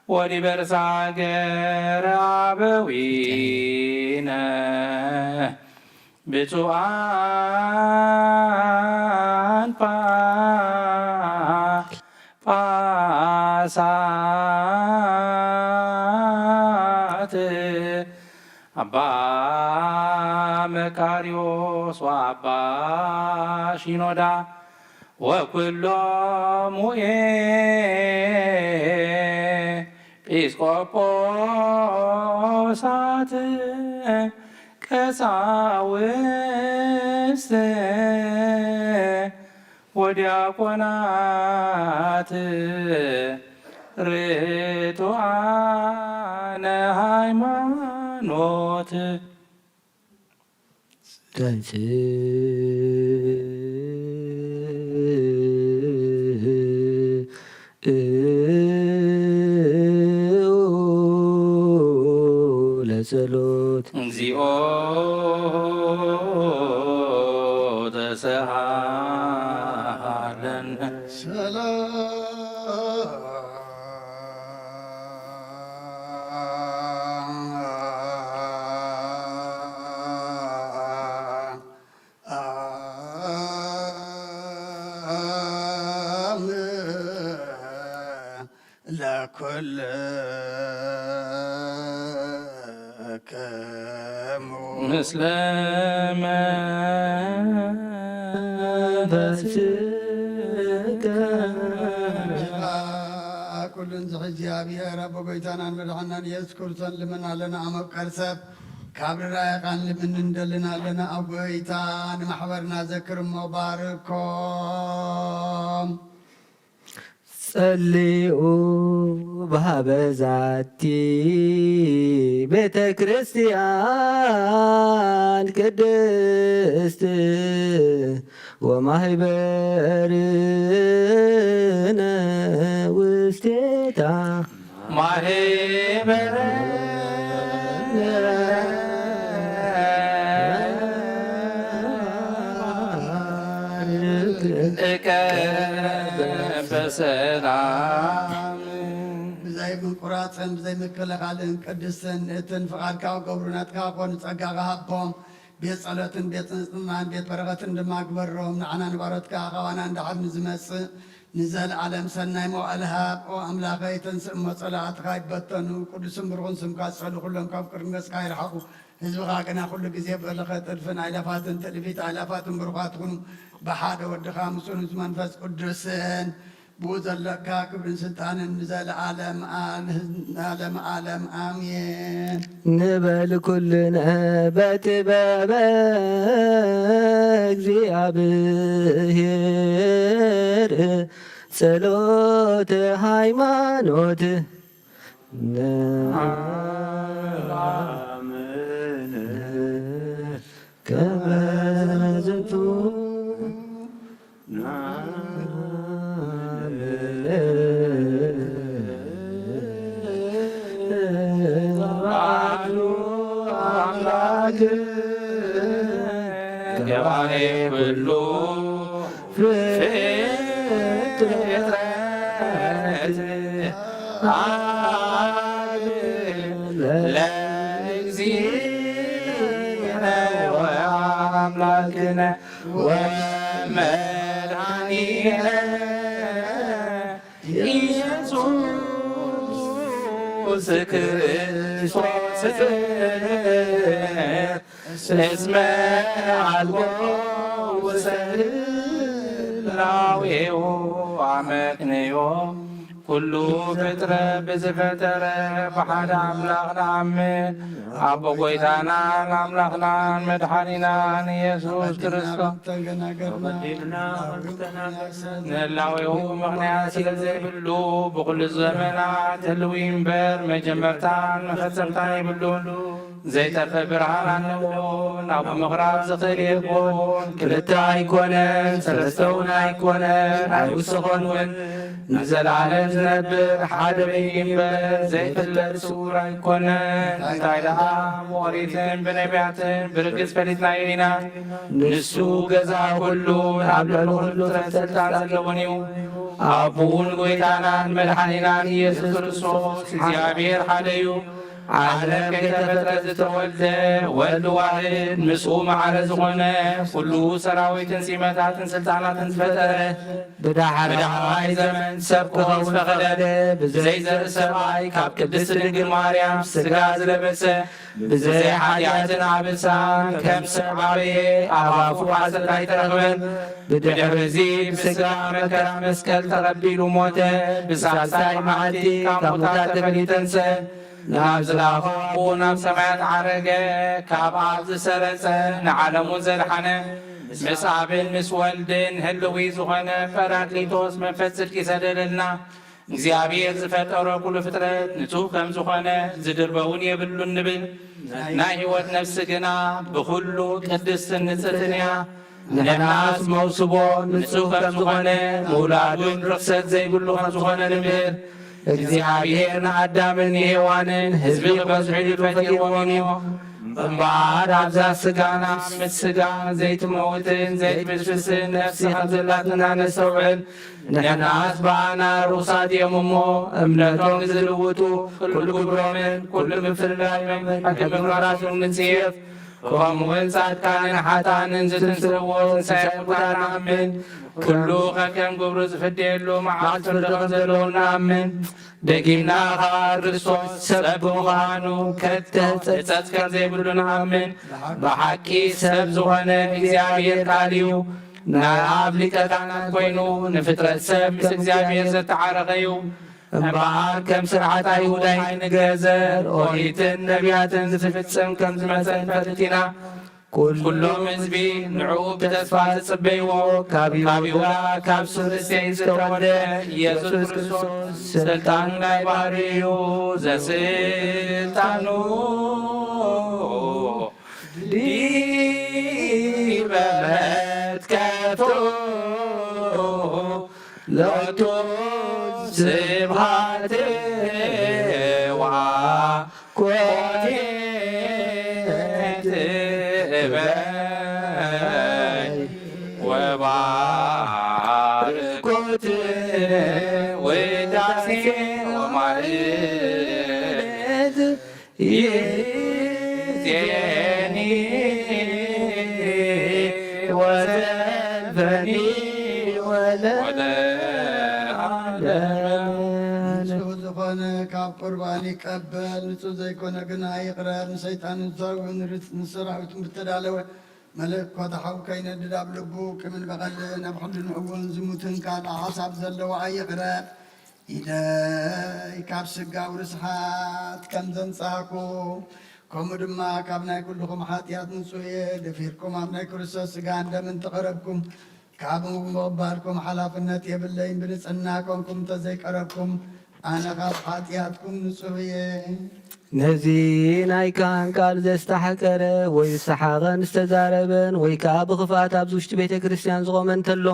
ወዲበ ርእሳ ገረ ኣበዊነ ብፁዓን ጳጳሳት ኣባ መቃርዮስ ወኣባ ሺኖዳ ወኩሎም ኤጲስቆጶሳት ቀሳውስት ወዲያቆናት ርቱዓነ ሃይማኖት። ተንሥኡ ለጸሎት። እግዚኦ ተሰሃለነ። ሰላም ለኩልክሙ ምስለ መንፈስከ። ኩሉን ዝሕዚ ኣብሔር ኣቦ ጎይታናን መድሓናን ኢየሱስ ክርስቶስ ልምን ኣለና። ኣመብ ቀርሰብ ካብ ርራየቃን ልምን እንደልን ኣለና። ኣብ ጎይታ ንማሕበርና ዘክር እሞ ባርኮም። ጸልኡ በሃበ ዛቲ ቤተ ክርስቲያን ቅድስት ወማህበርነ ውስቴታ። ማህበረ እቀ በሰላም። ብዘይ ምቁራፅን ብዘይ ምክልኻልን ቅድስትን ንእትን ፍቓድካ ገብሩ ናትካ ኮኑ ጸጋኻ ሃቦም። ቤት ጸሎትን ቤት ንጽህናን ቤት በረኸትን ድማ ግበሮም። ንዓና ንባሮትካ ኣኻዋና እንድሓር ንዝመጽእ ንዘለዓለም ሰናይ መዋዕለ ሃብ። ኦ ኣምላኸይ፣ ተንስእ እሞ ጸላእትኻ ይበተኑ። ቅዱስን ብሩኽን ስምካ ዝጸልኡ ኩሎም ካብ ቅድሚ ገጽካ ይርሓቑ። ህዝብኻ ግና ኩሉ ግዜ በለኸ ጥድፍን ኣይላፋትን ትልፊት ኣይላፋትን ብሩኻት ኩኑ። ብሓደ ወድኻ ምስኡ ምስ መንፈስ ቅዱስን ብኡ ዘለካ ክብርን ስልጣንን ንዘለዓለም ኣ-፣ ንዘለዓለም ኣሜን። ንበል ኩልነ በጥበበ እግዚኣብሔር ጸሎተ ሃይማኖት ነአምን ከመ ዝንቱ ናምን። በዓሉ ኣምላክ ገባሬ ኩሉ ፍጥረት አብ ለእግዚእነ ወአምላክነ ወመድኃኒነ ኢየሱስ ክርስቶስ እስመ አልቦ ውስተ ህላዌሁ አመክንዮ። ኩሉ ፍጥረት ብዝፈጠረ ብሓደ ኣምላኽ ንኣምን። ኣቦ ጐይታናን ኣምላኽናን መድሓኒናን ኢየሱስ ክርስቶስ ተገናገርና። ንህላዌሁ ምኽንያት ስለ ዘይብሉ፣ ብኹሉ ዘመናት ህልው እዩ እምበር፣ መጀመርታን መፈጸምታን የብሉን። ዘይጠፍእ ብርሃን ኣለዎ። ናብ ምቕራብ ዝኽእል የልቦን። ክልተ ኣይኮነን፣ ሰለስተ እውን ኣይኮነን፣ ኣይውስኾን እውን። ንዘለዓለም ዝነብር ሓደ በይኑ እምበር ዘይፍለጥ ስውር ኣይኮነን። እንታይ ደኣ ብኦሪትን ብነቢያትን ብርግጽ ፈሊጥናዮ ኢና። ንሱ ገዛ ኩሉ ኣብ ልዕሊ ኩሉ ፍጥረት ስልጣን ዘለዎን እዩ። ኣቡን ጎይታናን መድሓኒናን ኢየሱስ ክርስቶስ እግዚኣብሔር ሓደ እዩ። ዓለም ከይተፈጥረ ዝተወልደ ወልድ ዋሕድ ምስኡ ማዕረ ዝኾነ ኩሉ ሰራዊትን ሲመታትን ስልጣናትን ዝፈጠረ ብዳሕራይ ዘመን ሰብ ክኸውን ዝፈቐደ ብዘይ ዘርኢ ሰብኣይ ካብ ቅድስቲ ድንግል ማርያም ስጋ ዝለበሰ ብዘይ ሓጢኣትን ኣበሳን ከም ሰብ ዓበየ። ኣብ ኣፉ ሓሰት ኣይተረኽበን። ብድሕሪ እዚ ብስጋ መከራ መስቀል ተቐቢሉ ሞተ። ብሳልሳይ መዓልቲ ካብ ሙታት ተፈልዩ ተንስአ። ናብ ዝለኣኾ ኣቦኡ ናብ ሰማያት ዓረገ። ካብ ኣብ ዝሰረጸ ንዓለሙ ዘድሓነ ምስ ኣብን ምስ ወልድን ህልዊ ዝኾነ ጳራቅሊጦስ መንፈስ ጽድቂ ሰደደልና። እግዚኣብሔር ዝፈጠሮ ኩሉ ፍጥረት ንጹህ ከም ዝኾነ ዝድርበ እውን የብሉን ንብል። ናይ ህይወት ነፍሲ ግና ብኹሉ ቅድስትን ንጽሕትን እያ። ንሕናስ መውስቦ ንጹህ ከም ዝኾነ ምውላዱን ርኽሰት ዘይብሉ ከም ዝኾነ ንምህር። እግዚኣብሔር ንኣዳምን ንሄዋንን ህዝቢ ክበዝሑ ኢሉ ፈጢርዎም እዩ። እምበኣር ኣብዛ ስጋና ምስ ስጋ ዘይትመውትን ዘይትብስብስን ነፍሲ ከም ዘላትና ነስተውዕል። ንሕናስ ብኣና ርኹሳት እዮም እሞ፣ እምነቶም ዝልውጡ፣ ኩሉ ግብሮምን ኩሉ ምፍልላዮምን ሕጊ ምፍራሶም ንጽየፍ። ከምኡውን ጻድቃንን ሓጥኣንን ዝትንስእዎ ትንሳኤ ሙታን ንኣምን። ኩሉ ከከም ግብሩ ዝፍደየሉ መዓልቲ ፍርዲ ከም ዘለዎ ንኣምን። ደጊምና ኸኣ ክርስቶስ ሰብ ብምዃኑ ከተሕጸጽ ከም ዘይብሉ ንኣምን። ብሓቂ ሰብ ዝኾነ እግዚኣብሔር ቃል እዩ። ናይ ኣብ ሊቀ ካህናት ኮይኑ ንፍጥረት ሰብ ምስ እግዚኣብሔር ዘተዓረቐ እዩ። እምበኣር ከም ስርዓት ኣይሁድ ኣይንገዘር፣ ኦሪትን ነቢያትን ዝፍጽም ከም ዝመጸ ንፈልጥ ኢና። ኩሎም ህዝቢ ንዕኡ ብተስፋ ዝጽበይዎ ካብ ይሁዳ ካብ ሱር እሴይ ዝተወልደ ኢየሱስ ክርስቶስ ስልጣኑ ናይ ባህሪ እዩ። ዘስልጣኑ ዲበ መትከፍቱ ሎቱ ስብሃት ወኮቴት እበይ ወባርኮት ውዳሴ ወማህሌት ይእዜኒ ወዘልፈኒ ወለዓለመ። ንጹህ ዝኾነ ካብ ቁርባን ይቀበል፣ ንጹህ ዘይኮነ ግና ይቕረብ። ንሰይጣን ንሰራዊቱን ብተዳለወ መለኮት ሓው ከይነድድ ኣብ ልቡ ቂምን በቐልን ኣብ ሕልንኡ እውን ዝሙትን ካልእ ሓሳብ ዘለዎ ኣይቕረብ። ኢደይ ካብ ስጋዊ ርስሓት ከም ዘንጻህኩ፣ ከምኡ ድማ ካብ ናይ ኩልኹም ሓጢኣት ንጹህ እየ። ደፊርኩም ኣብ ናይ ክርስቶስ ስጋን ደምን ተቐረብኩም፣ ካብ ምቕባልኩም ሓላፍነት የብለይን። ብንጽህና ኮንኩም እንተዘይቀረብኩም፣ ኣነ ካብ ሓጢኣትኩም ንጹህ እየ። ነዚ ናይ ካህን ቃል ዘስተሓቀረ ወይ ዝሰሓቐን ዝተዛረበን ወይ ከኣ ብኽፍኣት ኣብዚ ውሽጢ ቤተ ክርስቲያን ዝቖመ እንተሎ፣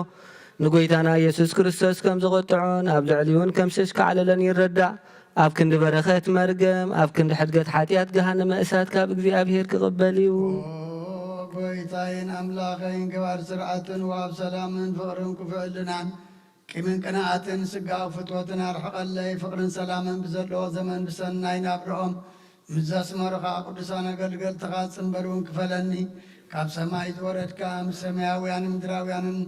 ንጎይታና ኢየሱስ ክርስቶስ ከም ዘቖጥዖን ኣብ ልዕሊኡን ከም ሸሽ ከዕለለን ይረዳእ። ኣብ ክንዲ በረኸት መርገም፣ ኣብ ክንዲ ሕድገት ሓጢኣት ገሃነመ እሳት ካብ እግዚኣብሔር ክቕበል እዩ። ኦ ጎይታይን ኣምላኸይን፣ ገባር ስርዓትን ወሃብ ሰላምን ፍቕርን ክፉእ ሕልናን ቂምን ቅንኣትን ስጋዊ ፍትወትን ኣርሕቐለይ። ፍቕርን ሰላምን ብዘለዎ ዘመን ብሰናይ ናብርኦም ምስ ዘስመሩኻ ቅዱሳን ኣገልገልትኻ ጽንበል እውን ክፈለኒ። ካብ ሰማይ ዝወረድካ ምስ ሰማያውያንን ምድራውያንን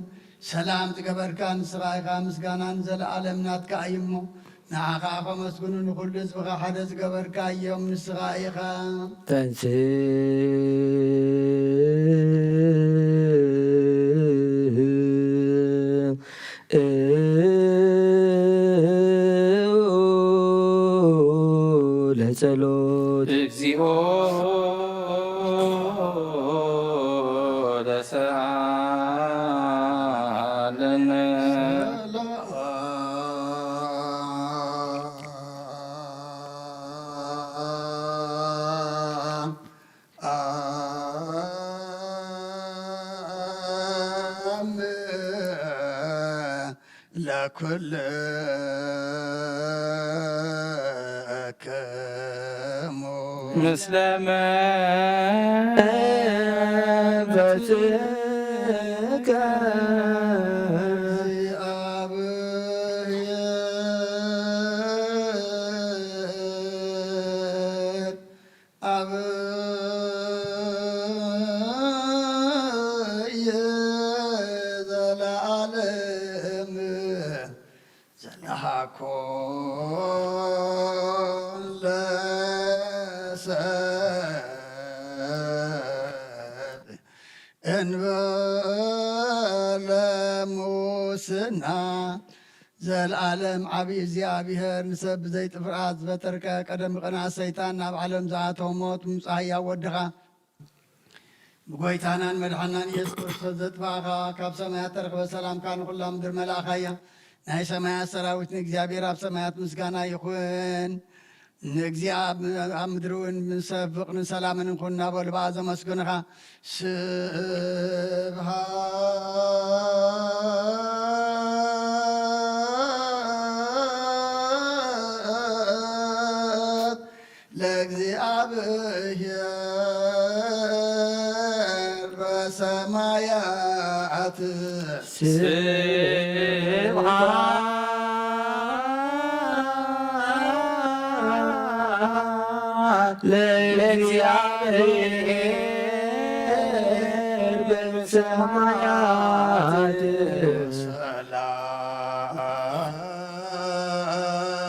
ሰላም ዝገበርካ ንስኻ ኢኻ። ምስጋና ንዘለኣለም ናትካ እዩ እሞ፣ ንዓኻ ከመስግኑ ንኹሉ ህዝብኻ ሓደ ዝገበርካ እዮም ንስኻ ኢኻ። ተንስ ለጸሎት። እግዚኦ ተሳለነ። ለኩልክሙ ምስለ መንፈስከ አብይ ዘለዓለም ዘለሃኮ ለሰብ እንበለ ሙስና። ዘለዓለም ዓብዪ እግዚኣብሔር ንሰብ ብዘይ ጥፍኣት ዝበተርከ ቀደም ቅንኣት ሰይጣን ናብ ዓለም ዝኣተወ ሞት ምምጻእ ህያው ወድኻ ብጎይታናን መድሓናን ኢየሱስ ክርስቶስ ዘጥፋእኻ ካብ ሰማያት ተረኽበ ሰላምካ ንኹላ ምድር መላእኻያ። ናይ ሰማያት ሰራዊት ንእግዚኣብሔር ኣብ ሰማያት ምስጋና ይኹን። ንእግዚኣብሔር ኣብ ምድሪ እውን ንሰብ ፍቕርን ሰላምን እንኩን እናበሉ ብኣ ዘመስግንኻ። ስብሐት ለእግዚኣብሔር በሰማያት ስብሐት ለእግዚኣብሔር በሰማያት ሰላም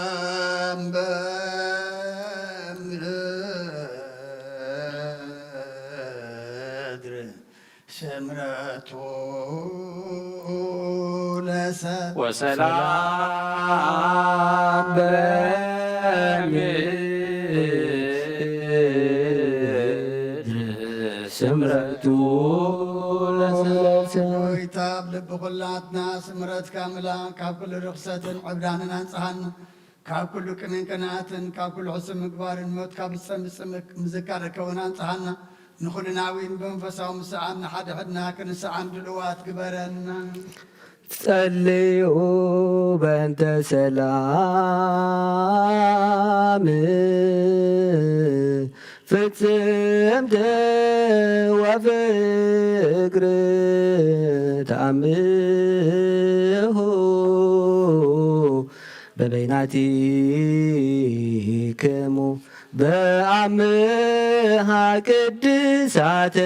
በምድር ስምረቱ ለሰብ ወሰላም በምድር ስምረቱ ለሰብ ጎይታ ኣብ ልቢ ኩላትና ስምረትካ ምላ ካብ ኩሉ ርኽሰትን ዕብዳንን ኣንጽሃና ካብ ኩሉ ቅንን ቅንኣትን ካብ ኩሉ ሕሱም ምግባርን ሞት ካብ ዝጸንብ ጽምእ ምዝካር ከውን ኣንጽሃና ንኹልናዊን ብመንፈሳዊ ምስዓም ንሓድሕድና ክንስዓም ድልዋት ግበረና። ጸልዩ በእንተ ሰላም ፍጽምት ወፍቅር ተኣምሁ በበይናቲክሙ በአምሃ ቅድሳተ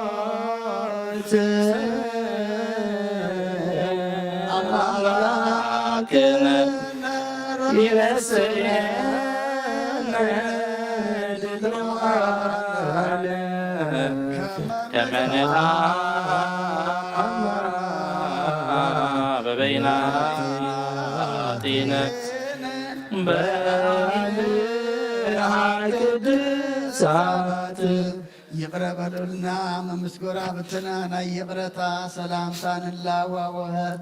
ክርስቶስ አምላክነ ይረስየነ ድልዋነ ከመ ንትአመ በበይናቲነ በአምሃ ቅድሳት ይቕረ በሉልና። መምስ ጎራብትና ናይ ይቕረታ ሰላምታ ንላዋወጥ።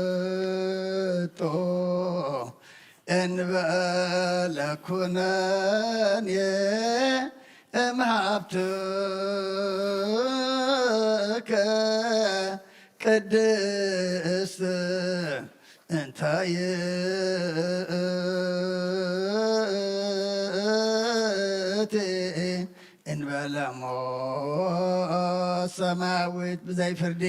ወንትመጦ እንበለ ኩነኔ እምሃብትከ ቅድስት እንተ ይእቲ እንበለ ሞት ሰማያዊት ብዘይ ፍርዲ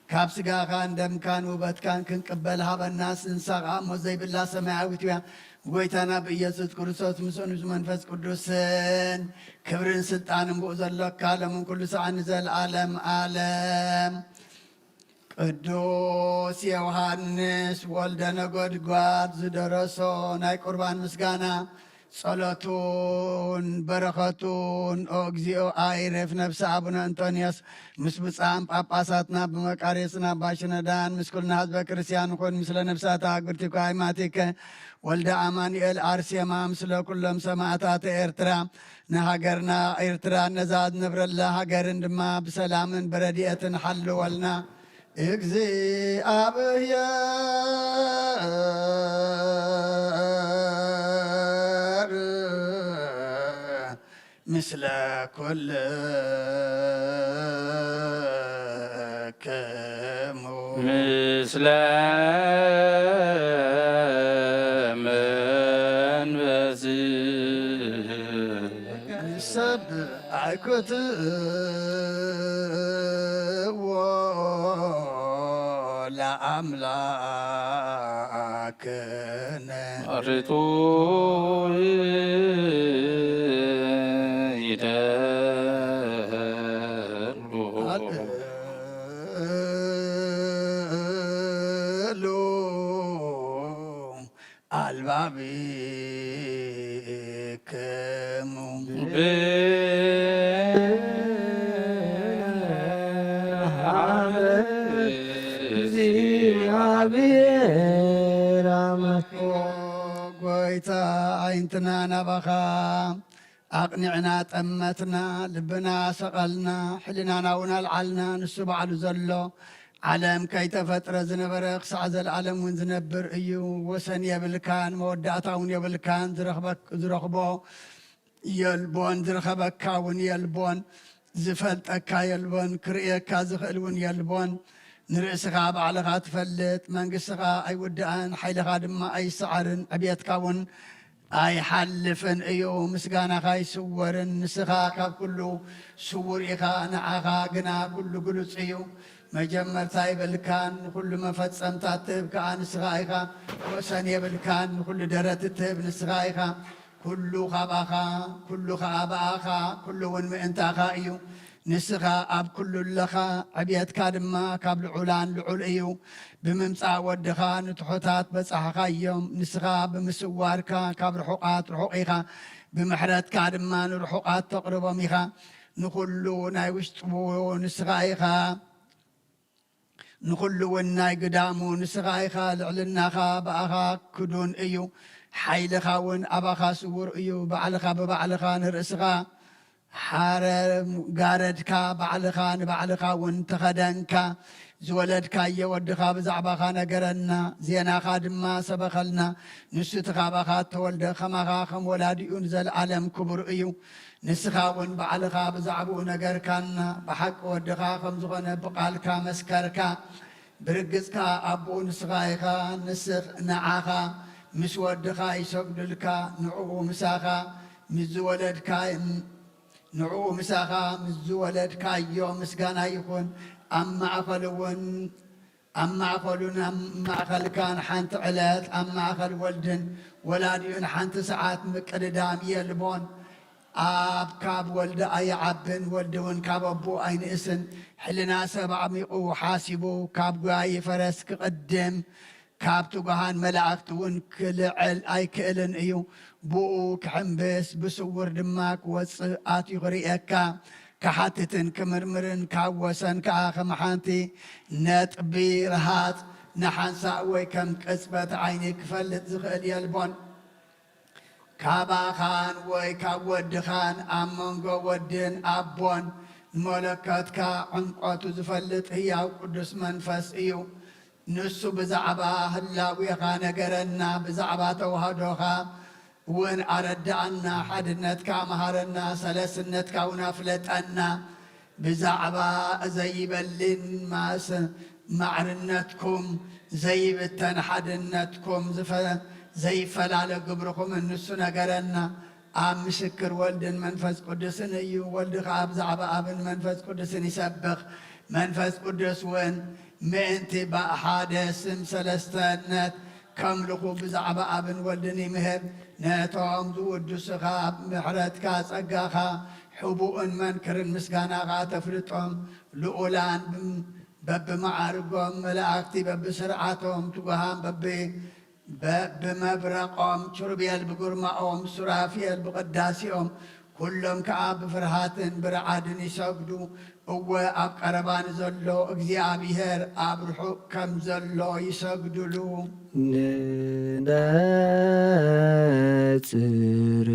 ካብ ስጋኻን ደምካን ውበትካን ክንቅበል ሃበናስ። ንሳ ኸዓ ሞት ዘይብላ ሰማያዊት እያ። ጎይታና ብኢየሱስ ክርስቶስ ምስኡ ንብዚ መንፈስ ቅዱስን ክብርን ስልጣንን ብኡ ዘሎካ ሎምን ኩሉ ሰዓት ንዘለዓለም ዓለም። ቅዱስ ዮሃንስ ወልደ ነጎድጓድ ዝደረሶ ናይ ቁርባን ምስጋና ጸሎቱን በረኸቱን ኦ እግዚኦ ኣይረፍ ነፍሲ ኣቡነ እንጦንዮስ ምስ ብጻም ጳጳሳትና ብመቃርዮስን ኣባ ሽኖዳን ምስ ኩልና ህዝበ ክርስቲያን ይኹን። ምስለ ነፍሳት ኣግብርቲኮ ኣይማቲከ ወልደ ኣማኑኤል ኣርሴማ ምስለ ኩሎም ሰማእታት ኤርትራ ንሃገርና ኤርትራ ነዛ ዝነብረላ ሃገርን ድማ ብሰላምን ብረድኤትን ሓልወልና። እግዚኣብሔር ምስለ ኩልክሙ። ምስለ መንፈስ ንሰብእ ኣይክትእዎ ለኣምላክነ። ርቱ ይደሉ ኣልእሉ ኣልባቢክሙ። ብሃበ እግዚኣብሔር ኣምላክ። ጎይታ፣ ኣዒንትና ናባኻ ኣቕኒዕና ጠመትና፣ ልብና ሰቐልና፣ ሕልናና እውን ኣልዓልና። ንሱ ባዕሉ ዘሎ፣ ዓለም ከይተፈጥረ ዝነበረ፣ ክሳዕ ዘለኣለም እውን ዝነብር እዩ። ወሰን የብልካን፣ መወዳእታ እውን የብልካን። ዝረኽበክ-፣ ዝረኽቦ የልቦን፣ ዝረኸበካ እውን የልቦን፣ ዝፈልጠካ የልቦን፣ ክርእየካ ዝኽእል እውን የልቦን። ንርእስኻ ባዕልኻ ትፈልጥ፣ መንግስትኻ ኣይውዳእን፣ ሓይልኻ ድማ ኣይሰዓርን፣ ዕብየትካ እውን ኣይሓልፍን እዩ። ምስጋናኻ ኣይስወርን። ንስኻ ካብ ኩሉ ስውር ኢኻ፣ ንዓኻ ግና ኩሉ ግሉጽ እዩ። መጀመርታ የብልካን፣ ንኹሉ መፈጸምታ እትህብ ከኣ ንስኻ ኢኻ። ወሰን የብልካን፣ ንኹሉ ደረት እትህብ ንስኻ ኢኻ። ኩሉ ካባኻ፣ ኩሉ ከኣ ብኣኻ፣ ኩሉ እውን ምእንታኻ እዩ። ንስኻ ኣብ ኩሉ ኣለኻ፣ ዕብየትካ ድማ ካብ ልዑላን ልዑል እዩ። ብምምጻእ ወድኻ ንትሑታት በጻሕኻዮም። ንስኻ ብምስዋርካ ካብ ርሑቓት ርሑቕ ኢኻ፣ ብምሕረትካ ድማ ንርሑቓት ተቕርቦም ኢኻ። ንኹሉ ናይ ውሽጡ ንስኻ ኢኻ፣ ንኹሉ እውን ናይ ግዳሙ ንስኻ ኢኻ። ልዕልናኻ ብኣኻ ክዱን እዩ፣ ሓይልኻ እውን ኣባኻ ስውር እዩ። ባዕልኻ ብባዕልኻ ንርእስኻ ሓረ ጋረድካ፣ ባዕልኻ ንባዕልኻ እውን ተኸደንካ። ዝወለድካዮ ወድኻ ብዛዕባኻ ነገረና፣ ዜናኻ ድማ ሰበኸልና። ንሱ እቲ ካባኻ እተወልደ ኸማኻ ከም ወላዲኡ ንዘለኣለም ክቡር እዩ። ንስኻ እውን ባዕልኻ ብዛዕባኡ ነገርካና፣ ብሓቂ ወድኻ ከም ዝኾነ ብቓልካ መስከርካ። ብርግጽካ ኣቦኡ ንስኻ ኢኻ። ንስኽ ንዓኻ ምስ ወድኻ ይሰግዱልካ፣ ንዕኡ ምሳኻ ምስ ዝወለድካ ንዕኡ ምሳኻ ምስ ዝወለድካዮ ምስጋና ይኹን። ኣብ ማእኸሉ እውን ኣብ ማእኸሉን ኣብ ማእኸልካን ሓንቲ ዕለት ኣብ ማእኸል ወልድን ወላዲኡን ሓንቲ ሰዓት ምቅድዳም የልቦን። ኣብ ካብ ወልዲ ኣይዓብን፣ ወልዲ እውን ካብ ኣቦኡ ኣይንእስን። ሕልና ሰብ ኣዕሚቑ ሓሲቡ ካብ ጓይ ፈረስ ክቕድም፣ ካብ ትጉሃን መላእኽቲ እውን ክልዕል ኣይክእልን እዩ። ብኡ ክሕምብስ ብስውር ድማ ክወጽእ ኣትዩ ክርእየካ፣ ክሓትትን ክምርምርን ካብ ወሰን ከኣ ከም ሓንቲ ነጥቢ ረሃጽ ንሓንሳእ ወይ ከም ቅጽበት ዓይኒ ክፈልጥ ዝኽእል የልቦን። ካባኻን ወይ ካብ ወድኻን ኣብ መንጎ ወድን ኣቦን ንመለኮትካ ዕምቆቱ ዝፈልጥ ህያው ቅዱስ መንፈስ እዩ። ንሱ ብዛዕባ ህላዌኻ ነገረና፣ ብዛዕባ ተዋህዶኻ እውን ኣረድኣና፣ ሓድነትካ መሃረና፣ ሰለስነትካ እውን ኣፍለጠና። ብዛዕባ ዘይበልን ማስ-፣ ማዕርነትኩም ዘይብተን ሓድነትኩም ዝፈ-፣ ዘይፈላለ ግብርኹምን ንሱ ነገረና። ኣብ ምስክር ወልድን መንፈስ ቅዱስን እዩ። ወልድ ከኣ ብዛዕባ ኣብን መንፈስ ቅዱስን ይሰብኽ። መንፈስ ቅዱስ እውን ምእንቲ ብሓደ ስም ሰለስተነት ከምልኹ ብዛዕባ ኣብን ወልድን ይምህር። ነቶም ዝውድሱኻ ብምሕረትካ ጸጋኻ ሕቡእን መንክርን ምስጋናኻ ተፍልጦም። ልኡላን ብም-፣ በብመዓርጎም፣ መላእኽቲ በብስርዓቶም፣ ትጉሃን በብ-፣ በብመብረቖም፣ ኪሩቤል ብግርማኦም፣ ሱራፌል ብቕዳሴኦም፣ ኩሎም ከኣ ብፍርሃትን ብርዓድን ይሰግዱ። እወ፣ ኣብ ቀረባ ንዘሎ እግዚኣብሔር ኣብ ርሑቕ ከም ዘሎ ይሰግዱሉ። ንነጽር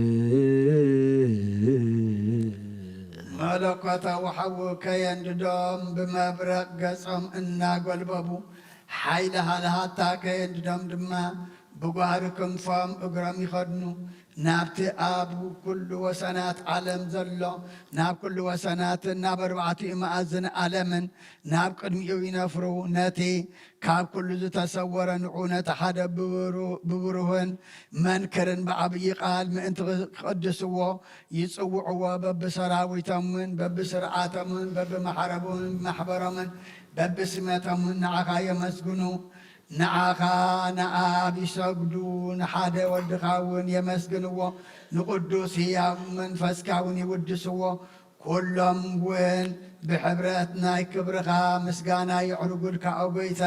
መለኮታዊ ሓዊ ከየንድዶም ብመብረቕ ገጾም እናጎልበቡ፣ ሓይሊ ሃለሃታ ከየንድዶም ድማ ብጓህሪ ክንፎም እግሮም ይኸድኑ። ናብቲ ኣብ ኩሉ ወሰናት ዓለም ዘሎ፣ ናብ ኩሉ ወሰናትን ናብ ኣርባዕቲኡ መኣዝን ዓለምን ናብ ቅድሚኡ ይነፍሩ። ነቲ ካብ ኩሉ ዝተሰወረ ንዑ ነቲ ሓደ ብብሩ-፣ ብብሩህን መንክርን ብዓብዪ ቃል ምእንቲ ክቕድስዎ ይጽውዕዎ። በብሰራዊቶምን በብስርዓቶምን በብማሕረቡን ማሕበሮምን በብስመቶምን ንዓኻ የመስግኑ። ንዓኻ ንኣብ ይሰግዱ፣ ንሓደ ወድኻ እውን የመስግንዎ፣ ንቅዱስ ህያው መንፈስካ እውን ይውድስዎ። ኩሎም እውን ብሕብረት ናይ ክብርኻ ምስጋና የዕርጉልካ፣ ኦ ጎይታ፣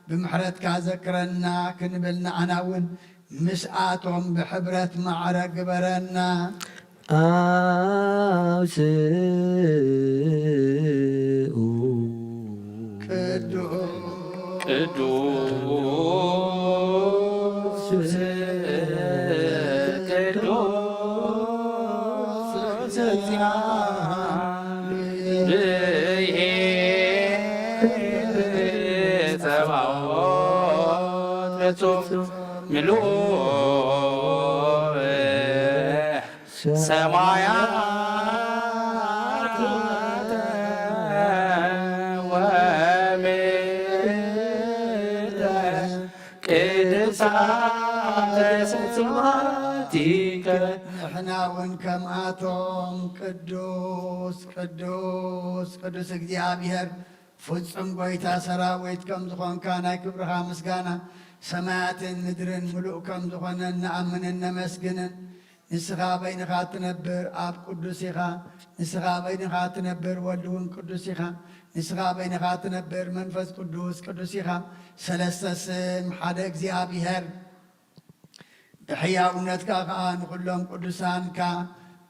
ብምሕረትካ ዘክረና ክንብል ንዓና እውን ምስኣቶም ብሕብረት ማዕረ ግበረና። ኣውስኡ ቅዱስ ቅዱስ ቅዱስ እግዚአብሔር ጸባኦት ፍጹም ምሉእ ሰማያት ወምድር ቅድሳተ ስብሐቲከ። ንሕና እውን ከምኣቶም ቅዱስ ቅዱስ ቅዱስ እግዚኣብሔር ፍጹም ጐይታ ሰራዊት ከም ዝኾንካ ናይ ክብርኻ ምስጋና ሰማያትን ምድርን ምሉእ ከም ዝኾነ ንኣምንን ነመስግንን። ንስኻ በይንኻ እትነብር ኣብ ቅዱስ ኢኻ። ንስኻ በይንኻ እትነብር ወልድ እውን ቅዱስ ኢኻ። ንስኻ በይንኻ እትነብር መንፈስ ቅዱስ ቅዱስ ኢኻ። ሰለስተ ስም ሓደ እግዚኣብሔር። ብሕያውነትካ ኸኣ ንኹሎም ቅዱሳንካ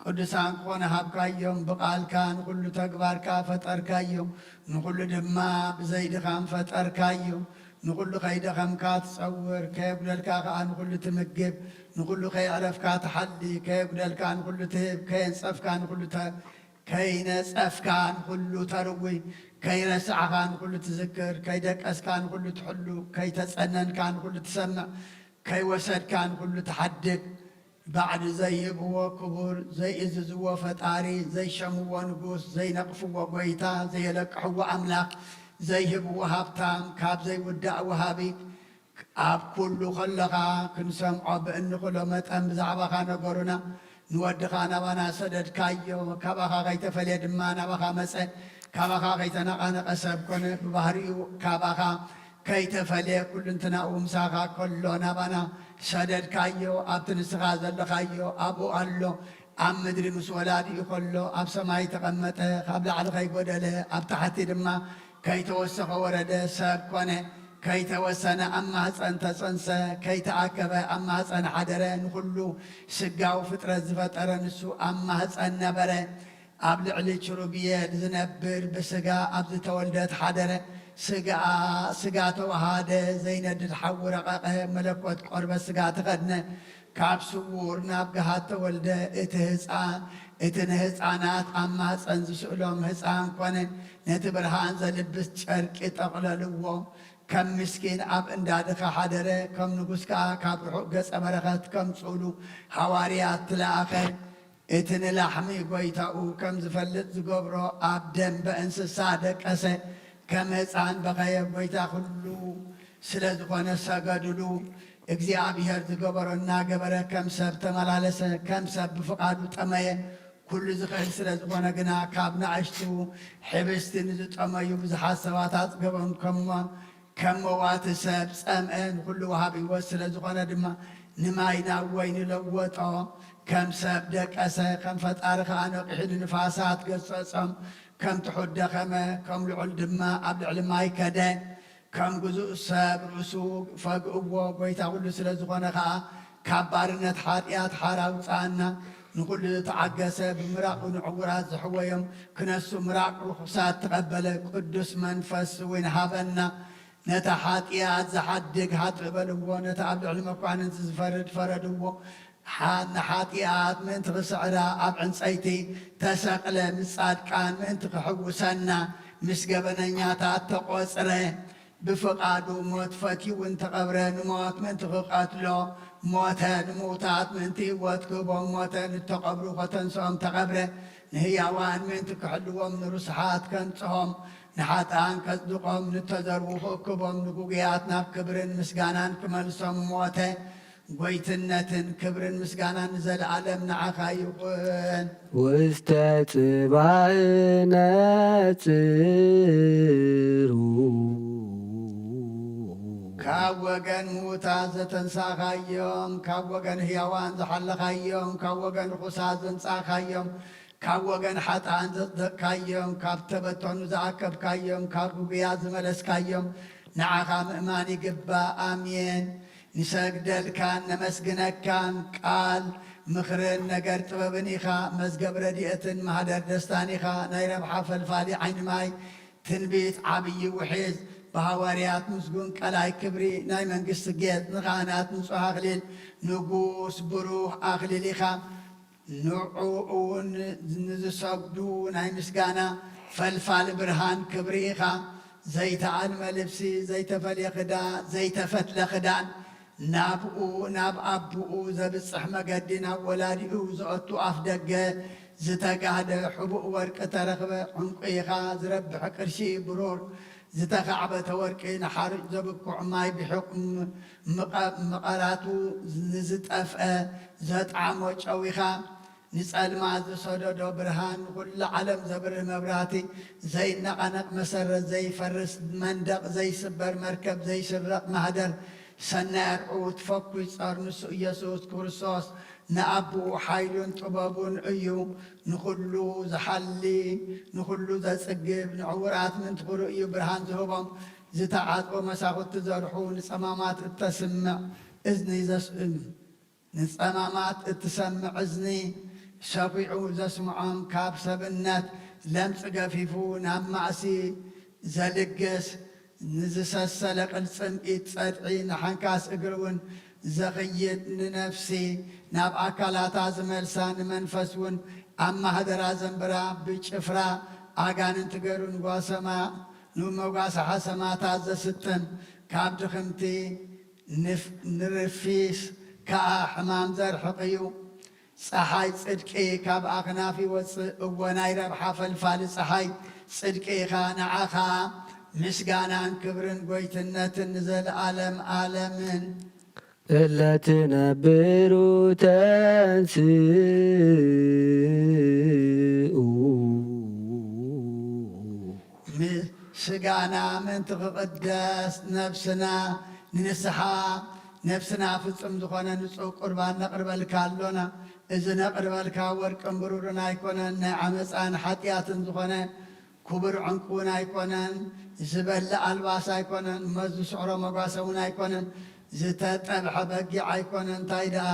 ቅዱሳን ክኾኑ ሃብካዮም። ብቓልካ ንኹሉ ተግባርካ ፈጠርካዮ፣ ንኹሉ ድማ ብዘይ ድኻም ፈጠርካዮ። ንኹሉ ከይደኸምካ ትጸውር፣ ከየጉደልካ ኸኣ ንኹሉ ትምግብ። ንኹሉ ከየዕረፍካ ትሓሊ፣ ከየጉደልካ ንኹሉ ትህብ፣ ከየንጸፍካ ንኹሉ ተ-፣ ከይነጸፍካ ንኹሉ ተርዊ፣ ከይረሳዕካ ንኹሉ ትዝክር፣ ከይደቀስካ ንኹሉ ትሕሉ፣ ከይተጸነንካ ንኹሉ ትሰምዕ፣ ከይወሰድካ ንኹሉ ትሓድግ። ባዕዲ ዘይህብዎ ክቡር፣ ዘይእዝዝዎ ፈጣሪ፣ ዘይሸምዎ ንጉስ፣ ዘይነቕፍዎ ጐይታ፣ ዘየለቅሕዎ ኣምላኽ፣ ዘይህብዎ ሃብታም፣ ካብ ዘይውዳእ ወሃቢ፣ ኣብ ኩሉ ከለኻ ክንሰምዖ ብእንኽእሎ መጠን ብዛዕባኻ ነገሩና። ንወድኻ ናባና ሰደድካዮ፣ ካባኻ ከይተፈልየ ድማ ናባኻ መጸ። ካባኻ ከይተነቓነቐ ሰብ ኮነ፣ ብባህሪኡ ካባኻ ከይተፈልየ ኩልንትናኡ ምሳኻ ከሎ ናባና ሰደድካዮ። ኣብቲ ንስኻ ዘለኻዮ ኣብኡ ኣሎ። ኣብ ምድሪ ምስ ወላዲኡ ከሎ ኣብ ሰማይ ተቐመጠ፣ ካብ ላዕሊ ከይጎደለ፣ ኣብ ታሕቲ ድማ ከይተወሰኸ ወረደ፣ ሰብ ኮነ፣ ከይተወሰነ ኣብ ማህፀን ተፀንሰ፣ ከይተኣከበ ኣብ ማህፀን ሓደረ። ንኹሉ ስጋዊ ፍጥረት ዝፈጠረ ንሱ ኣብ ማህፀን ነበረ። ኣብ ልዕሊ ኪሩቤል ዝነብር ብስጋ ኣብ ዝተወልደት ሓደረ። ስጋ፣ ስጋ ተዋሃደ፣ ዘይነድድ ሓዊ ረቐቐ፣ መለኮት ቆርበት ስጋ ተኸድነ። ካብ ስዉር ናብ ገሃድ ተወልደ። እቲ ህፃን፣ እቲ ንህፃናት ኣብ ማህፀን ዝስእሎም ህፃን ኮነ። ነቲ ብርሃን ዘልብስ ጨርቂ ጠቕለልዎ። ከም ምስኪን ኣብ እንዳ ድኻ ሓደረ፣ ከም ንጉስ ከኣ ካብ ርሑቕ ገጸ በረኸት ከምጽኡሉ ሃዋርያት ትለኣኸ። እቲ ንላሕሚ ጐይታኡ ከም ዝፈልጥ ዝገብሮ ኣብ ደንበ እንስሳ ደቀሰ። ከም ህፃን በኸየ። ጐይታ ኩሉ ስለ ዝኾነ ሰገዱሉ። እግዚኣብሔር ዝገበሮ እናገበረ ከም ሰብ ተመላለሰ፣ ከም ሰብ ብፍቓዱ ጠመየ። ኩሉ ዝኽእል ስለ ዝኾነ ግና ካብ ንኣሽቱ ሕብስቲ ንዝጠመዩ ብዙሓት ሰባት ኣጽገቦም። ከም ከም መዋቲ ሰብ ጸምአ፣ ንኹሉ ወሃቢ ህይወት ስለ ዝኾነ ድማ ንማይ ናብ ወይኒ ለወጦ። ከም ሰብ ደቀሰ፣ ከም ፈጣሪ ከኣ ነቒሑ ንንፋሳት ገሰጾም። ከም ትሑት ደኸመ፣ ከም ልዑል ድማ ኣብ ልዕሊ ማይ ከደ። ከም ግዙእ ሰብ ርእሱ ፈግእዎ። ጐይታ ኩሉ ስለ ዝኾነ ከኣ ካብ ባርነት ሓጢኣት ሓራ ኣውጽኣና። ንኹሉ ዝተዓገሰ፣ ብምራቑ ንዕዉራት ዝሕወዮም ክነሱ ምራቕ ርኹሳት ተቐበለ። ቅዱስ መንፈስ እውን ሃበና። ነቲ ሓጢኣት ዝሓድግ ሃጥእ በልዎ፣ ነቲ ኣብ ልዕሊ መኳንንቲ ዝፈርድ ፈረድዎ። ሓ-፣ ንሓጢኣት ምእንቲ ክስዕራ ኣብ ዕንጸይቲ ተሰቕለ፣ ምስ ጻድቃን ምእንቲ ክሕውሰና ምስ ገበነኛታት ተቖጽረ። ብፍቓዱ ሞት ፈትዩ እውን ተቐብረ። ንሞት ምእንቲ ክቐትሎ ሞተ፣ ንምውታት ምእንቲ ህይወት ክህቦም ሞተ፣ ንተቐብሩ ከተንስኦም ተቐብረ፣ ንህያዋን ምእንቲ ክሕልዎም ንርስሓት ከንጽሆም፣ ንሓጥኣን ከጽድቖም፣ ንተዘርዉ ክእክቦም፣ ንግጉያት ናብ ክብርን ምስጋናን ክመልሶም ሞተ። ጎይትነትን ክብርን ምስጋናን ንዘለኣለም ንዓኻ ይኹን። ውስተ ጽባእ ነጽሩ። ካብ ወገን ምዉታት ዘተንሳኻዮም፣ ካብ ወገን ህያዋን ዝሓለኻዮም፣ ካብ ወገን ርኹሳት ዘንጻኻዮም፣ ካብ ወገን ሓጥኣን ዘጽደቕካዮም፣ ካብ ተበተኑ ዝኣከብካዮም፣ ካብ ግጉያት ዝመለስካዮም፣ ንዓኻ ምእማን ይግባእ። ኣሜን። ንሰግደልካን ነመስግነካን፣ ቃል ምኽርን ነገር ጥበብን ኢኻ፣ መዝገብ ረድኤትን ማህደር ደስታን ኢኻ፣ ናይ ረብሓ ፈልፋሊ ዓይኒ ማይ፣ ትንቢት ዓብዪ ውሒዝ፣ ብሃዋርያት ምስጉን ቀላይ ክብሪ፣ ናይ መንግስቲ ጌጽ፣ ንኻህናት ንጹህ ኣኽሊል፣ ንጉስ ብሩህ ኣኽሊል ኢኻ። ንዕኡ ን-፣ ንዝሰግዱ ናይ ምስጋና ፈልፋሊ ብርሃን ክብሪ ኢኻ። ዘይተኣልመ ልብሲ፣ ዘይተፈልየ ክዳ-፣ ዘይተፈትለ ክዳን፣ ናብኡ፣ ናብ ኣቦኡ ዘብጽሕ መገዲ፣ ናብ ወላዲኡ ዘእቱ ኣፍ ደገ፣ ዝተጋህደ ሕቡእ ወርቂ ተረኽበ። ዕንቁ ኢኻ፣ ዝረብሕ ቅርሺ ብሩር፣ ዝተኻዕበተ ወርቂ፣ ንሓሩጭ ዘብኩዕ ማይ፣ ብሒቑ ም-፣ ምቐ-፣ መቐራቱ ንዝጠፍአ ዘጥዓሞ ጨው ኢኻ። ንጸልማት ዝሰደዶ ብርሃን፣ ንኹሉ ዓለም ዘብርህ መብራህቲ፣ ዘይነቓነቕ መሰረት፣ ዘይፈርስ መንደቕ፣ ዘይስበር መርከብ፣ ዘይስረቕ ማህደር፣ ሰናይ ኣርዑት ፈኩስ ጸር፣ ንሱ ኢየሱስ ክርስቶስ ንኣቦኡ ሓይሉን ጥበቡን እዩ። ንኹሉ ዝሓሊ፣ ንኹሉ ዘጽግብ፣ ንዕዉራት ምእንቲ ክርእዩ ብርሃን ዝህቦም፣ ዝተዓጽወ መሳኹቲ ዘርሑ፣ ንጸማማት እተስምዕ እዝኒ ዘስ-፣ ንጸማማት እትሰምዕ እዝኒ ሰኺዑ ዘስምዖም፣ ካብ ሰብነት ለምጽ ገፊፉ ናብ ማእሲ ዘልግስ፣ ንዝሰሰለ ቅልጽም ኢድ ጸድዒ፣ ንሓንካስ እግሪ እውን ዘኽይድ፣ ንነፍሲ ናብ ኣካላታ ዝመልሳ፣ ንመንፈስ እውን ኣብ ማህደራ ዘንብራ፣ ብጭፍራ ኣጋንንቲ ገይሩ ንጓሰማ-፣ ንመጓሰሓ ሰማታት ዘስጥም፣ ካብ ድኽምቲ ንፍ-፣ ንርፊስ ከኣ ሕማም ዘርሕቕ እዩ። ጸሓይ ጽድቂ ካብ ኣኽናፍ ይወጽእ፣ እወ ናይ ረብሓ ፈልፋሊ ጸሓይ ጽድቂ ኢኻ። ንዓኻ ምስጋናን ክብርን ጎይትነትን ንዘለኣለም ኣለምን። እለ ትነብሩ ተንስኡ። ም-፣ ስጋና ምእንቲ ክቕደስ፣ ነብስና ንንስሓ፣ ነብስና ፍጹም ዝኾነ ንጹህ ቁርባን ነቕርበልካ ኣሎና። እዚ ነቕርበልካ ወርቅን ብሩርን ኣይኮነን፣ ናይ ዓመጻን ሓጢኣትን ዝኾነ ክቡር ዕንቁ እውን ኣይኮነን፣ ዝበልዕ ኣልባስ ኣይኮነን፣ መዝ ዝስዕሮ መጓሰ እውን ኣይኮነን፣ ዝተጠብሐ በጊዕ ኣይኮነን። እንታይ ደኣ፣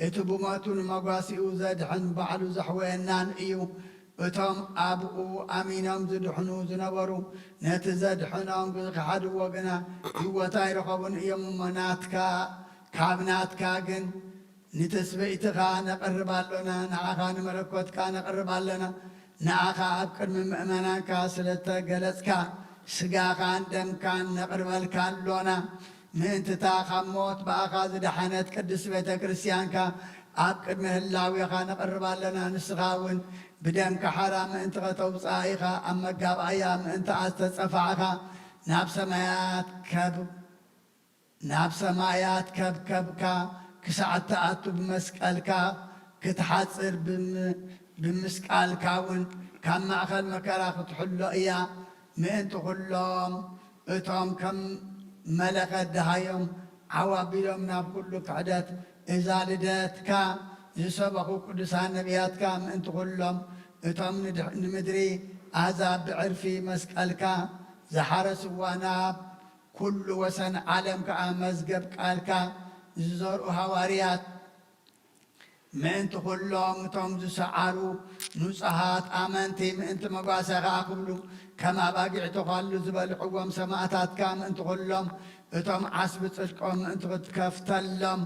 እቲ ብሞቱ ንመጓሲኡ ዘድሕን ባዕሉ ዘሕወየናን እዩ። እቶም ኣብኡ ኣሚኖም ዝድሕኑ ዝነበሩ፣ ነቲ ዘድሕኖም ዝኸሓድዎ ግና፣ ህይወት ኣይረኸቡን እዮም እሞ፣ ናትካ፣ ካብ ናትካ ግን ንትስብእትኻ ነቕርብ ኣሎና፣ ንዓኻ ንመለኮትካ ነቕርብ ኣሎና። ንዓኻ ኣብ ቅድሚ ምእመናንካ ስለ እተገለጽካ፣ ስጋኻን ደምካን ነቕርበልካ ኣሎና። ምእንቲ እታ ካብ ሞት ብኣኻ ዝደሓነት ቅድስቲ ቤተ ክርስቲያንካ፣ ኣብ ቅድሚ ህላዌኻ ነቕርብ ኣሎና። ንስኻ እውን ብደምካ ሓራ ምእንቲ ኸተውጽኣ ኢኻ፣ ኣብ መጋባእያ ምእንቲ ኣስተጸፋዕኻ፣ ናብ ሰማያት ከብ ናብ ሰማያት ከብከብካ ክሳዕ እትኣቱ ብመስቀልካ ክትሓጽር ብም-፣ ብምስቃልካ እውን ካብ ማእከል መከራ ክትሕሎ እያ። ምእንቲ ኩሎም እቶም ከም መለኸት ደሃዮም ዓው ኣቢሎም ናብ ኩሉ ክሕደት እዛ ልደትካ ዝሰበኹ ቅዱሳን ነቢያትካ፣ ምእንቲ ኩሎም እቶም ንድሕ-፣ ንምድሪ ኣሕዛብ ብዕርፊ መስቀልካ ዝሓረስዋ፣ ናብ ኩሉ ወሰን ዓለም ከኣ መዝገብ ቃልካ ዝዘርኡ ሃዋርያት፣ ምእንቲ ኩሎም እቶም ዝሰዓሩ ንጹሃት ኣመንቲ፣ ምእንቲ መጓሰኻ ክብሉ ከም ኣባጊዕ ተዃሉ ዝበልዕዎም ሰማእታትካ፣ ምእንቲ ኩሎም እቶም ዓስቢ ጽድቆም ምእንቲ ክትከፍተሎም፣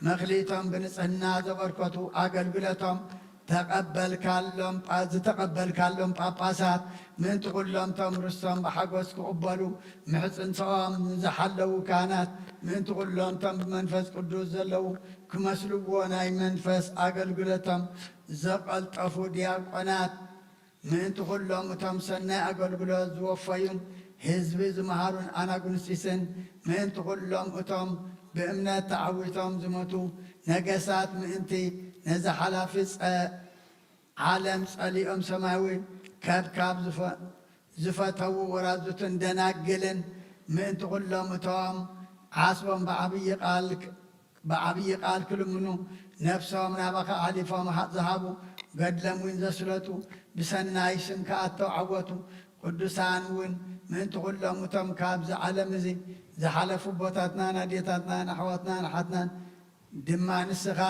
መክሊቶም ብንጽህና ዘበርከቱ ኣገልግሎቶም ተቐበልካሎም ጳ-፣ ዝተቐበልካሎም ጳጳሳት፣ ምእንቲ ኩሎም እቶም ርስቶም ብሓጎስ ክቕበሉ ምሕጽንትኦም ንዝሓለዉ ካህናት፣ ምእንቲ ኩሎም እቶም ብመንፈስ ቅዱስ ዘለዉ ክመስልዎ ናይ መንፈስ ኣገልግሎቶም ዘቐልጠፉ ዲያቆናት፣ ምእንቲ ኩሎም እቶም ሰናይ ኣገልግሎት ዝወፈዩን ህዝቢ ዝመሃሩን ኣናጉንስጢስን፣ ምእንቲ ኩሎም እቶም ብእምነት ተዓዊቶም ዝሞቱ ነገሳት፣ ምእንቲ ነዚ ሓላፊ ጸ-፣ ዓለም ጸሊኦም ሰማያዊ ከብካብ ዝፈ-፣ ዝፈተዉ ወራዙትን ደናግልን፣ ምእንቲ ኩሎም እቶም ዓስቦም ብዓብዪ ቃል ብዓብዪ ቃል ክልምኑ ነፍሶም ናባኻ ኣሕሊፎም ሃ-፣ ዝሃቡ፣ ገድሎም እውን ዘስለጡ፣ ብሰናይ ስምካ እተዓወቱ ቅዱሳን እውን ምእንቲ ኩሎም እቶም ካብዚ ዓለም እዚ ዝሓለፉ ኣቦታትናን ኣዴታትናን ኣሕዋትናን ኣሓትናን ድማ ንስኻ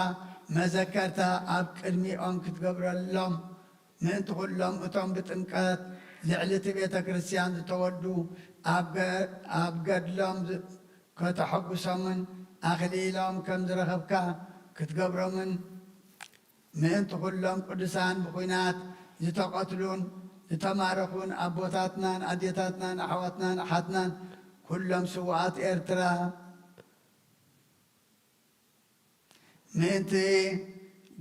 መዘከርታ ኣብ ቅድሚኦም ክትገብረሎም ምእንቲ ኩሎም እቶም ብጥምቀት ልዕሊ እቲ ቤተ ክርስቲያን ዝተወልዱ ኣብ ገ-፣ ኣብ ገድሎም ዝ-፣ ከተሐጉሶምን ኣኽሊሎም ከም ዝረኸብካ ክትገብሮምን ምእንቲ ኩሎም ቅዱሳን ብኹናት ዝተቐትሉን ዝተማረኹን ኣቦታትናን ኣዴታትናን ኣሕዋትናን ኣሓትናን ኩሎም ስውኣት ኤርትራ ምእንቲ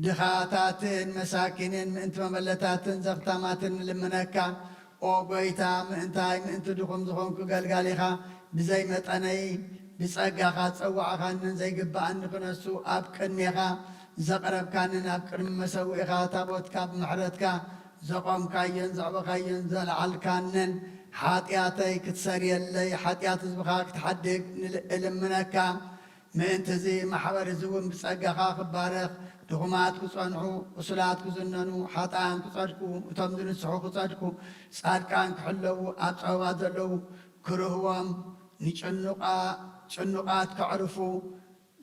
ድኻታትን መሳኪንን፣ ምእንቲ መበለታትን ዘኽታማትን ንልምነካ። ኦ ጐይታ፣ ምእንታይ ምእንቲ ድኹም ዝኾንኩ ገልጋሊኻ፣ ብዘይ መጠነይ ብጸጋኻ ጸዋዕኻንን ዘይግብኣኒ ክነሱ ኣብ ቅድሜኻ ዘቕረብካንን ኣብ ቅድሚ መሰውኢኻ ታቦትካ ብምሕረትካ ዘቖምካዮን ዘዕበኻዮን ዘልዓልካንን፣ ሓጢኣተይ ክትሰርየለይ፣ ሓጢኣት ህዝብኻ ክትሓድግ ንል-፣ እልምነካ። ምእንቲ እዚ ማሕበር እዚ እውን ብጸጋኻ ክባረኽ፣ ድኹማት ክጸንሑ፣ ቁሱላት ክዝነኑ፣ ሓጥኣን ክጸድቁ፣ እቶም ዝንስሑ ክጸድቁ፣ ጻድቃን ክሕለዉ፣ ኣብ ጸበባ ዘለዉ ክርህዎም፣ ንጭኑቓ-፣ ጭኑቓት ከዕርፉ፣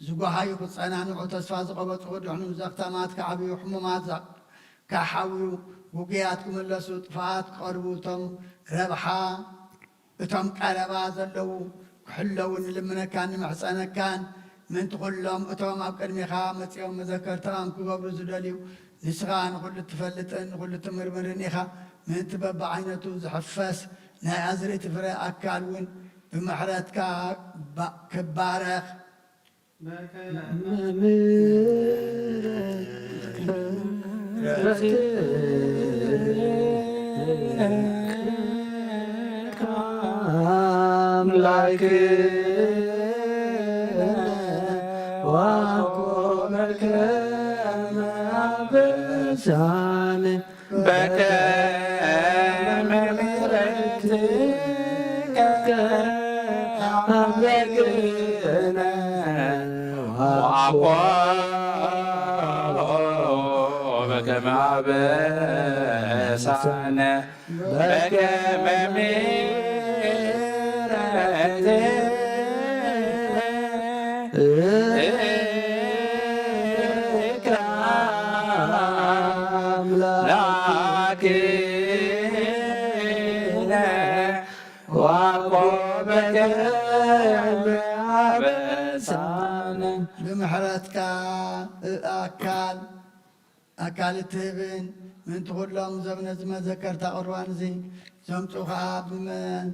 ዝጓሃዩ ክጸናንዑ፣ ተስፋ ዝቐበጹ ክድሕኑ፣ ዘኽታማት ክዓብዩ፣ ሕሙማት ዛ-፣ ክሓውዩ፣ ግጉያት ክምለሱ፣ ጥፋኣት ክቐርቡ፣ እቶም ረብሓ እቶም ቀረባ ዘለዉ ክሕለዉ ንልምነካን ንምሕጸነካን፣ ምእንቲ ኩሎም እቶም ኣብ ቅድሜኻ መጺኦም መዘከርታኦም ክገብሩ ዝደልዩ፣ ንስኻ ንኹሉ እትፈልጥን ንኹሉ እትምርምርን ኢኻ። ምእንቲ በብዓይነቱ ዝሕፈስ ናይ ኣዝርእቲ ፍረ ኣካል እውን ብምሕረትካ ባ-፣ ክባረኽ። ብምሕረትካ ኣካል ኣካል እትህብን ምእንቲ ኩሎም እዞም ነዚ መዘከርታ ቁርባን እዚ ዘምጽኡ ኸኣ ብመ-፣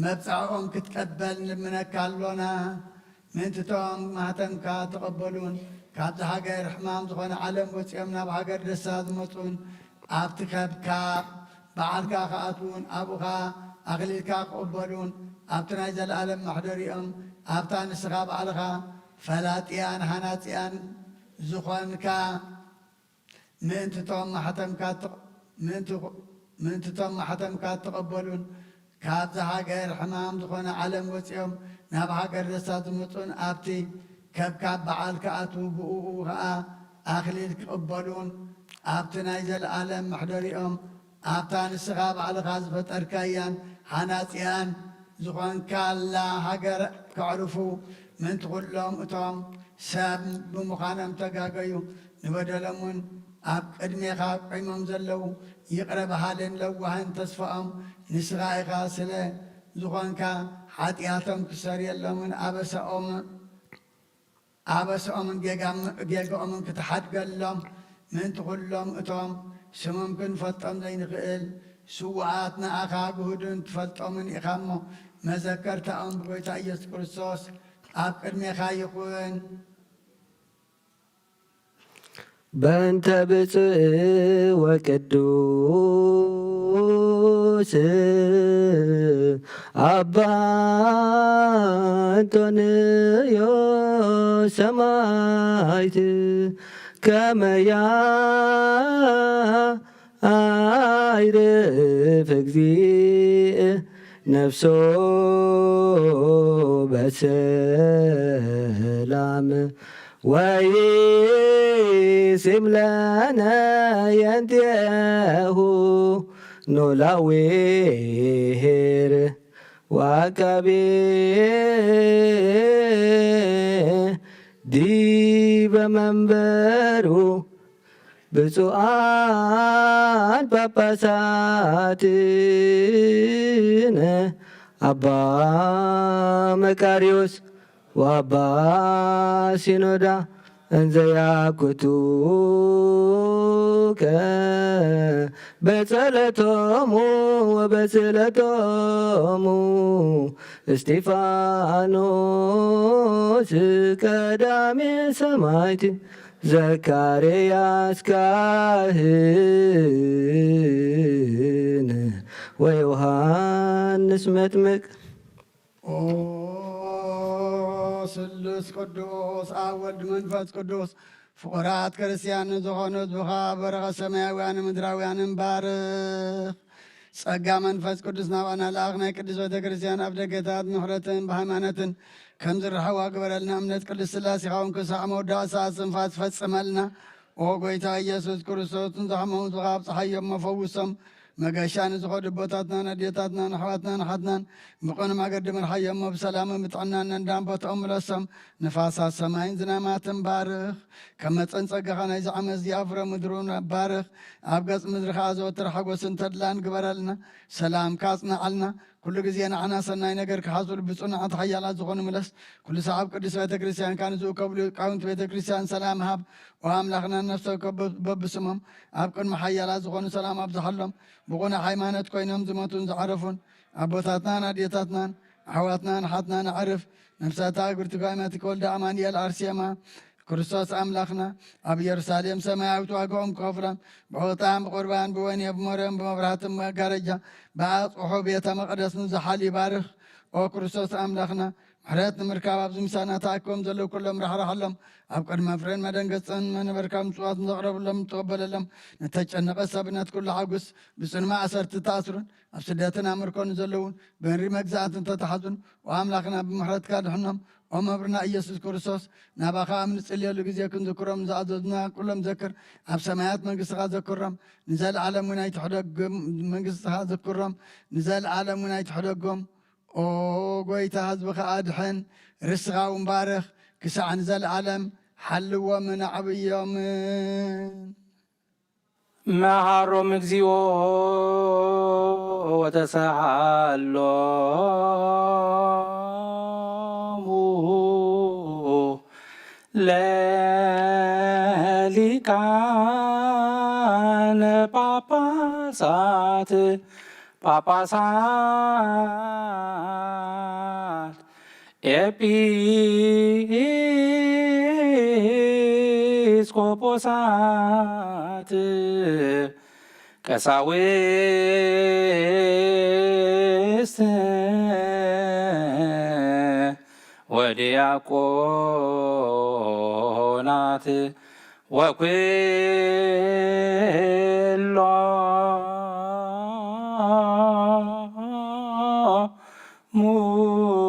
መብጽዓኦም ክትቀበል ንልምነካ ኣሎና። ምእንቲ እቶም ማህተምካ ተቐበሉን ካብዚ ሃገር ሕማም ዝኾነ ዓለም ወጺኦም ናብ ሃገር ደስታ ዝመጹን ኣብቲ ከብካብ በዓልካ ክኣትዉን ኣብኡ ኸኣ ኣኽሊልካ ክቕበሉን ኣብቲ ናይ ዘለኣለም መሕደሪኦም ኣብታ ንስኻ ባዕልኻ ፈላጥያን ሃናጽያን ዝኾንካ ምእንቲ እቶም ማሕተምካ እትቕ-፣ ምእንቲ፣ ምእንቲ እቶም ማሕተምካ እትቐበሉን ካብዛ ሃገር ሕማም ዝኾነ ዓለም ወጺኦም ናብ ሃገር ደስታ ዝመጹን ኣብቲ ከብካብ በዓል ክኣትዉ ብእኡ ኸኣ ኣኽሊል ክቕበሉን ኣብቲ ናይ ዘለኣለም መሕደሪኦም ኣብታ ንስኻ ባዕልኻ ዝፈጠርካያን ሃናጺኣን ዝኾንካላ ሃገር ከዕርፉ ምእንቲ ኩሎም እቶም ሰብ ብምዃኖም ተጋገዩ ንበደሎም እውን ኣብ ቅድሜኻ ቆይሞም ዘለዉ ይቕረ በሃልን ለዋህን ተስፋኦም ንስኻ ኢኻ ስለ ዝኾንካ፣ ሓጢኣቶም ክሰርየሎምን ኣበሳኦም ኣበስኦምን ጌጋም-፣ ጌጋኦምን ክትሓድገሎም ምእንቲ ኩሎም እቶም ስሞም ክንፈልጦም ዘይንኽእል ስዉኣት ንኣኻ ግሁድን ትፈልጦምን ኢኻ እሞ፣ መዘከርታኦም ብጎይታ ኢየሱስ ክርስቶስ ኣብ ቅድሜኻ ይኹን። በእንተ ብፁዕ ወቅዱስ ኣባ እንጦንዮስ ሰማዕት ከመያ ኣይርፍ እግዚእ ነፍሶ በሰላም ወይሲም ለነ የንቴሁ ኖላዊ ኄር ወዐቃቤ ዲበ መንበሩ ብፁዓን ጳጳሳትነ ኣባ መቃርዮስ ወኣባ ሲኖዳ እንዘ ያኩቱከ በጸለቶሙ ወበስእለቶሙ እስጢፋኖስ ቀዳሜ ሰማዕት ዘካርያስ ካህን ወዮሃንስ መጥምቅ። ኦ ስሉስ ቅዱስ ኣብ ወልድ መንፈስ ቅዱስ ፍቑራት ክርስትያን ንዝኾኑ ህዝብኻ በረኸት ሰማያውያንን ምድራውያንን ባርኽ። ጸጋ መንፈስ ቅዱስ ናባና ለኣኽ። ናይ ቅድስት ቤተ ክርስትያን ኣብ ደገታት ምሕረትን ብሃይማኖትን ከም ዝረኸዋ ግበረልና። እምነት ቅድስት ሥላሴኻ እውን ክሳዕ መወዳእታ እስትንፋስ ፈጽመልና። ኦ ጎይታ ኢየሱስ ክርስቶስ፣ ንዝሓመሙ ህዝብኻ ኣብጽሓዮም፣ መፈውሶም፣ መገሻ ንዝኸዱ ኣቦታትናን ኣዴታትናን ኣሕዋትናን ኣሓትናን ብቕኑዕ መገዲ ምርሓዮም፣ ብሰላምን ብጥዕናን ነንዳን ቦታኦም ምለሶም። ንፋሳት ሰማይን ዝናማትን ባርኽ። ከም መጠን ጸጋኻ ናይዚ ዓመት እዚኣ ፍረ ምድሪ እውን ባርኽ። ኣብ ገጽ ምድሪ ከኣ ዘወትር ሓጎስን ተድላን ግበረልና። ሰላምካ ኣጽንዓልና። ኩሉ ግዜ ንዓና ሰናይ ነገር ክሓስቡ ብጽኑዓት ሓያላት ዝኾኑ ምለስ። ኩሉ ሰዓብ ቅድስት ቤተ ክርስቲያንካ ንዝእከብሉ ሊቃውንቲ ቤተ ክርስቲያን ሰላም ሃብ። ኦ ኣምላኽና፣ ነፍሲ ወከፍ በብ-፣ በብስሞም ኣብ ቅድሚ ሓያላት ዝኾኑ ሰላም ኣብዝሓሎም። ብቑኑዕ ሃይማኖት ኮይኖም ዝሞቱን ዝዓረፉን ኣቦታትናን ኣዴታትናን ኣሕዋትናን ኣሓትናን ኣዕርፍ። ነፍሳታ እግብርቲ ጓይማቲ ከወልደ ኣማኑኤል ኣርሴማ ክርስቶስ ኣምላኽና ኣብ ኢየሩሳሌም ሰማያዊት ዋጋኦም ክኸፍሎም ብዕጣን ብቑርባን ብወይኒ ብመርዮም ብመብራህቲ መጋረጃ ብኣጽሑ ቤተ መቕደስ ንዝሓል ይባርኽ። ኦ ክርስቶስ ኣምላኽና፣ ምሕረት ንምርካብ ኣብዚ ምሳና ተኣኪቦም ዘለዉ ኩሎም ራሕራሓሎም። ኣብ ቅድሚ ፍሬን መደንገጽን መንበርካ ምጽዋት ንዘቕረብሎም ተቐበለሎም። ንተጨነቐ ሰብነት ኩሉ ሓጉስ። ብጽኑ ማእሰርቲ ተኣስሩን ኣብ ስደትን ኣምርኮን ዘለዉን ብእንሪ መግዛእትን ተተሓዙን፣ ኦ ኣምላኽና ብምሕረትካ ድሕኖም። ኦ መብርና ኢየሱስ ክርስቶስ፣ ናባኻ ኣብ ንጽልየሉ ግዜ ክንዝክሮም ዝኣዘዙና ኩሎም ዘክር። ኣብ ሰማያት መንግስትኻ ዘክሮም ንዘለዓለም እውን ኣይትሕደጎም። መንግስትኻ ዘክሮም ንዘለዓለም እውን ኣይትሕደጎም። ኦ ጎይታ፣ ህዝብኻ ኣድሕን፣ ርስኻ እውን ባርኽ፣ ክሳዕ ንዘለዓለም ሓልዎምን ኣዕብዮምን። መሃሮም እግዚኦ ወተሰሃሎሙ ለሊቃነ ጳጳሳት ጳጳሳት ኤጲስቆጶሳት ቀሳውስት ወዲያቆናት ወኩሎ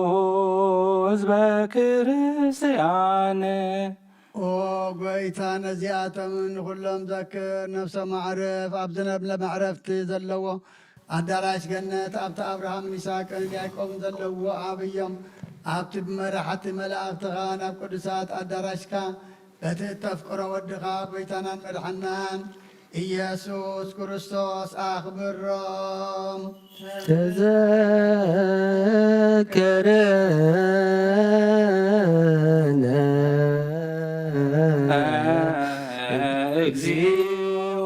ሙዝበ ክርስቲያን። ኦ ጎይታ፣ ነዚኣቶም ንኹሎም ዘክር። ነፍሶም ኣዕርፍ ኣብ ዝለምለም ዕረፍቲ ዘለዎ ኣዳራሽ ገነት፣ ኣብቲ ኣብርሃምን ይስሐቅን ያዕቆብን ዘለውዎ ኣብዮም። ኣብቲ ብመራሕቲ መላእኽትኻ ናብ ቅዱሳት ኣዳራሽካ በቲ እተፍቅሮ ወድኻ ጎይታናን መድሓናን ኢየሱስ ክርስቶስ ኣኽብሮም። ተዘከረነ እግዚኦ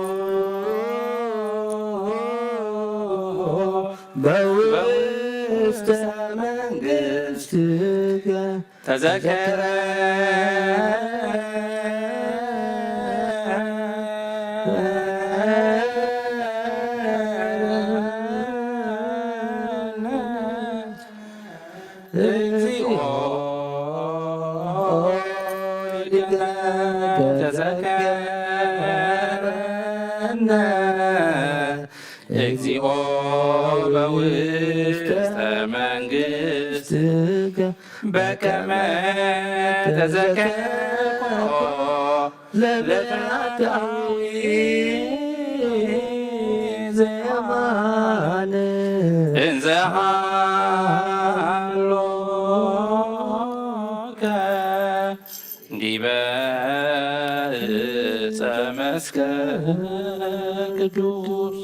በውስተ መንግስትከ ተዘከረ እግዚኦ ተዘከረነ እግዚኦ በውስተ መንግስትከ በከመ ተዘከርኮ ለብያታዊ ዘየማን እንዘ ሃሎከ ዲበ እፀ መስቀል ቅዱስ።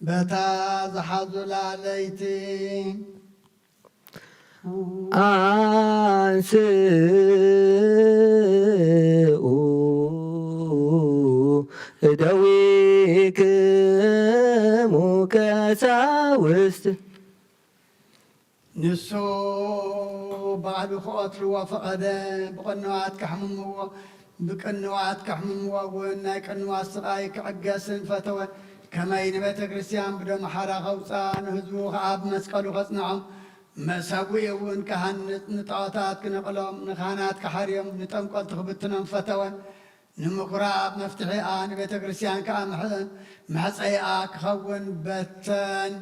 በታ ዝሓዙላ ለይቲ አንስኡ እደዊክሙ ቀሳውስት። ንሱ ባዕሉ ክቐትልዎ ፈቐደ። ብቕንዋት ከሕምምዎ ብቅንዋት ከሕምምዎ እውን ናይ ቅንዋት ስቓይ ክዕገስን ፈተወ። ከመይ ንቤተ ክርስቲያን ብደሙ ሓራ ከውፅኣ ንህዝቡ ከዓ ብመስቀሉ ከጽንዖም መሰዊኡ እውን ክሃንጽ ንጣዖታት ክነቕሎም ንካህናት ክሓርዮም ንጠንቆልቲ ክብትኖም ፈተወ። ንምኩራብ መፍትሒኣ ንቤተ ክርስቲያን ከዓ መሐፀይኣ ክኸውን በተን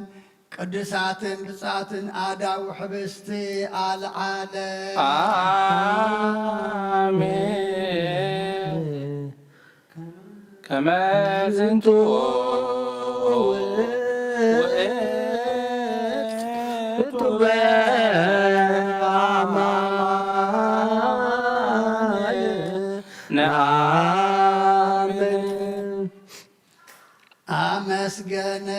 ቅዱሳትን ብፅኣትን ኣዳው ሕብስቲ ኣልዓለ። ኣሜን። ከመ ዝንቱ ውእቱ በአማን ነአምን። ኣመስገነ፣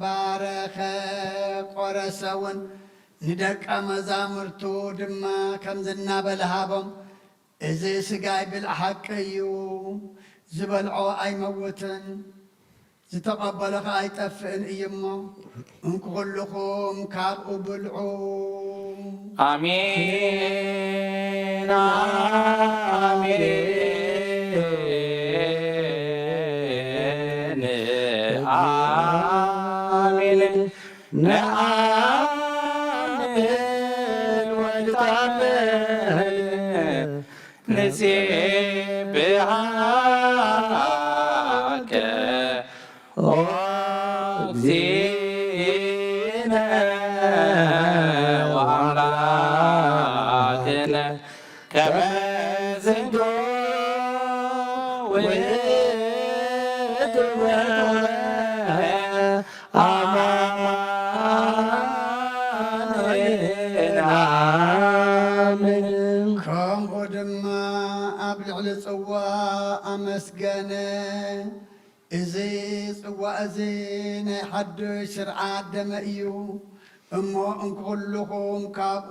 ባረኸ፣ ቆረሰ እውን ንደቀ መዛሙርቱ ድማ ከምዚ እናበለ ሃቦም፣ እዚ ስጋይ ብልዕ ሓቂ እዩ፣ ዝበልዖ ኣይመውትን፣ ዝተቐበሎ ኸዓ ኣይጠፍእን እዩ እሞ፣ እንኩ ኩልኹም ካብኡ ብልዑ። ኣሜን፣ ኣሜን፣ ኣሜን። ነአምን ወንታመን ንሴብሐከ ኦ እግዚእነ ወአምላክነ። ከመ ዝንቱ ውእቱ አማኑኤል አሜን። ከምኡ ድማ ኣብ ልዕሊ ጽዋ ኣመስገነ። እዚ ጽዋ እዚ ናይ ሓድሽ ስርዓት ደመ እዩ። እሞ እንኩ ኩልኹም ካብኡ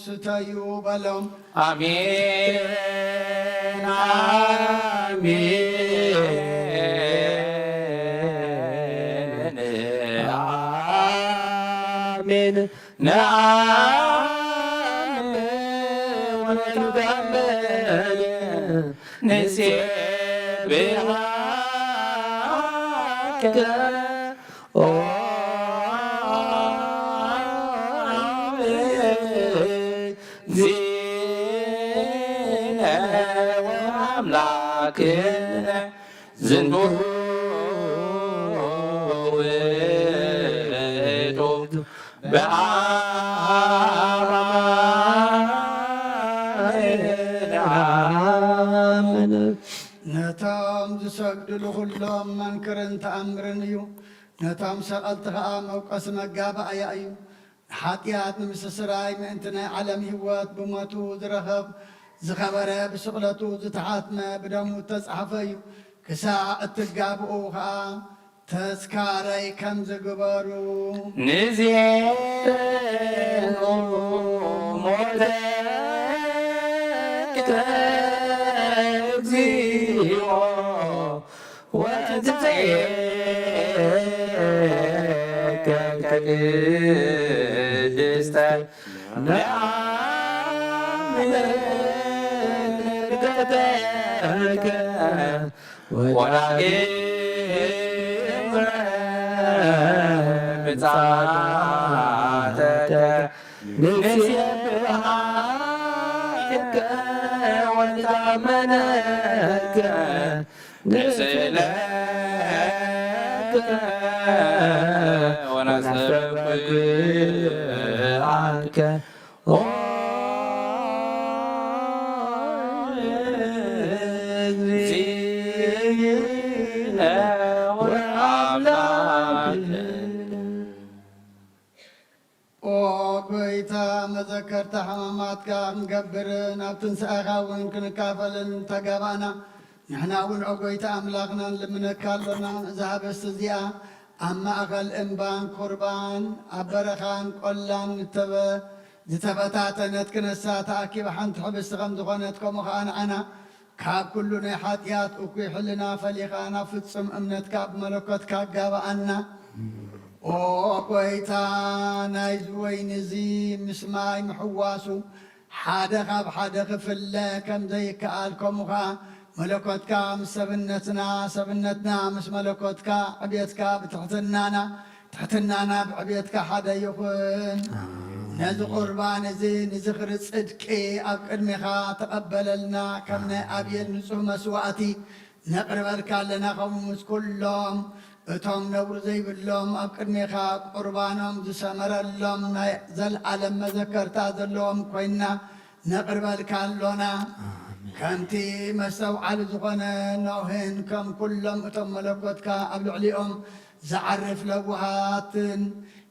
ስተዩ በሎም። ኣሜን፣ ኣሜን፣ ኣሜን። ነአምን ወንታመን ንሴብሐከ ኦ እግዚእነ ወአምላክነ ዝንቱ ውእቱ ብኣማን ኣምን። ነቶም ዝሰግድሉ ኩሎም መንክርን ተኣምርን እዩ። ነቶም ሰቐልቲ ኸኣ መውቀሲ መጋባእያ እዩ። ንሓጢኣት ንምስስራይ ምእንቲ ናይ ዓለም ህይወት ብሞቱ ዝረኸብ ዝኸበረ ብስቕለቱ ዝተሓትመ ብደሙ እተጻሕፈ እዩ። ክሳዕ እትጋብኡ ኸኣ ተስካረይ ከም ዝግበሩ። ንዜኑ ሞተከ እግዚኦ ወትንሳኤከ ቅድስተ ነኣምን ዕርገተከ ወዳግም ምጽኣተከ ንሴብሐከ ወንታመነከ ንስእለከ ወነስተብቅዓከ ኦ እግዚእነ ወአምላክነ። ኦ ጎይታ፣ መዘከርታ ሕማማትካ ክንገብርን ኣብ ትንሳኤኻ እውን ክንካፈልን ተጋባእና። ንሕና እውን ኦ ጎይታ ኣምላኽና ንልምነካ ኣሎና፣ እዛ ህብስቲ እዚኣ ኣብ ማእከል እምባን ኩርባን ኣብ በረኻን ቆላን ንተበ-፣ ዝተበታተነት ክነሳ ተኣኪባ ሓንቲ ሕብስቲ ከም ዝኾነት፣ ከምኡ ኸኣ ንዓና ካብ ኩሉ ናይ ሓጢኣት እኩይ ሕልና ፈሊኻ ናብ ፍጹም እምነትካ ብመለኮትካ ኣጋባኣና። ኦ ጐይታ፣ ናይዚ ወይኒ እዚ ምስ ማይ ምሕዋሱ ሓደ ካብ ሓደ ክፍለ ከም ዘይከኣል፣ ከምኡ ኸኣ መለኮትካ ምስ ሰብነትና፣ ሰብነትና ምስ መለኮትካ ዕቤትካ ብትሕትናና ትሕትናና ብዕቤትካ ሓደ ይኹን። ኣሜን። ነዚ ቁርባን እዚ ንዝኽሪ ጽድቂ ኣብ ቅድሜኻ ተቐበለልና። ከም ናይ ኣቤል ንጹህ መስዋእቲ ነቕርበልካ ኣለና። ከምኡ ምስ ኩሎም እቶም ነውሪ ዘይብሎም ኣብ ቅድሜኻ ቁርባኖም ዝሰመረሎም ናይ ዘልኣለም መዘከርታ ዘለዎም ኮይንና ነቕርበልካ ኣሎና። ኣሜን። ከምቲ መስተውዓሊ ዝኾነ ኖህን ከም ኩሎም እቶም መለኮትካ ኣብ ልዕሊኦም ዝዓርፍ ለውሃትን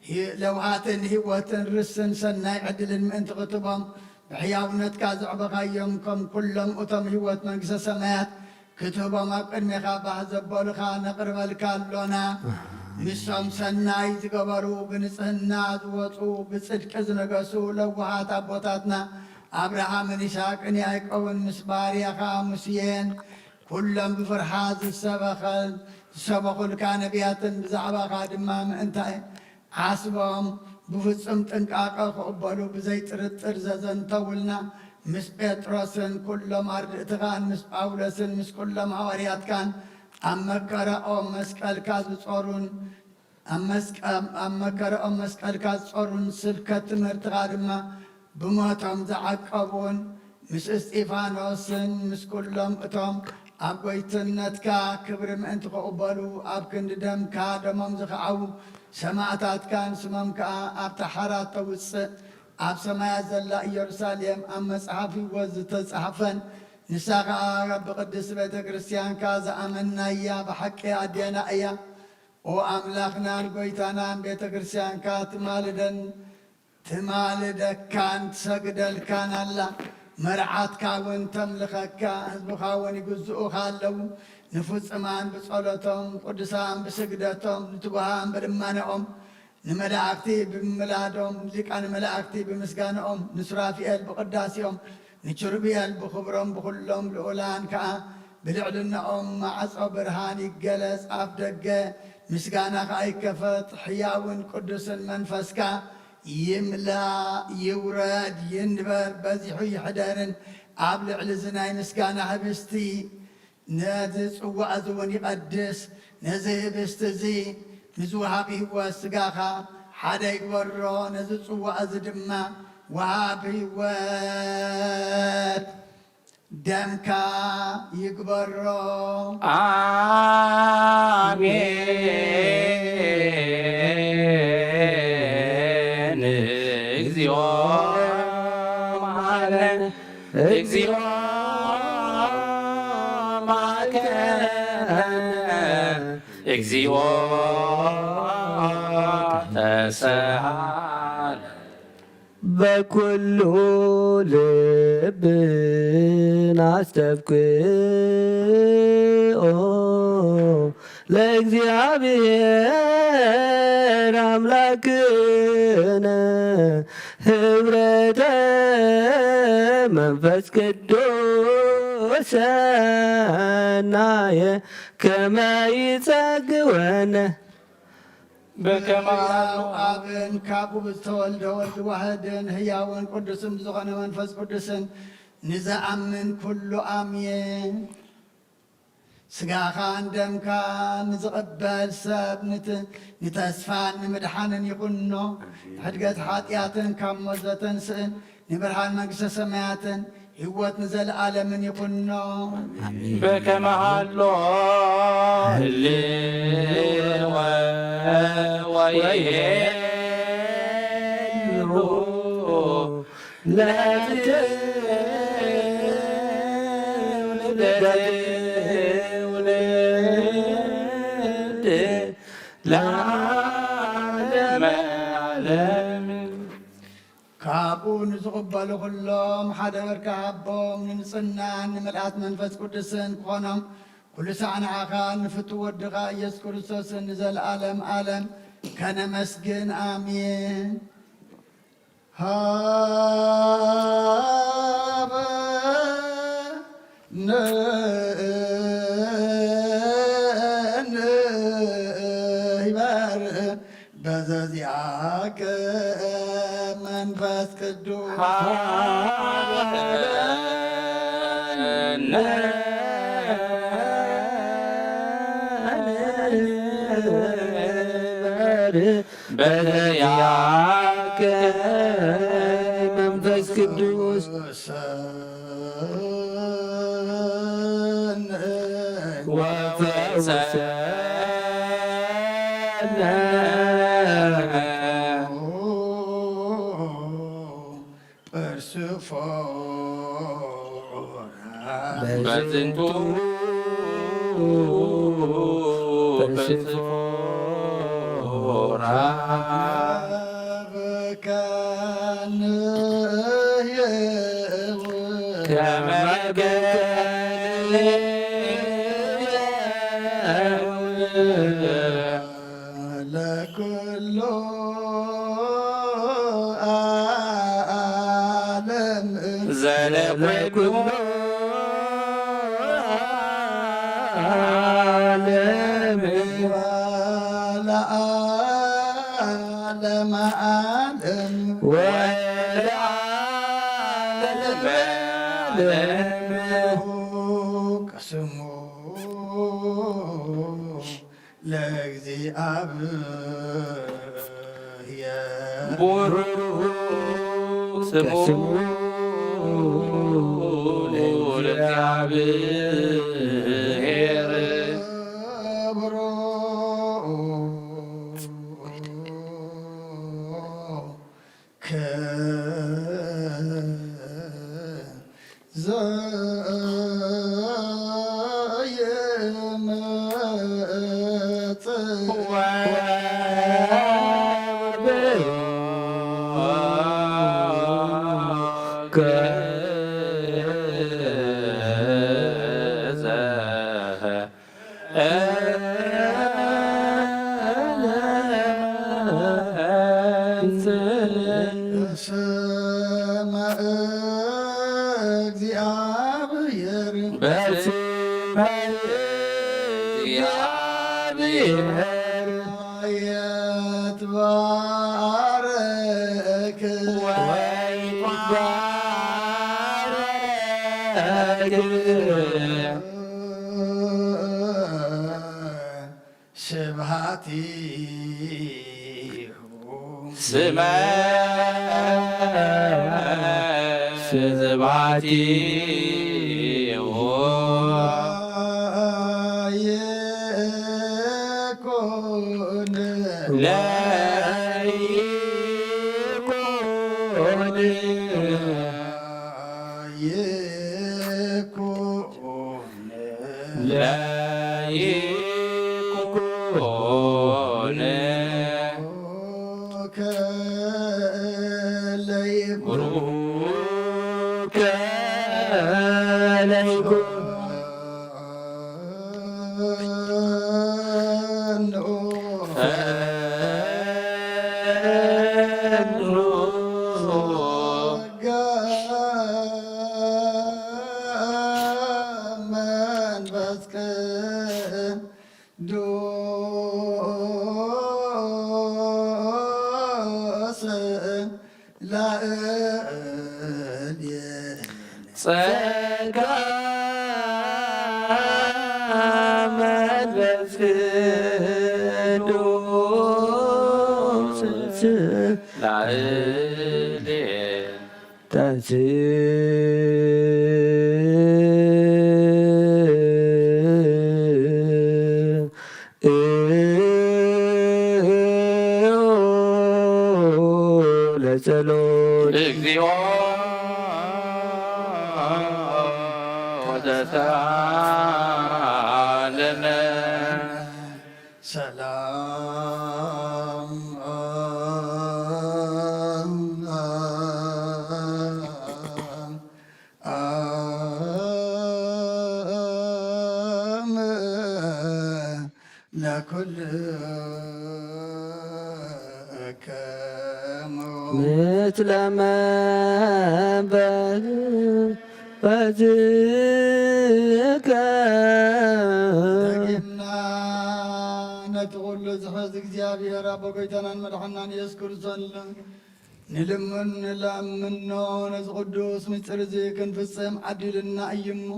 ሂ-፣ ለውሃትን ህይወትን ርስን ሰናይ ዕድልን ምእንቲ ክትቦም ብሕያውነትካ ዘዕበኻዮም ከም ኩሎም እቶም ህይወት መንግስተ ሰማያት ክትህቦም ኣብ ቅድሜኻ ባህ ዘበሉኻ ነቕርበልካ ኣሎና። ኣሜን። ምስቶም ሰናይ ዝገበሩ ብንጽህና ዝወጹ ብጽድቂ ዝነገሱ ለውሃት ኣቦታትና ኣብርሃምን ይስሐቅን ያዕቆብን ምስ ባርያኻ ሙሴን ኩሎም ብፍርሃት ዝሰበኸ-፣ ዝሰበኹልካ ነቢያትን ብዛዕባኻ ድማ ምእንታይ ዓስቦም ብፍጹም ጥንቃቐ ክቕበሉ ብዘይ ጥርጥር ዘዘንተውልና ምስ ጴጥሮስን ኩሎም ኣርድእትኻን ምስ ጳውሎስን ምስ ኩሎም ሃዋርያትካን ኣብ መከራኦም መስቀልካ ዝጾሩን ኣብ መስቀ-፣ ኣብ መከራኦም መስቀልካ ዝጾሩን ስብከት ትምህርትኻ ድማ ብሞቶም ዝዓቀቡን ምስ እስጢፋኖስን ምስ ኩሎም እቶም ኣብ ጐይትነትካ ክብሪ ምእንቲ ክቕበሉ ኣብ ክንዲ ደምካ ደሞም ዝኸዓዉ ሰማእታትካን ስሞም ከኣ ኣብታ ሓራት ተውጽእ ኣብ ሰማያት ዘላ ኢየሩሳሌም ኣብ መጽሓፍ ህይወት ዝተጻሕፈን ንሳ ከኣ ብቅድስቲ ቤተ ክርስቲያንካ ዝኣመንናያ ብሓቂ ኣዴና እያ። ኦ ኣምላኽናን ጐይታናን ቤተ ክርስቲያንካ ትማልደን ትማልደካን ትሰግደልካን ኣላ። መርዓትካ እውን ተምልኸካ፣ ህዝብኻ እውን ይግዝኡኻ ኣለዉ። ንፍጹማን ብጸሎቶም፣ ቅዱሳን ብስግደቶም፣ ንትጉሃን ብልመናኦም፣ ንመላእክቲ ብምምላዶም፣ ሊቃነ መላእክቲ ብምስጋናኦም፣ ንሱራፊኤል ብቅዳሴኦም፣ ንኪሩቤል ብኽብሮም፣ ብኹሎም ልኡላን ከኣ ብልዕልናኦም ማዕጾ ብርሃን ይገለጽ፣ ኣፍ ደገ ምስጋና ከኣ ይከፈት። ሕያውን ቅዱስን መንፈስካ ይምላእ፣ ይውረድ፣ ይንበር፣ በዚሑ ይሕደርን ኣብ ልዕሊ እዚ ናይ ምስጋና ህብስቲ ነዚ ጽዋእ እዚ እውን ይቐድስ። ነዚ ህብስቲ እዚ ንዝወሃብ ህይወት ስጋኻ ሓደ ይግበሮ፣ ነዚ ጽዋእ እዚ ድማ ወሃብ ህይወት ደምካ ይግበሮ። ኣሜን። እግዚኦ መሐረነ፣ እግዚኦ ተሰሃለ። በኩሉ ልብና አስተብቅኦ ለእግዚአብሔር አምላክነ ህብረተ መንፈስ ቅዱስ ሰናየ ከመ ይጸግወነ። በከመ ኃሎ አብን ካብ ውእቱ ዝተወልደ ወልድ ዋሕድን ህያውን ቅዱስን ብዝኾነ መንፈስ ቅዱስን ንዝኣምን ኩሉ ኣምየ። ስጋኻን ደምካን ንዝቕበል ሰብ ንቲ-፣ ንተስፋን ንምድሓንን ይኹኖ። ንሕድገት ሓጢኣትን ካብ ሞት ዘተንስእን ንብርሃን መንግስተ ሰማያትን ህይወት ንዘለዓለምን ይኹኖ። በከመ ሀሎ ህልወ ወይሄሉ ለትውልድ ለዓለመ ዓለም። ካብኡ ንዝቕበሉ ኩሎም ሓደ በርካ ሃቦም፣ ንንጽህናን ንምልኣት መንፈስ ቅዱስን ክኾኖም፣ ኩሉ ሳዕ ንዓኻ ንፍቱ ወድኻ ኢየሱስ ክርስቶስን ንዘለዓለም ዓለም ከነመስግን፣ ኣሜን። ሃበ ን-፣ ን-፣ ይበር በዘዚአከ መንፈስ ቅዱስ። በዚአከ መንፈስ ቅዱስ። ወፈውሰነ። ፐርሲፎራ በዝንቱ ፐርሲፎራ ከመ ለኩሉ ዓለም ዘለኩሉ ዓለም ወለዓለመ ዓለም ወለዓለመ ዓለም ቅስሙ ለእግዚኣብሔር ቡሩክ ስሙ ለእግዚኣብሔር። ስመ እግዚአብሔር በስመ እግዚአብሔር ይትባረክ ወይትባረክ። ስብሐቲሁ ስመ ስብሐቲሁ ለይኩን ፈኑ ጸጋ መንፈስ ቅዱስ ላዕሌነ። ጸጋ መንፈስ ቅዱስ ላዕሌነ። ለጸሎት። እግዚኦ ወተሳለነ። ሰላም ለኩልክሙ። ምስለ መንፈስከ። ደጊምና ነቲ ኩሉ ዝሕዝ እግዚኣብሔር ኣቦ ጎይታናን መድሓናን ኢየሱስ ክርስቶስ ንልምን ንለምኖ። ነዚ ቅዱስ ምስጢር እዚ ክንፍጽም ዓዲልና እዩ እሞ፣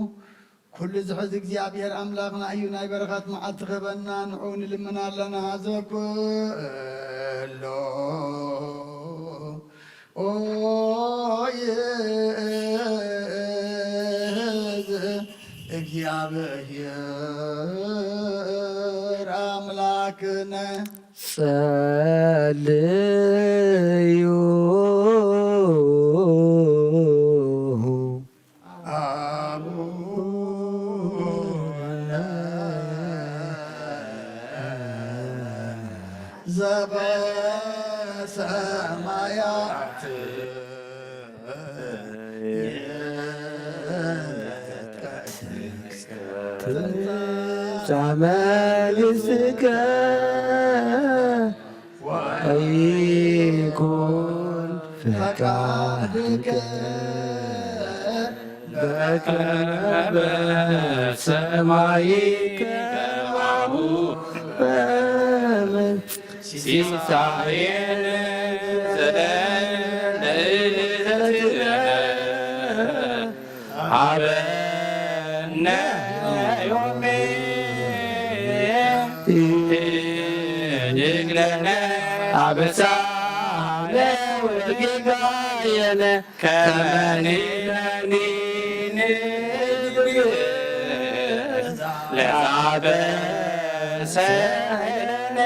ኩሉ ዝሕዝ እግዚኣብሔር ኣምላኽና እዩ። ናይ በረኸት መዓልቲ ክህበና ንዑ ንልምን ኣለና። ዘኩሎ ይእዝ እግዚኣብሔር ኣምላክነ። ጸልዩ። አቡነ ዘበሰማያት። ትምጻእ መንግሥትከ ወይኩን ፈቃድከ በከመ በሰማይ ከማሁ በምድር። ሲሳየነ ዘለለ ዕለትነ ሀበነ ዮም። ህድግ ለነ አበሳነ ወጌጋየነ ከመ ንሕነኒ ንህድግ ለዘአበሰ ኃይለነ።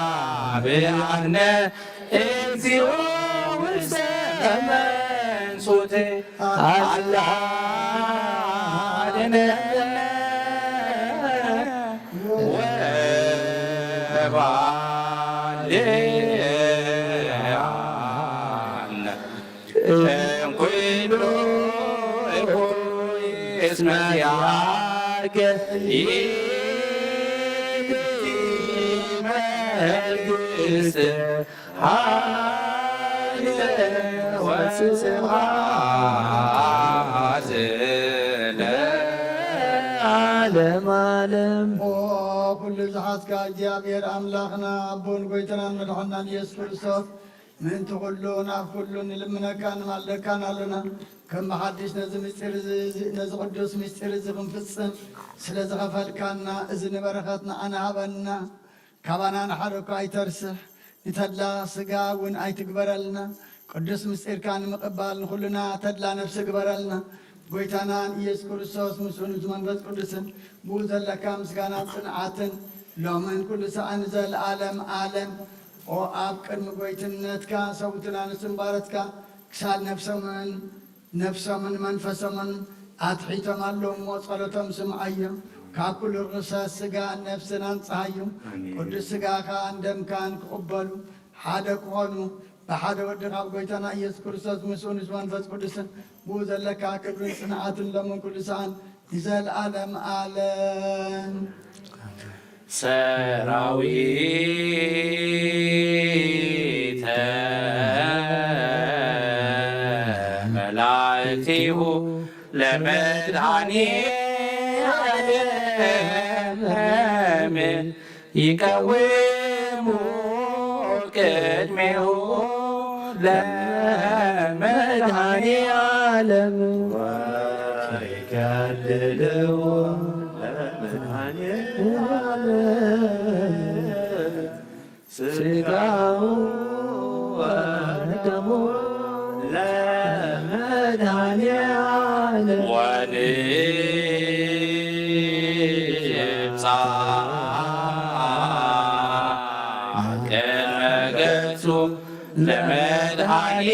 ኢታብአነ እግዚኦ ውስተ መንሱት አላ አድነነ ወባልዓነ እምኩሉ እኩይ እስመ ያከ ይእቲ መንግስት ኃይለ ወስብሐት ለዓለመ ዓለም። ኦ ኩሉ ዝሓዝካ እግዚኣብሔር ኣምላኽና ኣቦን ጎይታናን መድሓናን ኢየሱስ ክርስቶስ፣ ምእንቲ ኩሉ ናብ ኩሉ ንልምነካን ንማልደካን ኣሎና። ከም ብሓድሽ ነዚ ምስጢር እዚ፣ ነዚ ቅዱስ ምስጢር እዚ ክንፍጽም ስለ ዝኸፈልካና፣ እዚ ንበረኸት ንዓና ሃበና። ካባና ንሓደ እኳ ኣይተርስሕ፣ ንተድላ ስጋ እውን ኣይትግበረልና። ቅዱስ ምስጢርካ ንምቕባል ንኹልና ተድላ ነፍሲ ግበረልና። ጎይታናን ኢየሱስ ክርስቶስ ምስኡ ንሱ መንፈስ ቅዱስን ብኡ ዘለካ ምስጋናን ጽንዓትን ሎምን ኩሉ ሰዓን ንዘለዓለም ዓለም። ኦ ኣብ ቅድሚ ጎይትነትካ ሰብኡትና ንስምባረትካ ክሳድ ነፍሶምን ነፍሶምን መንፈሶምን ኣትሒቶም ኣለዉ እሞ ጸሎቶም ስምዓዮም። ካብ ኩሉ ርኽሰት ስጋ ነፍስን ኣንጽሃዮም። ኣሜን። ቅዱስ ስጋኻን ደምካን ክቕበሉ ሓደ ክኾኑ ብሓደ ወድኻ ኣብ ጎይታና ኢየሱስ ክርስቶስ ምስኡ ምስ መንፈስ ቅዱስን ብኡ ዘለካ ክብርን ጽንዓትን ሎምን ኩሉ ሰዓን ንዘለዓለም ዓለም። ሰራዊተ መላእክቲሁ ለመድኃኔ ዓለም ይቀውሙ ቅድሜሁ ለመድኃኔ ዓለም ወይከልልዎ ለመድኃኔ ዓለም ሥጋሁ ወደሙ ለመድኃኔ ዓለም ወንብጻሕ ቅድመ ገጹ ለመድኃኔ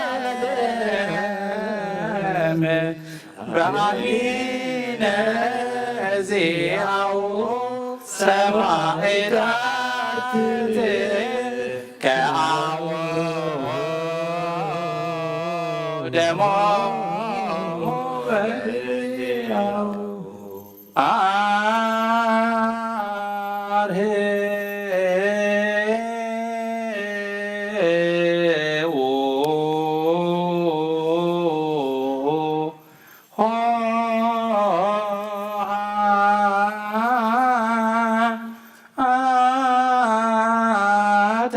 ዓለም በአሚነ ዚአሁ ሰማዕታት ከአው ደሞሙ በዚአሁ አርሄ ኄተ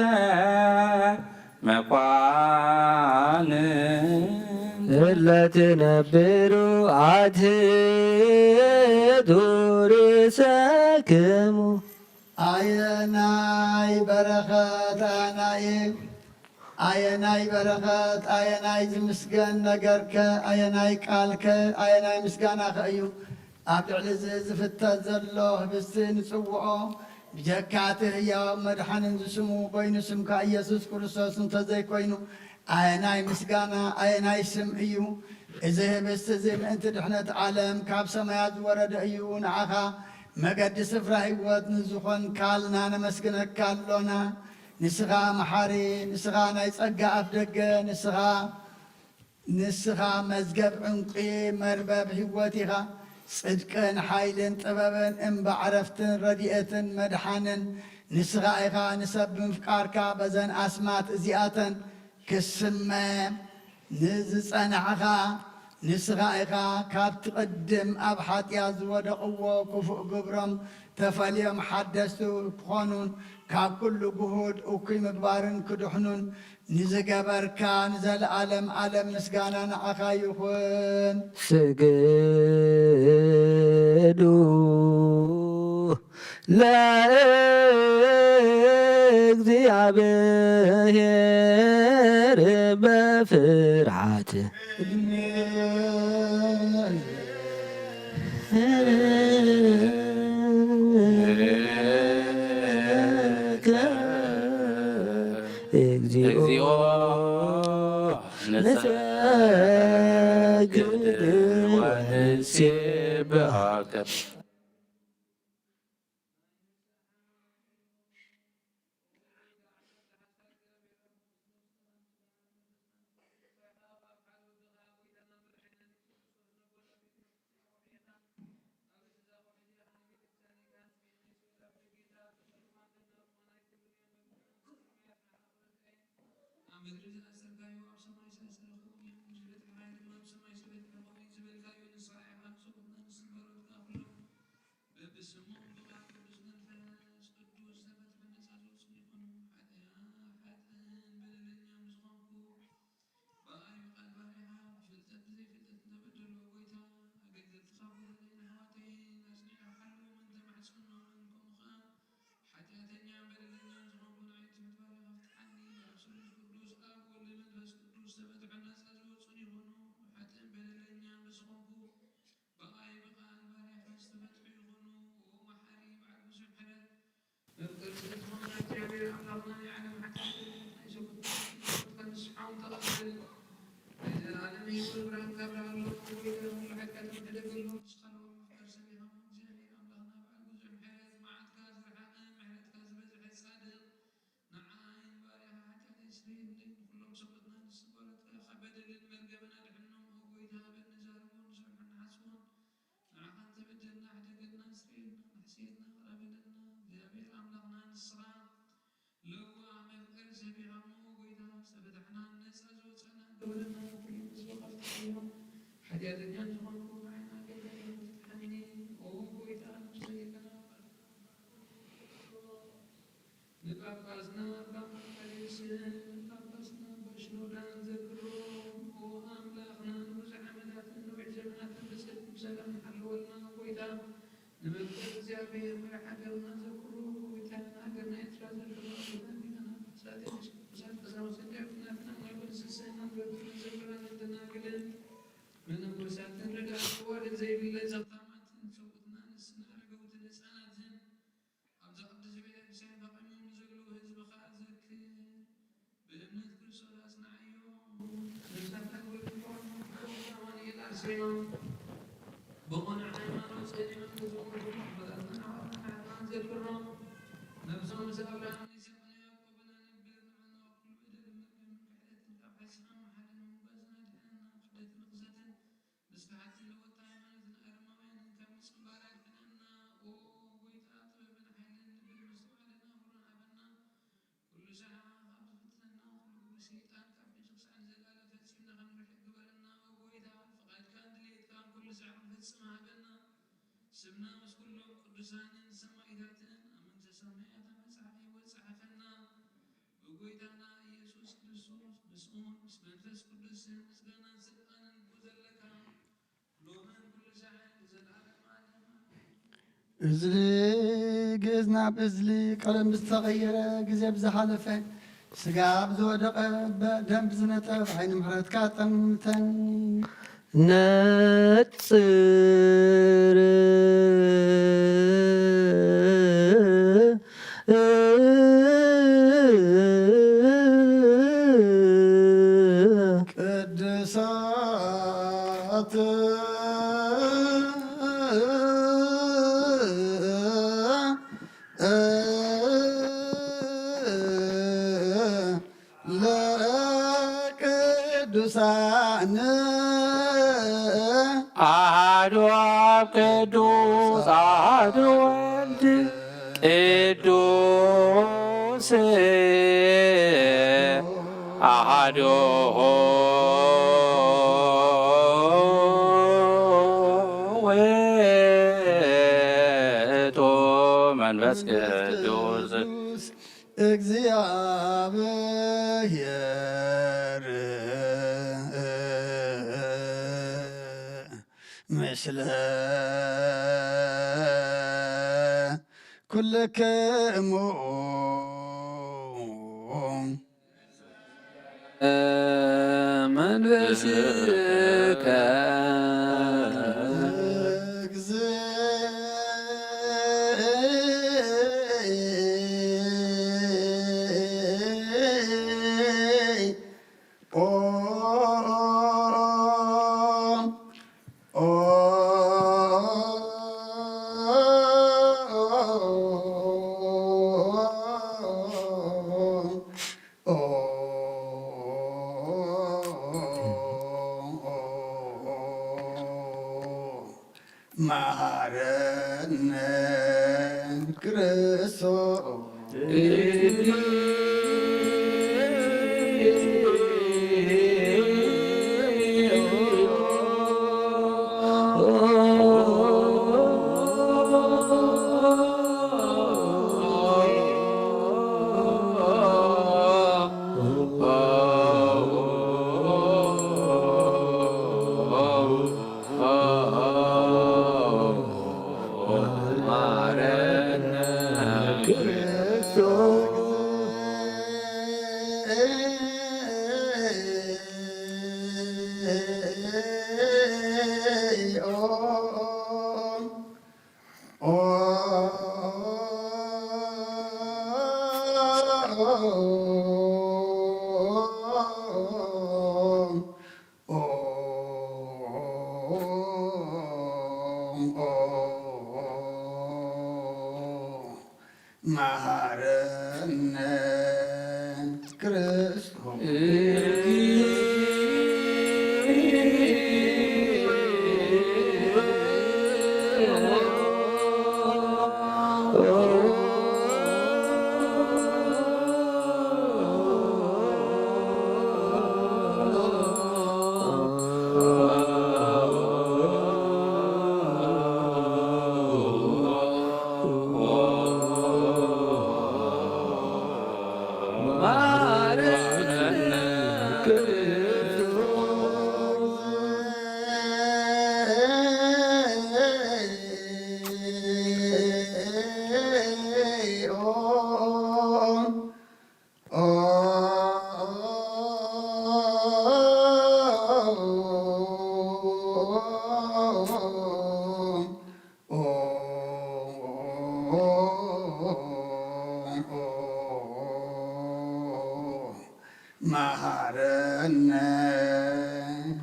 መኳንንት እለ ትነብሩ አትሕቱ ርእሰክሙ። አየናይ በረኸት፣ አየናይ፣ አየናይ በረኸት፣ አየናይ ዝምስገን ነገርከ፣ አየናይ ቃልከ፣ አየናይ ምስጋናኸ እዩ። ኣብ ልዕሊ እዚ ዝፍተት ዘሎ ህብስቲ ንጽውዖ፣ ብጀካ እቲ ህያው መድሓንን ዝስሙ በይኑ ስምካ ኢየሱስ ክርስቶስ እንተዘይኮይኑ፣ ኣየናይ ምስጋና፣ ኣየናይ ስም እዩ? እዚ ህብስቲ እዚ ምእንቲ ድሕነት ዓለም ካብ ሰማያት ዝወረደ እዩ። ንዓኻ መገዲ ስፍራ ህይወት ንዝኾንካልና ነመስግነካ ኣሎና። ንስኻ መሓሪ፣ ንስኻ ናይ ጸጋ ኣፍ ደገ፣ ንስኻ፣ ንስኻ መዝገብ ዕንቁ መርበብ ህይወት ኢኻ። ጽድቅን ሓይልን ጥበብን እምባ ዕረፍትን ረድኤትን መድሓንን ንስኻ ኢኻ። ንሰብ ብምፍቃርካ በዘን ኣስማት እዚኣተን ክስመ ንዝጸናሕኻ ንስኻ ኢኻ። ካብቲ ቅድም ኣብ ሓጢኣት ዝወደቕዎ ክፉእ ግብሮም ተፈልዮም ሓደስቲ ክኾኑን ካብ ኩሉ ግሁድ እኩይ ምግባርን ክድሕኑን ንዝገበርካ ንዘለኣለም ኣለም ምስጋና ንዓኻ ይኹን። ስግዱ ለእግዚኣብሔር በፍርሃት እግዚኦ ንሰግድ ወንሴብሐከ። ኣብ ምድሪ ዝኣሰርካዮ ኣብ ሰማይ ዝኣሰረኽዎ እዩ፣ ዝብልካ ድማ ኣብ ሰማይ ዝብልካ እዩ፣ ዝበልካዮ ንስኻ ኢኻ። ንስኹም ንስምበሮትካ ኩሎም በብስሞም ብቓል ቅዱስ መንፈስ ቅዱስ ዝተፈትሑ ነጻ ዝወጹ ይኹኑ። ሓጢኣ-፣ ሓጥእን በደለኛን ዝኾንኩ ብኣይ ብቓል ባሪያኻ ብፍልጠት ብዘይፍልጠት እንተበደልኩ፣ ጎይታ፣ ኣገልገልትኻ ብበደለይን ኣሕዋተይን ኣጽኒዕካ ሓልዎም፣ እንተማሕጸንኩ፣ ከምኡ ኸኣ ሓጢኣተኛን በደለኛን ዝኾንኩ ንዓይ ትሑት ባሪያኻ ፍትሓኒ። ኣብ ስሉስ ቅዱስ ኣብ ወልድ መንፈስ ቅዱስ ዝተፈትሑ ነጻ ዝወጹን ይኹኑ። ሓጥእን በደለኛን ብዝኾንኩ ብኣይ ብቓል ባሪያኻ ዝተፈትሑ ይኹኑ። ኦ መሓሪ በዓል ብዙሕ ምሕረት፣ መፍቀሪ ስለ ዝኾንካ እግዚኣብሔር ኣምላኽና ናይ ዓለም ሓጢኣት ናይ ሰብኡት ንስሓውን ተቐበል። ናይ ዘለኣለም ህይወት ብርሃንካ ኣብርሃሎም። ጎይታ ኩሉ ሓጢኣቶም ሕደገሎም። ንስኻ ለዋህ መፍቀሪ ሰብ ኢኻ እሞ እግዚኣብሔር ኣምላኽና በዓል ብዙሕ ምሕረት፣ መዓትካ ዝረሓቐ ምሕረትካ ዝበዝሐ ጻድቕ ንዓይን ባርያኻ ሓጢኣተይ ስረየለይ፣ ንኹሎም ሰብኡትና ንስምበረትካ ካብ በደልን መርገምን ኣድሕኖም። ኦ ጎይታ፣ በል ንዛረቦን ንሰርሖን ንሓስቦን ንዓኻ እንተበደልና ሕደገልና፣ ስረየልና፣ ንሕስየትና፣ ቅረበልና። ንስኻ ለዋህ መፍቀር ሰፊኻ እሞ ጎይታ፣ ዝተፈታሕናን ነጻ ዝወጻእናን ክብርና ኩሉ ህዝቢ ካብቲ እዮም። ሓጢኣተኛን ዝኾንኩ ንዓና ኣገልጋሊ ፍትሓኒ። ኦ ጎይታ፣ ንሱ የቀና ንጳጳስና ኣባ መቃርዮስን ንጳጳስና ኣባ ሽኖዳን ዘክሮም። ኦ ኣምላኽና፣ ንብዙሕ ዓመታትን ነዊሕ ዘመናትን ብጽድቅን ብሰላም ሓልወልና። ጎይታ፣ ንመፍቀር እግዚኣብሔር መራሕ ሃገርና ዘክሮ። ጎይታ፣ ንሃገርና ኤርትራ ዘለዋ ኣቦታትና ሊቃነ ጳጳሳት ኤጲስቆጶሳት ቀሳውስትን ዲያቆናትን ኣማልክትን ስስዕናን በርትዕን ዘምራንን ደናግልን መነኮሳትን ረዳእን መዋድን ዘይብለን ዘኽታማትን ሰብኡትን ኣንስትን ኣረጋውትን ህፃናትን ኣብዛ ቅድስቲ ቤተ ክርስቲያን ተቐሚጦም ንዘለዉ ህዝብኻ ዘክር። ብእምነት ክርስቶስ ኣጽንዓዮም። ነፍሳትና ክብሪ ኣማኑኤል ኣስሪኖም ብቕኑዕ ሃይማኖት ጸሊሞም ንዝሞቱ ኣቦታትናን ኣሕዋትናን ኣሕዋትናን ዘክሮም። ነብሶም ምስ ኣብርሃምን ይስሐቅን ያዕቆብን ኣነብር። ንዓና ካብ ኩሉ በደልን መርገምን ክሕደትን ካብ ሓሲኻን መሓልን ምንጓዝን ኣድሕነና። ክሕደትን ርኽሰትን ምስ ክሓድትን ለወጥቲ ሃይማኖትን ኣረማውያንን ካብ ምጽንባር ኣድሕነና። ኦ ጎይታ፣ ጥበብን ሓይልን ልብን ምስትውዓልን ኣእምሮን ሃበና። ኩሉ ሰዓት ካብ ዝፍትነና ኩሉ ግብሪ ሰይጣን ካብ ምእንቲ ክሳዕ ንዘለኣለም ፈጺምና ክንርሕቅ ግበረና። ኦ ጎይታ፣ ፍቓድካን ድሌትካን ኩሉ ሰዓት ክንፍጽም ሃበና። ስምና ምስ ኩሎም ቅዱሳንን ሰማኢታትን ኣብ መንግስተ ሰማያት ኣብ መጽሓፍ ህይወት ጸሓፈና። ብጎይታና ኢየሱስ ክርስቶስ ምስኡን ምስ መንፈስ ቅዱስን ምስጋናን ስልጣንን ብኡ ዘለካ ሎምን ኩሉ ሰዓት ንዘለዓለመ ዓለም ኣሜን። እዝሊ ግእዝ ናብ እዝሊ ቀለም ብዝተቐየረ፣ ግዜ ብዝሓለፈ፣ ስጋ ብዝወደቐ፣ ብ-፣ ደም ብዝነጠፍ፣ ዓይኒ ምሕረትካ ጠምተኒ። ነጽር ቅዱሳት ለቅዱሳን አሐዱ አብ ቅዱስ አሐዱ ወልድ ቅዱስ አሐዱ ውእቱ መንፈስ ቅዱስ። እግዚኣብሔር ምስለ ኩልክሙ። መንፈስከ መሐረነ ክርስቶስ። መሐረነ ክርስቶስ። መሃረነ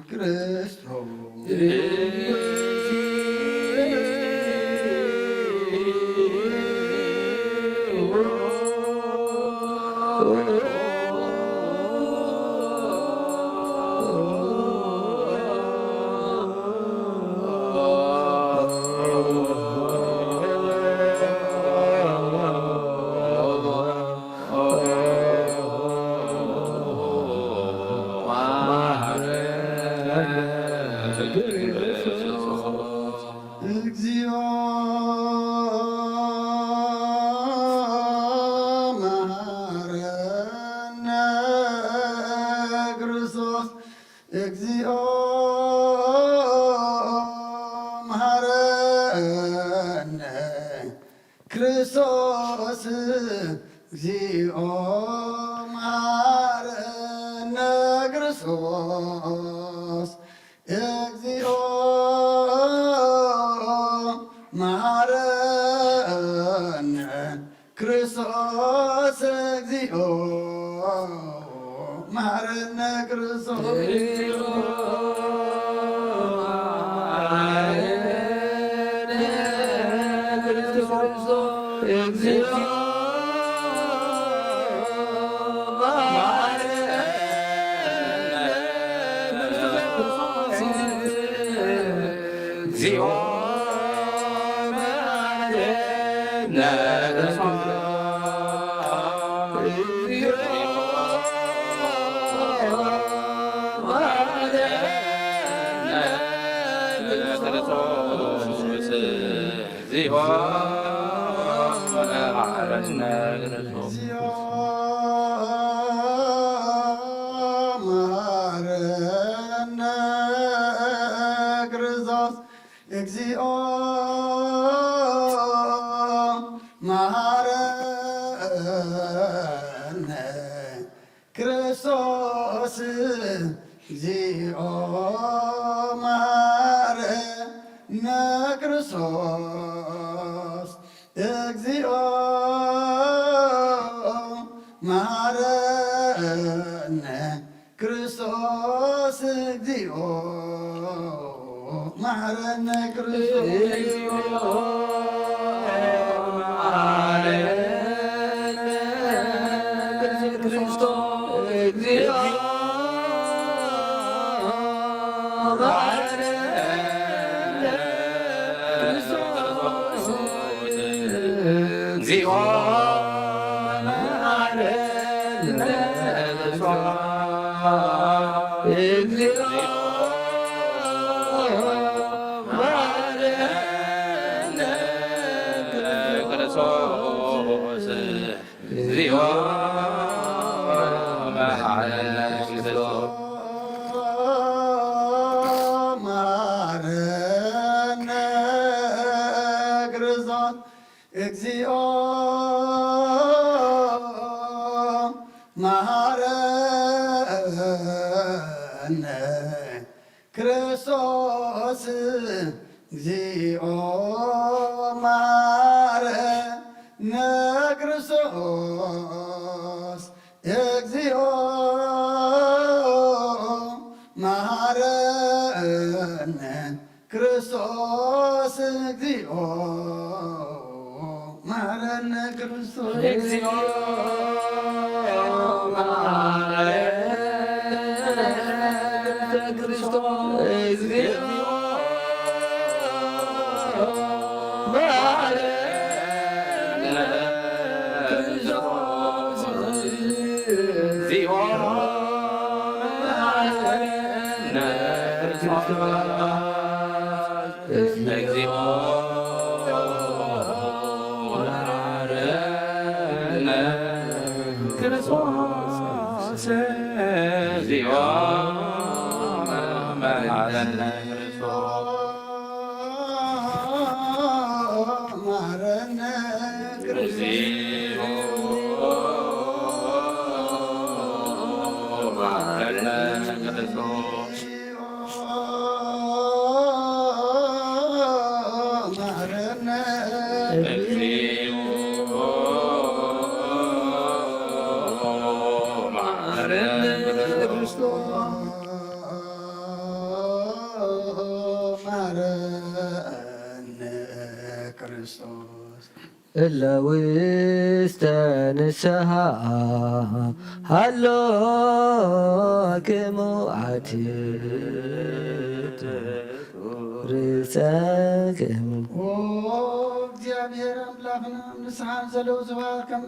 ክርስቶስ። እግዚኦ መሐረነ ክርስቶስ። እግዚኦ መሐረነ ክርስቶስ። እግዚኦ መሐረነ ክርስቶስ። እግዚኦ መሐረነ ክርስቶስ። እግዚኦ መሐረነ ክርስቶስ። እግዚኦ መሐረነ ክርስቶስ። እግዚኦ መሐረነ ክርስቶስ። እግዚኦ መሐረነ ክርስቶስ። እግዚኦ መሐረነ ክርስቶስ። እግዚኦ መሐረነ ክርስቶስ። እግዚኦ መሐረነ ክርስቶስ። እግዚኦ መሐረነ ክርስቶስ። እግዚኦ መሐረነ ክርስቶስ። እግዚኦ መሐረነ ክርስቶስ። እግዚኦ መሐረነ ክርስቶስ። እግዚኦ መሐረነ ክርስቶስ። እግዚኦ መሐረነ ክርስቶስ። እግዚኦ መሐረነ ክርስቶስ። መሐረነ ክርስቶስ። መሐረነ ክርስቶስ። መሐረነ እግዚኦ መሐረነ ክርስቶስ መሐረነ ክርስቶስ። እለ ውስተ ንስሐ ሃሎክሙ ኣትቱ ርእሰክሙ። ኦ እግዚኣብሔር ኣምላኽና፣ ንስሓ ዘለዉ ሰባት ከም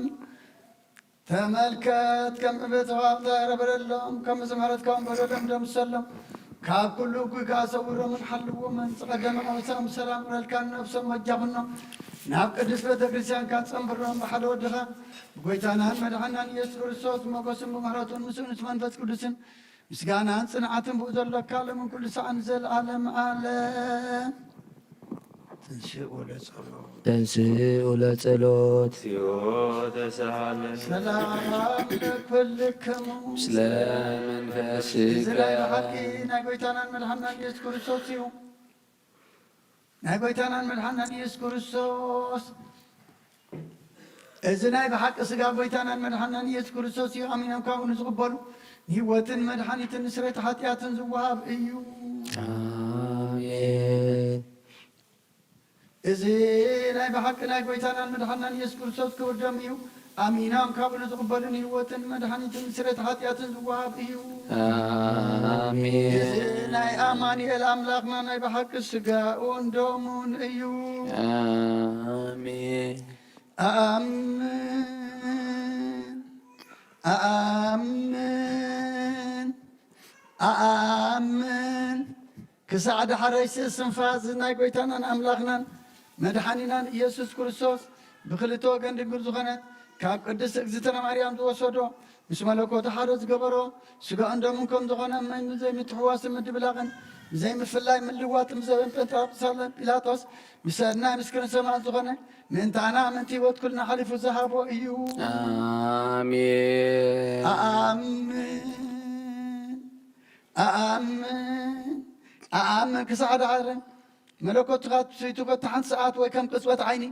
ተመልከት፣ ከም ዕቤት ተዋብታ ረበረሎም፣ ከም ምሕረትካ እውን በደሎም ደምሰሎም። ካብ ኩሉ እኩይ ከኣ ሰውሮምን ሓልዎምን፣ ዝቐደመ ኣበሳ ብሰላም ውረድካ፣ ንነብሶም በጃ ኩኖም፣ ናብ ቅድስት ቤተ ክርስቲያንካ ጸንብሮም። ብሓደ ወድኻ ብጎይታናን መድሓናን ኢየሱስ ክርስቶስ ብሞገስን ብምሕረቱን ምስኡ ምስ መንፈስ ቅዱስን ምስጋናን ጽንዓትን ብኡ ዘሎካ ሎምን ኩሉ ሰዓን ንዘለዓለም ዓለም። ተንሥኡ ለጸሎት። ተንሥኡ ለጸሎት። እግዚኦ ተሳሃለ። ሰላም ለኩልክሙ። ምስለ መንፈስከ። እዚ ናይ ብሓቂ ናይ ጎይታናን መድሓናን ኢየሱስ ክርስቶስ እዩ። ናይ ጎይታናን መድሓናን ኢየሱስ ክርስቶስ፣ እዚ ናይ ብሓቂ ስጋ ጎይታናን መድሓናን ኢየሱስ ክርስቶስ እዩ። ኣሚኖም ካብኡ ንዝቕበሉ ንህይወትን መድሓኒትን ንስሬት ሓጢኣትን ዝወሃብ እዩ። ኣሜን። እዚ ናይ ብሓቂ ናይ ጎይታናን መድሓናን ኢየሱስ ክርስቶስ ክቡር ደም እዩ። ኣሚኖም ካብኡ ንዝቕበሉ ንህይወትን መድሓኒትን ንስሬት ሓጢኣትን ዝወሃብ እዩ። ኣሜን። እዚ ናይ ኣማኑኤል ኣምላኽና ናይ ብሓቂ ስጋኡን ደሙን እዩ። ኣሜን። ኣኣምን፣ ኣኣምን፣ ኣኣምን። ክሳዕ ዳሕረይ ስእስንፋስ ናይ ጎይታናን ኣምላኽናን መድሓኒናን ኢየሱስ ክርስቶስ ብክልተ ወገን ድንግል ዝኾነት ካብ ቅድስት እግዝእትነ ማርያም ዝወሰዶ፣ ምስ መለኮቱ ሓደ ዝገበሮ፣ ስጋኡን ደሙን ከም ዝኾነ እመን ብዘይምትሕዋስን ምድብላቕን ብዘይምፍላይ ምልዋጥን ብዘበን ጴንጠቆስጣ ፒላጦስ ምስ ሰናይ ምስክርን ሰማዕት ዝኾነ፣ ምእንታና ምእንቲ ህይወት ኩልና ሓሊፉ ዝሃቦ እዩ። ኣሜን። ኣኣምን፣ ኣኣምን፣ ኣኣምን ክሳዕ ዳሕረ መለኮትካ ትስይቱ፣ በታ ሓንቲ ሰዓት ወይ ከም ቅጽበት ዓይኒ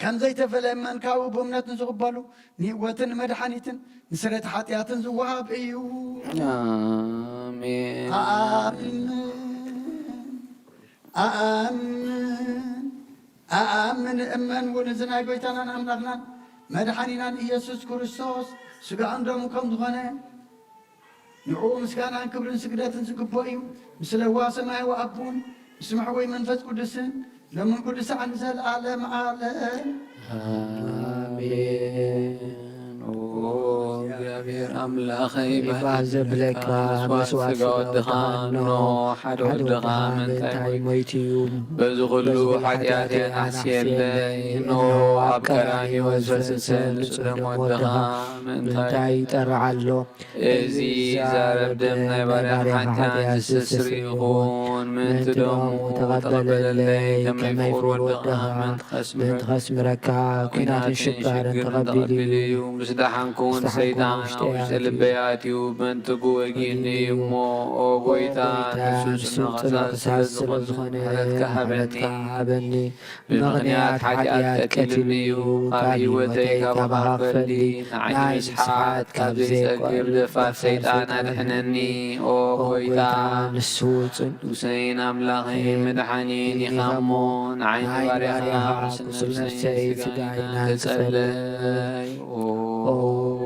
ከም ዘይተፈለ እመን፣ ካብኡ ብእምነት ንዝቕበሉ ንህይወትን ንመድሓኒትን ንስሬት ሓጢኣትን ዝወሃብ እዩ። ኣሜን። ኣኣምን፣ ኣኣምን፣ ኣኣምን፣ እመን እውን እዚ ናይ ጎይታናን ኣምላኽናን መድሓኒናን ኢየሱስ ክርስቶስ ስጋኡን ደሙን ከም ዝኾነ፣ ንዕኡ ምስጋናን ክብርን ስግደትን ዝግብኦ እዩ። ምስ ለዋ ሰማያዊ ኣቦን ምስ መሕወይ መንፈስ ቅዱስን ሎምን ኩሉ ሰዓን ንዘለዓለም ዓለም። ኣሜን። ኦ እግዚኣብሔር ኣምላኸይ፣ ይባህ ዘብለካ መስዋዕት ስጋ ወድኻ፣ እንሆ ሓደ ወድኻ ምእንታይ ሞይቱ እዩ። በዚ ኩሉ ሓጢኣተይ ኣሕስየለይ፣ እንሆ ኣብ ቀራንዮ ዝፈሰሰ ንጹህ ደም ወድኻ ምእንታይ ይጠርዕ ኣሎ። እዚ ዛረብ ደም ናይ ባርያኻ ሓጢኣት ዘስተስርይ ይኹን። ምእንቲ ደሙ ተቐበለለይ፣ ከመይ ፍቑር ወድኻ ምእንቲ ከስምረካ ኲናትን ሽግርን ተቐቢሉ እዩ። ምስ ደሓንኩ እውን ሰይጣን ኣብ ውሽጢ ልበይ ኣትዩ፣ ምእንቲ ክወግኣኒ እዩ እሞ፣ ኦ ጐይታ፣ ንሱ ጽኑዕ ክሳድ ስለ ዝኾነ፣ ምሕረትካ ሃበኒ። ብምኽንያት ሓጢኣት ቀቲሉኒ እዩ። ካብ ህይወተይ ካብ ሃኽፈልኒ፣ ንዓይኒ ምስሓት ካብ ዘይጸግብ ደፋር ሰይጣን ኣድሕነኒ። ኦ ጐይታ፣ ንሱ ጽን-፣ ንጉሰይን ኣምላኸይን መድሓኒን ኢኻ እሞ፣ ንዓይኒ ባርያኻ ቁስል ነፍሰይን ስጋይን ተጸለይ። ኦ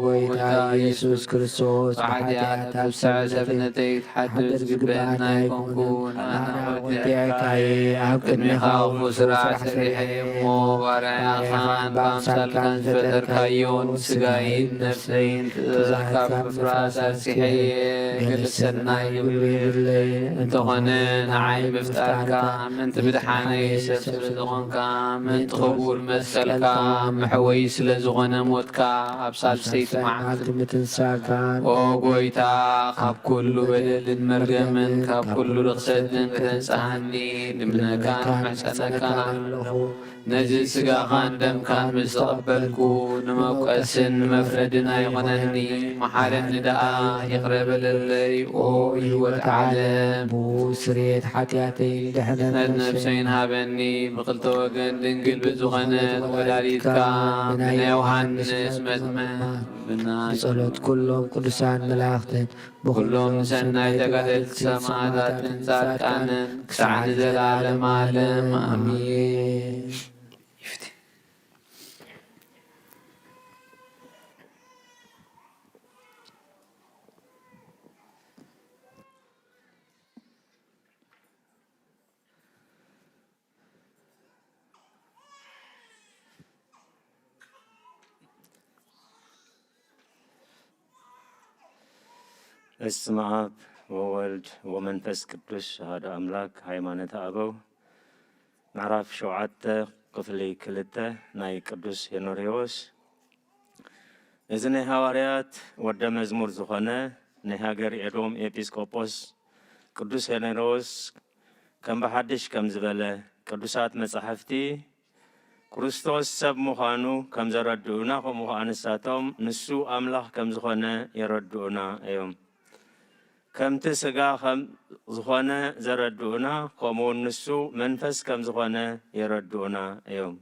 ጐይታ ኢየሱስ ክርስቶስ፣ ብሓጢኣት ካብ ሰብነተይ ሓድር ዝግበኣኒ ኣይኮንኩን። ኣነ ወዲዕካየ፣ ኣብ ቅድሜኻ ክፉእ ስራሕ ሰሪሐ እየ እሞ፣ ባርያኻን ብኣምሳልካን ዝፈጠርካዮን ስጋይን ነፍሰይን ትእዛዝካ ካብ ምፍራስ ኣርሲሐ እየ። ገለ ሰናይ ግብሪ የብለይን። እንተኾነ ንዓይ ምፍጣርካ፣ ምእንቲ ምድሓነይ ሰብ ስለ ዝኾንካ፣ ምእንቲ ክቡር መስቀልካ፣ መሕወዪ ስለ ዝኾነ ሞትካ፣ ኣብ ሳልሰይቲ መዓልቲ ምትንሳእካን፣ ኦ ጐይታ፣ ካብ ኩሉ በደልን መርገምን ካብ ኩሉ ርኽሰትን ከተንጽሃኒ ልምነካን እምሕጸነካን ኣለኹ። ነዚ ስጋኻን ደምካን ምስ ተቐበልኩ፣ ንመውቀስን ንመፍረድን ኣይኾነኒ። መሓረኒ ደኣ፣ ይቕረ በለለይ፣ ኦ ህይወት ዓለም። ብኡ ስርየት ሓጢኣተይን ድሕነት ነፍሰይን ሃበኒ። ብኽልተ ወገን ድንግል ብዝኾነት ወላዲትካ፣ ብናይ ዮሃንስ መጥምቕ ብና ብጸሎት ኩሎም ቅዱሳን መላእኽትን፣ ብኩሎም ሰናይ ተጋደልቲ ሰማዕታትን ጻድቃንን፣ ክሳዕ ንዘለዓለም ዓለም። ኣሜን። በስመ አብ ወወልድ ወመንፈስ ቅዱስ አሐዱ አምላክ። ሃይማኖተ አበው ምዕራፍ ሸውዓተ ክፍሊ ክልተ ናይ ቅዱስ ሄኖሪዎስ። እዚ ናይ ሃዋርያት ወደ መዝሙር ዝኾነ ናይ ሃገር ኤዶም ኤጲስቆጶስ ቅዱስ ሄኖሪዎስ ከም ብሓድሽ ከም ዝበለ፣ ቅዱሳት መጻሕፍቲ ክርስቶስ ሰብ ምዃኑ ከም ዘረድኡና፣ ከምኡ ኸዓ ንሳቶም ንሱ ኣምላኽ ከም ዝኾነ የረድኡና እዮም። ከምቲ ስጋ ከም ዝኾነ ዘረድኡና፣ ከምኡ እውን ንሱ መንፈስ ከም ዝኾነ የረድኡና እዮም።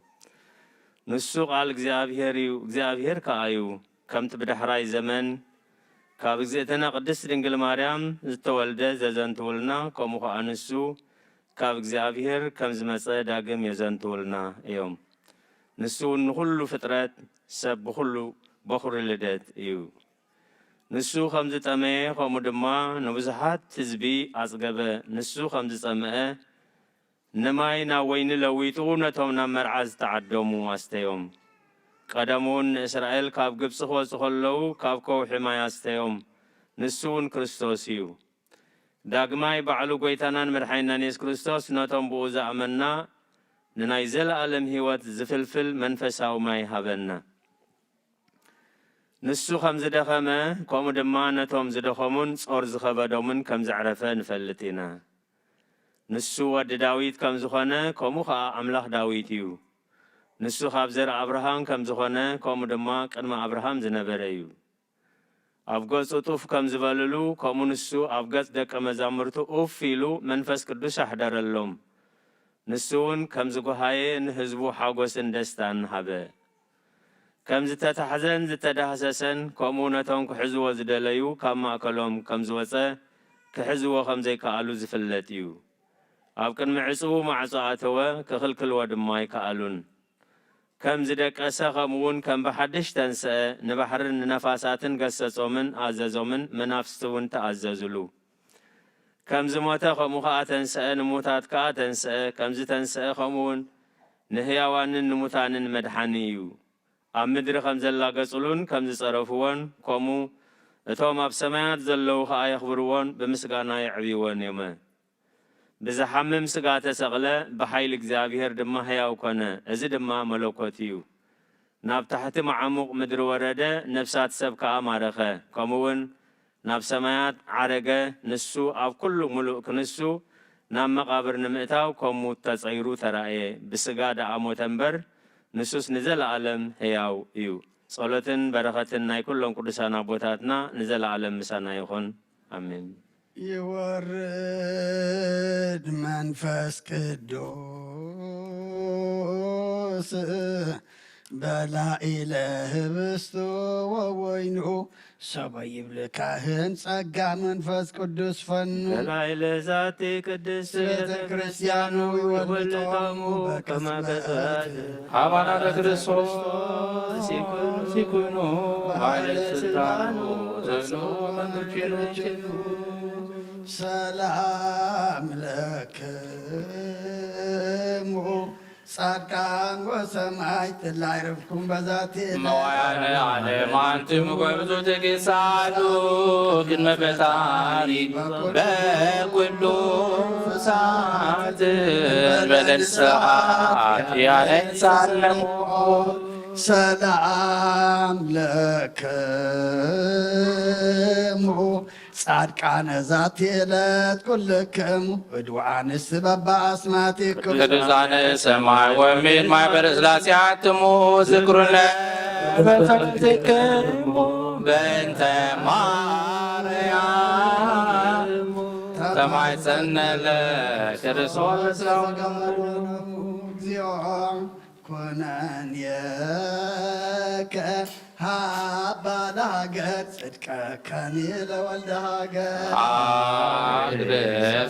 ንሱ ቃል እግዚኣብሔር እዩ፣ እግዚኣብሔር ከኣ እዩ። ከምቲ ብዳሕራይ ዘመን ካብ እግዝእትነ ቅድስት ድንግል ማርያም ዝተወልደ ዘዘንትውልና፣ ከምኡ ኸዓ ንሱ ካብ እግዚኣብሔር ከም ዝመጸ ዳግም የዘንትውልና እዮም። ንሱ እውን ንኹሉ ፍጥረት ሰብ ብኹሉ በኹሪ ልደት እዩ። ንሱ ከም ዝጠመየ፣ ከምኡ ድማ ንብዙሓት ህዝቢ ኣጽገበ። ንሱ ከም ዝጸምአ፣ ንማይ ናብ ወይኒ ለዊጡ፣ ነቶም ናብ መርዓ ዝተዓደሙ ኣስተዮም። ቀደም እውን ንእስራኤል ካብ ግብጺ ክወጹ ከለዉ፣ ካብ ከውሒ ማይ ኣስተዮም። ንሱ እውን ክርስቶስ እዩ። ዳግማይ ባዕሉ ጐይታናን መድሓኒናን የሱስ ክርስቶስ፣ ነቶም ብኡ ዝኣመንና፣ ንናይ ዘለኣለም ህይወት ዝፍልፍል መንፈሳዊ ማይ ሃበና። ንሱ ከም ዝደኸመ፣ ከምኡ ድማ ነቶም ዝደኸሙን ጾር ዝኸበዶምን ከም ዘዕረፈ ንፈልጥ ኢና። ንሱ ወዲ ዳዊት ከም ዝኾነ፣ ከምኡ ኸኣ ኣምላኽ ዳዊት እዩ። ንሱ ካብ ዘር ኣብርሃም ከም ዝኾነ፣ ከምኡ ድማ ቅድሚ ኣብርሃም ዝነበረ እዩ። ኣብ ገጹ ጡፍ ከም ዝበልሉ፣ ከምኡ ንሱ ኣብ ገጽ ደቀ መዛሙርቱ ኡፍ ኢሉ፣ መንፈስ ቅዱስ ኣሕደረሎም። ንሱ እውን ከም ዝጓሃየ ንህዝቡ ሓጎስን ደስታን ሃበ። ከም ዝተታሕዘን ዝተዳህሰሰን፣ ከምኡ ነቶም ክሕዝዎ ዝደለዩ ካብ ማእከሎም ከም ዝወጸ፣ ክሕዝዎ ከም ዘይከኣሉ ዝፍለጥ እዩ። ኣብ ቅድሚ ዕጽዉ ማዕጾ ኣተወ፣ ክኽልክልዎ ድማ ኣይከኣሉን። ከም ዝደቀሰ፣ ከምኡ እውን ከም ብሓድሽ ተንስአ፣ ንባሕርን ንነፋሳትን ገሰጾምን ኣዘዞምን፣ መናፍስቲ እውን ተኣዘዙሉ። ከም ዝሞተ፣ ከምኡ ኸኣ ተንስአ፣ ንሙታት ከኣ ተንስአ። ከም ዝተንስአ፣ ከምኡ እውን ንህያዋንን ንሙታንን መድሓኒ እዩ። ኣብ ምድሪ ከም ዘላገጹሉን ከም ዝጸረፍዎን፣ ከምኡ እቶም ኣብ ሰማያት ዘለዉ ኸኣ የኽብርዎን ብምስጋና የዕብይዎን እዮመ። ብዝሓምም ስጋ ተሰቕለ፣ ብሓይሊ እግዚኣብሔር ድማ ህያው ኮነ። እዚ ድማ መለኮት እዩ። ናብ ታሕቲ መዓሙቕ ምድሪ ወረደ፣ ነፍሳት ሰብ ከኣ ማረኸ። ከምኡ እውን ናብ ሰማያት ዓረገ። ንሱ ኣብ ኩሉ ምሉእ ክንሱ ናብ መቓብር ንምእታው ከም ሙት ተጸይሩ ተራእየ። ብስጋ ደኣ ሞተ እምበር፣ ንሱስ ንዘለኣለም ህያው እዩ። ጸሎትን በረኸትን ናይ ኩሎም ቅዱሳን ኣቦታትና ንዘለኣለም ምሳና ይኹን። ኣሜን። ይወርድ መንፈስ ቅዱስ በላዕለ ህብስቱ ወወይኑ፣ ሰበ ይብል ካህን ጸጋ መንፈስ ቅዱስ ፈኑ። በላዕለ ዛቲ ቅድስት ቤተ ክርስቲያኑ ይወልጦሙ በቅጽበት። ኣባላት ክርስቶስ ይኩኑ ማለት ስልጣኑ ጽኑ መንክርችኑ። ሰላም ለክሙ ጻድቃን ወሰማዕት ላዕረፍኩም በዛቲ ዕለት። መዋያነ ዓለም ኣንትሙ ጎብዙ ትግሳሉ ቅድመ ፈጣሪ በኩሉ ሰዓት በለንስሓት ያነጻለሙ። ሰላም ለክሙ ጻድቃነ ዛቲ ዕለት ኩልክሙ፣ ህዱኣንስ በበኣስማቲክሙ። ቅዱሳነ ሰማይ ወምድር ማይ በረስላሴ ኣትሙ፣ ዝክሩነ በጸሎትክሙ በእንተ ማርያም። ተማይጸነለ ክርስቶስ። እግዚኦ ኩነንየከ ሃባ ለሃገር፣ ጽድቀከኒ ለወልደ ሃገር። አግብር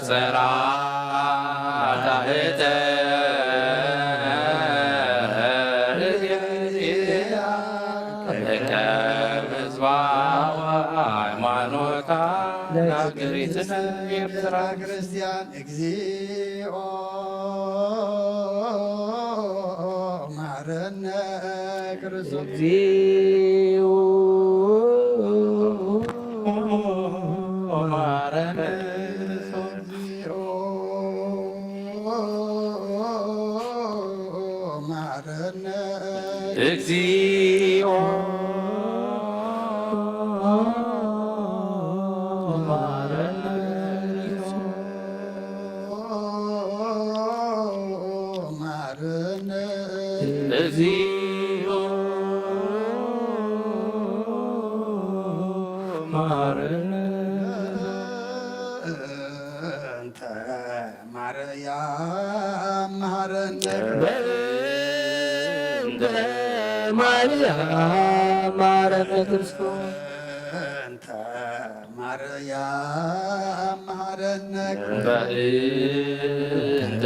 ጸራ ታህተ እገዚአ እከብ ህዝባ ወሃይማኖታ ለግሪትነ ኤርትራ። ክርስቲያን እግዚኦ መሐረነ ክርስቶስ። እግዚኦ መሐረነ። እግዚኦ መሐረነ። እግዚኦ መሐረነ። መሐረነ። እግዚኦ መሐረነ። እንተ ማርያም መሐረነ። በእንተ ማርያም መሐረነ ክርስቶስ። በእንተ ማርያም መሐረነ። በእንተ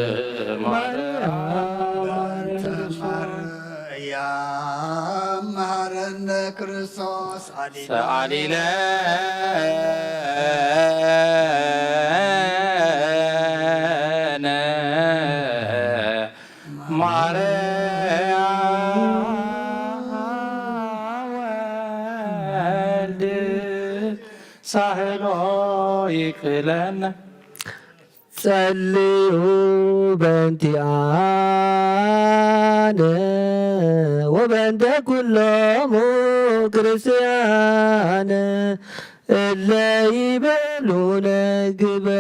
ማርያም በእንተ ማርያም መሐረነ ክርስቶስ። ሰአሊ ለነ ማርያም ወልድ ሳህሎ ይክለነ። ጸልዩ በእንቲአነ ወበእንተ ኩሎሙ ክርስቲያን እለ ይቤሉነ ግበሩ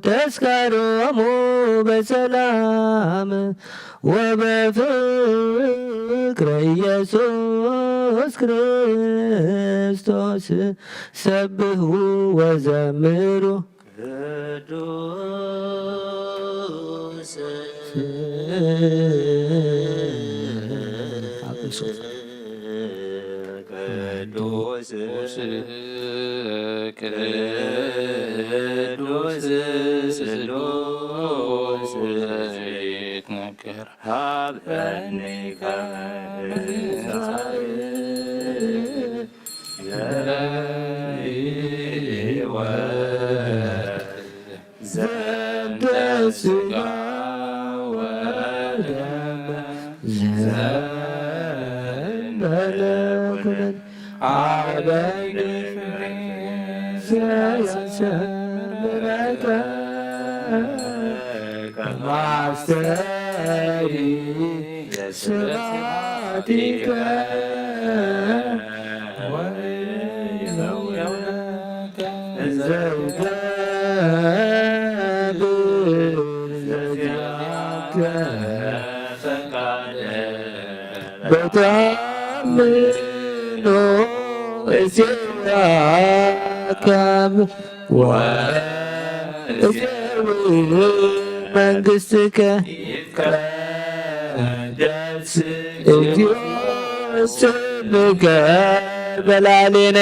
ተስካሮሙ በሰላም ወበፍቅረ ኢየሱስ ክርስቶስ ሰብሑ ወዘምሩ። ቅዱስ ቅዱስ ቅዱስ ስሉስ ይትነገር። ሀበኒ ከመ ትንሳኤ ለሕይወት ዘንተ ስጋ ወደም ዘንበለ ኩነን አበይ ዘያሰምረከ ከማስተይ ስብሐቲከ ወይበውያከ ዘይገብር ዘዚአከ ፈቃደ በተአምኖ እሴያከ ወእሴዊ መንግስትከ ይትቀደስ እግዚኦ ስምከ በላሌነ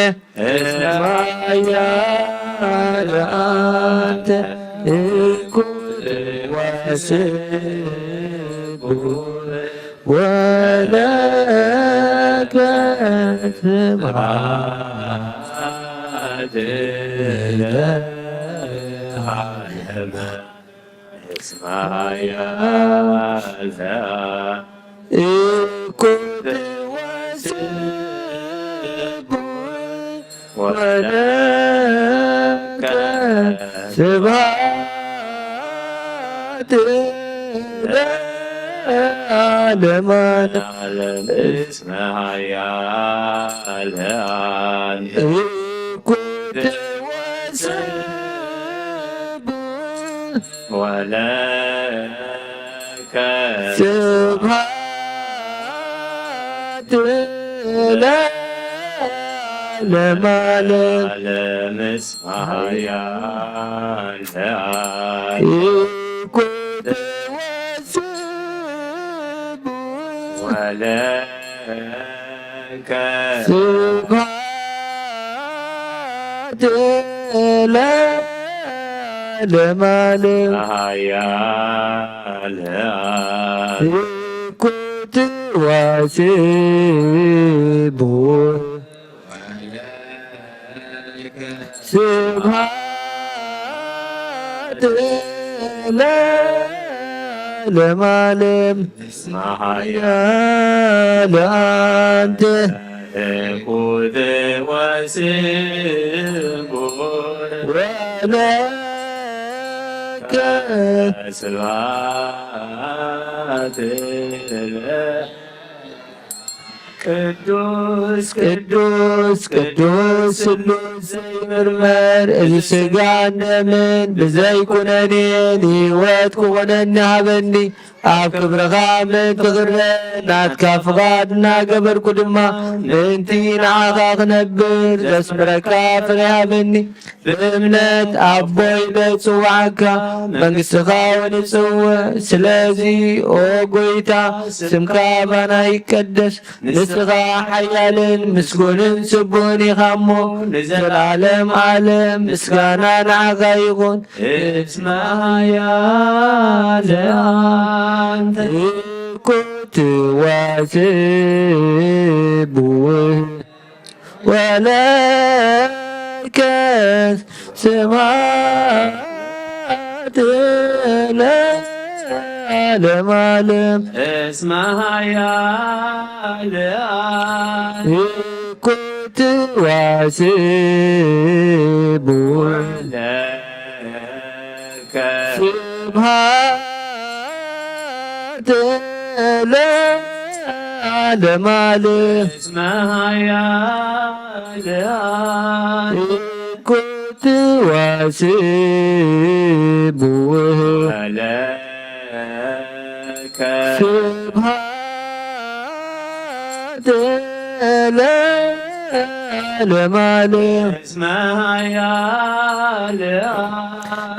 እስመ ኃያል አንተ እኩል ወስቡሕ ወለከ ስብሐት ለዓለመ። እስመ ኃያል እኩል ወስቡሕ ወለከ ስብሐት ለዓለመ ዓለም እስመ ኃያል አንተ። እኩት ወስቡሕ ወለከ ስብሐት ለዓለመ ዓለም። ዓለም እስመ ኃያል አንተ። እኩት ወስቡሕ ወለከ ስብሐት ለዓለመ ዓለም። ኃያል እኩት ወስቡሕ ስብሐት ለዓለመ ዓለም። እስመ ኃያል አንተ። እኩት ወስቡሕ ወለከ ስብሐት ለ ቅዱስ ቅዱስ ቅዱስ ስሉስ ዘይምርመር፣ እዚ ሥጋን ደምን ብዘይ ኩነኔ ንሕይወት ክኾነኒ ሃበኒ። ኣብ ክብርኻ ምእንቲ ክረአ ናትካ ፍቓድ እናገበርኩ ድማ ምእንቲ ንዓኻ ክነብር ዘስምረካ ፍረ ሃበኒ። ብእምነት ኣቦይ ለጽዋዓካ መንግሥትኻ እውን እጽውዕ። ስለዚ ኦ ጎይታ ስምካ ባና ይቀደስ። ንስኻ ሓያልን ምስጉንን ስቡሕን ኢኻ እሞ ንዘለዓለም ዓለም ምስጋና ንዓኻ ይኹን። እስመ ኃያል አንተ። እኩት ወስቡሕ ወለከ ስብሐት ለዓለመ ዓለም። እስመ ኃያል እኩት ወስቡሕ ወለከ ስብሐት ለዓለመ ዓለም። እስመ ኃያል እኩት ወስቡሕ ወለከ ስብሐት ለዓለመ ዓለም። እስመ ኃያል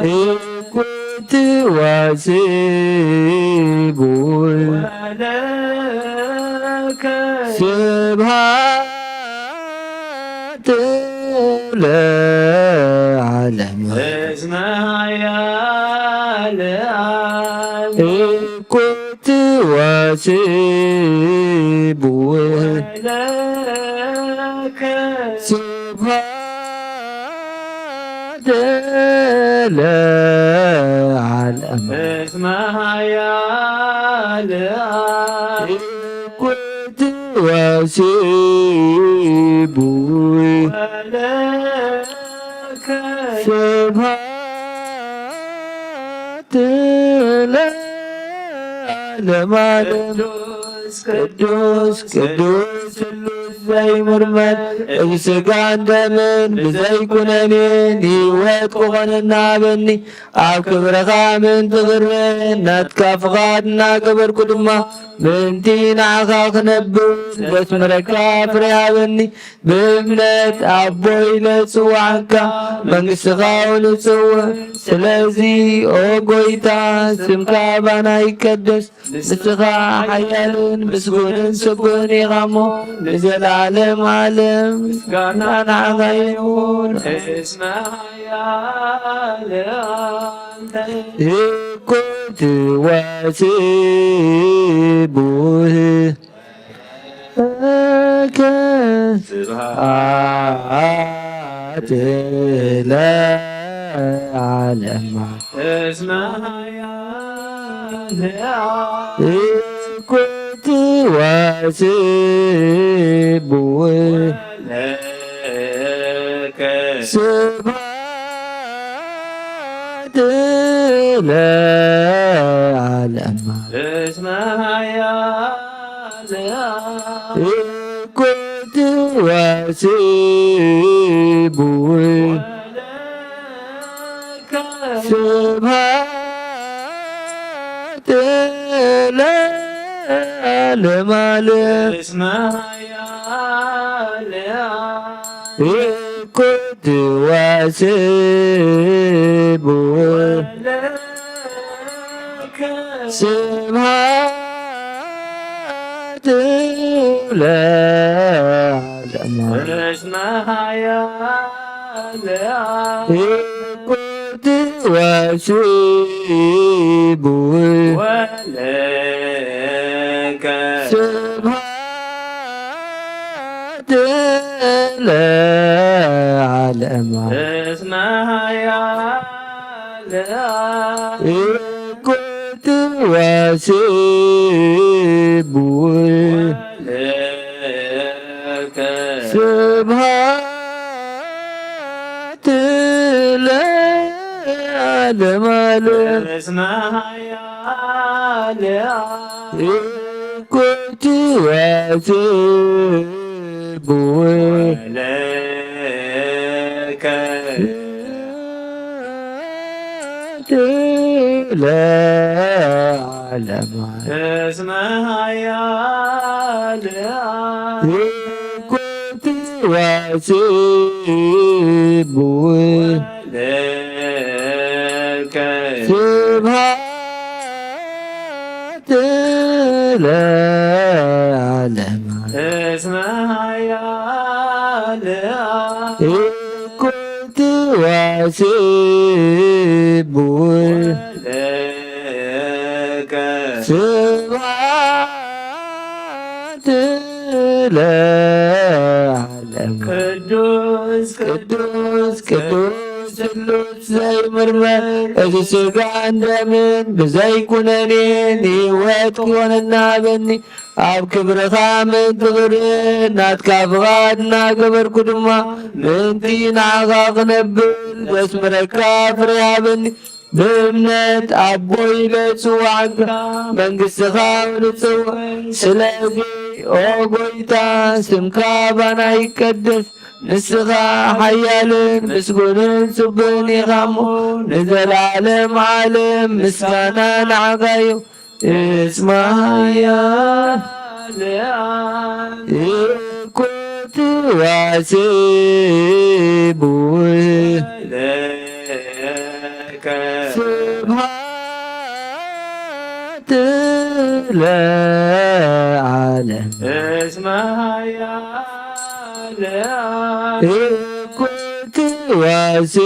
እኩት ወስቡሕ ወለከ ስብሐት ለዓለመ። እስመ ኃያል እኩት ወስቡሕ ወለከ ስብሐት ለዓለመ። እስመ ኃያል እኩት ወስቡሕ ወለከ ስብሐት ለዓለመ ዓለም። ቅዱስ ቅዱስ ቅዱስ ስሉስ ዘይምርመር፣ እዚ ሥጋን ደምን ብዘይ ኩነኔ ንሕይወት ክኾነና ሃበኒ። ኣብ ክብርኻ ምእንቲ ክረአ ናትካ ፍቓድ እናገበርኩ ድማ ምእንቲ ንዓኻ ክነብር ዘስምረካ ፍረ ሃበኒ። ብእምነት ኣቦይ ለጽዋዕካ መንግሥትኻ እውን እጽውዕ። ስለዚ ኦ ጎይታ ስምካ ባና ይቀደስ። ንስኻ ሓያልን ምስጉንን ስቡሕን ኢኻ እሞ ንዘለዓለም ዓለም ምስጋና ንዓኻ ይኹን። እስመ ኃያል አንተ። እኩት ወስቡሕ ለከ ስብሐት ለዓለመ። እስመ ኃያል እኩት ወስቡሕ ወለከ ስብሐት ለዓለመ። እኩል ትዋስቡ ስብሐት ለዓለመ ዓለም። እኩል ትዋስቡ ስብሐት ለዓለመ ዓለም። እኩል ትዋስቡ ስብሐት ለዓለመ ዓለም። እኩል ትዋስቡ ስብሐት ለዓለመ ዓለም። እኩል ትዋስቡ ለዓለመ ዓለም። እኩል ትዋስቡ ስብሐት ለዓለመ ዓለም። እኩል ትዋስቡ ስብሐት ለዓለም። ቅዱስ ቅዱስ ቅዱስ ስሉስ ዘይምርመር፣ እዚ ሥጋን ደምን ብዘይኩነኔ ንሕይወት ክኾነና ሃበኒ። ኣብ ክብርኻ ምእንቲ ክርኢ ናትካ ፍቓድ እናገበርኩ ድማ፣ ምእንቲ ንዓኻ ክነብር ዘስምረካ ፍረ ሃበኒ። ብእምነት ኣቦ ኢለ እጽውዓካ፣ መንግሥትኻ ንጽውዕ። ስለዚ ኦ ጐይታ፣ ስምካ ባና ይቀደስ። ንስኻ ሓያልን ምስጉንን ጽቡቕን ኢኻ እሞ፣ ንዘለዓለም ዓለም ምስጋና ንዓኻ እዩ። እስማያ እኩል ትዋስቡ ስብሐት ለዓለም። እኩል ትዋስቡ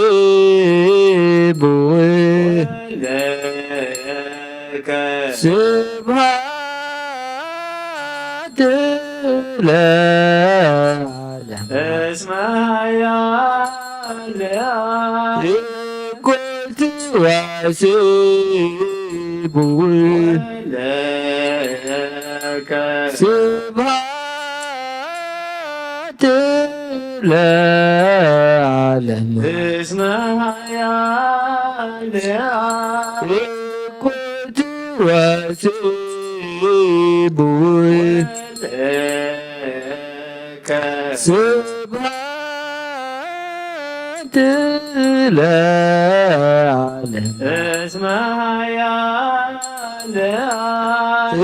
ስብሐት ለዓለም። እኩል ትዋስቡ ስብሐት ለዓለም። እኩል ትዋስቡ ስብሐት ለዓለም።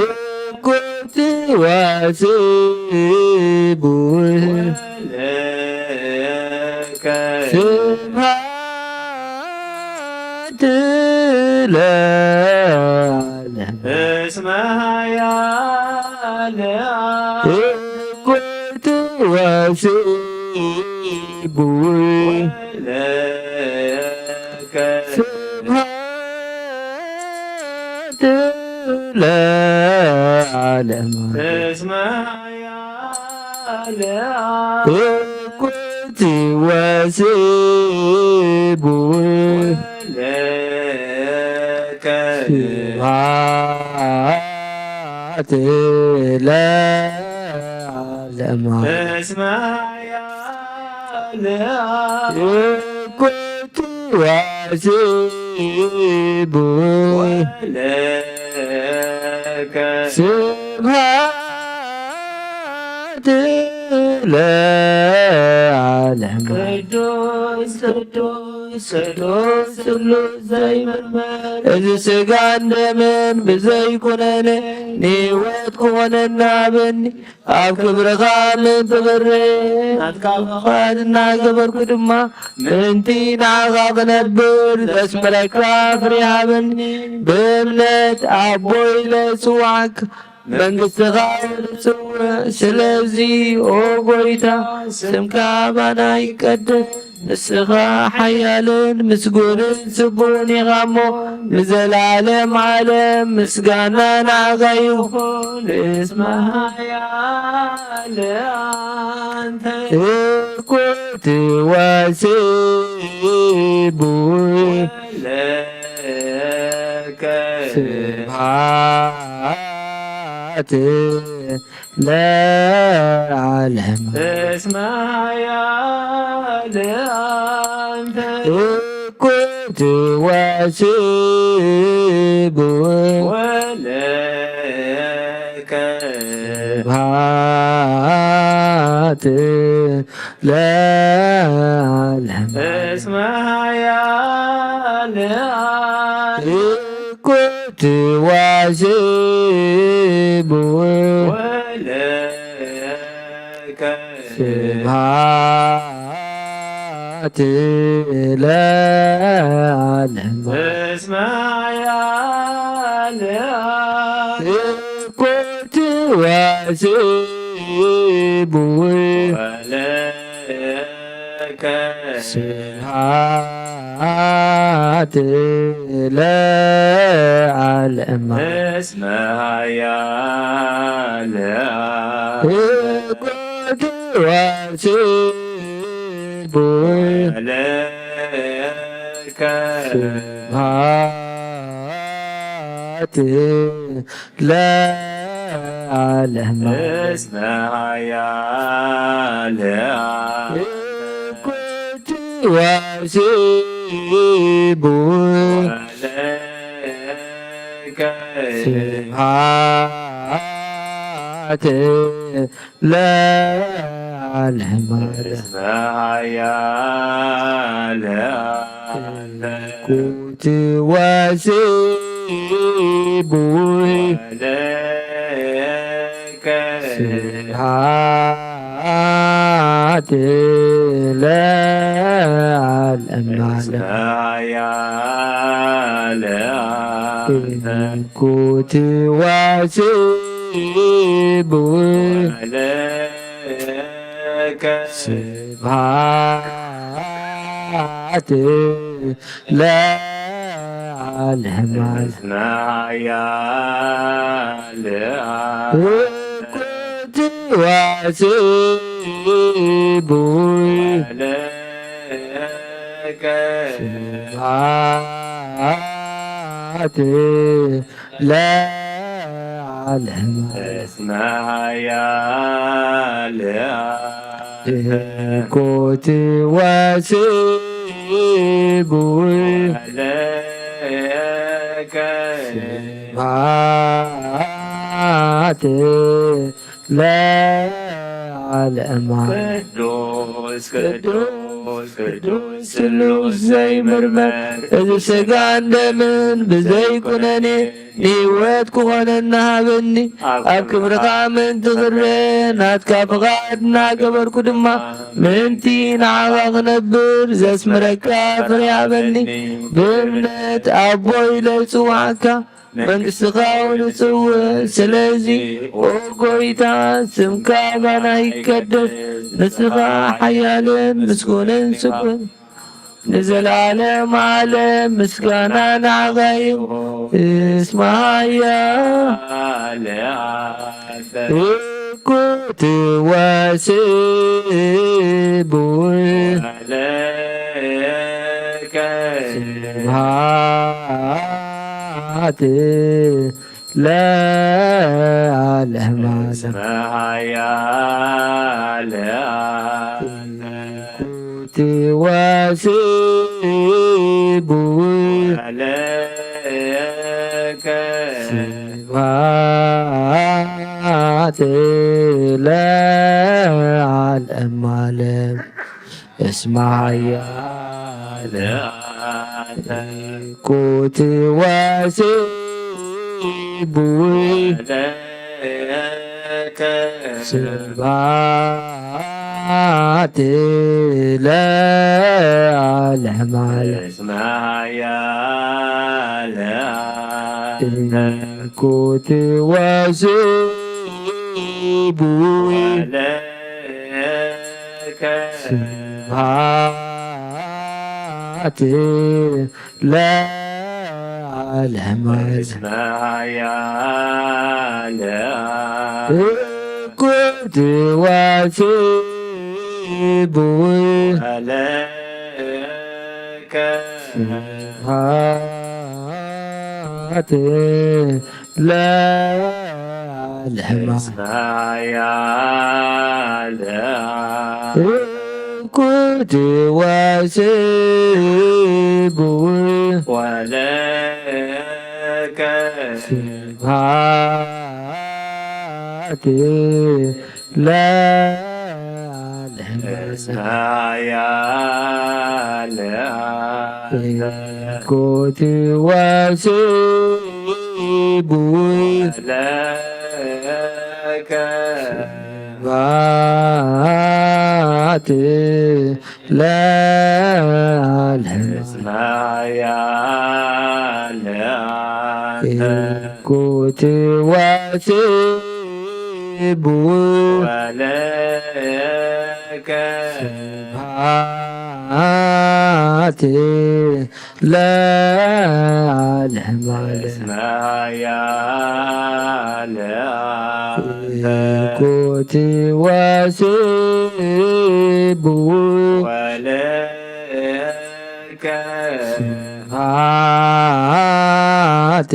እኩል ትዋስቡ ስብሐት ለዓለም። እኩል ትዋስቡ ስብሐት ለዓለም። እኩል ትዋስቡ ስብሐት ለዓለም። እኩል ትዋስቡ ስብሐት ለዓለም። ቅዱስ ቅዱስ ቅዱስ ስሉስ ዘይምርመር፣ እዚ ሥጋን ደምን ብዘይኩነኔ ንሕይወት ክኾነና ሃበኒ። ኣብ ክብርኻ ምእንቲ ክብሬ ናትካ ፍቓድ እናገበርኩ ድማ ምእንቲ ንዓኻ ክነብር ዘስምረካ ፍሬ ሃበኒ። ብእምነት ኣቦ ኢለ እጽውዓካ፣ መንግሥትኻ ትጽውዕ። ስለዚ ኦ ጐይታ፣ ስምካ ባና ይቀደስ። ንስኻ ሓያልን ምስጉንን ስቡሕን ኢኻ እሞ፣ ንዘለዓለም ዓለም ምስጋና ንዓኻ ይኹን። እስመ ሓያል ኣንተ። እኩት ወስቡሕ ለከ። ስብሐት ለዓለም። እስመ ሓያል ኣንተ። እኩት ወስቡሕ ወለከ። ስብሐት ለዓለም። እስመ ሓያል እኩት ወስቡሕ ወለከ። ስብሐት ለዓለም። እስመ ሓያል እኩት ወስቡሕ ወለከ። ስብሐት ለዓለም። እስመ ሓያል እኩት ወስቡሕ ወለከ። ስብሐት ለዓለም። እስመ ሓያል እኩት ወስቡሕ ወለከ። ስብሐት ለዓለም። እስመ ሓያል እኩት ወስቡሕ ወለከ። ስብሐት ለዓለም። እስመ ሓያል እኩት ወስቡሕ ወለከ። ስብሐት ለዓለም። እስመ ሓያል እኩት ወስቡሕ ወለከ። ስብሐት ለዓለም። እስመ ሓያል እኩት ወስቡሕ ወለከ። ስብሐት ለዓለም። ቅዱስ ቅዱስ ቅዱስ ስሉስ ዘይምርመር፣ እዚ ሥጋን ደምን ብዘይኩነኔ ንሕይወት ክኾነና ሃበኒ። ኣብ ክብርኻ ምእንቲ ክረ ናትካ ፍቓድ እናገበርኩ ድማ ምእንቲ ንዓኻ ክነብር ዘስምረካ ፍሬ ሃበኒ። ብእምነት ኣቦ ኢለ እጽውዓካ፣ መንግሥትኻ እውን እጽውዕ። ስለዚ ኦ ጐይታ፣ ስምካ ባና ይቀደስ፣ ንስኻ ሓያልን ምስጉንን ስቡሕን ንዘለዓለም ዓለም ምስጋና ንዓኻ ይኹን። እስመ ሓያል እኩት ወስቡሕ ወለከ። ስብሐት ለዓለመ ዓለም። እስመ ኃያል አለ። እኩት ወስቡሕ ወለከ። ስብሐት ለዓለመ ዓለም። እስመ ኃያል አንተ። ኩት ወስብእ። ወለከ። ስብሐት ለዓለመ ዓለም። እስመ ኃያል አንተ። ኩት ወስብእ። ወለከ። ስብሐት ለዓለመ ዓለም። እስመ ኃያል። ኩት ወስብእ። ወለከ። ስብሐት ለዓለመ። እስመ ኃያል። ኩት ወስብእ። ወለከ። ስብሐት ለዓለመ። እስመ ኃያል። ኩት ወስብእ። ወለከ። ስብሐት ለዓለመ። እስመ ኃያል። ኩት ወስብእ። ወለከ። ስብሐት ለዓለመ ዓለም። እስመ ኃያል። ኩት ወስብእ። ወለከ። ስብሐት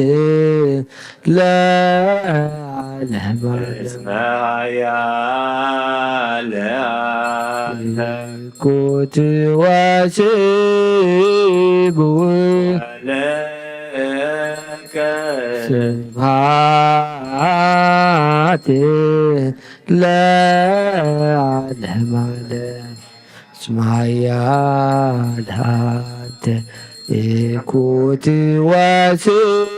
ለዓለመ ዓለም። እስመ ኃያል። ኩት ወስብእ። ወለከ። ስብሐት ለዓለመ ዓለም። እስመ ኃያል አንተ። ኩት ወስብእ።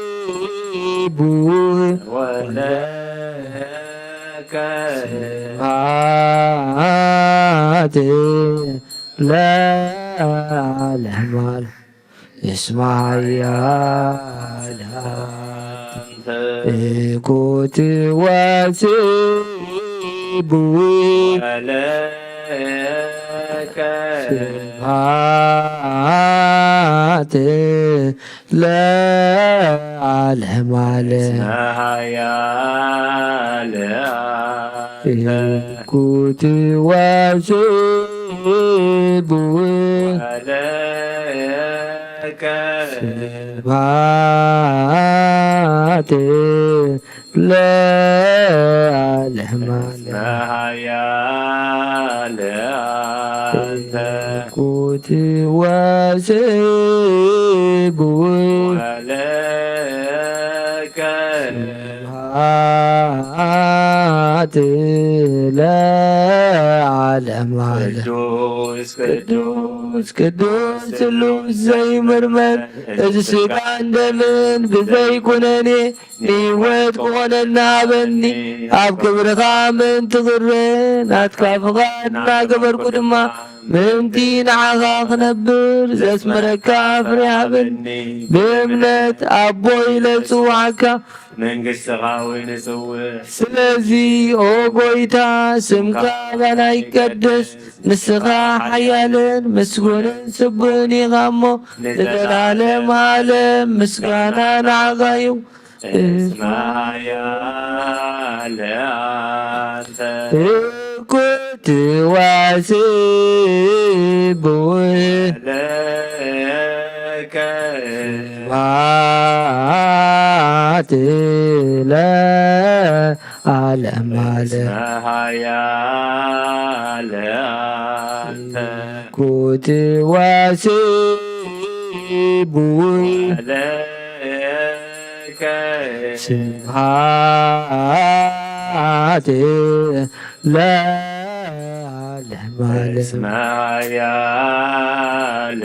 ወለከ። ስብሐት ለዓለመ ዓለም። እስመ ኃያል አንተ። ኩት ወስብእ። ወለከ። ስብሐት ለዓለመ ዓለም። እስመ ኃያል አንተ። ኩት ወስብእ። ወለከ። ስብሐት ለዓለመ ዓለም። ኃያል አንተ። ኩት ወስብእ። ወለከ። ስብሐት ለዓለመ ዓለም። ቅዱስ ቅዱስ ቅዱስ ስሉስ ዘይምርመር፣ እዚ ስጋን ደምን ብዘይ ኩነኔ ንህይወት ክኾነና ሃበኒ። ኣብ ክብርኻ ምእንቲ ክረ ናትካ ፍቓድ እናገበርኩ ድማ ምእንቲ ንዓኻ ክነብር ዘስመረካ ፍሬ ሃበኒ። ብእምነት ኣቦ ኢለ ጽዋዓካ መንግሥትኻ እውን እጽውዕ። ስለዚ ኦ ጎይታ ስምካ ባና ይቀደስ፣ ንስኻ ሓያልን ምስጉንን ስቡህን ኢኻ እሞ ንዘለዓለም ዓለም ምስጋና ንዓኻ እዩ። እስመ ኃያል አንተ። እኩት ወስቡሕ ለከ ስብሐት ለዓለመ ዓለም። እስመ ኃያል አንተ። እኩት ወስቡሕ ለከ ስብሐት ለዓለም ዓለም። እስመ ኃያል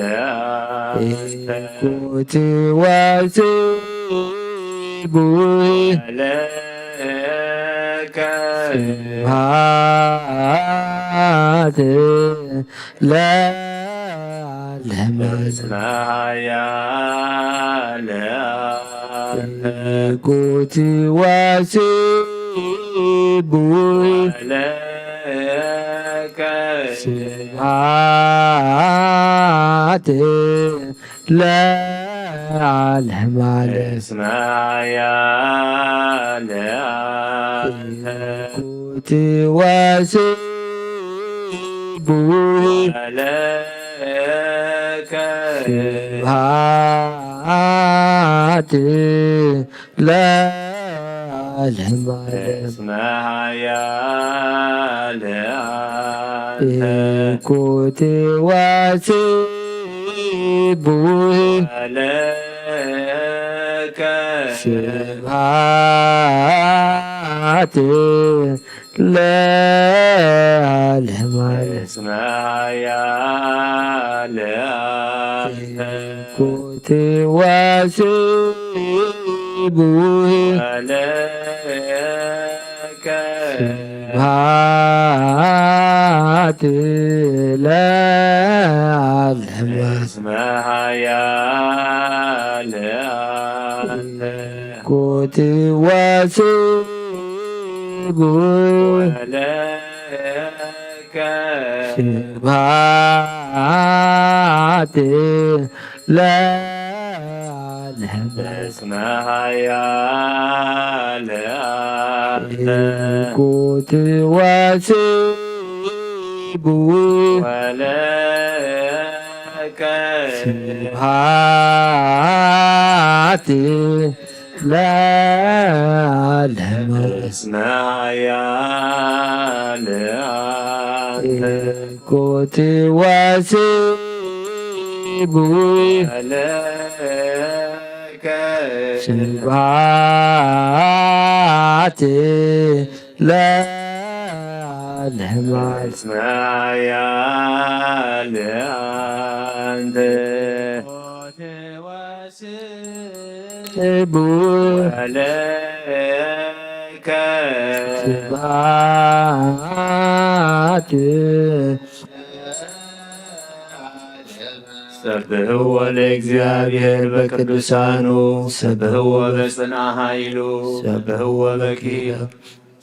ኢኩት ወስቡ ለከ ስብሐት ለዓለም ዓለም። እስመ ኃያል ኢኩት ወስቡ ለከ ስብሐት ለዓለም ዓለም። እስመ ኃያል ኢኩት ወስቡ ለከ ስብሐት ለዓለም ዓለም። እስመ ኃያል ኢኩት ወስቡ ለከ ስብሐት ለዓለም ዓለም። እስመ ኃያል ኢኩት ወስቡ ለከ ስብሐት ለዓለም ዓለም። እስመ ኃያል ኢኩት ወስቡ ለከ ስብሐት ለዓለም። እስመ ኃያል ኢኩት ወስቡ ለከ ስብሐት ለዓለም። እስመ ኃያል ኢኩት ወስቡ ለከ ስብሐት ለዓለም። እስመ ኃያል ኢኩት ወስቡ ለከ ስብሐት። ሰብሕዎ ለእግዚአብሔር በቅዱሳኑ፣ ሰብሕዎ በጽንዓ ኃይሉ፣ ሰብሕዎ በኪ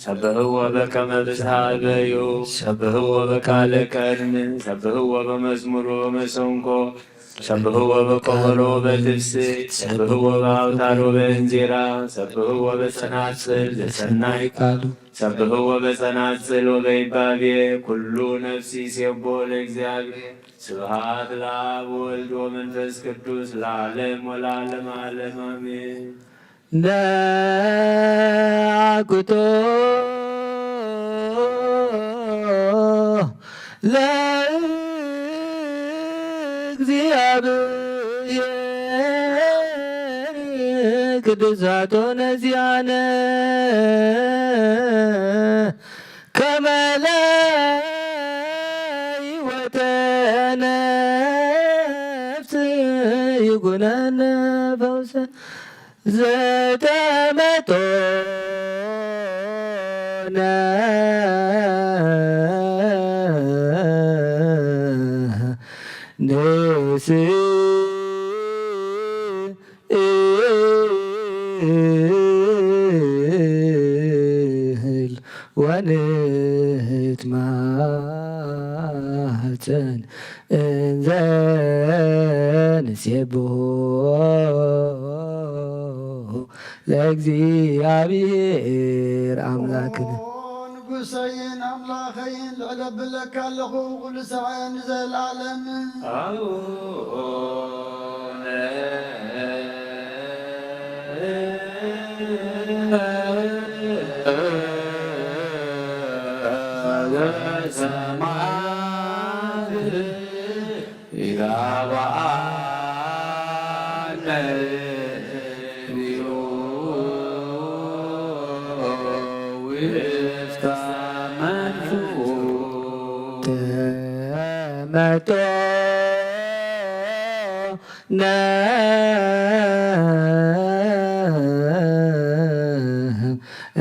ሰብሕዎ በከመ ብዝሃ በዩ፣ ሰብሕዎ በቃለ ቀርኒ፣ ሰብሕዎ በመዝሙር ወበመሰንቆ፣ ሰብሕዎ በቆበሎ ወበትፍስሕት፣ ሰብሕዎ በአውታር ወበእንዚራ፣ ሰብሕዎ በጸናጽል ዘሰናይ ቃሉ፣ ሰብሕዎ በጸናጽል ወበይባቤ፣ ኩሉ ነፍሲ ሴቦ ለእግዚአብሔር። ስብሐት ለአብ ወወልድ ወመንፈስ ቅዱስ ለዓለም ወለዓለም ዓለም አሜን። ነአኩቶ ለእግዚአብሔር ቅዱሳቶ ነዚያነ ከመ ለሕይወተ ነፍስ ይኩነነ ፈውሰ ዘተመጦነ ንስ እል ወንትማጸን እንዘ ንሴብሖ ለእግዚአብሔር አምላክነ። ንጉሰይን ኣምላኸይን ልዕለ ብለካ ኣለኹ ኩሉ ሳዕ ንዘለዓለም። እስተ መንሱ ተመጦ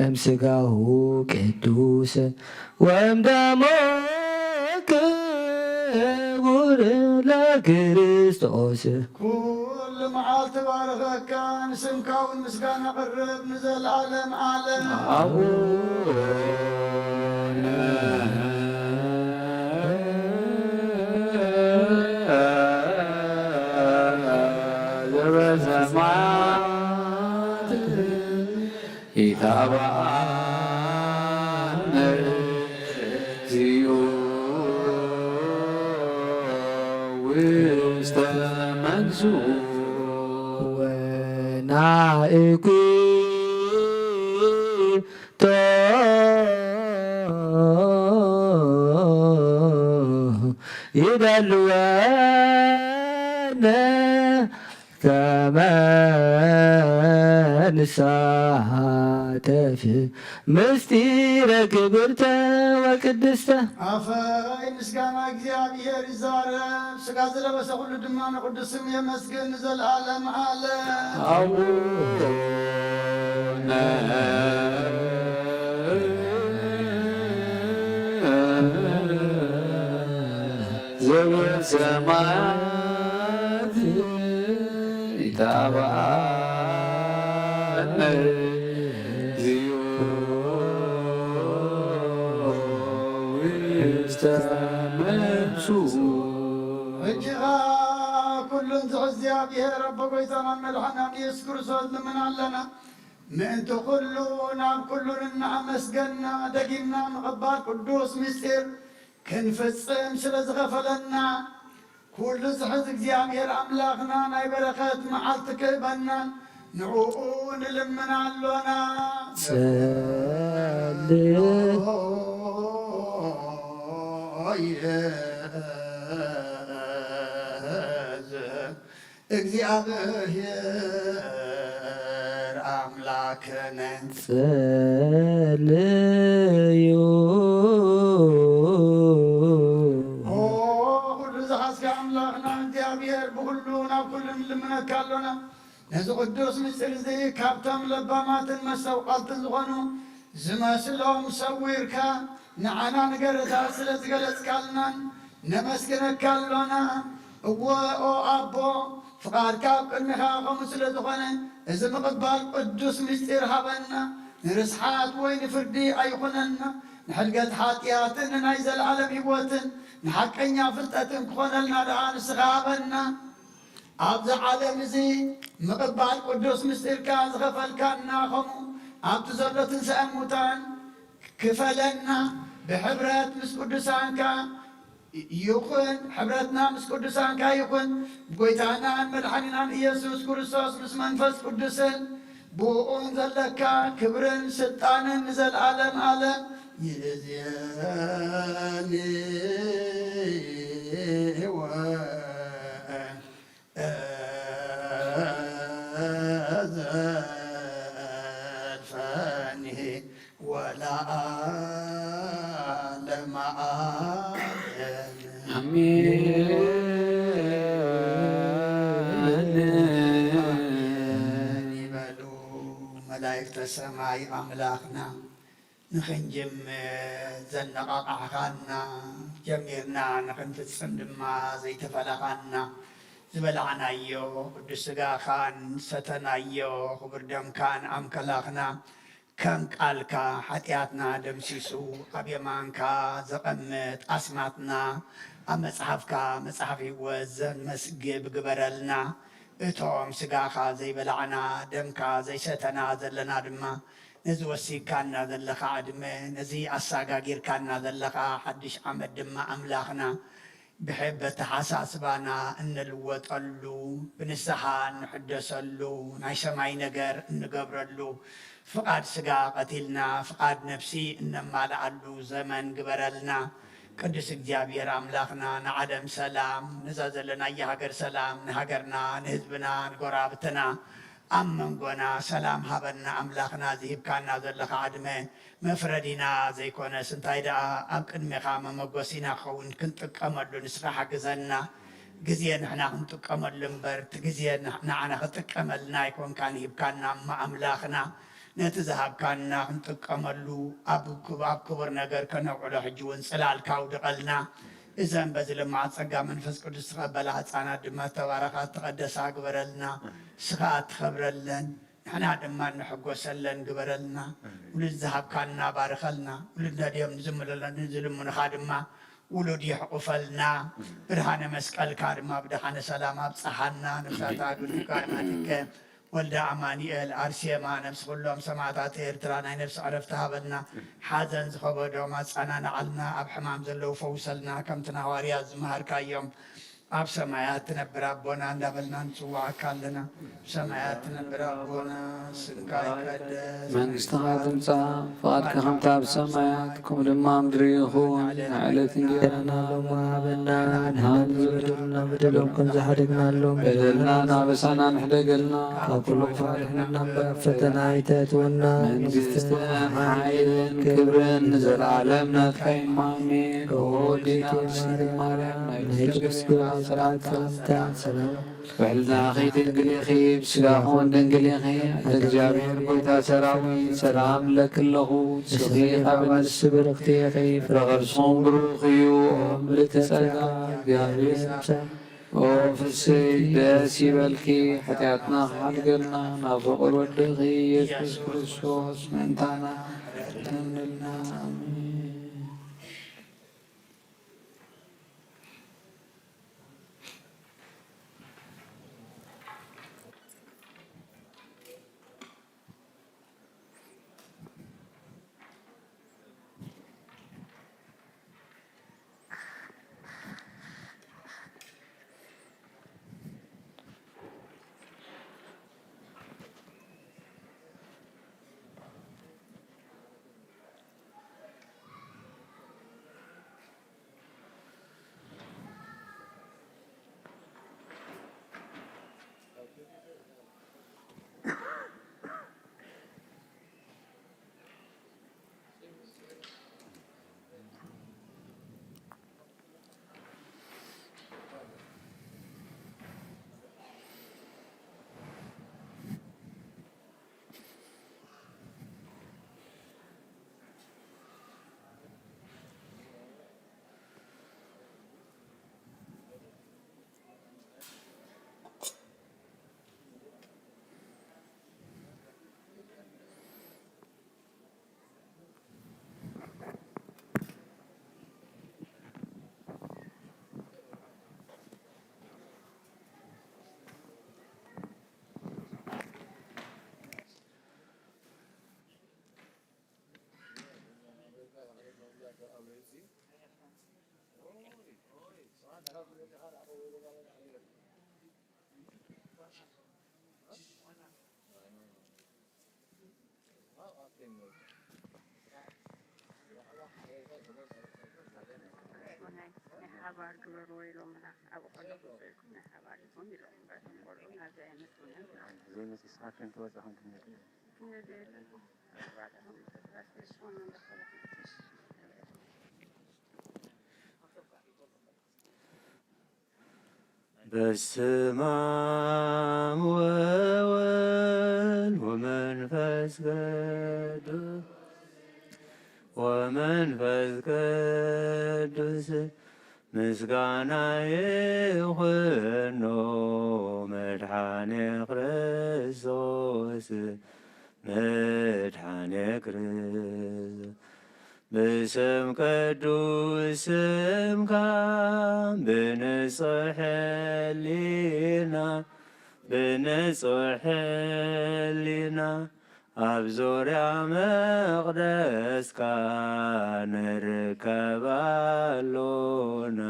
እምስጋሁ ቅዱስ ወእምደሙ ክቡር ለክርስቶስ። ኩሉ መዓልቲ ባርኸካ፣ ንስምካ እውን ምስጋና ቅርብ ንዘለዓለም ዓለም። ኣቡነ ዘበሰማያት ይትባረክ ስምከ ውስተ መንሱ ወናእኩቶ ይደልወነ ከመ ንሳተፍ ምስጢረ ክብርተ ወቅድስተ። ኣፈይ ምስጋና እግዚኣብሔር ይዛረብ፣ ስጋ ዝለበሰ ኩሉ ድማ ንቅዱስ ስም የመስግን ንዘለዓለም ዓለም። ኣቡነ ዘበሰማያት ይትባረክ ስምከ ውስተ መንሱ። ሕጂ ኸኣ ኩሉ ንዝሕ እግዚኣብሔር ኣቦ ጎይታናን መድሓናን ኢየሱስ ክርስቶስ ንልምን ኣለና። ምእንቲ ኩሉ ናብ ኩሉ እናኣመስገና፣ ደጊምና ምቕባል ቅዱስ ምስጢር ክንፍጽም ስለ ዝኸፈለና፣ ኩሉ ዝሕዝ እግዚኣብሔር ኣምላኽና ናይ በረኸት መዓልቲ ክህበናን ንዕኡ ንልምን ኣሎና። ጸልዮ ይእዝ እግዚኣብሔር ኣምላክነ። ጸልዩ። ኦ፣ ኩሉ ዝሓዝካ ኣምላኽና እግዚኣብሔር፣ ብኹሉ ናብ ኩሉ ንልምነካ ኣሎና። ነዚ ቅዱስ ምስጢር እዚ ካብቶም ለባማትን መስተውዓልትን ዝኾኑ ዝመስሎም ሰዊርካ ንዓና ንገርታት ስለ ዝገለጽካልናን ነመስግነካ ኣሎና። እወ፣ ኦ ኣቦ፣ ፍቓድካ ኣብ ቅድሚኻ ከምኡ ስለ ዝኾነ፣ እዚ ምቕባል ቅዱስ ምስጢር ሃበና። ንርስሓት ወይ ንፍርዲ ኣይኹነና፣ ንሕድገት ሓጢኣትን ንናይ ዘለኣለም ህይወትን ንሓቀኛ ፍልጠትን ክኾነልና ደኣ ንስኻ ሃበና። ኣብዚ ዓለም እዚ ምቕባል ቅዱስ ምስጢርካ ዝኸፈልካና፣ ኸምኡ ኣብቲ ዘሎ ትንሳኤ ሙታን ክፈለና፣ ብሕብረት ምስ ቅዱሳንካ ይኹን፣ ሕብረትና ምስ ቅዱሳንካ ይኹን፣ ብጎይታናን መድሓኒናን ኢየሱስ ክርስቶስ ምስ መንፈስ ቅዱስን ብእኡን ዘለካ ክብርን ስልጣንን ንዘለዓለም ዓለም ይእዝየኒ ወ ዘልፈኒ ወለዓለመ ዓለም። ኣሜን። ኣሜን ይበሉ መላእክተ ሰማይ ኣምላኽና። ንኽንጅምር ዘነቓቓሕኻና፣ ጀሚርና ንኽንፍጽም ድማ ዘይተፈለኻና፣ ዝበላዕናዮ ቅዱስ ሥጋኻን ዝሰተናዮ ክቡር ደምካን ኣምላኽና፣ ከም ቃልካ ሓጢኣትና ደምሲሱ ኣብ የማንካ ዘቐምጥ ኣስማትና ኣብ መጽሓፍካ መጽሓፍ ህይወት ዘመዝግብ ግበረልና። እቶም ሥጋኻ ዘይበላዕና ደምካ ዘይሰተና ዘለና ድማ ነዚ ወሲድካና ዘለኻ ዕድመ፣ ነዚ ኣሰጋጊርካና ዘለኻ ሓድሽ ዓመት ድማ ኣምላኽና፣ ብሕብ ኣተሓሳስባና እንልወጠሉ፣ ብንስሓ እንሕደሰሉ፣ ናይ ሰማይ ነገር እንገብረሉ፣ ፍቓድ ሥጋ ቀቲልና ፍቓድ ነፍሲ እነማልኣሉ ዘመን ግበረልና። ቅዱስ እግዚኣብሔር ኣምላኽና፣ ንዓለም ሰላም፣ ነዛ ዘለናያ ሃገር ሰላም፣ ንሃገርና፣ ንህዝብና፣ ንጎራብትና፣ ኣብ መንጎና ሰላም ሃበና ኣምላኽና፣ ዝሂብካና ዘለኻ ዕድመ መፍረዲና ዘይኮነስ፣ እንታይ ደኣ ኣብ ቅድሜኻ መመጎሲና ክኸውን ክንጥቀመሉ ንስኻ ሓግዘና። ግዜ ንሕና ክንጥቀመሉ እምበር፣ እቲ ግዜ ንዓና ክጥቀመልና ኣይኮንካን ሂብካና እሞ ኣምላኽና። ነቲ ዝሃብካና ክንጥቀመሉ፣ ኣብ ክቡ-፣ ኣብ ክቡር ነገር ከነውዕሎ ሕጂ እውን ጽላልካ ኣውድቐልና። እዘን በዚ ልማዓት ጸጋ መንፈስ ቅዱስ ዝቐበላ ህጻናት ድማ ዝተባረኻ ዝተቐደሳ ግበረልና። ንስኻ እትኸብረለን፣ ንሕና ድማ እንሕጎሰለን ግበረልና። ውሉድ ዝሃብካና ባርኸልና። ውሉድ ነድዮም ንዝምለለን ንዝልምኑኻ ድማ ውሉድ የሕቑፈልና። ብርሃነ መስቀልካ ድማ ብደሓነ ሰላም ኣብጽሓና። ነፍሳት ኣዱን ካህናትከ ወልደ ኣማኑኤል፣ ኣርሴማ፣ ነፍሲ ኩሎም ሰማዕታት ኤርትራ ናይ ነፍሲ ዕረፍቲ ሃበልና። ሓዘን ዝኸበዶም ኣጸናንዓልና፣ ኣብ ሕማም ዘለዉ ፈውሰልና፣ ከምቲ ንሃዋርያት ዝመሃርካዮም፣ ኣብ ሰማያት ትነብር ኣቦና እንዳበልና ንጽውዓካ ኣለና። ኣብ ሰማያት ትነብር ኣቦና፣ ስምካ ይቀደስ፣ መንግስትኻ ትምጻእ፣ ፍቓድካ ከምቲ ኣብ ሰማያት ከምኡ ድማ ኣብ ምድሪ ይኹን። ንዕለት እንጀራና ሎሚ ሃበና፣ ንሓና ዝበደሉና በደሎም ከም ዝሓደግናሎም፣ በደልና ናበሳና ንሕደገልና፣ ካብ ኩሉ ክፉእ ኣድሕነና እምበር፣ ኣብ ፈተና ኣይተእትወና። መንግስትን ሓይልን ክብርን ንዘለኣለም ናትካ እዩ። ኣሜን። ኦ ዲና ማርያም፣ ናይ ቅድስት ግብራ ሰላምታ ሰላም ውሕልና ኺትንግሊኺ፣ ብስጋኹን ድንግሊኺ፣ ኣደ እግዚኣብሔር ጎይታ ሰራዊት፣ ሰላም ለኪ ኣለኹ። ንስኺ ካብ ኣንስቲ ብርኽቲ ኢኺ፣ ፍረ ከርስኹም ብሩኽ እዩ። ኦ ምልእቲ ጸጋ፣ እግዚኣብሔር ምሳኺ። ኦ ፍስይ ደስ ይበልኪ፣ ሓጢኣትና ክሓድገልና፣ ናብ ፍቑር ወድኺ ኢየሱስ ክርስቶስ ምእንታና ሕተምልና። ኣሜን። ናይ ሓባር ግበርዎ ኢሎምና። ኣብኡ ከለኹ ስእልኩም ናይ ሓባር ይኹን ኢሎም እምበር፣ ቆልዑ ናብዚ ኣይመጹን እዮም። ዘይመጺስካ ክንትወጽእ ከም ትመጽእ። ነዚ የለን። ባዕልኹም ተትራስሌሽን እንዳኸለኹም ትሽ-፣ በስመ አብ ወወልድ ወመንፈስ ቅዱስ፣ ወመንፈስ ቅዱስ ምስጋና ይኹኖ፣ መድኃኔ ክርስቶስ፣ መድኃኔ ክርስቶስ። ብስም ቅዱስ ስምካ፣ ብንጹሕ ሕሊና፣ ብንጹሕ ሕሊና፣ ኣብ ዙርያ መቕደስካ ንርከብ ኣሎና፣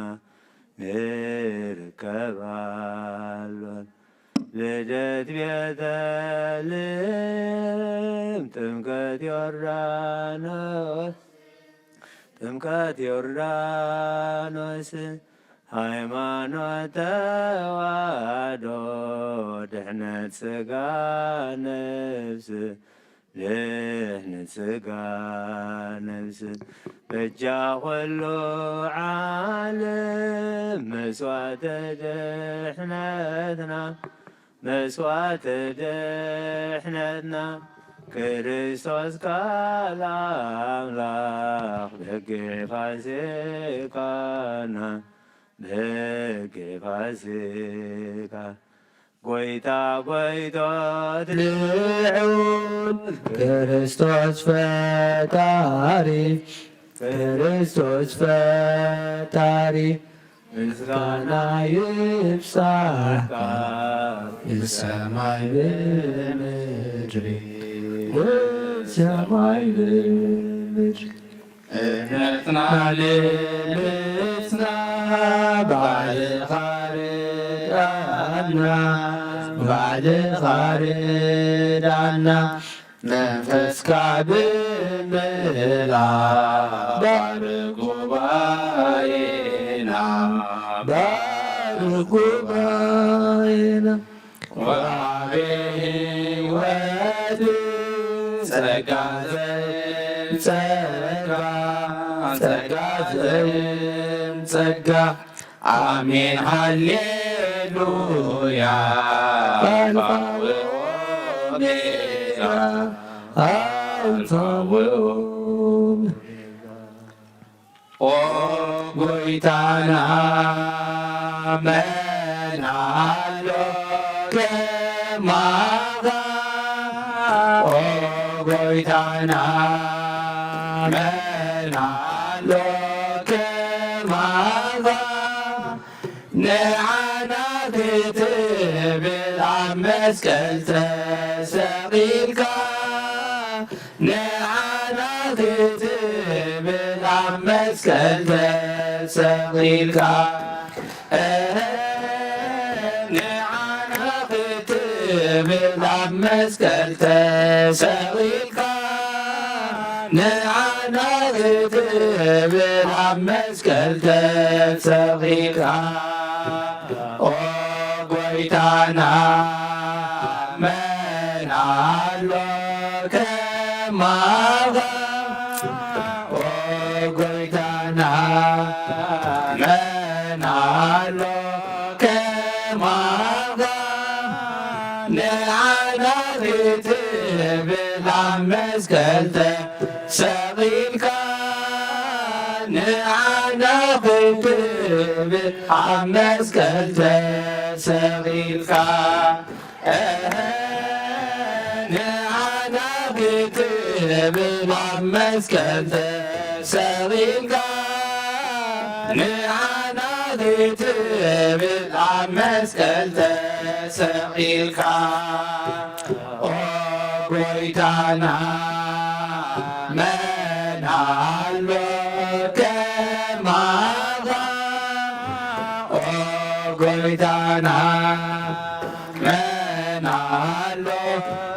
ንርከብ ኣሎና። ልደት ቤተልሔም፣ ጥምቀት ዮርዳኖስ፣ ጥምቀት ዮርዳኖስ፣ ሃይማኖት ተዋህዶ ድሕነት ስጋ ነፍስ፣ ድሕነት ስጋ ነፍስ በጃ ኩሉ ዓለም መስዋዕተ ድሕነትና፣ መስዋዕተ ድሕነትና ክርስቶስ ቃል ኣምላኽ በጊዕ ፋሲካና፣ በጊዕ ፋሲካ። ጎይታ ጎይቶት ልዑል ክርስቶስ ፈጣሪ፣ ክርስቶስ ፈጣሪ ምስጋና ይብጻሕካ ብሰማይ ብምድሪ፣ ብሰማይ ብምድሪ። እምነትና ልብስና ባዕልኻ ርዳና፣ ባዕልኻ ርዳና። መንፈስካ ብምልኣ ባርኽ ጉባኤና፣ ባርኽ ጉባኤና። ወሃቤ ሕይወት ጸጋ ዘየምጸጋ፣ ጸጋ ዘየምጸጋ። ኣሜን ሃሌሉያ። ኣልፋ ወኦሜጋ፣ ኣልፋ ወኦሜጋ። ኦ ጎይታና መን ኣሎ ከማኻ? ኦ ጎይታና መን ኣሎ ከማኻ? ንዓና ክትብል ኣብ መስቀል ተሰቒልካ፣ ንዓና ክትብል ኣብ መስቀል ተሰቒልካ፣ ንዓና ክትብል ኣብ መስቀል ተሰቒልካ፣ ንዓና ክትብል ኣብ መስቀል ተሰቒልካ። ኦ ጎይታና መን ኣሎ ከማኻ? ኦ ጎይታና መን ኣሎ ከማኻ? ንዓና ክትብል ኣብ መስቀል ተሰቒልካ፣ ንዓና ክትብል ኣብ መስቀል ተሰቒልካ፣ ንዓና ክትብል ኣብ መስቀል ተሰቒልካ፣ ንዓና ክትብል ኣብ መስቀል ተሰቒልካ። ኦ ጎይታና መን ኣሎ ከማኻ? ኦ ጎይታና መን ኣሎ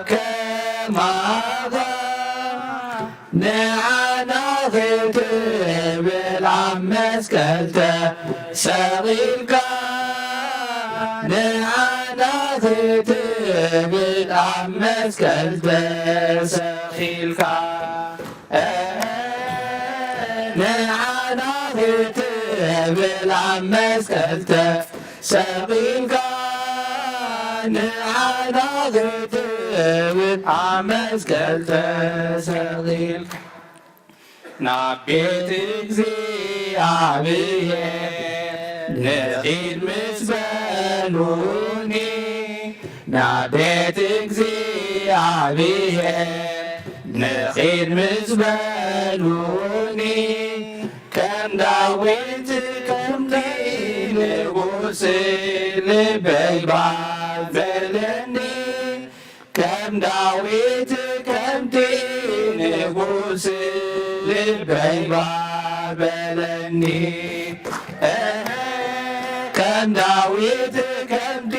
ከማኻ? ንዓና ክትብል ኣብ መስቀል ተሰቒልካ፣ ንዓና ክትብል ኣብ መስቀል ተሰቒልካ፣ ንዓና ክትብል ኣብ መስቀል ተሰቒልካ፣ ንዓና ክትብል ኣብ መስቀል ተሰቒልካ። ናብ ቤት እግዚኣብሔር ንኺድ ምስ በሉኒ፣ ናብ ቤት እግዚኣብሔር ንኺድ ምስ በሉኒ፣ ከም ዳዊት ከምቲ ንጉስ ልበይ ባበለኒ፣ ከም ዳዊት ከምቲ ንጉስ ልበይ ባበለኒ። ከም ዳዊት ከምቲ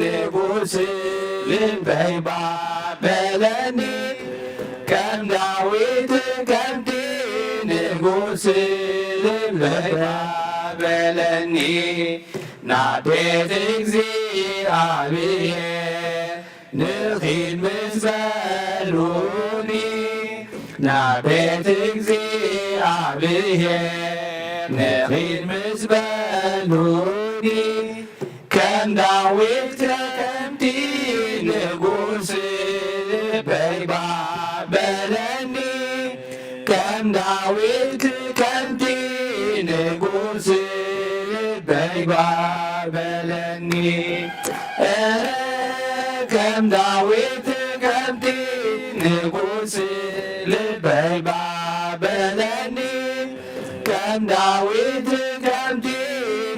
ንጉስ ልበይ ባበለኒ። ከም ዳዊት ከምቲ ንጉስ ልበይ በለኒ ናብ ቤት እግዚኣብሔር ንኺድ ምስ በሉኒ፣ ናብ ቤት እግዚኣብሔር ንኺድ ምስ በሉኒ፣ ከም ዳዊት ከምቲ ንጉስ ልበይ ባበለኒ፣ ከም ዳዊት ከምቲ ንጉስ ልበይ ባበለኒ፣ እረ ከም ዳዊት ከምቲ ንጉስ ልበይ ባበለኒ፣ ከም ዳዊት ከምቲ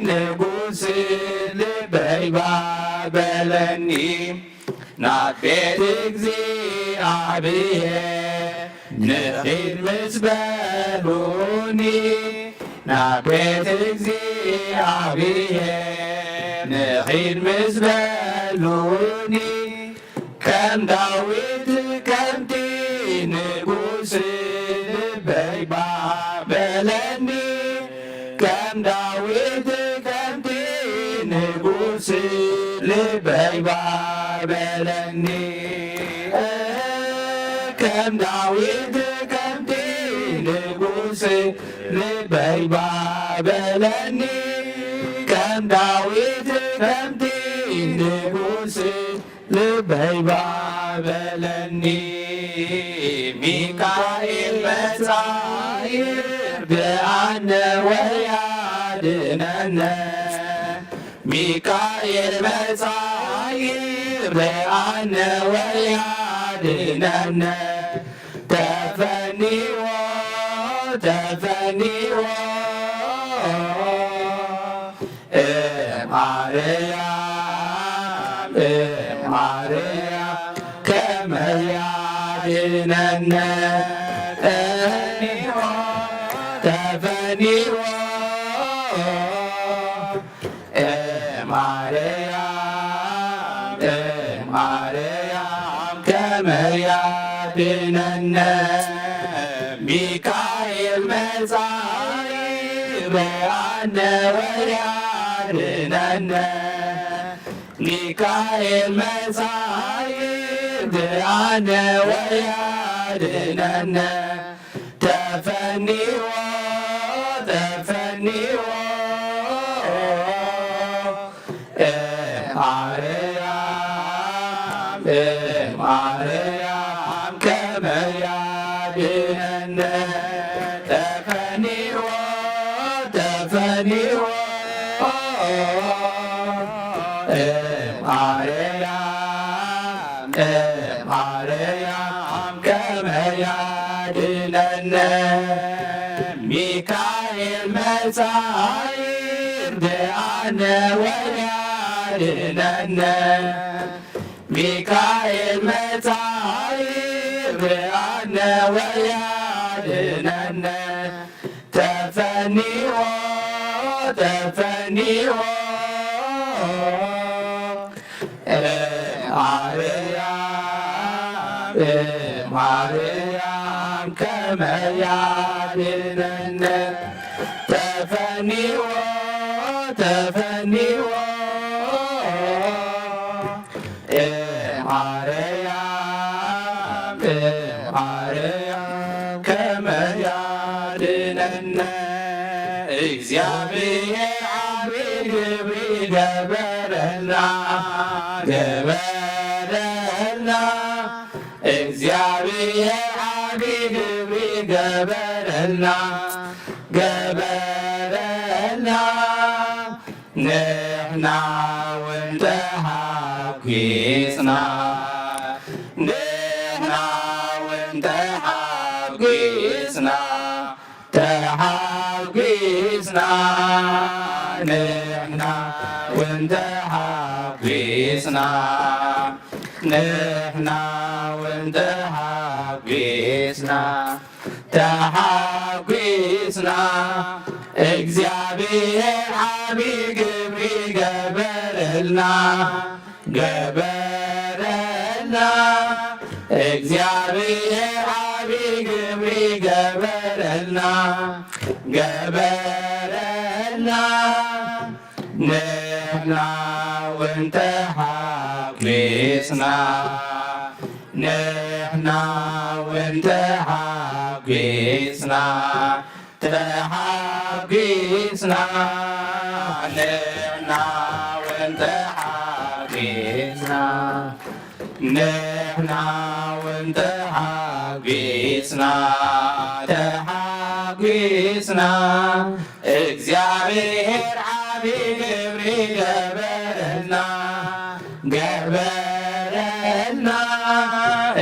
ንጉስ ልበይ ባበለኒ፣ ናብ ቤት እግዚኣብሔር ንኺድ ምስ በሉኒ፣ ናብ ቤት እግዚኣብሔር ንኺድ ምስ በሉኒ፣ ከም ዳዊት ከምቲ ንጉስ ልበይ ባበለኒ፣ ከም ዳዊት ከምቲ ንጉስ ልበይ ባበለኒ፣ ከም ዳዊት ከምቲ ንጉስ ልበይ ባበለኒ፣ ከም ዳዊት ከምቲ ንጉስ ልበይ ባበለኒ፣ ሚካኤል መጻኢ ርድኣነ ወያድነነ። ሚካኤል መጻኢ ርድኣነ ወያድነነ። ተፈኒዎ ተፈኒዎ እም ኣርያም እም ኣርያም ከመ ያድነነ። ተፈኒዎ ተፈኒዎ እም ኣርያም እም ኣርያም ከመ ያድነነ። ሚካኤል መጻኢ ርድኣነ ወያድነነ። ሚካኤል መጻኢ ርድኣነ ወያድነነ። ተፈኒዎ ተፈኒዎ እም ኣርያም እም ኣርያም ከመ ያድነነ። ተፈኒዎ ተፈኒዎ እም ኣርያም እም ኣርያም ከመ ያድነነ። ሚካኤል መጻኢ ርድኣነ ወያድነነ። ሚካኤል መጻኢ ርድኣነ ወያድነነ። ተፈኒዎ ተፈኒዎ እም ኣርያም እም ኣርያም ከመ ያድነነ። ተፈኒዎ ተፈኒዎ እም ኣርያም እም ኣርያም ከመ ያድነነ። እግዚኣብሔር ዓቢ ግብሪ ገበረልና ገበረልና። እግዚኣብሔር ዓቢ ግብሪ ገበረልና ገበረልና። ንሕና እውን ተሓጒስና ንሕና እውን ተሓጒስና ተሓጒስና። ንሕና እውን ተሓጒስና ንሕና እውን ተሓጒስና ተሓጒስና። እግዚኣብሔር ዓቢ ግብሪ ገበረልና ገበረልና። እግዚኣብሔር ዓቢ ግብሪ ገበረልና ገበረልና። ንሕና እውን ተሓጒስና፣ ንሕና እውን ተሓጒስና፣ ተሓጒስና፣ ንሕና እውን ተሓጒስና። ንሕና እውን ተሓጒስና፣ ተሓጒስና፣ እግዚኣብሔር ዓቢ ግብሪ ገበረልና፣ ገበረልና።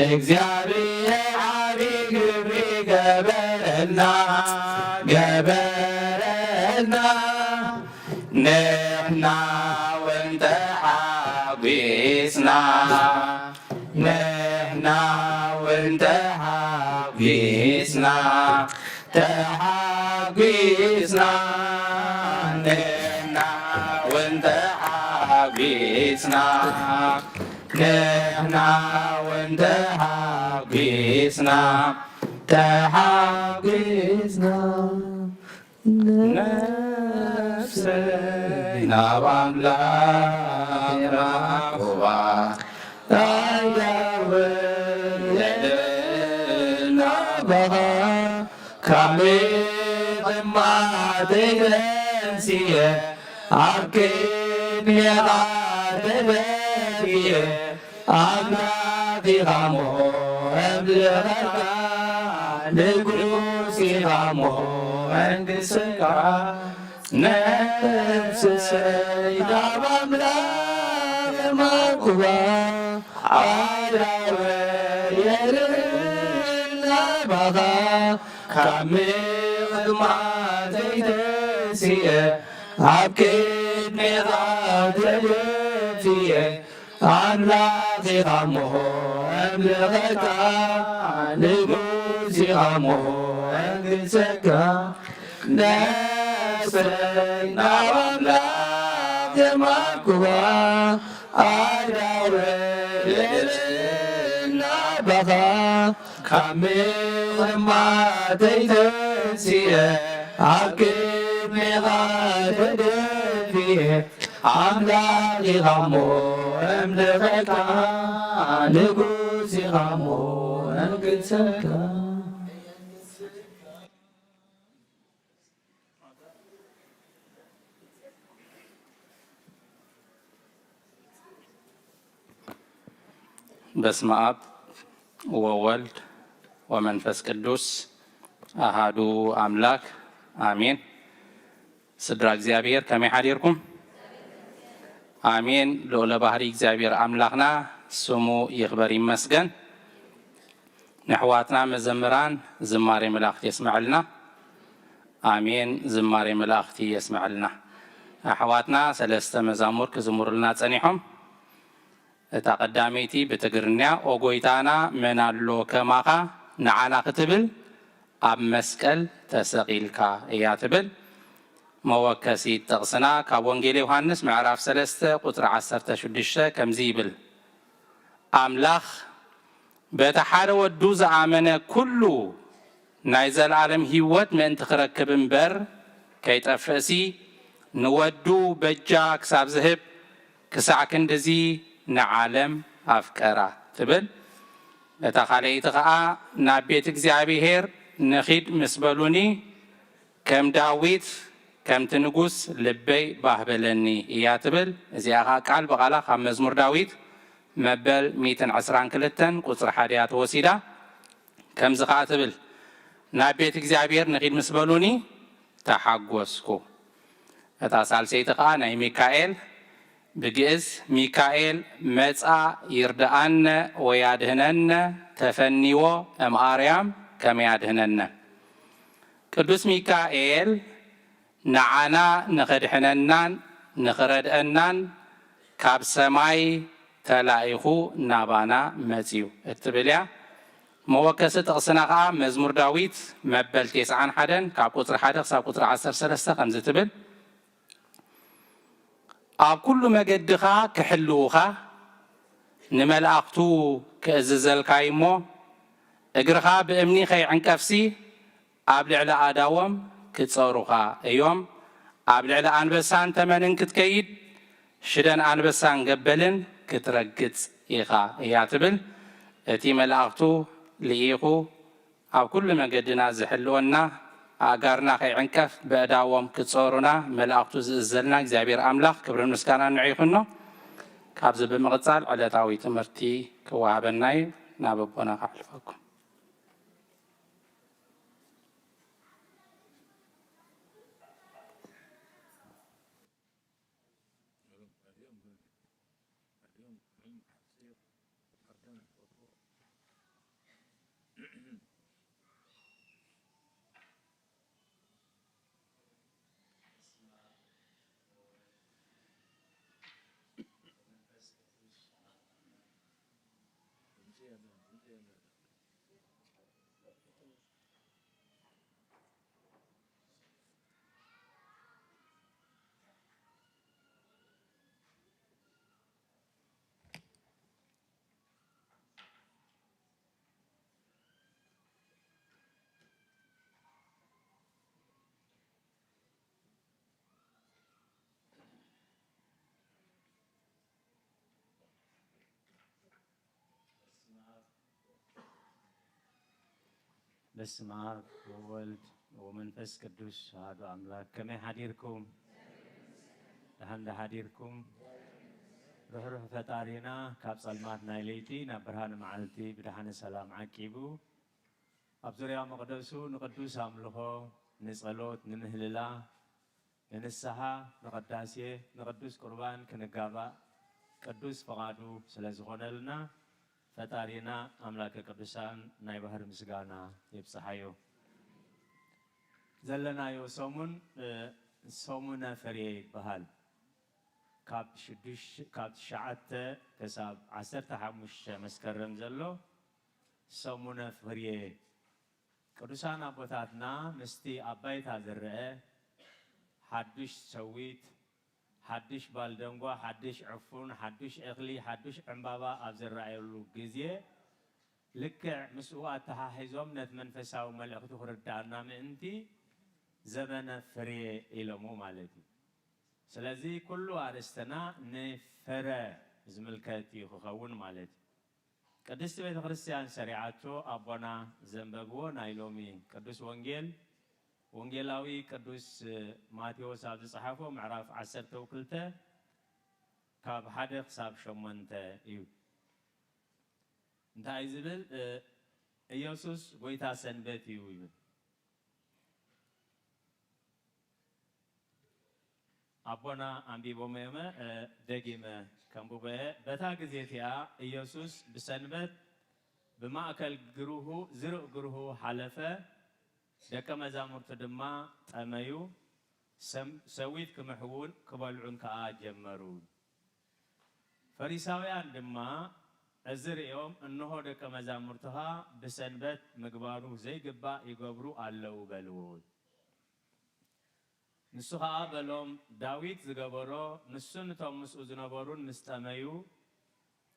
እግዚኣብሔር ዓቢ ግብሪ ገበረልና፣ ገበረልና። ንሕና እውን ተሓጒስና፣ ንሕና እውን ተሓጒስና፣ ተሓጒስና። ንሕና እውን ተሓጒስና፣ ንሕና እውን ተሓጒስና፣ ተሓጒስና። ነፍሰይ ናብ ኣምላኽ የማዕቁባ፣ ኣያወየልና በኻ፣ ካብ ምቕማተይ ተንስየ፣ ኣብ ቅድሜኻ ተደፊየ፣ ኣምላኽ ኢኻ እሞ እምልኸካ፣ ንጉስ ኢኻ እሞ እንግሰካ። ነፍሰይ ናብ ኣምላኽ የማዕቁባ፣ ኣያወየልና በኻ፣ ካብ ምቕማተይ ተንስየ፣ ኣብ ቅድሜኻ ተደፊየ፣ ኣምላኽ ኢኻ እሞ እምልኸካ፣ ንጉስ ኢኻ እሞ እንግሰካ። ነፍሰይ ናብ ኣምላኽ የማዕቁባ፣ ኣያወየልና በኻ፣ ካብ ምቕማተይ ተንስየ፣ ኣብ ቅድሜኻ ተደፊየ፣ ኣምላኽ ኢኻ እሞ እምልኸካ፣ ንጉስ ኢኻ እሞ እንግሰካ። በስመ ኣብ ወወልድ ወመንፈስ ቅዱስ ኣሃዱ ኣምላክ ኣሜን። ስድራ እግዚኣብሔር ከመይ ሓዲርኩም? ኣሜን። ልዑለ ባህሪ እግዚኣብሔር ኣምላኽና ስሙ ይኽበር ይመስገን። ንኣሕዋትና መዘምራን ዝማሬ መላእኽቲ የስምዐልና። ኣሜን። ዝማሬ መላእኽቲ የስምዐልና። ኣሕዋትና ሰለስተ መዛሙር ክዝምሩልና ጸኒሖም። እታ ቀዳመይቲ ብትግርኛ፣ "ኦ ጎይታና፣ መን ኣሎ ከማኻ ንዓና?" ክትብል፣ "ኣብ መስቀል ተሰቒልካ" እያ ትብል። መወከሲት ጥቕስና ካብ ወንጌል ዮሃንስ ምዕራፍ ሰለስተ ቁጽሪ ዓሰርተ ሽዱሽተ ከምዚ ይብል፣ ኣምላኽ በቲ ሓደ ወዱ ዝኣመነ ኩሉ ናይ ዘለኣለም ህይወት ምእንቲ ክረክብ እምበር ከይጠፍእሲ፣ ንወዱ በጃ ክሳብ ዝህብ፣ ክሳዕ ክንድዚ ንዓለም ኣፍቀራ ትብል። እታ ካልኣይቲ ኸኣ፣ ናብ ቤት እግዚኣብሔር ንኺድ ምስ በሉኒ፣ ከም ዳዊት ከምቲ ንጉስ ልበይ ባህ በለኒ እያ ትብል። እዚኣ ኸኣ ቃል ብቓላ ካብ መዝሙር ዳዊት መበል ሚእትን ዕስራን ክልተን ቁጽሪ ሓደ እያ ተወሲዳ። ከምዚ ኸኣ ትብል፣ ናብ ቤት እግዚኣብሔር ንኺድ ምስ በሉኒ ተሓጎስኩ። እታ ሳልሰይቲ ኸኣ ናይ ሚካኤል፣ ብግእዝ ሚካኤል መጻ ይርድኣነ ወያድህነነ ተፈኒዎ እምኣርያም ከመ ያድህነነ። ቅዱስ ሚካኤል ንዓና ንኸድሕነናን ንኽረድአናን ካብ ሰማይ ተላኢኹ ናባና መጺኡ እትብል እያ። መወከሲ ጥቕስና ኸዓ መዝሙር ዳዊት መበል ቴስዓን ሓደን ካብ ቁጽሪ ሓደ ክሳብ ቁጽሪ ዓሰርተ ሰለስተ ከምዚ ትብል፣ ኣብ ኩሉ መገድኻ ክሕልዉኻ ንመላእኽቱ ክእዝዘልካ እዩ እሞ፣ እግርኻ ብእምኒ ኸይዕንቀፍሲ ኣብ ልዕሊ ኣእዳዎም ክጸሩኻ እዮም። ኣብ ልዕሊ ኣንበሳን ተመንን ክትከይድ፣ ሽደን ኣንበሳን ገበልን ክትረግጽ ኢኻ እያ ትብል። እቲ መልኣኽቱ ልኢኹ ኣብ ኩሉ መገድና ዝሕልወና፣ ኣእጋርና ከይዕንቀፍ በእዳዎም ክጾሩና መልኣኽቱ ዝእዘልና እግዚኣብሔር ኣምላኽ ክብርን ምስጋናን ንዑ ይኹኖ። ካብዚ ብምቕጻል ዕለታዊ ትምህርቲ ክወሃበና እዩ። ናብ ኣቦና ከሕልፈኩም። በስመ አብ ወወልድ ወመንፈስ ቅዱስ አሐዱ አምላክ። ከመይ ሓዲርኩም? ደሓን ዶ ሓዲርኩም? ርሕሩሕ ፈጣሪና ካብ ጸልማት ናይ ለይቲ ናብ ብርሃን መዓልቲ ብደሓነ ሰላም ዓቂቡ ኣብ ዙርያ መቕደሱ ንቅዱስ ኣምልኾ፣ ንጸሎት፣ ንምህልላ፣ ንንስሓ፣ ንቅዳሴ፣ ንቅዱስ ቁርባን ክንጋባእ ቅዱስ ፍቓዱ ስለ ዝኾነልና ፈጣሪና ኣምላከ ቅዱሳን ናይ ባህር ምስጋና ይብጽሓዮ። ዘለናዮ ሰሙን፣ እ፣ ሰሙነ ፍሬ ይበሃል። ካብ ሽዱሽ-፣ ካብ ትሽዓተ ክሳብ ዓሰርተ ሓሙሽተ መስከረም ዘሎ ሰሙነ ፍሬ። ቅዱሳን ኣቦታትና ምስቲ ኣብ ባይታ ዝረአ ሓዱሽ ሰዊት፣ ሓዱሽ ባልደንጓ፣ ሓዱሽ ዕፉን፣ ሓዱሽ እኽሊ፣ ሓዱሽ ዕምባባ ኣብ ዝረኣየሉ ግዜ፣ ልክዕ ምስኡ ኣተሓሒዞም ነቲ መንፈሳዊ መልእኽቱ ክርድኣና ምእንቲ ዘመነ ፍሬ ኢሎሞ ማለት እዩ። ስለዚ ኩሉ ኣርእስትና ንፍረ ዝምልከት እዩ ክኸውን ማለት እዩ። ቅድስቲ ቤተ ክርስቲያን ሰሪዓቶ ኣቦና ዘንበብዎ ናይ ሎሚ ቅዱስ ወንጌል፣ ወንጌላዊ ቅዱስ ማቴዎስ ኣብ ዝጸሓፎ ምዕራፍ ዓሰርተ ክልተ ካብ ሓደ ክሳብ ሸሞንተ እዩ። እንታይ ዝብል? እ፣ ኢየሱስ ጐይታ ሰንበት እዩ ይብል። ኣቦና ኣንቢቦም እዮመ፣ እ፣ ደጊመ ከንብቦ እየ። በታ ግዜ እቲኣ ኢየሱስ ብሰንበት ብማእከል ግርሁ፣ ዝርእ ግርሁ ሓለፈ። ደቀ መዛሙርቱ ድማ ጠመዩ፣ ሰም-፣ ሰዊት ክምሕዉን ክበልዑን ከኣ ጀመሩ። ፈሪሳውያን ድማ እዚ ርእዮም፣ እንሆ ደቀ መዛሙርትኻ ብሰንበት ምግባሩ ዘይግባእ ይገብሩ ኣለዉ በልዎ። ንሱ ኸኣ በሎም፣ ዳዊት ዝገበሮ፣ ንሱን እቶም ምስኡ ዝነበሩን ምስ ጠመዩ፣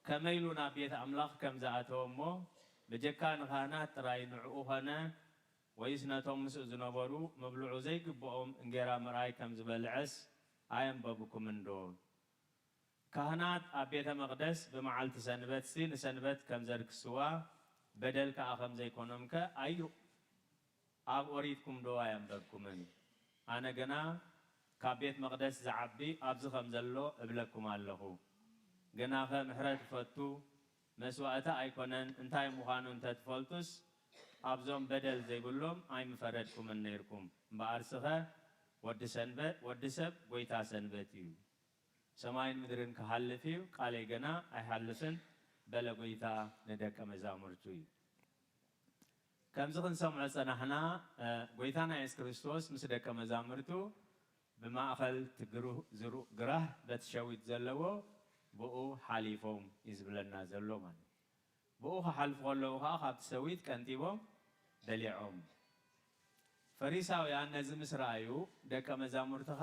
ከመይ ኢሉ ናብ ቤት ኣምላኽ ከም ዝኣተወ እሞ፣ ብጀካ ንኻህናት ጥራይ ንዕኡ ኾነ፣ ወይስ ነቶም ምስኡ ዝነበሩ ምብልዑ ዘይግብኦም እንጌራ ምርኣይ ከም ዝበልዐስ ኣየንበብኩምን ዶ? ካህናት ኣብ ቤተ መቕደስ ብመዓልቲ ሰንበትሲ ንሰንበት ከም ዘርክስዋ፣ በደል ከኣ ከም ዘይኮኖምከ ኣዩ ኣብ ኦሪትኩም ዶ ኣየንበብኩምን? ኣነ ግና ካብ ቤት መቕደስ ዝዓቢ ኣብዚ ከም ዘሎ እብለኩም ኣለኹ። ግናኸ ምሕረት እፈቱ፣ መስዋእቲ ኣይኮነን፣ እንታይ ምዃኑ እንተ ትፈልጡስ፣ ኣብዞም በደል ዘይብሎም ኣይምፈረድኩምን ነይርኩም። እምበኣርስኸ ወዲ ሰንበ-፣ ወዲ ሰብ ጐይታ ሰንበት እዩ። ሰማይን ምድርን ክሃልፍ እዩ፣ ቃለይ ግና ኣይሃልፍን በለ ጐይታ ንደቀ መዛሙርቱ እዩ። ከምዚ ክንሰምዖ ዝጸናሕና፣ እ፣ ጐይታና የሱስ ክርስቶስ ምስ ደቀ መዛሙርቱ ብማእከል እቲ ግሩ-፣ ዝሩ-፣ ግራህ በቲ ሸዊት ዘለዎ ብኡ ሓሊፎም እዩ ዝብለና ዘሎ ማለት እዩ። ብኡ ክሓልፉ ከለዉ ኸኣ ካብቲ ሰዊት ቀንጢቦም በሊዖም። ፈሪሳውያን ነዚ ምስ ረኣዩ፣ ደቀ መዛሙርትኻ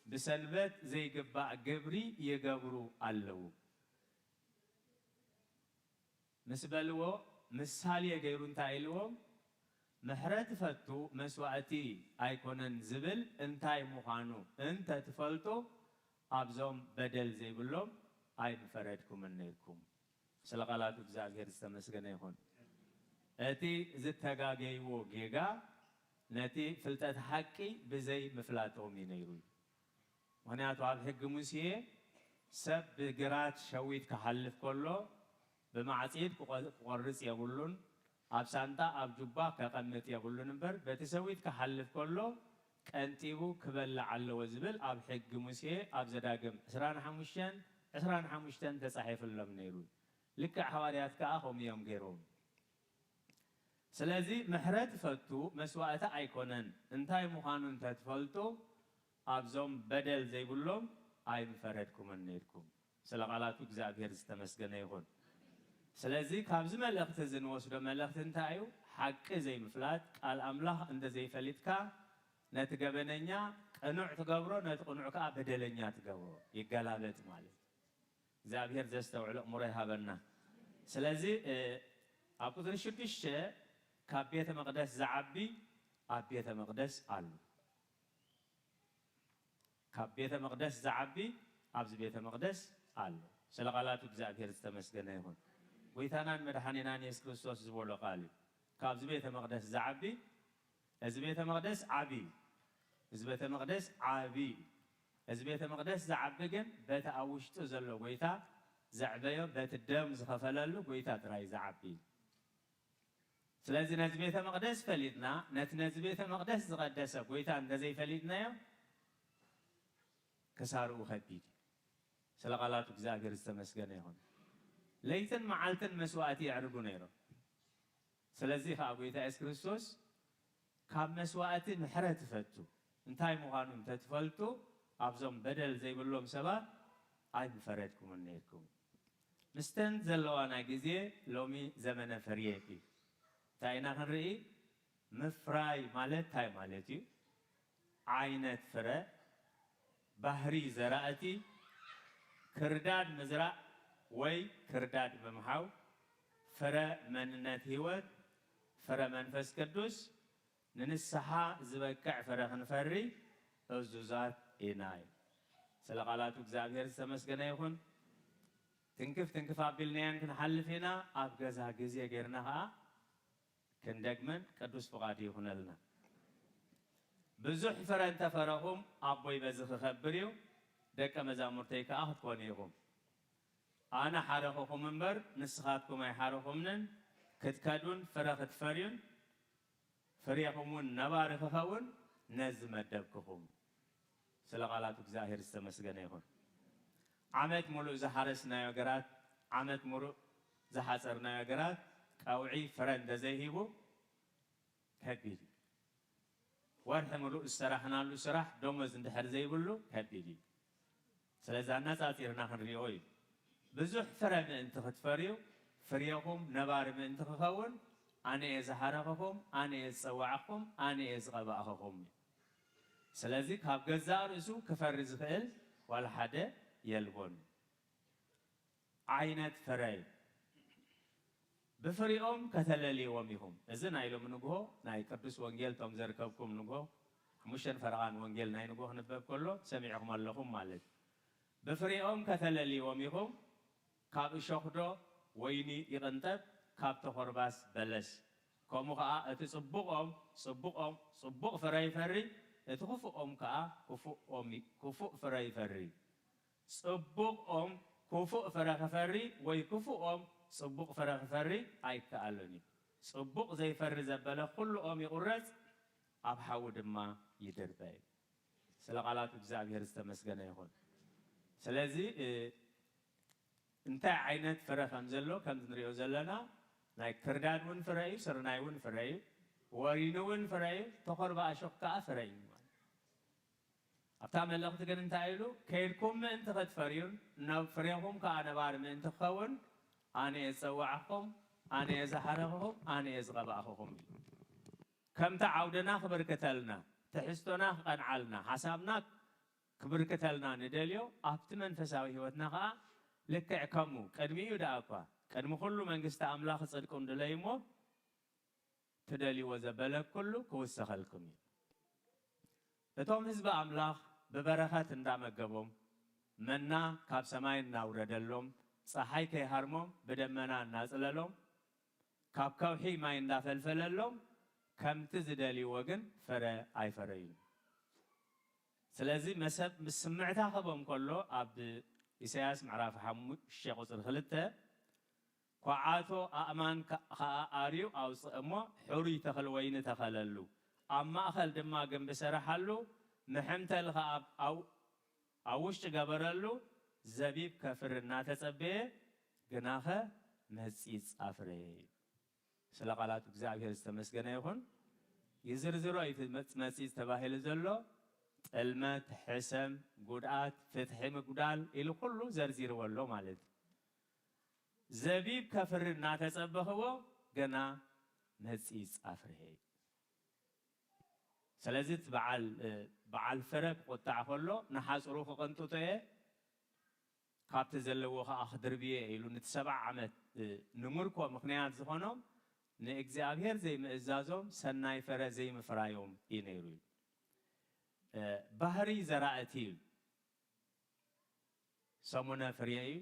ብሰንበት ዘይግባእ ግብሪ ይገብሩ ኣለዉ ምስ በልዎ፣ ምሳሌ ገይሩ እንታይ ኢልዎም? ምሕረት ፈቱ መስዋእቲ ኣይኮነን ዝብል እንታይ ምዃኑ እንተ ትፈልጡ፣ ኣብዞም በደል ዘይብሎም ኣይምፈረድኩምን ነይርኩም። ስለ ቃላቱ እግዚኣብሔር ዝተመስገነ ይኹን። እቲ ዝተጋገይዎ ጌጋ ነቲ ፍልጠት ሓቂ ብዘይ ምፍላጦም እዩ ነይሩ። ምኽንያቱ ኣብ ሕጊ ሙሴ ሰብ ብግራት ሸዊት ክሓልፍ ከሎ ብማዕጺድ ክቆ-፣ ክቆርጽ የብሉን፣ ኣብ ሳንጣ ኣብ ጁባ ከቐምጥ የብሉን እምበር በቲ ሸዊት ክሓልፍ ከሎ ቀንጢቡ ክበልዕ ኣለዎ ዝብል ኣብ ሕጊ ሙሴ ኣብ ዘዳግም ዕስራን ሓሙሽተን ዕስራን ሓሙሽተን ተጻሒፍሎም ነይሩ። ልክዕ ሃዋርያት ከኣ ከምኡ እዮም ገይሮም። ስለዚ ምሕረት ፈቱ መስዋእቲ ኣይኮነን እንታይ ምዃኑ እንተትፈልጡ ኣብዞም በደል ዘይብሎም ኣይምፈረድኩምን ነይርኩም። ስለ ቃላቱ እግዚኣብሔር ዝተመስገነ ይኹን። ስለዚ ካብዚ መልእኽቲ እዚ ንወስዶ መልእኽቲ እንታይ እዩ? ሓቂ ዘይምፍላጥ፣ ቃል ኣምላኽ እንተ ዘይፈሊጥካ ነቲ ገበነኛ ቅኑዕ ትገብሮ፣ ነቲ ቅኑዕ ከኣ በደለኛ ትገብሮ። ይገላበጥ ማለት። እግዚኣብሔር ዘስተውዕል ኣእምሮ ይሃበና። ስለዚ፣ እ፣ ኣብ ቁጽሪ ሽዱሽተ ካብ ቤተ መቕደስ ዝዓቢ ኣብ ቤተ መቕደስ ኣሎ። ካብ ቤተ መቕደስ ዝዓቢ ኣብዚ ቤተ መቕደስ ኣሎ። ስለ ቃላቱ እግዚኣብሔር ዝተመስገነ ይኹን። ጎይታናን መድሓኒናን የሱስ ክርስቶስ ዝበሎ ቃል እዩ። ካብዚ ቤተ መቕደስ ዝዓቢ፣ እዚ ቤተ መቕደስ ዓቢ እዩ። እዚ ቤተ መቕደስ ዓቢ እዩ። እዚ ቤተ መቕደስ ዝዓቢ ግን በቲ ኣብ ውሽጡ ዘሎ ጎይታ ዘዕበዮ፣ በቲ ደም ዝኸፈለሉ ጎይታ ጥራይ ዝዓቢ እዩ። ስለዚ ነዚ ቤተ መቕደስ ፈሊጥና፣ ነቲ ነዚ ቤተ መቕደስ ዝቐደሰ ጎይታ እንተዘይፈሊጥናዮ፣ ክሳርኡ ከቢድ እዩ። ስለ ቃላቱ እግዚኣብሔር ዝተመስገነ ይኹን። ለይትን መዓልትን መስዋእቲ የዕርጉ ነይሮም። ስለዚ ኸዓ ጎይታ የሱስ ክርስቶስ ካብ መስዋእቲ ምሕረት ይፈቱ። እንታይ ምዃኑ እንተትፈልጡ፣ ኣብዞም በደል ዘይብሎም ሰባት ኣይምፈረድኩምን ነይርኩም። ምስተን ዘለዋና ግዜ ሎሚ ዘመነ ፍርየ እዩ። እንታይ ኢና ክንርኢ? ምፍራይ ማለት እንታይ ማለት እዩ? ዓይነት ፍረ፣ ባህሪ ዘራእቲ፣ ክርዳድ ምዝራእ ወይ ክርዳድ ምምሓው፣ ፍረ መንነት ህይወት፣ ፍረ መንፈስ ቅዱስ፣ ንንስሓ ዝበቅዕ ፍረ ክንፈሪ እዙዛት ኢና። ስለ ቃላቱ እግዚኣብሔር ዝተመስገነ ይኹን። ትንክፍ ትንክፍ ኣቢልናየን ክንሓልፍ ኢና። ኣብ ገዛ ግዜ ጌርና ኸዓ ክንደግመን ቅዱስ ፍቓዱ ይኹነልና። ብዙሕ ፍረ እንተፈረኹም ኣቦይ በዚ ክኸብር እዩ፣ ደቀ መዛሙርተይ ከኣ ክትኮኑ ኢኹም። ኣነ ሓረኹኹም እምበር ንስኻትኩም ኣይሓረኹምንን፣ ክትከዱን ፍረ ክትፈርዩን ፍሬኹም እውን ነባሪ ክኸውን ነዚ መደብክኹም። ስለ ቃላቱ እግዚኣብሔር ዝተመስገነ ይኹን። ዓመት ሙሉእ ዝሓረስናዮ ግራት፣ ዓመት ሙሉእ ዝሓጸርናዮ ግራት ቀውዒ ፍረ እንተዘይሂቡ ከቢድ እዩ። ወርሒ ሙሉእ ዝሰራሕናሉ ስራሕ ደሞዝ እንድሕር ዘይብሉ ከቢድ እዩ። ስለዚ ኣነጻጺርና ክንሪኦ እዩ። ብዙሕ ፍረ ምእንቲ ክትፈርዩ፣ ፍሬኹም ነባሪ ምእንቲ ክኸውን፣ ኣነ እየ ዝሓረኽኹም፣ ኣነ እየ ዝጸዋዕኹም፣ ኣነ እየ ዝቐባእኽኹም እዩ። ስለዚ ካብ ገዛእ ርእሱ ክፈሪ ዝኽእል ዋላ ሓደ የልቦን። ዓይነት ፍረ እዩ። ብፍሪኦም ከተለልይዎም ኢኹም። እዚ ናይ ሎሚ ንግሆ ናይ ቅዱስ ወንጌል፣ እቶም ዘርከብኩም ንግሆ፣ ሓሙሽተን ፈረቓን ወንጌል ናይ ንግሆ ክንበብ ከሎ ሰሚዕኹም ኣለኹም ማለት እዩ። ብፍሪኦም ከተለልይዎም ኢኹም። ካብ እሾኽዶ ወይኒ ይቕንጠብ፣ ካብ ተኾርባስ በለስ? ከምኡ ኸኣ እቲ ጽቡቕ ኦም ጽቡቕ ኦም ጽቡቕ ፍረ ይፈሪ፣ እቲ ክፉእ ኦም ከኣ ክፉእ ኦም ይ-፣ ክፉእ ፍረ ይፈሪ። ጽቡቕ ኦም ክፉእ ፍረ ክፈሪ ወይ ክፉእ ኦም ጽቡቕ ፍረ ክፈሪ ኣይከኣልን እዩ። ጽቡቕ ዘይፈሪ ዘበለ ኩሉ ኦም ይቑረጽ፣ ኣብ ሓዊ ድማ ይድርበ እዩ። ስለ ቃላቱ እግዚኣብሔር ዝተመስገነ ይኹን። ስለዚ፣ እ፣ እንታይ ዓይነት ፍረ ከም ዘሎ ከም ንሪኦ ዘለና፣ ናይ ክርዳድ እውን ፍረ እዩ፣ ስርናይ እውን ፍረ እዩ፣ ወይኒ እውን ፍረ እዩ፣ ተኾርባ እሾኽ ከኣ ፍረ እዩ ማለት። ኣብታ መልእኽቲ ግን እንታይ ኢሉ? ከይድኩም ምእንቲ ክትፈርዩን ናብ ፍሬኹም ከኣ ነባሪ ምእንቲ ክኸውን ኣነ እየ ዝጸዋዕኹም፣ ኣነ እየ ዝሓረኽኹም፣ ኣነ እየ ዝቐባእኽኹም ኢሉ። ከምቲ ዓውድና ክብርክተልና፣ ትሕዝቶና ክቐንዓልና፣ ሓሳብና ክብርክተልና ንደልዮ፣ ኣብቲ መንፈሳዊ ህይወትና ኸኣ ልክዕ ከምኡ፣ ቅድሚኡ ደኣ እኳ፣ ቅድሚ ኩሉ መንግስቲ ኣምላኽ ጽድቁን ድለዩ እሞ፣ ትደልይዎ ዘበለ ኩሉ ክውሰኸልኩም እዩ። እቶም ህዝቢ ኣምላኽ ብበረኸት እንዳመገቦም፣ መና ካብ ሰማይ እናውረደሎም፣ ጸሓይ ከይሃርሞም ብደመና እናጽለሎም፣ ካብ ከውሒ ማይ እንዳፈልፈለሎም፣ ከምቲ ዝደልይዎ ግን ፍረ ኣይፈረዩን። ስለዚ መሰብ ምስ ስምዕታ ክህቦም ከሎ ኣብ ኢሳያስ ምዕራፍ ሓሙሽተ ቁጽሪ ክልተ፣ ኳዓቶ ኣእማን ከ-፣ ከኣ ኣርዩ ኣውጽእ እሞ ሕሩይ ተኽል ወይኒ ተኸለሉ፣ ኣብ ማእከል ድማ ግንቢ ሰረሓሉ፣ ምሕምተል ከኣ ኣብ፣ ኣብ፣ ኣብ ውሽጢ ገበረሉ፣ ዘቢብ ከፍሪ እናተጸበየ ግናኸ መጺጽ ኣፍረየ። ስለ ቃላት እግዚኣብሔር ዝተመስገነ ይኹን። ይዝርዝሮ እዩ እቲ መጽ-፣ መጺጽ ተባሂሉ ዘሎ። ጥልመት፣ ሕሰም፣ ጉድኣት፣ ፍትሒ ምጉዳል ኢሉ ኩሉ ዘርዚርዎ ኣሎ ማለት እዩ። ዘቢብ ከፍሪ እናተጸበኽዎ ገና መጺጽ ኣፍርሄ። ስለዚ እቲ በዓል፣ እ፣ በዓል ፍረ ክቁጣዕ ከሎ ንሓጽሩ ክቕንጥጦ እየ፣ ካብቲ ዘለዎ ኸኣ ክድርብየ ኢሉ ነቲ ሰብዓ ዓመት፣ እ፣ ንምርኮ ምኽንያት ዝኾኖም ንእግዚኣብሔር ዘይምእዛዞም ሰናይ ፍረ ዘይምፍራዮም እዩ ነይሩ እዩ። እ፣ ባህሪ ዘራእቲ እዩ። ሰሙነ ፍሬ እዩ።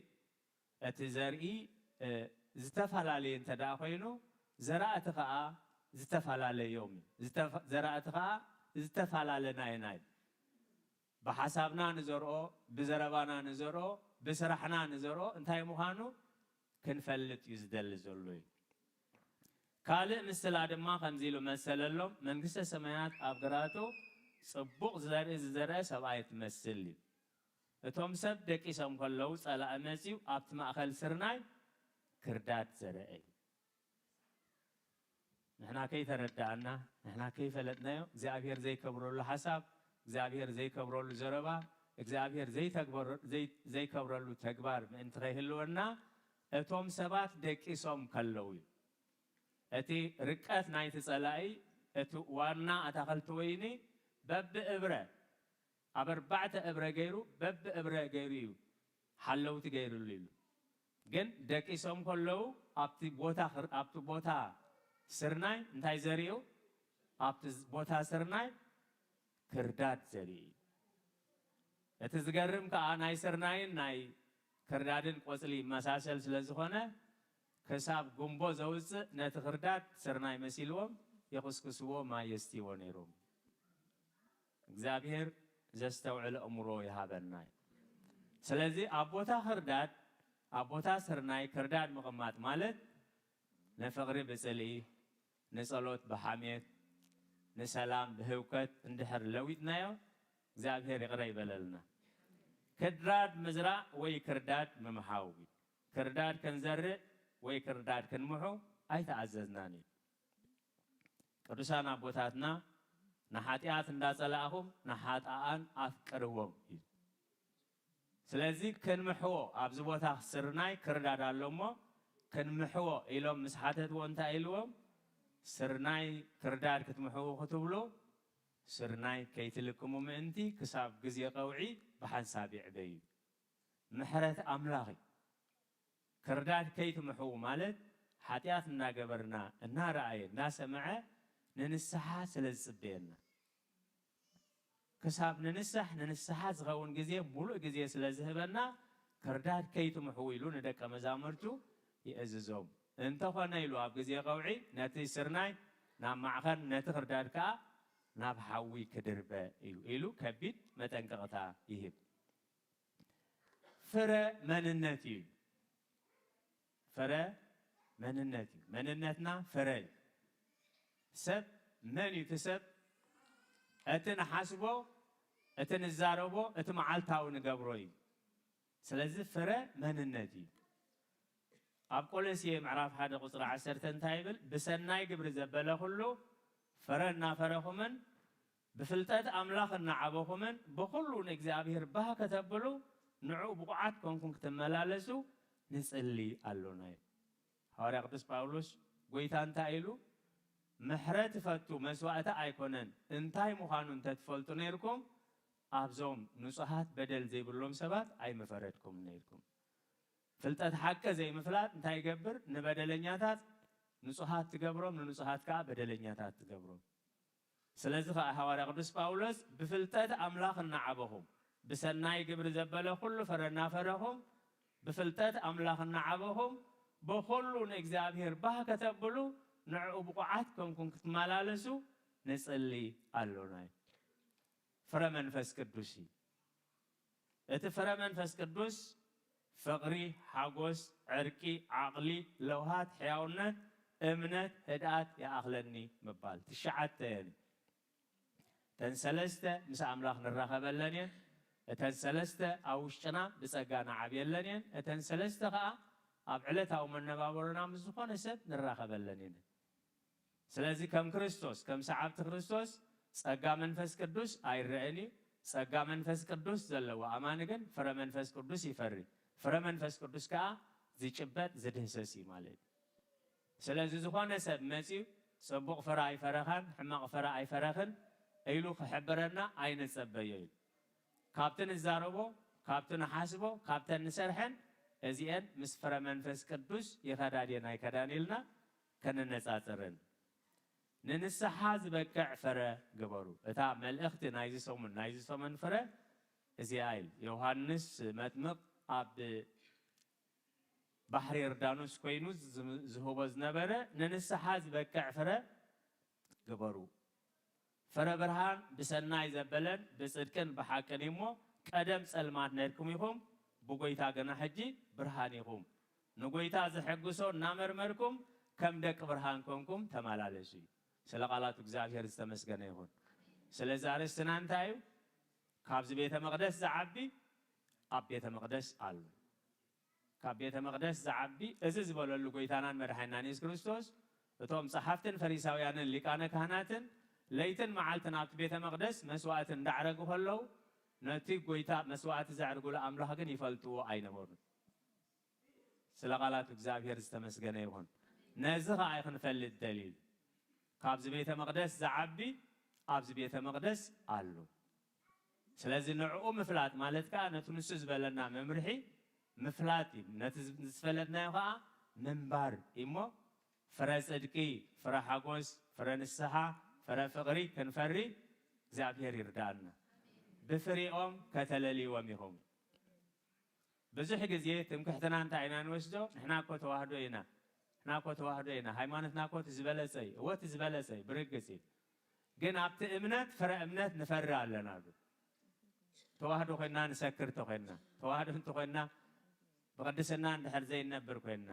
እቲ ዘርኢ፣ እ፣ ዝተፈላለየ እንተ ደኣ ኮይኑ፣ ዘራእቲ ኸኣ ዝተፈላለዮም እዩ። ዝተፈ-፣ ዘራእቲ ኸኣ ዝተፈላለና ኢና እዩ። ብሓሳብና ንዘርኦ፣ ብዘረባና ንዘርኦ፣ ብስራሕና ንዘርኦ እንታይ ምዃኑ ክንፈልጥ እዩ ዝደሊ ዘሎ እዩ። ካልእ ምስላ ድማ ከምዚ ኢሉ መሰለሎም፣ መንግስተ ሰማያት ኣብ ግራቱ ጽቡቕ ዘርኢ ዝዘርአ ሰብኣይ ትመስል እዩ። እቶም ሰብ ደቂሶም ከለዉ ጸላኢ መጺኡ ኣብቲ ማእከል ስርናይ ክርዳድ ዘርአ እዩ። ንሕና ከይተረዳእና፣ ንሕና ከይፈለጥናዮ፣ እግዚኣብሔር ዘይከብረሉ ሓሳብ፣ እግዚኣብሔር ዘይከብረሉ ዘረባ፣ እግዚኣብሔር ዘይተግበረ-፣ ዘይ-፣ ዘይከብረሉ ተግባር ምእንቲ ከይህልወና፣ እቶም ሰባት ደቂሶም ከለዉ እዩ። እቲ ርቀት ናይቲ ጸላኢ፣ እቲ ዋና ኣታኸልቲ ወይኒ በብእብረ፣ ኣብ ኣርባዕተ እብረ ገይሩ፣ በብእብረ ገይሩ እዩ ሓለውቲ ገይሩሉ ኢሉ። ግን ደቂሶም ከለዉ ኣብቲ ቦታ ክር-፣ ኣብቲ ቦታ ስርናይ እንታይ ዘሪኡ? ኣብቲ ዝ-፣ ቦታ ስርናይ ክርዳድ ዘርኢ እዩ። እቲ ዝገርም ከኣ ናይ ስርናይን ናይ ክርዳድን ቆጽሊ ይመሳሰል ስለ ዝኾነ፣ ክሳብ ጉምቦ ዘውጽእ ነቲ ክርዳድ ስርናይ መሲልዎም የኹስኩስዎ፣ ማይ የስትይዎ ነይሮም። እግዚኣብሔር ዘስተውዕል ኣእምሮ ይሃበና። ስለዚ ኣብ ቦታ ክርዳድ፣ ኣብ ቦታ ስርናይ ክርዳድ ምቕማጥ ማለት ንፍቕሪ ብጽልኢ፣ ንጸሎት ብሓሜት፣ ንሰላም ብህውከት እንድሕር ለዊጥናዮ፣ እግዚኣብሔር ይቕረ ይበለልና። ክራድ ምዝራእ ወይ ክርዳድ ምምሓው እዩ። ክርዳድ ክንዘርእ ወይ ክርዳድ ክንምሑ ኣይተኣዘዝናን እዩ። ቅዱሳን ኣቦታትና፣ "ንሓጢኣት እንዳጸላእኹም ንሓጥኣን ኣፍቅርዎም" እዩ። ስለዚ ክንምሕዎ፣ ኣብዚ ቦታ ስርናይ ክርዳድ ኣሎ እሞ ክንምሕዎ ኢሎም ምስ ሓተትዎ እንታይ ኢልዎም? "ስርናይ ክርዳድ ክትምሕዉ ክትብሉ፣ ስርናይ ከይትልክሙ ምእንቲ ክሳብ ግዜ ቀውዒ ብሓንሳብ ይዕበ" እዩ። ምሕረት ኣምላኽ እዩ። ክርዳድ ከይትምሕዉ ማለት ሓጢኣት እናገበርና፣ እናረኣየ፣ እናሰምዐ ንንስሓ ስለ ዝጽበየና። ክሳብ ንንሳሕ፣ ንንስሓ ዝኸውን ግዜ፣ ሙሉእ ግዜ ስለ ዝህበና፣ ክርዳድ ከይትምሕዉ ኢሉ ንደቀ መዛሙርቱ ይእዝዞም። እንተኾነ ኢሉ ኣብ ግዜ ቀውዒ ነቲ ስርናይ ናብ ማዕኸን፣ ነቲ ክርዳድ ከኣ ናብ ሓዊ ክድርበ እዩ ኢሉ ከቢድ መጠንቀቕታ ይህብ። ፍረ መንነት እዩ። ፍረ መንነት እዩ። መንነትና ፍረ እዩ። ሰብ መን እዩ? እቲ ሰብ እቲ ንሓስቦ፣ እቲ ንዛረቦ፣ እቲ መዓልታዊ ንገብሮ እዩ። ስለዚ ፍረ መንነት እዩ። ኣብ ቆሎሴ ምዕራፍ ሓደ ቁጽሪ ዓሰርተ እንታይ ይብል? "ብሰናይ ግብሪ ዘበለ ኩሉ ፍረ እናፈረኹምን ብፍልጠት ኣምላኽ እናዓበኹምን ብኹሉ ንእግዚኣብሔር ባህ ከተብሉ ንዕኡ ብቑዓት ኮንኩም ክትመላለሱ ንጽሊ ኣሎና" እዩ። ሃዋርያ ቅዱስ ጳውሎስ ጎይታ እንታይ ኢሉ? "ምሕረት ይፈቱ መስዋእቲ ኣይኮነን፣ እንታይ ምዃኑ እንተትፈልጡ ነይርኩም፣ ኣብዞም ንጹሃት በደል ዘይብሎም ሰባት ኣይምፈረድኩም ነይርኩም።" ፍልጠት ሓቂ ዘይምፍላጥ እንታይ ይገብር? ንበደለኛታት ንጹሃት ትገብሮም፣ ንንጹሃት ከኣ በደለኛታት ትገብሮም። ስለዚ ከኣ ሃዋርያ ቅዱስ ጳውሎስ፣ "ብፍልጠት ኣምላኽ እናዓበኹም፣ ብሰናይ ግብሪ ዘበለ ኩሉ ፍረ እናፈረኹም፣ ብፍልጠት ኣምላኽ እናዓበኹም፣ በኹሉ ንእግዚኣብሔር ባህ ከተብሉ፣ ንዕኡ ብቑዓት ኮንኩም ክትመላለሱ ንጽሊ ኣሎና" እዩ። ፍረ መንፈስ ቅዱስ እዩ። እቲ ፍረ መንፈስ ቅዱስ ፍቕሪ፣ ሓጎስ፣ ዕርቂ፣ ዓቕሊ፣ ለውሃት፣ ሕያውነት፣ እምነት፣ ህድኣት ይኣኽለኒ ምባል። ትሽዓተ እየን። እተን ሰለስተ ምስ ኣምላኽ ንራኸበለን እየን። እተን ሰለስተ ኣብ ውሽጥና ብጸጋ ንዓብየለን እየን። እተን ሰለስተ ኸኣ ኣብ ዕለታዊ መነባብሮና ምስ ዝኾነ ሰብ ንራኸበለን እየን። ስለዚ ከም ክርስቶስ፣ ከም ሰዓብቲ ክርስቶስ ጸጋ መንፈስ ቅዱስ ኣይረአን እዩ። ጸጋ መንፈስ ቅዱስ ዘለዎ ኣማኒ ግን ፍረ መንፈስ ቅዱስ ይፈሪ። ፍረ መንፈስ ቅዱስ ከኣ ዝጭበጥ ዝድህሰስ እዩ ማለት እዩ። ስለዚ ዝኾነ ሰብ መጺኡ ጽቡቕ ፍረ ኣይፈረኻን፣ ሕማቕ ፍረ ኣይፈረኽን ኢሉ ክሕብረና ኣይንጸበዮ እዩ። ካብቲ ንዛረቦ፣ ካብቲ ንሓስቦ፣ ካብተን ንሰርሐን፣ እዚኤን ምስ ፍረ መንፈስ ቅዱስ ይኸዳ ድየን ኣይከዳን ኢልና ከነነጻጽርን። ንንስሓ ዝበቅዕ ፍረ ግበሩ። እታ መልእኽቲ ናይዚ ሰሙን፣ ናይዚ ሰሙን ፍረ እዚኣ እዩ። ዮሃንስ መጥምቕ ኣብ ባሕሪ ዮርዳኖስ ኮይኑ ዝ-፣ ዝህቦ ዝነበረ፣ "ንንስሓ ዝበቅዕ ፍረ ግበሩ። ፍረ ብርሃን ብሰናይ ዘበለን ብጽድቅን ብሓቅን እዩ እሞ፣ ቀደም ጸልማት ነርኩም ኢኹም፣ ብጎይታ ግና ሕጂ ብርሃን ኢኹም። ንጎይታ ዘሐግሶ እናመርመርኩም፣ ከም ደቂ ብርሃን ኮንኩም ተመላለሱ" እዩ። ስለ ቃላቱ እግዚኣብሔር ዝተመስገነ ይኹን። ስለዚ ኣርእስትና እንታይ እዩ? ካብዚ ቤተ መቕደስ ዝዓቢ ኣብ ቤተ መቕደስ ኣሎ። ካብ ቤተ መቕደስ ዝዓቢ እዚ ዝበለሉ ጎይታናን መድሓኒናን የሱስ ክርስቶስ፣ እቶም ጸሓፍትን ፈሪሳውያንን ሊቃነ ካህናትን ለይትን መዓልትን ኣብቲ ቤተ መቕደስ መስዋእቲ እንዳዕረጉ ከለዉ፣ ነቲ ጎይታ መስዋእቲ ዘዕርጉሉ ኣምላኽ ግን ይፈልጥዎ ኣይነበሩን። ስለ ቃላት እግዚኣብሔር ዝተመስገነ ይኹን። ነዚ ኸኣ እዩ ክንፈልጥ ደልዩ። ካብዚ ቤተ መቕደስ ዝዓቢ ኣብዚ ቤተ መቕደስ ኣሎ። ስለዚ ንዕኡ ምፍላጥ ማለት ከኣ ነቲ ንሱ ዝበለና መምርሒ ምፍላጥ እዩ። ነቲ ዝፈለጥናዮ ከኣ ምንባር እሞ ፍረ ጽድቂ፣ ፍረ ሓጎስ፣ ፍረ ንስሓ፣ ፍረ ፍቕሪ ክንፈሪ እግዚኣብሔር ይርዳእና። "ብፍሪኦም ከተለልይዎም ኢኹም።" ብዙሕ ግዜ ትምክሕትና እንታይ ኢና ንወስዶ? "ንሕና እኮ ተዋህዶ ኢና፣ ንሕና እኮ ተዋህዶ ኢና፣ ሃይማኖትና እኮ እቲ ዝበለጸ እዩ፣ እወ እቲ ዝበለጸ እዩ፣ ብርግጽ እዩ። ግን ኣብቲ እምነት ፍረ እምነት ንፈሪ ኣለና" ዶ። ተዋህዶ ኮይና ንሰክር እንተኮይና፣ ተዋህዶ እንተኮይና ብቅድስና እንድሕር ዘይንነብር ኮይና፣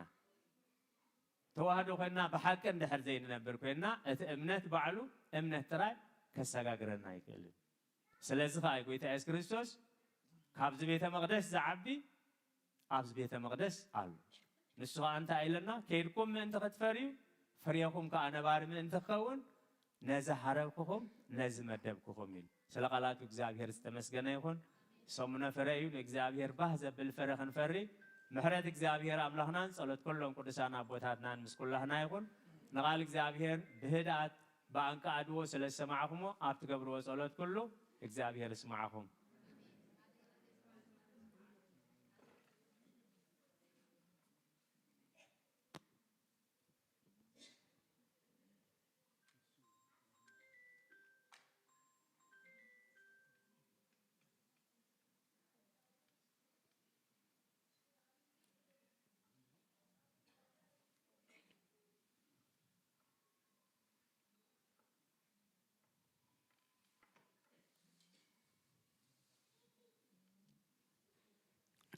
ተዋህዶ ኮይና ብሓቂ እንድሕር ዘይንነብር ኮይና፣ እቲ እምነት ባዕሉ እምነት ጥራይ ከሰጋግረና ኣይክእልን። ስለዚ ኸኣ ጎይታ የሱስ ክርስቶስ ካብዚ ቤተ መቕደስ ዝዓቢ ኣብዚ ቤተ መቕደስ ኣሎ። ንሱ ኸኣ እንታይ ኢለና? "ከይድኩም ምእንቲ ክትፈርዩ፣ ፍሬኹም ከኣ ነባሪ ምእንቲ ክኸውን፣ ነዚ ሃረብኩኹም፣ ነዚ መደብኩኹም" ኢሉ። ስለ ቃላቱ እግዚኣብሔር ዝተመስገነ ይኹን። ሰሙነ ፍረ እዩ። ንእግዚኣብሔር ባህ ዘብል ፍረ ክንፈሪ ምሕረት እግዚኣብሔር ኣምላኽናን ጸሎት ኩሎም ቅዱሳን ኣቦታትናን ምስ ኩላህና ይኹን። ንቓል እግዚኣብሔር ብህድኣት ብኣንቃዕድዎ ስለ ዝሰማዕኹሞ፣ ኣብ ትገብርዎ ጸሎት ኩሉ እግዚኣብሔር ይስማዕኹም።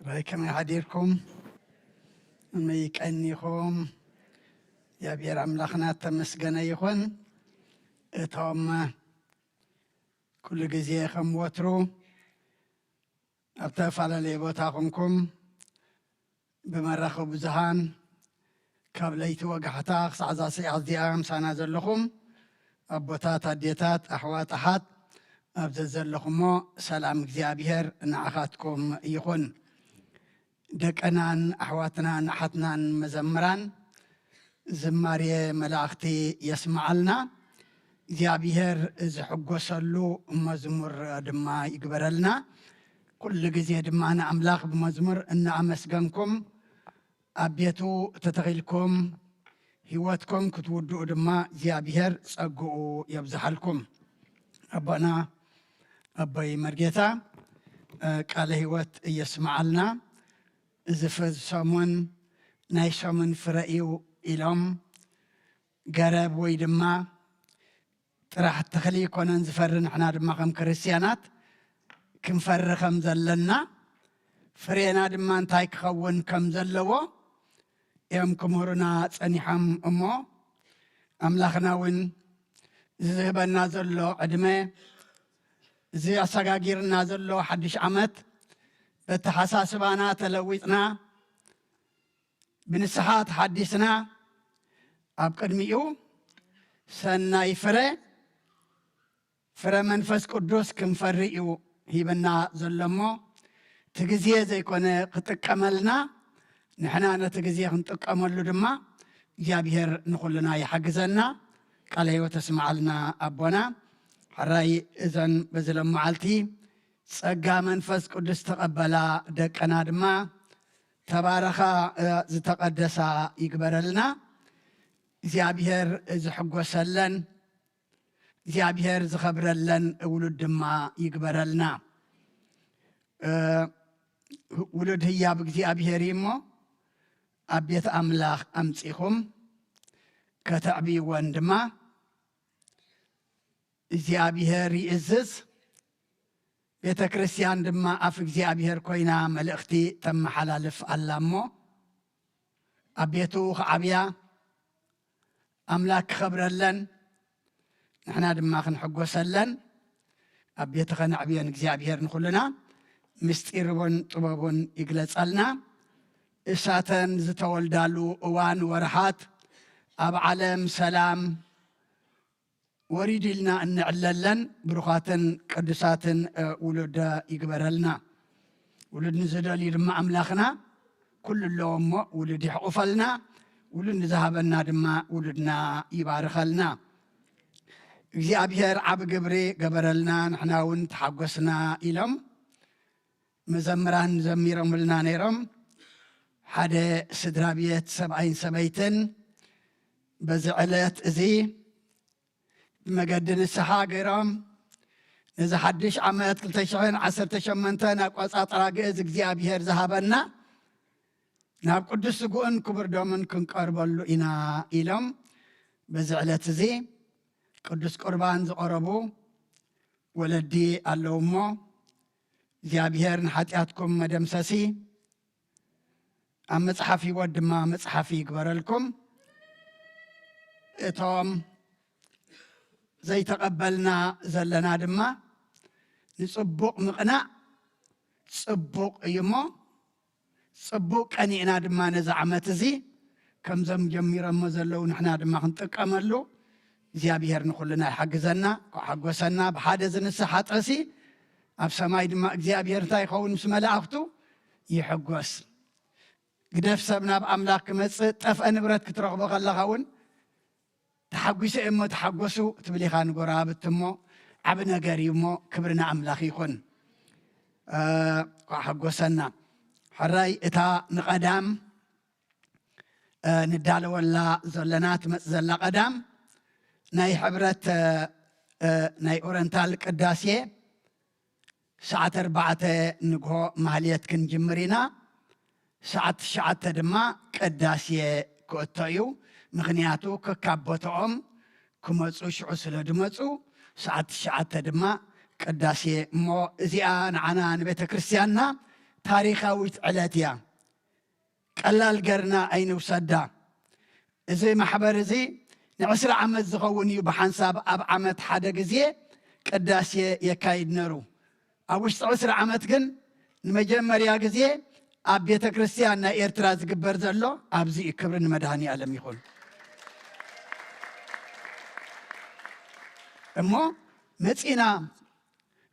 ራይ ከመይ ሓዲርኩም? ከመይ ቀኒኹም? እግዚኣብሔር ኣምላኽና ተመስገነ ይኹን። እቶም ኩሉ ግዜ ከም ወትሩ ኣብ ዝተፈላለየ ቦታ ኮንኩም ብመራኸቢ ብዙሃን ካብ ለይቲ ወጋሕታ ክሳዕ እዛ ሰዓት እዚኣ ምሳና ዘለኹም ኣቦታት፣ ኣዴታት፣ ኣሕዋት፣ ኣሓት ኣብ ዘዘለኹሞ ሰላም እግዚኣብሔር ንዓኻትኩም ይኹን። ደቀናን ኣሕዋትናን ኣሓትናን መዘምራን ዝማሬ መላእኽቲ የስምዓልና። እግዚኣብሔር ዝሕጎሰሉ መዝሙር ድማ ይግበረልና። ኩሉ ግዜ ድማ ንኣምላኽ ብመዝሙር እናኣመስገንኩም ኣብ ቤቱ ተተኺልኩም ህይወትኩም ክትውድኡ ድማ እግዚኣብሔር ጸግኡ የብዝሓልኩም። ኣቦና ኣቦይ መርጌታ፣ እ፣ ቃለ ህይወት እየስምዓልና። እዚ ፍረ ሰሙን ናይ ሰሙን ፍረ እዩ ኢሎም ገረብ ወይ ድማ ጥራሕ ተኽሊ ይኮነን ዝፈሪ፣ ንሕና ድማ ከም ክርስትያናት ክንፈሪ ከም ዘለና፣ ፍሬና ድማ እንታይ ክኸውን ከም ዘለዎ እዮም ክምህሩና ጸኒሖም። እሞ ኣምላኽና እውን ዝህበና ዘሎ ዕድመ፣ እዚ ኣሰጋጊርና ዘሎ ሓድሽ ዓመት፣ በተሓሳስባና ተለዊጥና፣ ብንስሓ ተሓዲስና፣ ኣብ ቅድሚኡ ሰናይ ፍረ፣ ፍረ መንፈስ ቅዱስ ክንፈሪ እዩ ሂብና ዘሎ እሞ፣ እቲ ግዜ ዘይኮነ ክጥቀመልና፣ ንሕና ነቲ ግዜ ክንጥቀመሉ ድማ እግዚኣብሔር ንኹልና ይሓግዘና። ቃለ ህይወት ተስምዓልና ኣቦና። ሕራይ እዘን በዚ ሎም መዓልቲ ጸጋ መንፈስ ቅዱስ ተቐበላ ደቅና ድማ ተባረኻ፣ እ፣ ዝተቐደሳ ይግበረልና። እግዚኣብሔር ዝሕጎሰለን፣ እግዚኣብሔር ዝኸብረለን ውሉድ ድማ ይግበረልና። እ፣ ውሉድ ህያብ እግዚኣብሔር እዩ እሞ፣ ኣብ ቤት ኣምላኽ ኣምጺኹም ከተዕብይወን ድማ እግዚኣብሔር ይእዝዝ። ቤተ ክርስቲያን ድማ ኣፍ እግዚኣብሔር ኮይና መልእኽቲ ተመሓላልፍ ኣላ እሞ፣ ኣብ ቤቱ ክዓብያ፣ ኣምላክ ክኸብረለን፣ ንሕና ድማ ክንሕጎሰለን፣ ኣብ ቤቱ ከነዕብየን እግዚኣብሔር ንኹልና ምስጢሩን ጥበቡን ይግለጸልና። እሳተን ዝተወልዳሉ እዋን ወርሓት ኣብ ዓለም ሰላም ወሪዱ ኢልና እንዕለለን ብሩኻትን ቅዱሳትን፣ እ፣ ውሉድ ይግበረልና። ውሉድ ንዝደልዩ ድማ ኣምላኽና ኩሉ ኣለዎ እሞ ውሉድ ይሕቑፈልና። ውሉድ ንዝሃበና ድማ ውሉድና ይባርኸልና። እግዚኣብሔር ዓቢ ግብሪ ገበረልና፣ ንሕና እውን ተሓጎስና ኢሎም መዘምራን ዘሚሮምልና ነይሮም። ሓደ ስድራ ቤት ሰብኣይን ሰበይትን በዚ ዕለት እዚ ብመገዲ ንስሓ ገይሮም ነዚ ሓድሽ ዓመት ክልተ ሽሕን ዓሰርተ ሸሞንተን ኣቆጻጽራ ግእዝ እግዚኣብሔር ዝሃበና ናብ ቅዱስ ስግኡን ክቡር ደሙን ክንቀርበሉ ኢና ኢሎም በዚ ዕለት እዚ ቅዱስ ቁርባን ዝቐረቡ ወለዲ ኣለዉ እሞ እግዚኣብሔር ንሓጢኣትኩም መደምሰሲ ኣብ መጽሓፍ ህይወት ድማ መጽሓፍ ይግበረልኩም። እቶም ዘይተቐበልና ዘለና ድማ ንጽቡቕ ምቕናእ ጽቡቕ እዩ እሞ ጽቡቕ ቀኒእና ድማ ነዚ ዓመት እዚ ከምዞም ጀሚሮሞ ዘለዉ ንሕና ድማ ክንጥቀመሉ እግዚኣብሔር ንኹልና ይሓግዘና። እንኳዕ ሓጎሰና። ብሓደ ዝንስሓ ጠሲ ኣብ ሰማይ ድማ እግዚኣብሔር እንታይ ይኸውን? ምስ መላእኽቱ ይሕጎስ። ግደፍ ሰብ ናብ ኣምላኽ ክመጽእ፣ ጠፍአ ንብረት ክትረኽቦ ከለኻ እውን ተሓጒሰ እየ እሞ ተሓጎሱ ትብል ኢኻ ንጎረባብቲ እሞ ዓቢ ነገር እዩ እሞ ክብሪ ንኣምላኽ ይኹን። እ፣ እንኳዕ ሓጎሰና። ሕራይ እታ ንቐዳም፣ እ፣ ንዳለወላ ዘለና ትመጽእ ዘላ ቀዳም ናይ ሕብረት፣ እ፣ እ፣ ናይ ኦረንታል ቅዳሴ ሰዓት ኣርባዕተ ንግሆ ማህሌት ክንጅምር ኢና። ሰዓት ትሽዓተ ድማ ቅዳሴ ክእቶ እዩ። ምኽንያቱ ከካብ ቦታኦም ክመጹ ሽዑ ስለ ዝመጹ ሰዓት ትሽዓተ ድማ ቅዳሴ። እሞ እዚኣ ንዓና ንቤተ ክርስቲያንና ታሪኻዊት ዕለት እያ። ቀላል ገርና ኣይንውሰዳ። እዚ ማሕበር እዚ ንዕስራ ዓመት ዝኸውን እዩ ብሓንሳብ ኣብ ዓመት ሓደ ግዜ ቅዳሴ የካይድ ነሩ። ኣብ ውሽጢ ዕስራ ዓመት ግን ንመጀመርያ ግዜ ኣብ ቤተ ክርስቲያን ናይ ኤርትራ ዝግበር ዘሎ ኣብዚ እዩ። ክብሪ ንመድኃኔ ዓለም ይኹን። እሞ መጺና፣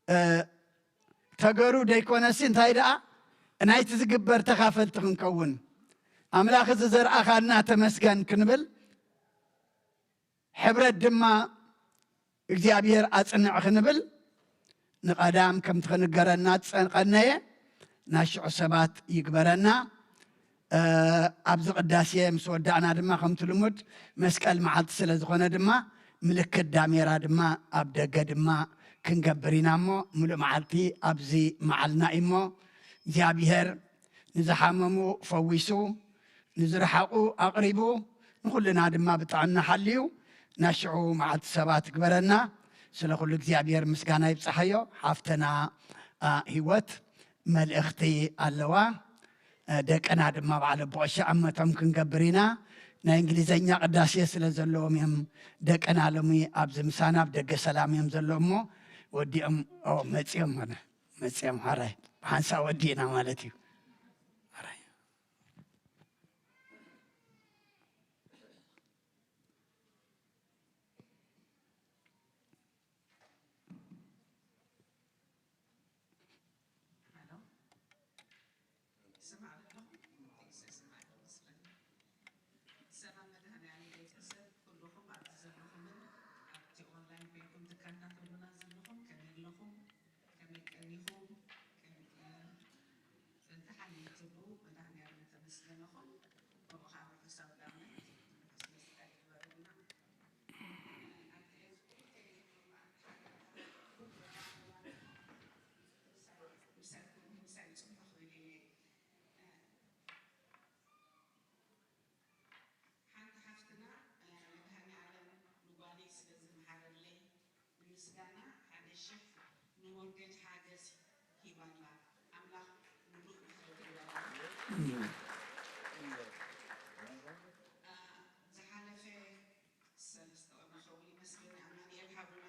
እ፣ ተገሩ ደይኮነሲ እንታይ ደኣ ናይቲ ዝግበር ተኻፈልቲ ክንከውን ኣምላኽ እዚ ዘርኣኻና ተመስገን ክንብል ሕብረት ድማ እግዚኣብሔር ኣጽንዕ ክንብል ንቐዳም ከምቲ ክንገረና ዝጸንቐነየ ናይ ሽዑ ሰባት ይግበረና። ኣብዚ ቅዳሴ ምስ ወዳእና ድማ ከምቲ ልሙድ መስቀል መዓልቲ ስለ ዝኾነ ድማ ምልክት ዳሜራ ድማ ኣብ ደገ ድማ ክንገብር ኢና እሞ ምሉእ መዓልቲ ኣብዚ መዓልና እዩ እሞ እግዚኣብሔር ንዝሓመሙ ፈዊሱ ንዝረሓቑ ኣቕሪቡ ንኹልና ድማ ብጥዕና ሓልዩ ናሽዑ መዓልቲ ሰባት ግበረና። ስለ ኩሉ እግዚኣብሔር ምስጋና ይብፅሓዮ። ሓፍትና ህይወት መልእኽቲ ኣለዋ። ደቅና ድማ በዓል ኣቦ ቀሺ ዓመቶም ክንገብር ኢና። ናይ እንግሊዘኛ ቅዳሴ ስለ ዘለዎም እዮም ደቅና ሎሚ ኣብዚ ምሳና ኣብ ደገ ሰላም እዮም ዘለዉ እሞ ወዲኦም መፂኦም ሆነ መፂኦም ሓራይ ብሓንሳብ ወዲእና ማለት እዩ። ሓራይ ሰላም መድሃኔዓለም ቤተሰብ ኩልኹም ኣብዚ ዘለኹምን ኣብቲ ኦንላይን ኮይንኩም ትከታተሉና ዘለኹም ከመይ ኣለኹም? ከመይ ቀኒኹም? ከመይ እንተሓልይትሉ መድሃኔዓለም ተመስገነኹም። ከምኡ ከዓ መንፈሳዊ ዳውነት መንፈስ መስቀል ይግበረልና። ሓንቲ ሓፍትና መድሃኔዓለም ንጓለይ ስለ ዝመሓረለይ ንምስጋና ሓደ ሽሕ ንሞርጌጅ ሓገዝ ሂባና ኣምላኽ ምሉእ ምሕረት ይግበረልና። ዝሓለፈ ሰለስተ ወርሒ ክኸውን ይመስለኒ ኣማኑኤል ሓውና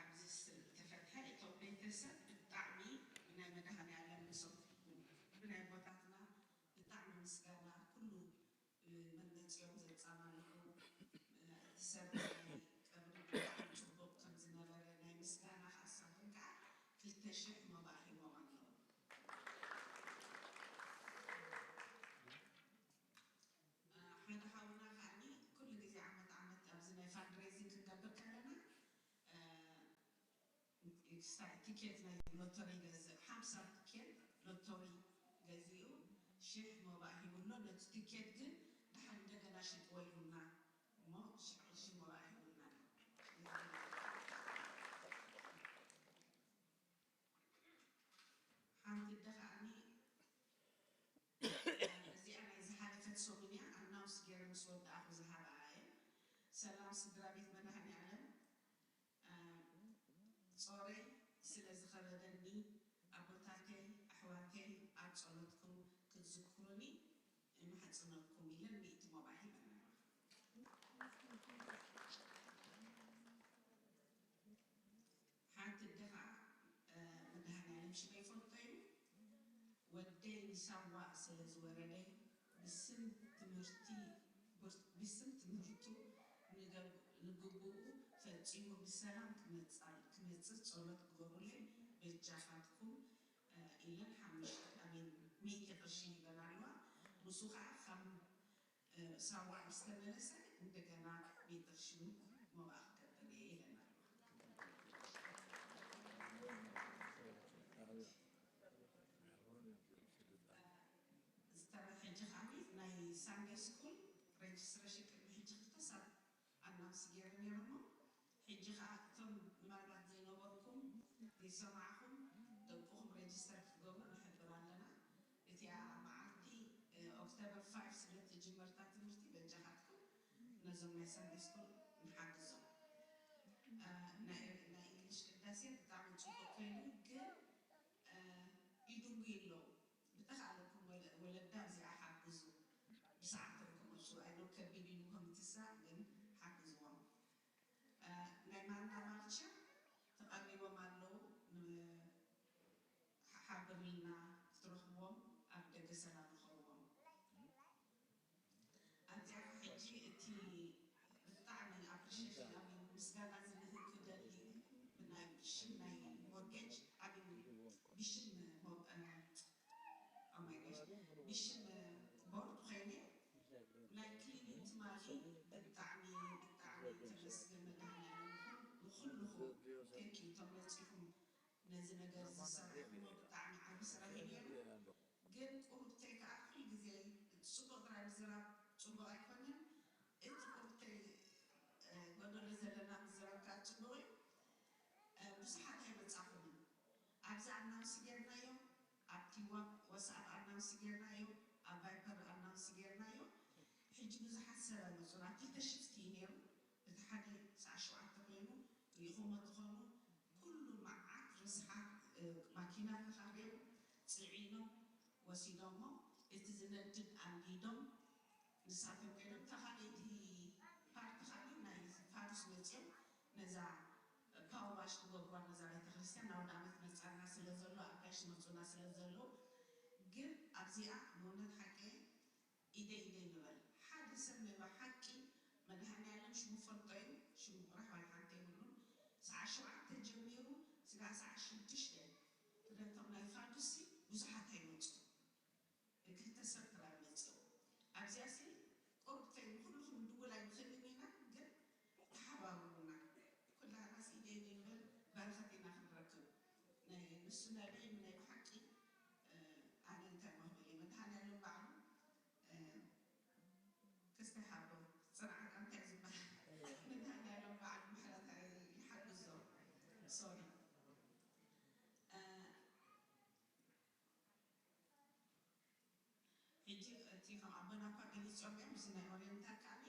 ኣብዚ ዝተፈትሐ እቶም ቤተሰብ ብጣዕሚ ናይ መድሃኔዓለም ምስክርኩም ብናይ ኣቦታትና ብጣዕሚ ምስጋና ኩሉ መመፅኦም ዘፃማምዑ እቲ ሰብ ናይ ቀብሪ ብጣዕሚ ፅቡቕ ከም ዝነበረ ናይ ምስጋና ሓሳቦም ከዓ ክልተ ሽሕ መባእ ሂቦም ኣለዉ። ሓደ ሓውና ከዓኒ ኩሉ ግዜ ዓመት ዓመት ኣብዚ ናይ ፋንድሬዚንግ ክንገብር ከለና ቲኬት ናይ ሎተሪ ይገዝእ ሓምሳ ቲኬት ሎተሪ ገዚኡ ሽሕ ሞባእ ሂቡሎ ነቲ ቲኬት ግን ደሓን እንደገና ሽጥዎ ኢሉና እሞ ሽሕ ቅርሺ ሞባእ ሂቡና ሓንቲ ኣደ ከዓኒ እዚኣ ናይ ዝሓለፈት ሰሙን እያ ኣናውንስ ገይረ ምስ ወዳእኹ ዝሃብኣ እየ ሰላም ስድራ ቤት መድሃኔዓለም ጾረይ ስለ ዝኸበደኒ ኣቦታተይ ኣሕዋተይ ኣብ ጸሎትኩም ክትዝክሩኒ እምሓጽነኩም ኢለን ሚእቲ ሞባእ ሂበን ኣለዋ። ሓንቲ ኣደ ኸኣ መድሃኔዓለም ሽመይ ይፈልጦ እዩ ወደይ ንሳዋ ስለ ዝወረደ ብስም ትምህርቲ ብስም ትምህርቱ ንግቡኡ ፈጺሙ ብሰላም ክመጽእ ጸሎት ግበሩለይ በጃኻትኩም ኢለን ሓሙሽተ ኣሜን ሚእቲ ቅርሺ ሂበን ኣለዋ። ንሱ ኸዓ ካብ ሳዋ ምስ ተመለሰ እንደገና ሚእቲ ቅርሺ እውን ሞባእ ክገብር እየ ኢለን ኣለዋ። ዝተረፈ ሕጂ ከዓኒ ናይ ሳንደይ ስኩል ሬጅስትሬሽን ቅድሚ ሕጂ ክልተ ሰብ ኣናውንስ ገይረ ነይረ እሞ ሕጂ ከዓ እቶም ምናልባት ዘይነበርኩም ዘይሰማዕኹም ደቅኹም ሬጅስተር ክትገብሩ ንሕብር ኣለና። እቲኣ መዓልቲ ኦክቶበር ፋይቭ ስለ ትጅመር እታ ትምህርቲ በጃኻትኩም ነዞም ናይ ሳንደይ ስኩል ንሓግዞም። ናይ ናይ እንግሊሽ ቅዳሴ ብጣዕሚ ፅቡቅ ኮይኑ ግን ይድንጉዩ ኣለዉ። ብተኻእለኩም ወለዳ እዚኣ ሓግዙ። ብሰዓቶም ክመፁ ኣይኖ ከቢድ እዩ ንጎምትሳ ግን ሓግዝዎም። ናይ ማና ማልቻ ተቐሪቦም ኣለዉ። ሓብርልና ክትረኽብዎም ኣብ ደገ ሰላም ንኸውዎም። ኣብዚኣ ሕጂ እቲ ብጣዕሚ ኣፕሪሼሽን ኣብ ምስጋና ዝልህግ ክደሊ ብናይ ብሽም ናይ ሞርጌጅ ኣብ ብሽም ሞቀና ኦማይጋሽ ብሽም ቦርድ ኮይነ ናይ ክሊኒክ ትማሊ ብጣዕሚ ብጣዕሚ ተመስገን መድሃኒዓለም ይኹን ንኩልኹም ቴንኪ ተመፂኹም ነዚ ነገር ዝሰራሕኩሞ ብጣዕሚ ዓቢ ስራሕ እዩ ነይሩ። ግን ቁሩብተይ ከዓ ኩሉ ግዜ ጽቡቕ ጥራይ ምዝራብ ጽቡቕ ኣይኮነን። እቲ ቁርብተይ፣ እ፣ ጎደሎ ዘለና ምዝራብ ከኣ ጽቡቕ እዩ። እ፣ ብዙሓት ኣይመጻኹምን። ኣብዚ ኣናውንስ ጌርናዮ፣ ኣብ ቲዋፕ ዋትስኣፕ ኣናውንስ ጌርናዮ፣ ኣብ ቫይፐር ኣናውንስ ጌርናዮ። ሕጂ ብዙሓት ሰብ ኣይመጹን። ኣብ ክልተ ሽፍቲ እዩ ነይሩ። እቲ ሓደ ሰዓት ሸውዓተ ኮይኑ ርኢኹሞ ትኾኑ። ኩሉ መዓት ርስሓት፣ እ፣ ማኪና ተኻርዮም ጽዒኖም ወሲዶሞ። እቲ ዝነድድ ኣንዲዶም ንሳቶም ከይዶም። እታ ካልኣይቲ ፓርቲ ካልእ ናይ ፋዱስ መጽዮም ነዛ ፓውራሽ ትገብርዋ ነዛ ቤተክርስትያን ኣውደ ዓመት መጻና ስለ ዘሎ፣ ኣጋይሽ መጹና ስለ ዘለዉ፣ ግን ኣብዚኣ ብእውነት ሓቂ ኢደ ኢደ ንበል። ሓደ ሰብ ናይ ብሓቂ መድሃኔ ዓለም ሽሙ ፈልጦ እዩ፣ ሽሙ ጥራሕ ዋላ ሓንቲ የብሉን። ሰዓት ሸውዓተ ጀሚሩ ስጋዕ ሰዓት ሽዱሽተ ክደቶም ናይ ፋዱሲ ብዙሓት ኣይመጹ። ክልተ ሰብ ጥራይ መጽኡ። ኣብዚኣሲ ቁርብተይ ንኹልኹም ድውል ኣይንኽእልን ኢና፣ ግን ተሓባብሩና። ኩላህናስ ኢደ ኢደ ንበል፣ በረኸት ኢና ክንረክብ። ናይ ንሱ ነቢይ ናይ ብሓቂ፣ እ፣ ኣነ እንታይ መኽብል እየ? መድሃኔ ዓለም ባዕሉ፣ እ፣ ክስታይ ሃቦ፣ ጽንዓት እንታይ ዝበሃል? መድሃኔ ዓለም ባዕሉ ምሕረት ይሓግዞ። ሶሪ። እ፣ ሕጂ እቲ ከም ኣቦና እኳ ገሊጾም እዮም፣ እዚ ናይ ኦሪየንታል ከኣ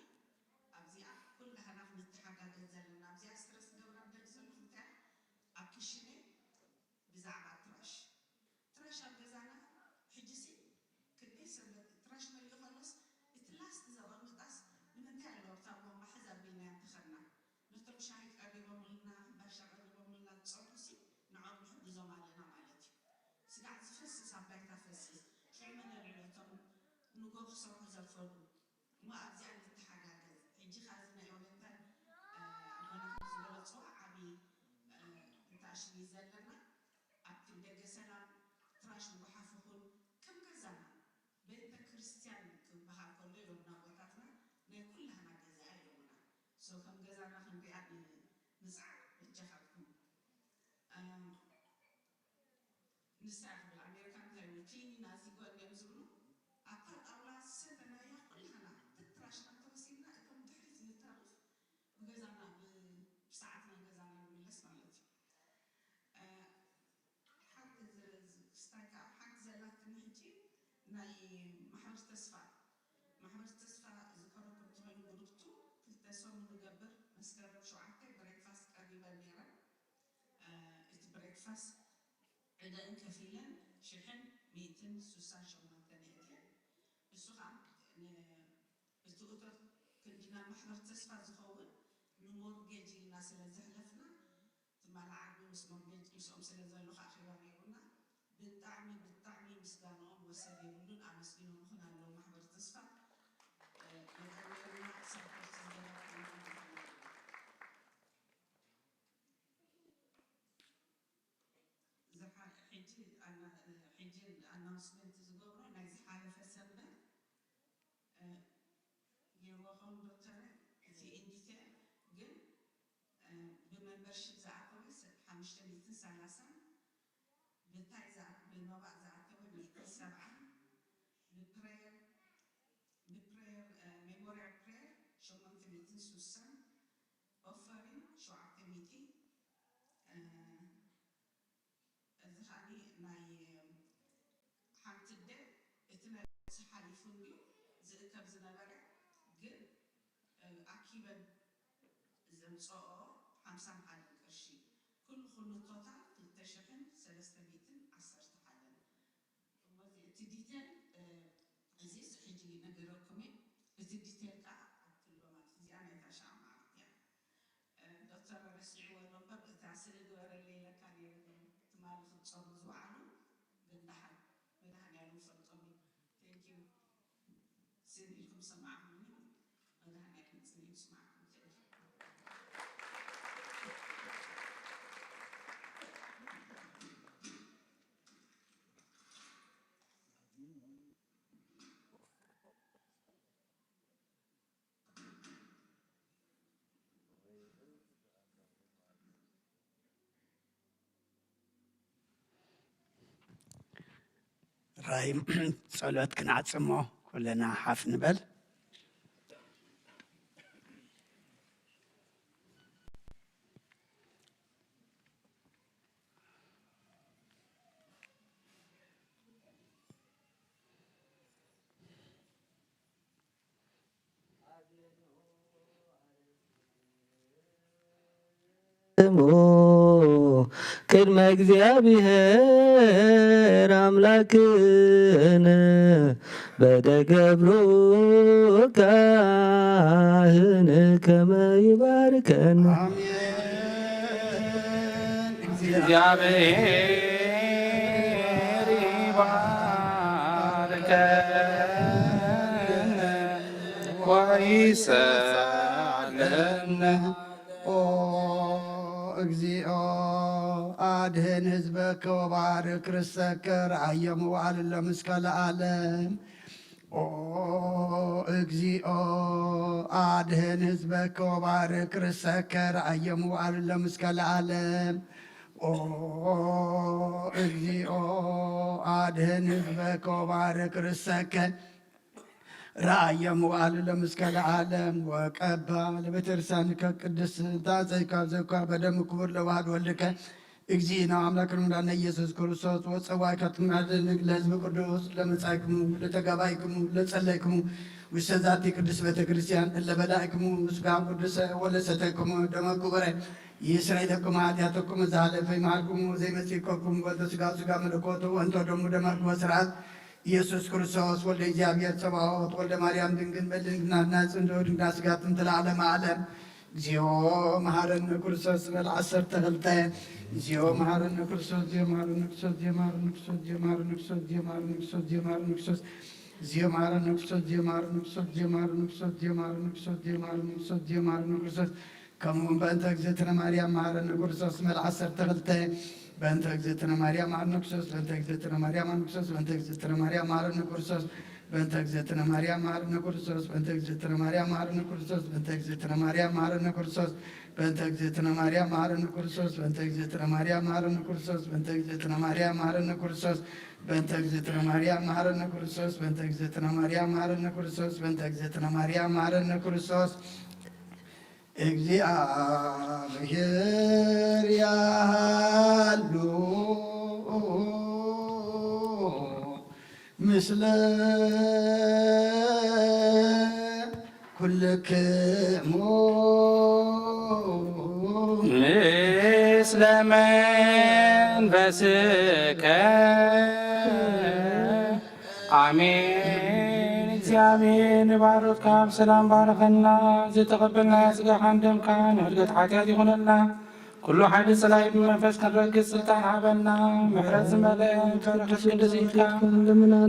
ኣብዚኣ ኩላህና ክንተሓጋገዝ ዘለና። ኣብዚኣ ስትረስ ገብራ ደሊ ዘለኹ እንታይ ኣብ ክሽነ ብዛዕባ ትራሽ፣ ትራሽ ኣብ ገዛና ሕጂሲ ክንደይ ሰብ ትራሽ መሊኡ ከሎስ እቲ ላስት ዘቐምጣስ ንምንታይ ኣሎ ኣብታ ቧንቧ ሕዝ ኣቢልናያ እንተኸድና? ነቶም ሻሂ ቀሪቦምልና፣ ሕምባሻ ቀሪቦምልና ዝጸንሑሲ ንዖም ንሕግዞም ኣለና ማለት እዩ። ስጋዕ ዝፈስስ ኣብ ባይታ ፈስስ፣ ሽዑ መን የልዕሎ? እቶም ንጎ ክሰርሑ ዘርፈዱ። እሞ ኣብዚኣ ንተሓጋገዝ። ሕጂ ኸዚ ናይ ኦሪየንታል፣ እ፣ ኣቦና ከም ዝበለጽዎ ዓቢ፣ እ፣ እንታሽን እዩ ዘለና። ኣብ ክንደገ ሰላም ትራሽ ንጎሓፍ ይኹን ከም ገዛና ቤተ ክርስቲያን ክበሃል ከሎ ኢሎም ኣቦታትና ናይ ኩላህና ገዛ ኢሎምና። ሶ ከም ገዛና ክንሪኣ ን-፣ ንጽዓር በጃኻትኩም። እ፣ ንሳ እያ ትብል ኣሜሪካ እንታይ ይብሉ? ክሊኒን ኣዚጎ እንዲዮም ዝብሉ። ኣብታ ጣውላ ዝሰተናያ ኩላህና ትትራሽና እንተወሲድና እቶም ድሕሪት ንተርፍ ብገዛና ብ-፣ ብሰዓትና ገዛና ንምለስ ማለት እዩ። እ፣ ሓንቲ ዝ-፣ ዝ-፣ ክስታይ ከዓ ሓንቲ ዘላትኒ ሕጂ ናይ ማሕበር ተስፋ፣ ማሕበር ተስፋ ዝከረኩም እንተኾይኑ ግሩፕ ቱ ክልተ ሰሙን ንገብር፣ መስከረም ሸውዓተ ብሬክፋስት ቀሪበን ነይረን። እ፣ እቲ ብሬክፋስት ዕደን ከፊለን ሽሕን ሚእትን ስሳን ሸሞንተን የእትየን። እሱ ኸዓ ን-፣ እቲ እቶት ክንዲ ናብ ማሕበር ተስፋ ዝኸውን ንሞርጌጅ ኢልና ስለ ዘሕለፍና፣ ትማሊ ዓርቢ ምስ ሞርጌጅ ምስኦም ስለ ዘለኹ ኣኼባ ነይሩና። ብጣዕሚ፣ ብጣዕሚ ምስጋንኦም ወሰን የብሉን። ኣመስጊኖምኹን ኣለዉ ማሕበር ተስፋ። እ፣ የቐንየልና ሳፖርት ዝገበርኩምና። ዝሓ-፣ ሕጂ ኣና-፣ ሕጂ ኣናውንስመንት ዝገብሮ ናይ ዝሓለፈ ሰንበት፣ እ፣ ገይርዎ ኸውን ዶክተር፣ እቲ ኢን ዲቴል ግን፣ እ፣ ብመምበርሺፕ ዝኣተወ ሰ-፣ ሓሙሽተ ሚእትን ሰላሳን፣ ብታይ ዝኣ-፣ ብመባእ ዝኣተወ ሚእትን ሰብዓን፣ ብፕሬየር፣ ብፕሬየር፣ እ፣ ሜሞርያል ፕሬየር ሸሞንተ ሚእትን ስሳን፣ ኦፈሪን ሸውዓተ ሚእቲ፣ እ፣ እዚ ኸኣኒ ናይ ሓንቲ ኣደ እቲ ናይ ርእሲ ሓሊፉ እንድዩ ዝእከብ ዝነበረ፣ ግን፣ እ፣ ኣኪበን ዘምጽኦ ሓምሳን ሓደን ቅርሺ፣ ኩሉ ኩሉ ቶታል ክልተ ሽሕን ሰለስተ ሚእትን ዓሰርተ ሓደን። እሞ እዚ እቲ ዲቴል፣ እ፣ እዚ ሕጂ ነግረኩም እየ። እቲ ዲቴል ከኣ ኣብቲ ሎማት እዚኣ ናይ ታሽዓ መዓልቲ እያ። እ፣ ዶክተር ረሲዕዎ ኣሎ እምበር እታ ስእሊ ግበረለይ ኢለካ ነይረ፣ ግን ትማሊ ክጸሩ ዝወዓሉ ግን ደሓን መድሃኒኣለም ፈልጦም እዩ። ቴንክ ዩ። ስእሊ ኢልኩም ሰማዕኩምኒ። መድሃኒኣለም ጽንዩ ይስማዕኩም። ቴንክ ዩ። ራይ ጸሎት ክንዓጽሞ። ኩለና ሓፍ ንበል። ቅድመ እግዚኣብሔር ኣምላክነ በደገብሩ ካህን ከመ ይባርከን። ኣሜን። እግዚኣብሔር ይባርከን ወይሰዓለነ። ኦ እግዚኦ፣ ኣድህን ህዝበከ ወባርክ ርሰከ፣ ረኣዮም ወኣልሎም እስከ ለዓለም። ኦ እግዚኦ፣ ኣድህን ህዝበከ ወባርክ ርሰከ፣ ረኣዮም ወኣልሎም እስከ ለዓለም። ኦ እግዚኦ፣ ኣድህን ህዝበከ ወባርክ ርሰከ፣ ረኣዮም ወኣልሎም እስከ ለዓለም። ወቀባ ለቤተ ክርስቲያንከ ቅድስት እንተ አጸይካ ዘኳ በደም ክቡር ለዋህድ ወልድከ እግዚእነ አምላክነ መድኃኒነ ኢየሱስ ክርስቶስ ወጸዋዕከ ትማልድ ለሕዝብ ቅዱስ ለመጻእክሙ ለተጋባእክሙ ለጸለይክሙ ውስተ ዛቲ ቅድስት ቤተ ክርስቲያን እለ በላዕክሙ ስጋ ቅዱሰ ወለሰተይክሙ ደመ ክቡረ ይስረይ ለክሙ ኃጢአተክሙ ዘሃለፈ ይምሃርክሙ ዘይመጺእከኩም ወንተ ስጋ ስጋ መለኮቱ ወንተ ደሙ ደመ ክቡረ ስርዓት ኢየሱስ ክርስቶስ ወልደ እግዚኣብሔር ጸባኦት ወልደ ማርያም ድንግል በድንግልና ጽንዶ ድንግና ስጋትን ተላዕለ ማዕለም እግዚኦ መሐረነ ክርስቶስ በል ዓሰርተ ክልተ። እግዚኦ መሐረነ ክርስቶስ፣ እግዚኦ መሐረነ ክርስቶስ፣ እግዚኦ መሐረነ ክርስቶስ፣ እግዚኦ መሐረነ ክርስቶስ፣ እግዚኦ መሐረነ ክርስቶስ፣ እግዚኦ መሐረነ ክርስቶስ፣ እግዚኦ መሐረነ ክርስቶስ፣ እግዚኦ መሐረነ ክርስቶስ፣ እግዚኦ መሐረነ ክርስቶስ፣ እግዚኦ መሐረነ ክርስቶስ፣ እግዚኦ መሐረነ ክርስቶስ፣ ከምኡ እውን በእንተ እግዝእትነ ማርያም መሐረነ ክርስቶስ በል ዓሰርተ ክልተ። በእንተ እግዝእትነ ማርያም መሐረነ ክርስቶስ፣ በእንተ እግዝእትነ ማርያም መሐረነ ክርስቶስ፣ በእንተ እግዝእትነ ማርያም መሐረነ ክርስቶስ፣ በእንተ እግዝእትነ ማርያም መሐረነ ክርስቶስ፣ በእንተ እግዝእትነ ማርያም መሐረነ ክርስቶስ፣ በእንተ እግዝእትነ ማርያም መሐረነ ክርስቶስ፣ በእንተ እግዝእትነ ማርያም መሐረነ ክርስቶስ፣ በእንተ እግዝእትነ ማርያም መሐረነ ክርስቶስ፣ በእንተ እግዝእትነ ማርያም መሐረነ ክርስቶስ፣ በእንተ እግዝእትነ ማርያም መሐረነ ክርስቶስ፣ በእንተ እግዝእትነ ማርያም መሐረነ ክርስቶስ፣ በእንተ እግዝእትነ ማርያም መሐረነ ክርስቶስ። እግዚኣብሔር ያሉ ምስለ ኩልክሙ። ምስለ መንፈስከ ኣሜን። እግዚኣብሔር ንባሮትካ ብሰላም ባርኸና። ዝተቐበልናዮ ሥጋኻን ደምካን ንዕድገት ሓጢኣት ይኹነልና። ኩሉ ሓይሊ ጸላኢ ብመንፈስ ክንረግጽ ስልጣን ሃበና። ምሕረት ዝመልአ በረኸት ክንዲ ስኢልካ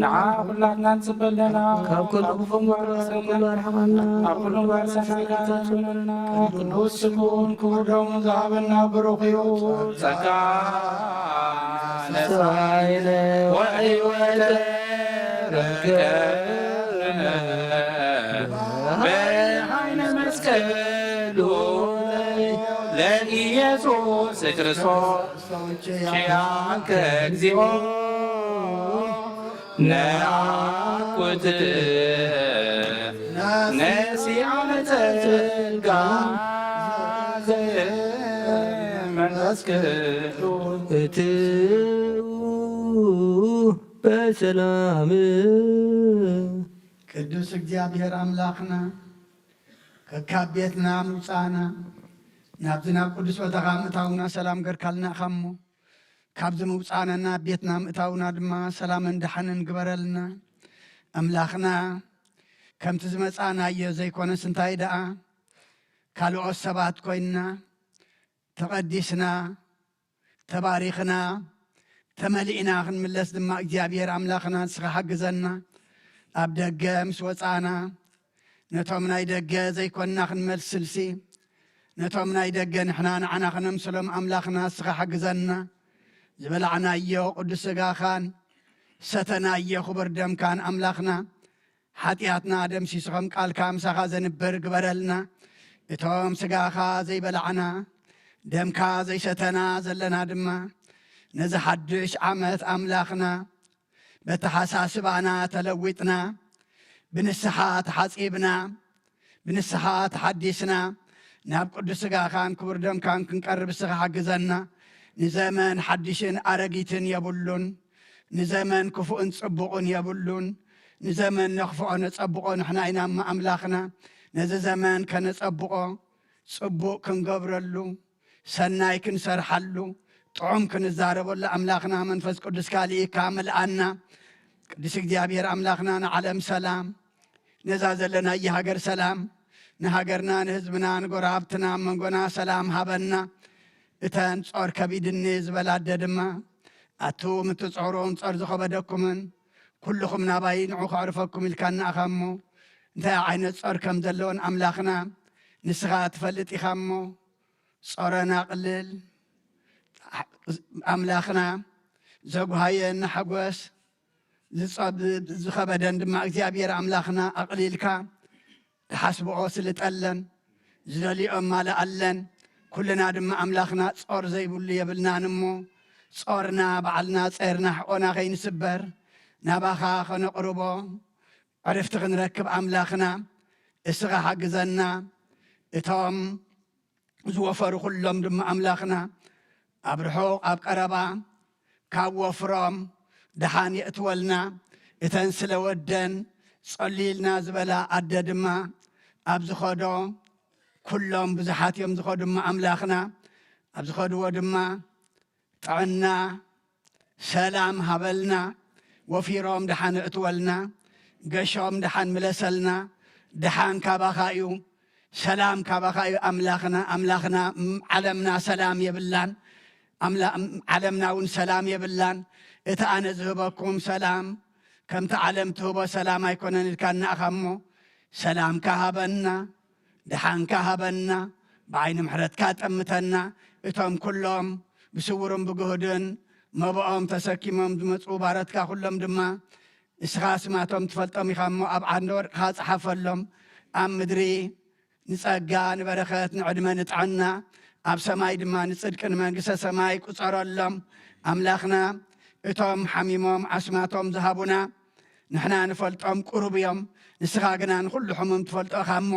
ንዓ ኩላትና ንጽበ ኣለና። ካብ ኩሉ ክፉእ ምግባር ኩሉ ኣርሕቐና። ኣብ ኩሉ ምግባር ሰናይ ንጽበ ኣለና። ቅዱስ ስግኡን ክቡር ደሙን ዝሃበና ብሩኽ እዩ። ጸጋ ነሳኢነ ወሕይወተ ረከብነ በኃይለ መስቀሉ ለኢየሱስ ክርስቶስ ኪያከ እግዚኦ ነአኩት ነሲአነ ጸጋ ዘመንፈስ ቅዱስ። እትዉ በሰላም። ቅዱስ እግዚኣብሔር ኣምላኽና፣ ከካብ ቤትና ምውጻእና፣ ናብዚ ናብ ቅዱስ ቦታኻ ምእታውና ሰላም ገርካልና ኢኻ እሞ፣ ካብዚ ምውጻእና ናብ ቤትና ምእታውና ድማ ሰላምን ደሓንን ግበረልና። ኣምላኽና፣ ከምቲ ዝመጻእናዮ ዘይኮነስ እንታይ ደኣ፣ ካልኦት ሰባት ኮይንና፣ ተቐዲስና፣ ተባሪኽና፣ ተመሊእና ክንምለስ ድማ እግዚኣብሔር ኣምላኽና ንስኻ ሓግዘና። ኣብ ደገ ምስ ወጻእና፣ ነቶም ናይ ደገ ዘይኮንና ክንመስልሲ፣ ነቶም ናይ ደገ ንሕና ንዓና ክነምስሎም ኣምላኽና ንስኻ ሓግዘና። ዝበላዕናዮ ቅዱስ ሥጋኻን ሰተናዮ ክቡር ደምካን ኣምላኽና፣ ሓጢኣትና ደምሲስ ከም ቃልካ ምሳኻ ዘንብር ግበረልና። እቶም ሥጋኻ ዘይበላዕና፣ ደምካ ዘይሰተና ዘለና ድማ፣ ነዚ ሓድሽ ዓመት ኣምላኽና፣ በተሓሳስባና ተለዊጥና፣ ብንስሓ ተሓጺብና፣ ብንስሓ ተሓዲስና፣ ናብ ቅዱስ ስጋኻን ክቡር ደምካን ክንቀርብ እስኻ ሓግዘና። ንዘመን ሓድሽን ኣረጊትን የብሉን፣ ንዘመን ክፉእን ጽቡቕን የብሉን። ንዘመን ነኽፍኦ ነጸብቖ ንሕና ኢና እሞ ኣምላኽና። ነዚ ዘመን ከነጸብቖ ጽቡቕ ክንገብረሉ፣ ሰናይ ክንሰርሓሉ፣ ጥዑም ክንዛረበሉ ኣምላኽና መንፈስ ቅዱስካ ልኢካ ምልኣና። ቅዱስ እግዚኣብሔር ኣምላኽና ንዓለም ሰላም፣ ነዛ ዘለናያ ሃገር ሰላም፣ ንሃገርና ንህዝብና ንጎረባብትና ኣብ መንጎና ሰላም ሃበና። እተን ጾር ከቢድኒ ዝበላ ኣደ ድማ ኣቱም እትጾሩን ጾር ዝኸበደኩምን ኩልኹም ናባይ ንዑ ከዕርፈኩም ኢልካና ኢኻ እሞ እንታይ ዓይነት ጾር ከም ዘለወን ኣምላኽና ንስኻ ትፈልጥ ኢኻ እሞ ጾረን ኣቕልል። ኣምላኽና ዘጉሃየን ንሓጎስ ዝጸብ-፣ ዝኸበደን ድማ እግዚኣብሔር ኣምላኽና ኣቕሊልካ ዝሓስብኦ ስልጠለን ዝደልዮኦም ማልኣለን። ኩልና ድማ ኣምላኽና ጾር ዘይብሉ የብልናን እሞ ጾርና ባዕልና ጸርና ሕቆና ከይንስበር ናባኻ ከነቕርቦ ዕርፍቲ ክንረክብ ኣምላኽና እስኻ ሓግዘና። እቶም ዝወፈሩ ኩሎም ድማ ኣምላኽና ኣብ ርሑቕ ኣብ ቀረባ ካብ ወፍሮም ደሓን የእትወልና። እተን ስለ ወደን ጸሊልና ዝበላ ኣደ ድማ ኣብ ዝኸዶ ኩሎም ብዙሓት እዮም ዝኸዱ እሞ ኣምላኽና ኣብ ዝኸድዎ ድማ ጥዕና ሰላም ሃበልና። ወፊሮም ደሓን እእትወልና። ገሾም ደሓን ምለሰልና። ደሓን ካባኻ እዩ። ሰላም ካባኻ እዩ ኣምላኽና። ኣምላኽና ም-፣ ዓለምና ሰላም የብላን። ኣምላ-፣ ም-፣ ዓለምና እውን ሰላም የብላን። እቲ ኣነ ዝህበኩም ሰላም ከምቲ ዓለም ትህቦ ሰላም ኣይኮነን ኢልካና ኢኻ እሞ ሰላምካ ሃበና። ደሓንካ ሃበና። ብዓይኒ ምሕረትካ ጠምተና። እቶም ኩሎም ብስውርን ብግሁድን መብኦም ተሰኪሞም ዝመጹ ባሮትካ ኩሎም ድማ እስኻ ስማቶም ትፈልጦም ኢኻ እሞ ኣብ ዓንደ ወርቅኻ ጽሓፈሎም። ኣብ ምድሪ ንጸጋ ንበረኸት ንዕድመ ንጥዕና ኣብ ሰማይ ድማ ንጽድቂ ንመንግስተ ሰማይ ቁጸረሎም። ኣምላኽና እቶም ሓሚሞም ኣስማቶም ዝሃቡና ንሕና ንፈልጦም ቁሩብ እዮም። ንስኻ ግና ንኹሉ ሕሙም ትፈልጦ ኢኻ እሞ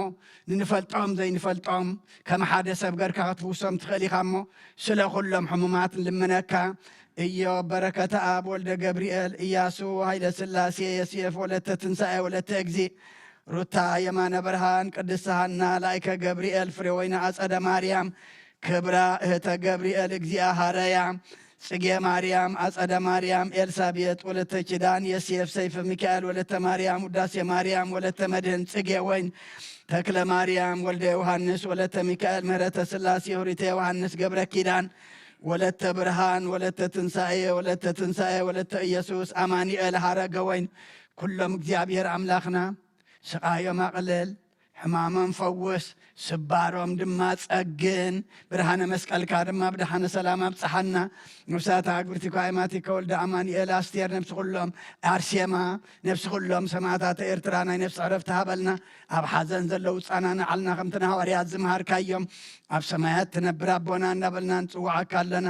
ንንፈልጦም ዘይንፈልጦም ከም ሓደ ሰብ ገርካ ክትፍውሶም ትኽእል ኢኻ እሞ ስለ ኩሎም ሕሙማት ንልምነካ። እዮብ በረከተ ኣብ ወልደ ገብርኤል፣ እያሱ ኃይለ ሥላሴ፣ የስየፍ ወለተ ትንሣኤ ወለተ እግዚእ፣ ሩታ የማነ ብርሃን፣ ቅድስት ሃና ላይከ ገብርኤል፣ ፍሬወይኒ ኣጸደ ማርያም፣ ክብራ እህተ ገብርኤል፣ እግዚኣ ሃረያ፣ ጽጌ ማርያም፣ ኣጸደ ማርያም፣ ኤልሳቤጥ ወለተ ኪዳን፣ የስየፍ ሰይፈ ሚካኤል ወለተ ማርያም፣ ውዳሴ ማርያም ወለተ መድህን፣ ጽጌ ወይን ተክለ ማርያም፣ ወልደ ዮሃንስ ወለተ ሚካኤል፣ ምህረተ ሥላሴ፣ ሁሪተ ዮሃንስ ገብረ ኪዳን ወለተ ብርሃን ወለተ ትንሳኤ ወለተ ትንሳኤ ወለተ ኢየሱስ፣ ኣማኑኤል ሃረገ ወይን፣ ኩሎም እግዚኣብሔር ኣምላኽና ስቓዮም ኣቕልል፣ ሕማሞም ፈውስ፣ ስባሮም ድማ ጸግን፣ ብርሃነ መስቀልካ ድማ ብደሓነ ሰላም ኣብጽሓና። ነፍሳት ኣግብርቲ ኳይማቲከ ወልደ ኣማኑኤል፣ ኣስቴር፣ ነፍሲ ኩሎም ኣርሴማ፣ ነፍሲ ኩሎም ሰማዕታት ኤርትራ ናይ ነፍሲ ዕረፍቲ ሃበልና። ኣብ ሓዘን ዘለዉ ጻና ንዓልና ከምቲ ንሃዋርያት ዝመሃርካዮም ኣብ ሰማያት ትነብር ኣቦና እናበልና ንጽውዓካ ኣለና።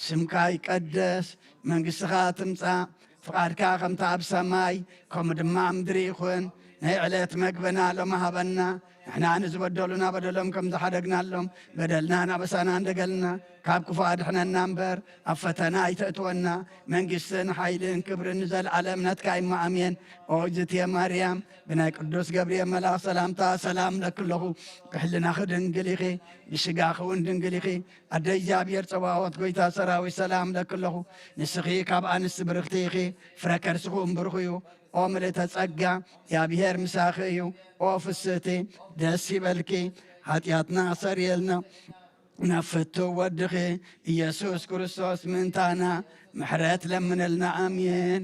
ስምካ ይቀደስ፣ መንግስትኻ ትምጻእ፣ ፍቓድካ ከምቲ ኣብ ሰማይ ከምኡ ድማ ኣብ ምድሪ ይኹን። ናይ ዕለት መግብና ሎሚ ሃበና። ንሕና ንዝበደሉና በደሎም ከም ዝሓደግናሎም በደልና ናበሳና እንደገልና ካብ ክፉ ኣድሕነና እምበር ኣብ ፈተና ኣይተእትወና። መንግስትን ሓይልን ክብርን ንዘለኣለም ናትካ እሞ ኣሜን። ኦ እግዝእትየ ማርያም ብናይ ቅዱስ ገብርኤል መልኣኽ ሰላምታ ሰላም ለኪ ኣለኹ። ብሕልናኺ ድንግል ኢኺ፣ ብስጋኺ እውን ድንግል ኢኺ። ኣደ እግዚኣብሔር ጸባኦት ጎይታ ሰራዊት ሰላም ለኪ ኣለኹ። ንስኺ ካብ ኣንስቲ ብርኽቲ ኢኺ፣ ፍረ ከርስኺ እውን ብሩኽ እዩ። ኦ ምልእተ ጸጋ እግዚኣብሔር ምሳኺ እዩ። ኦ ፍስህቲ ደስ ይበልኪ፣ ሓጢኣትና ሰሪየልና ናብ ፍትው ወድኺ ኢየሱስ ክርስቶስ ምእንታና ምሕረት ለምንልና። ኣሜን።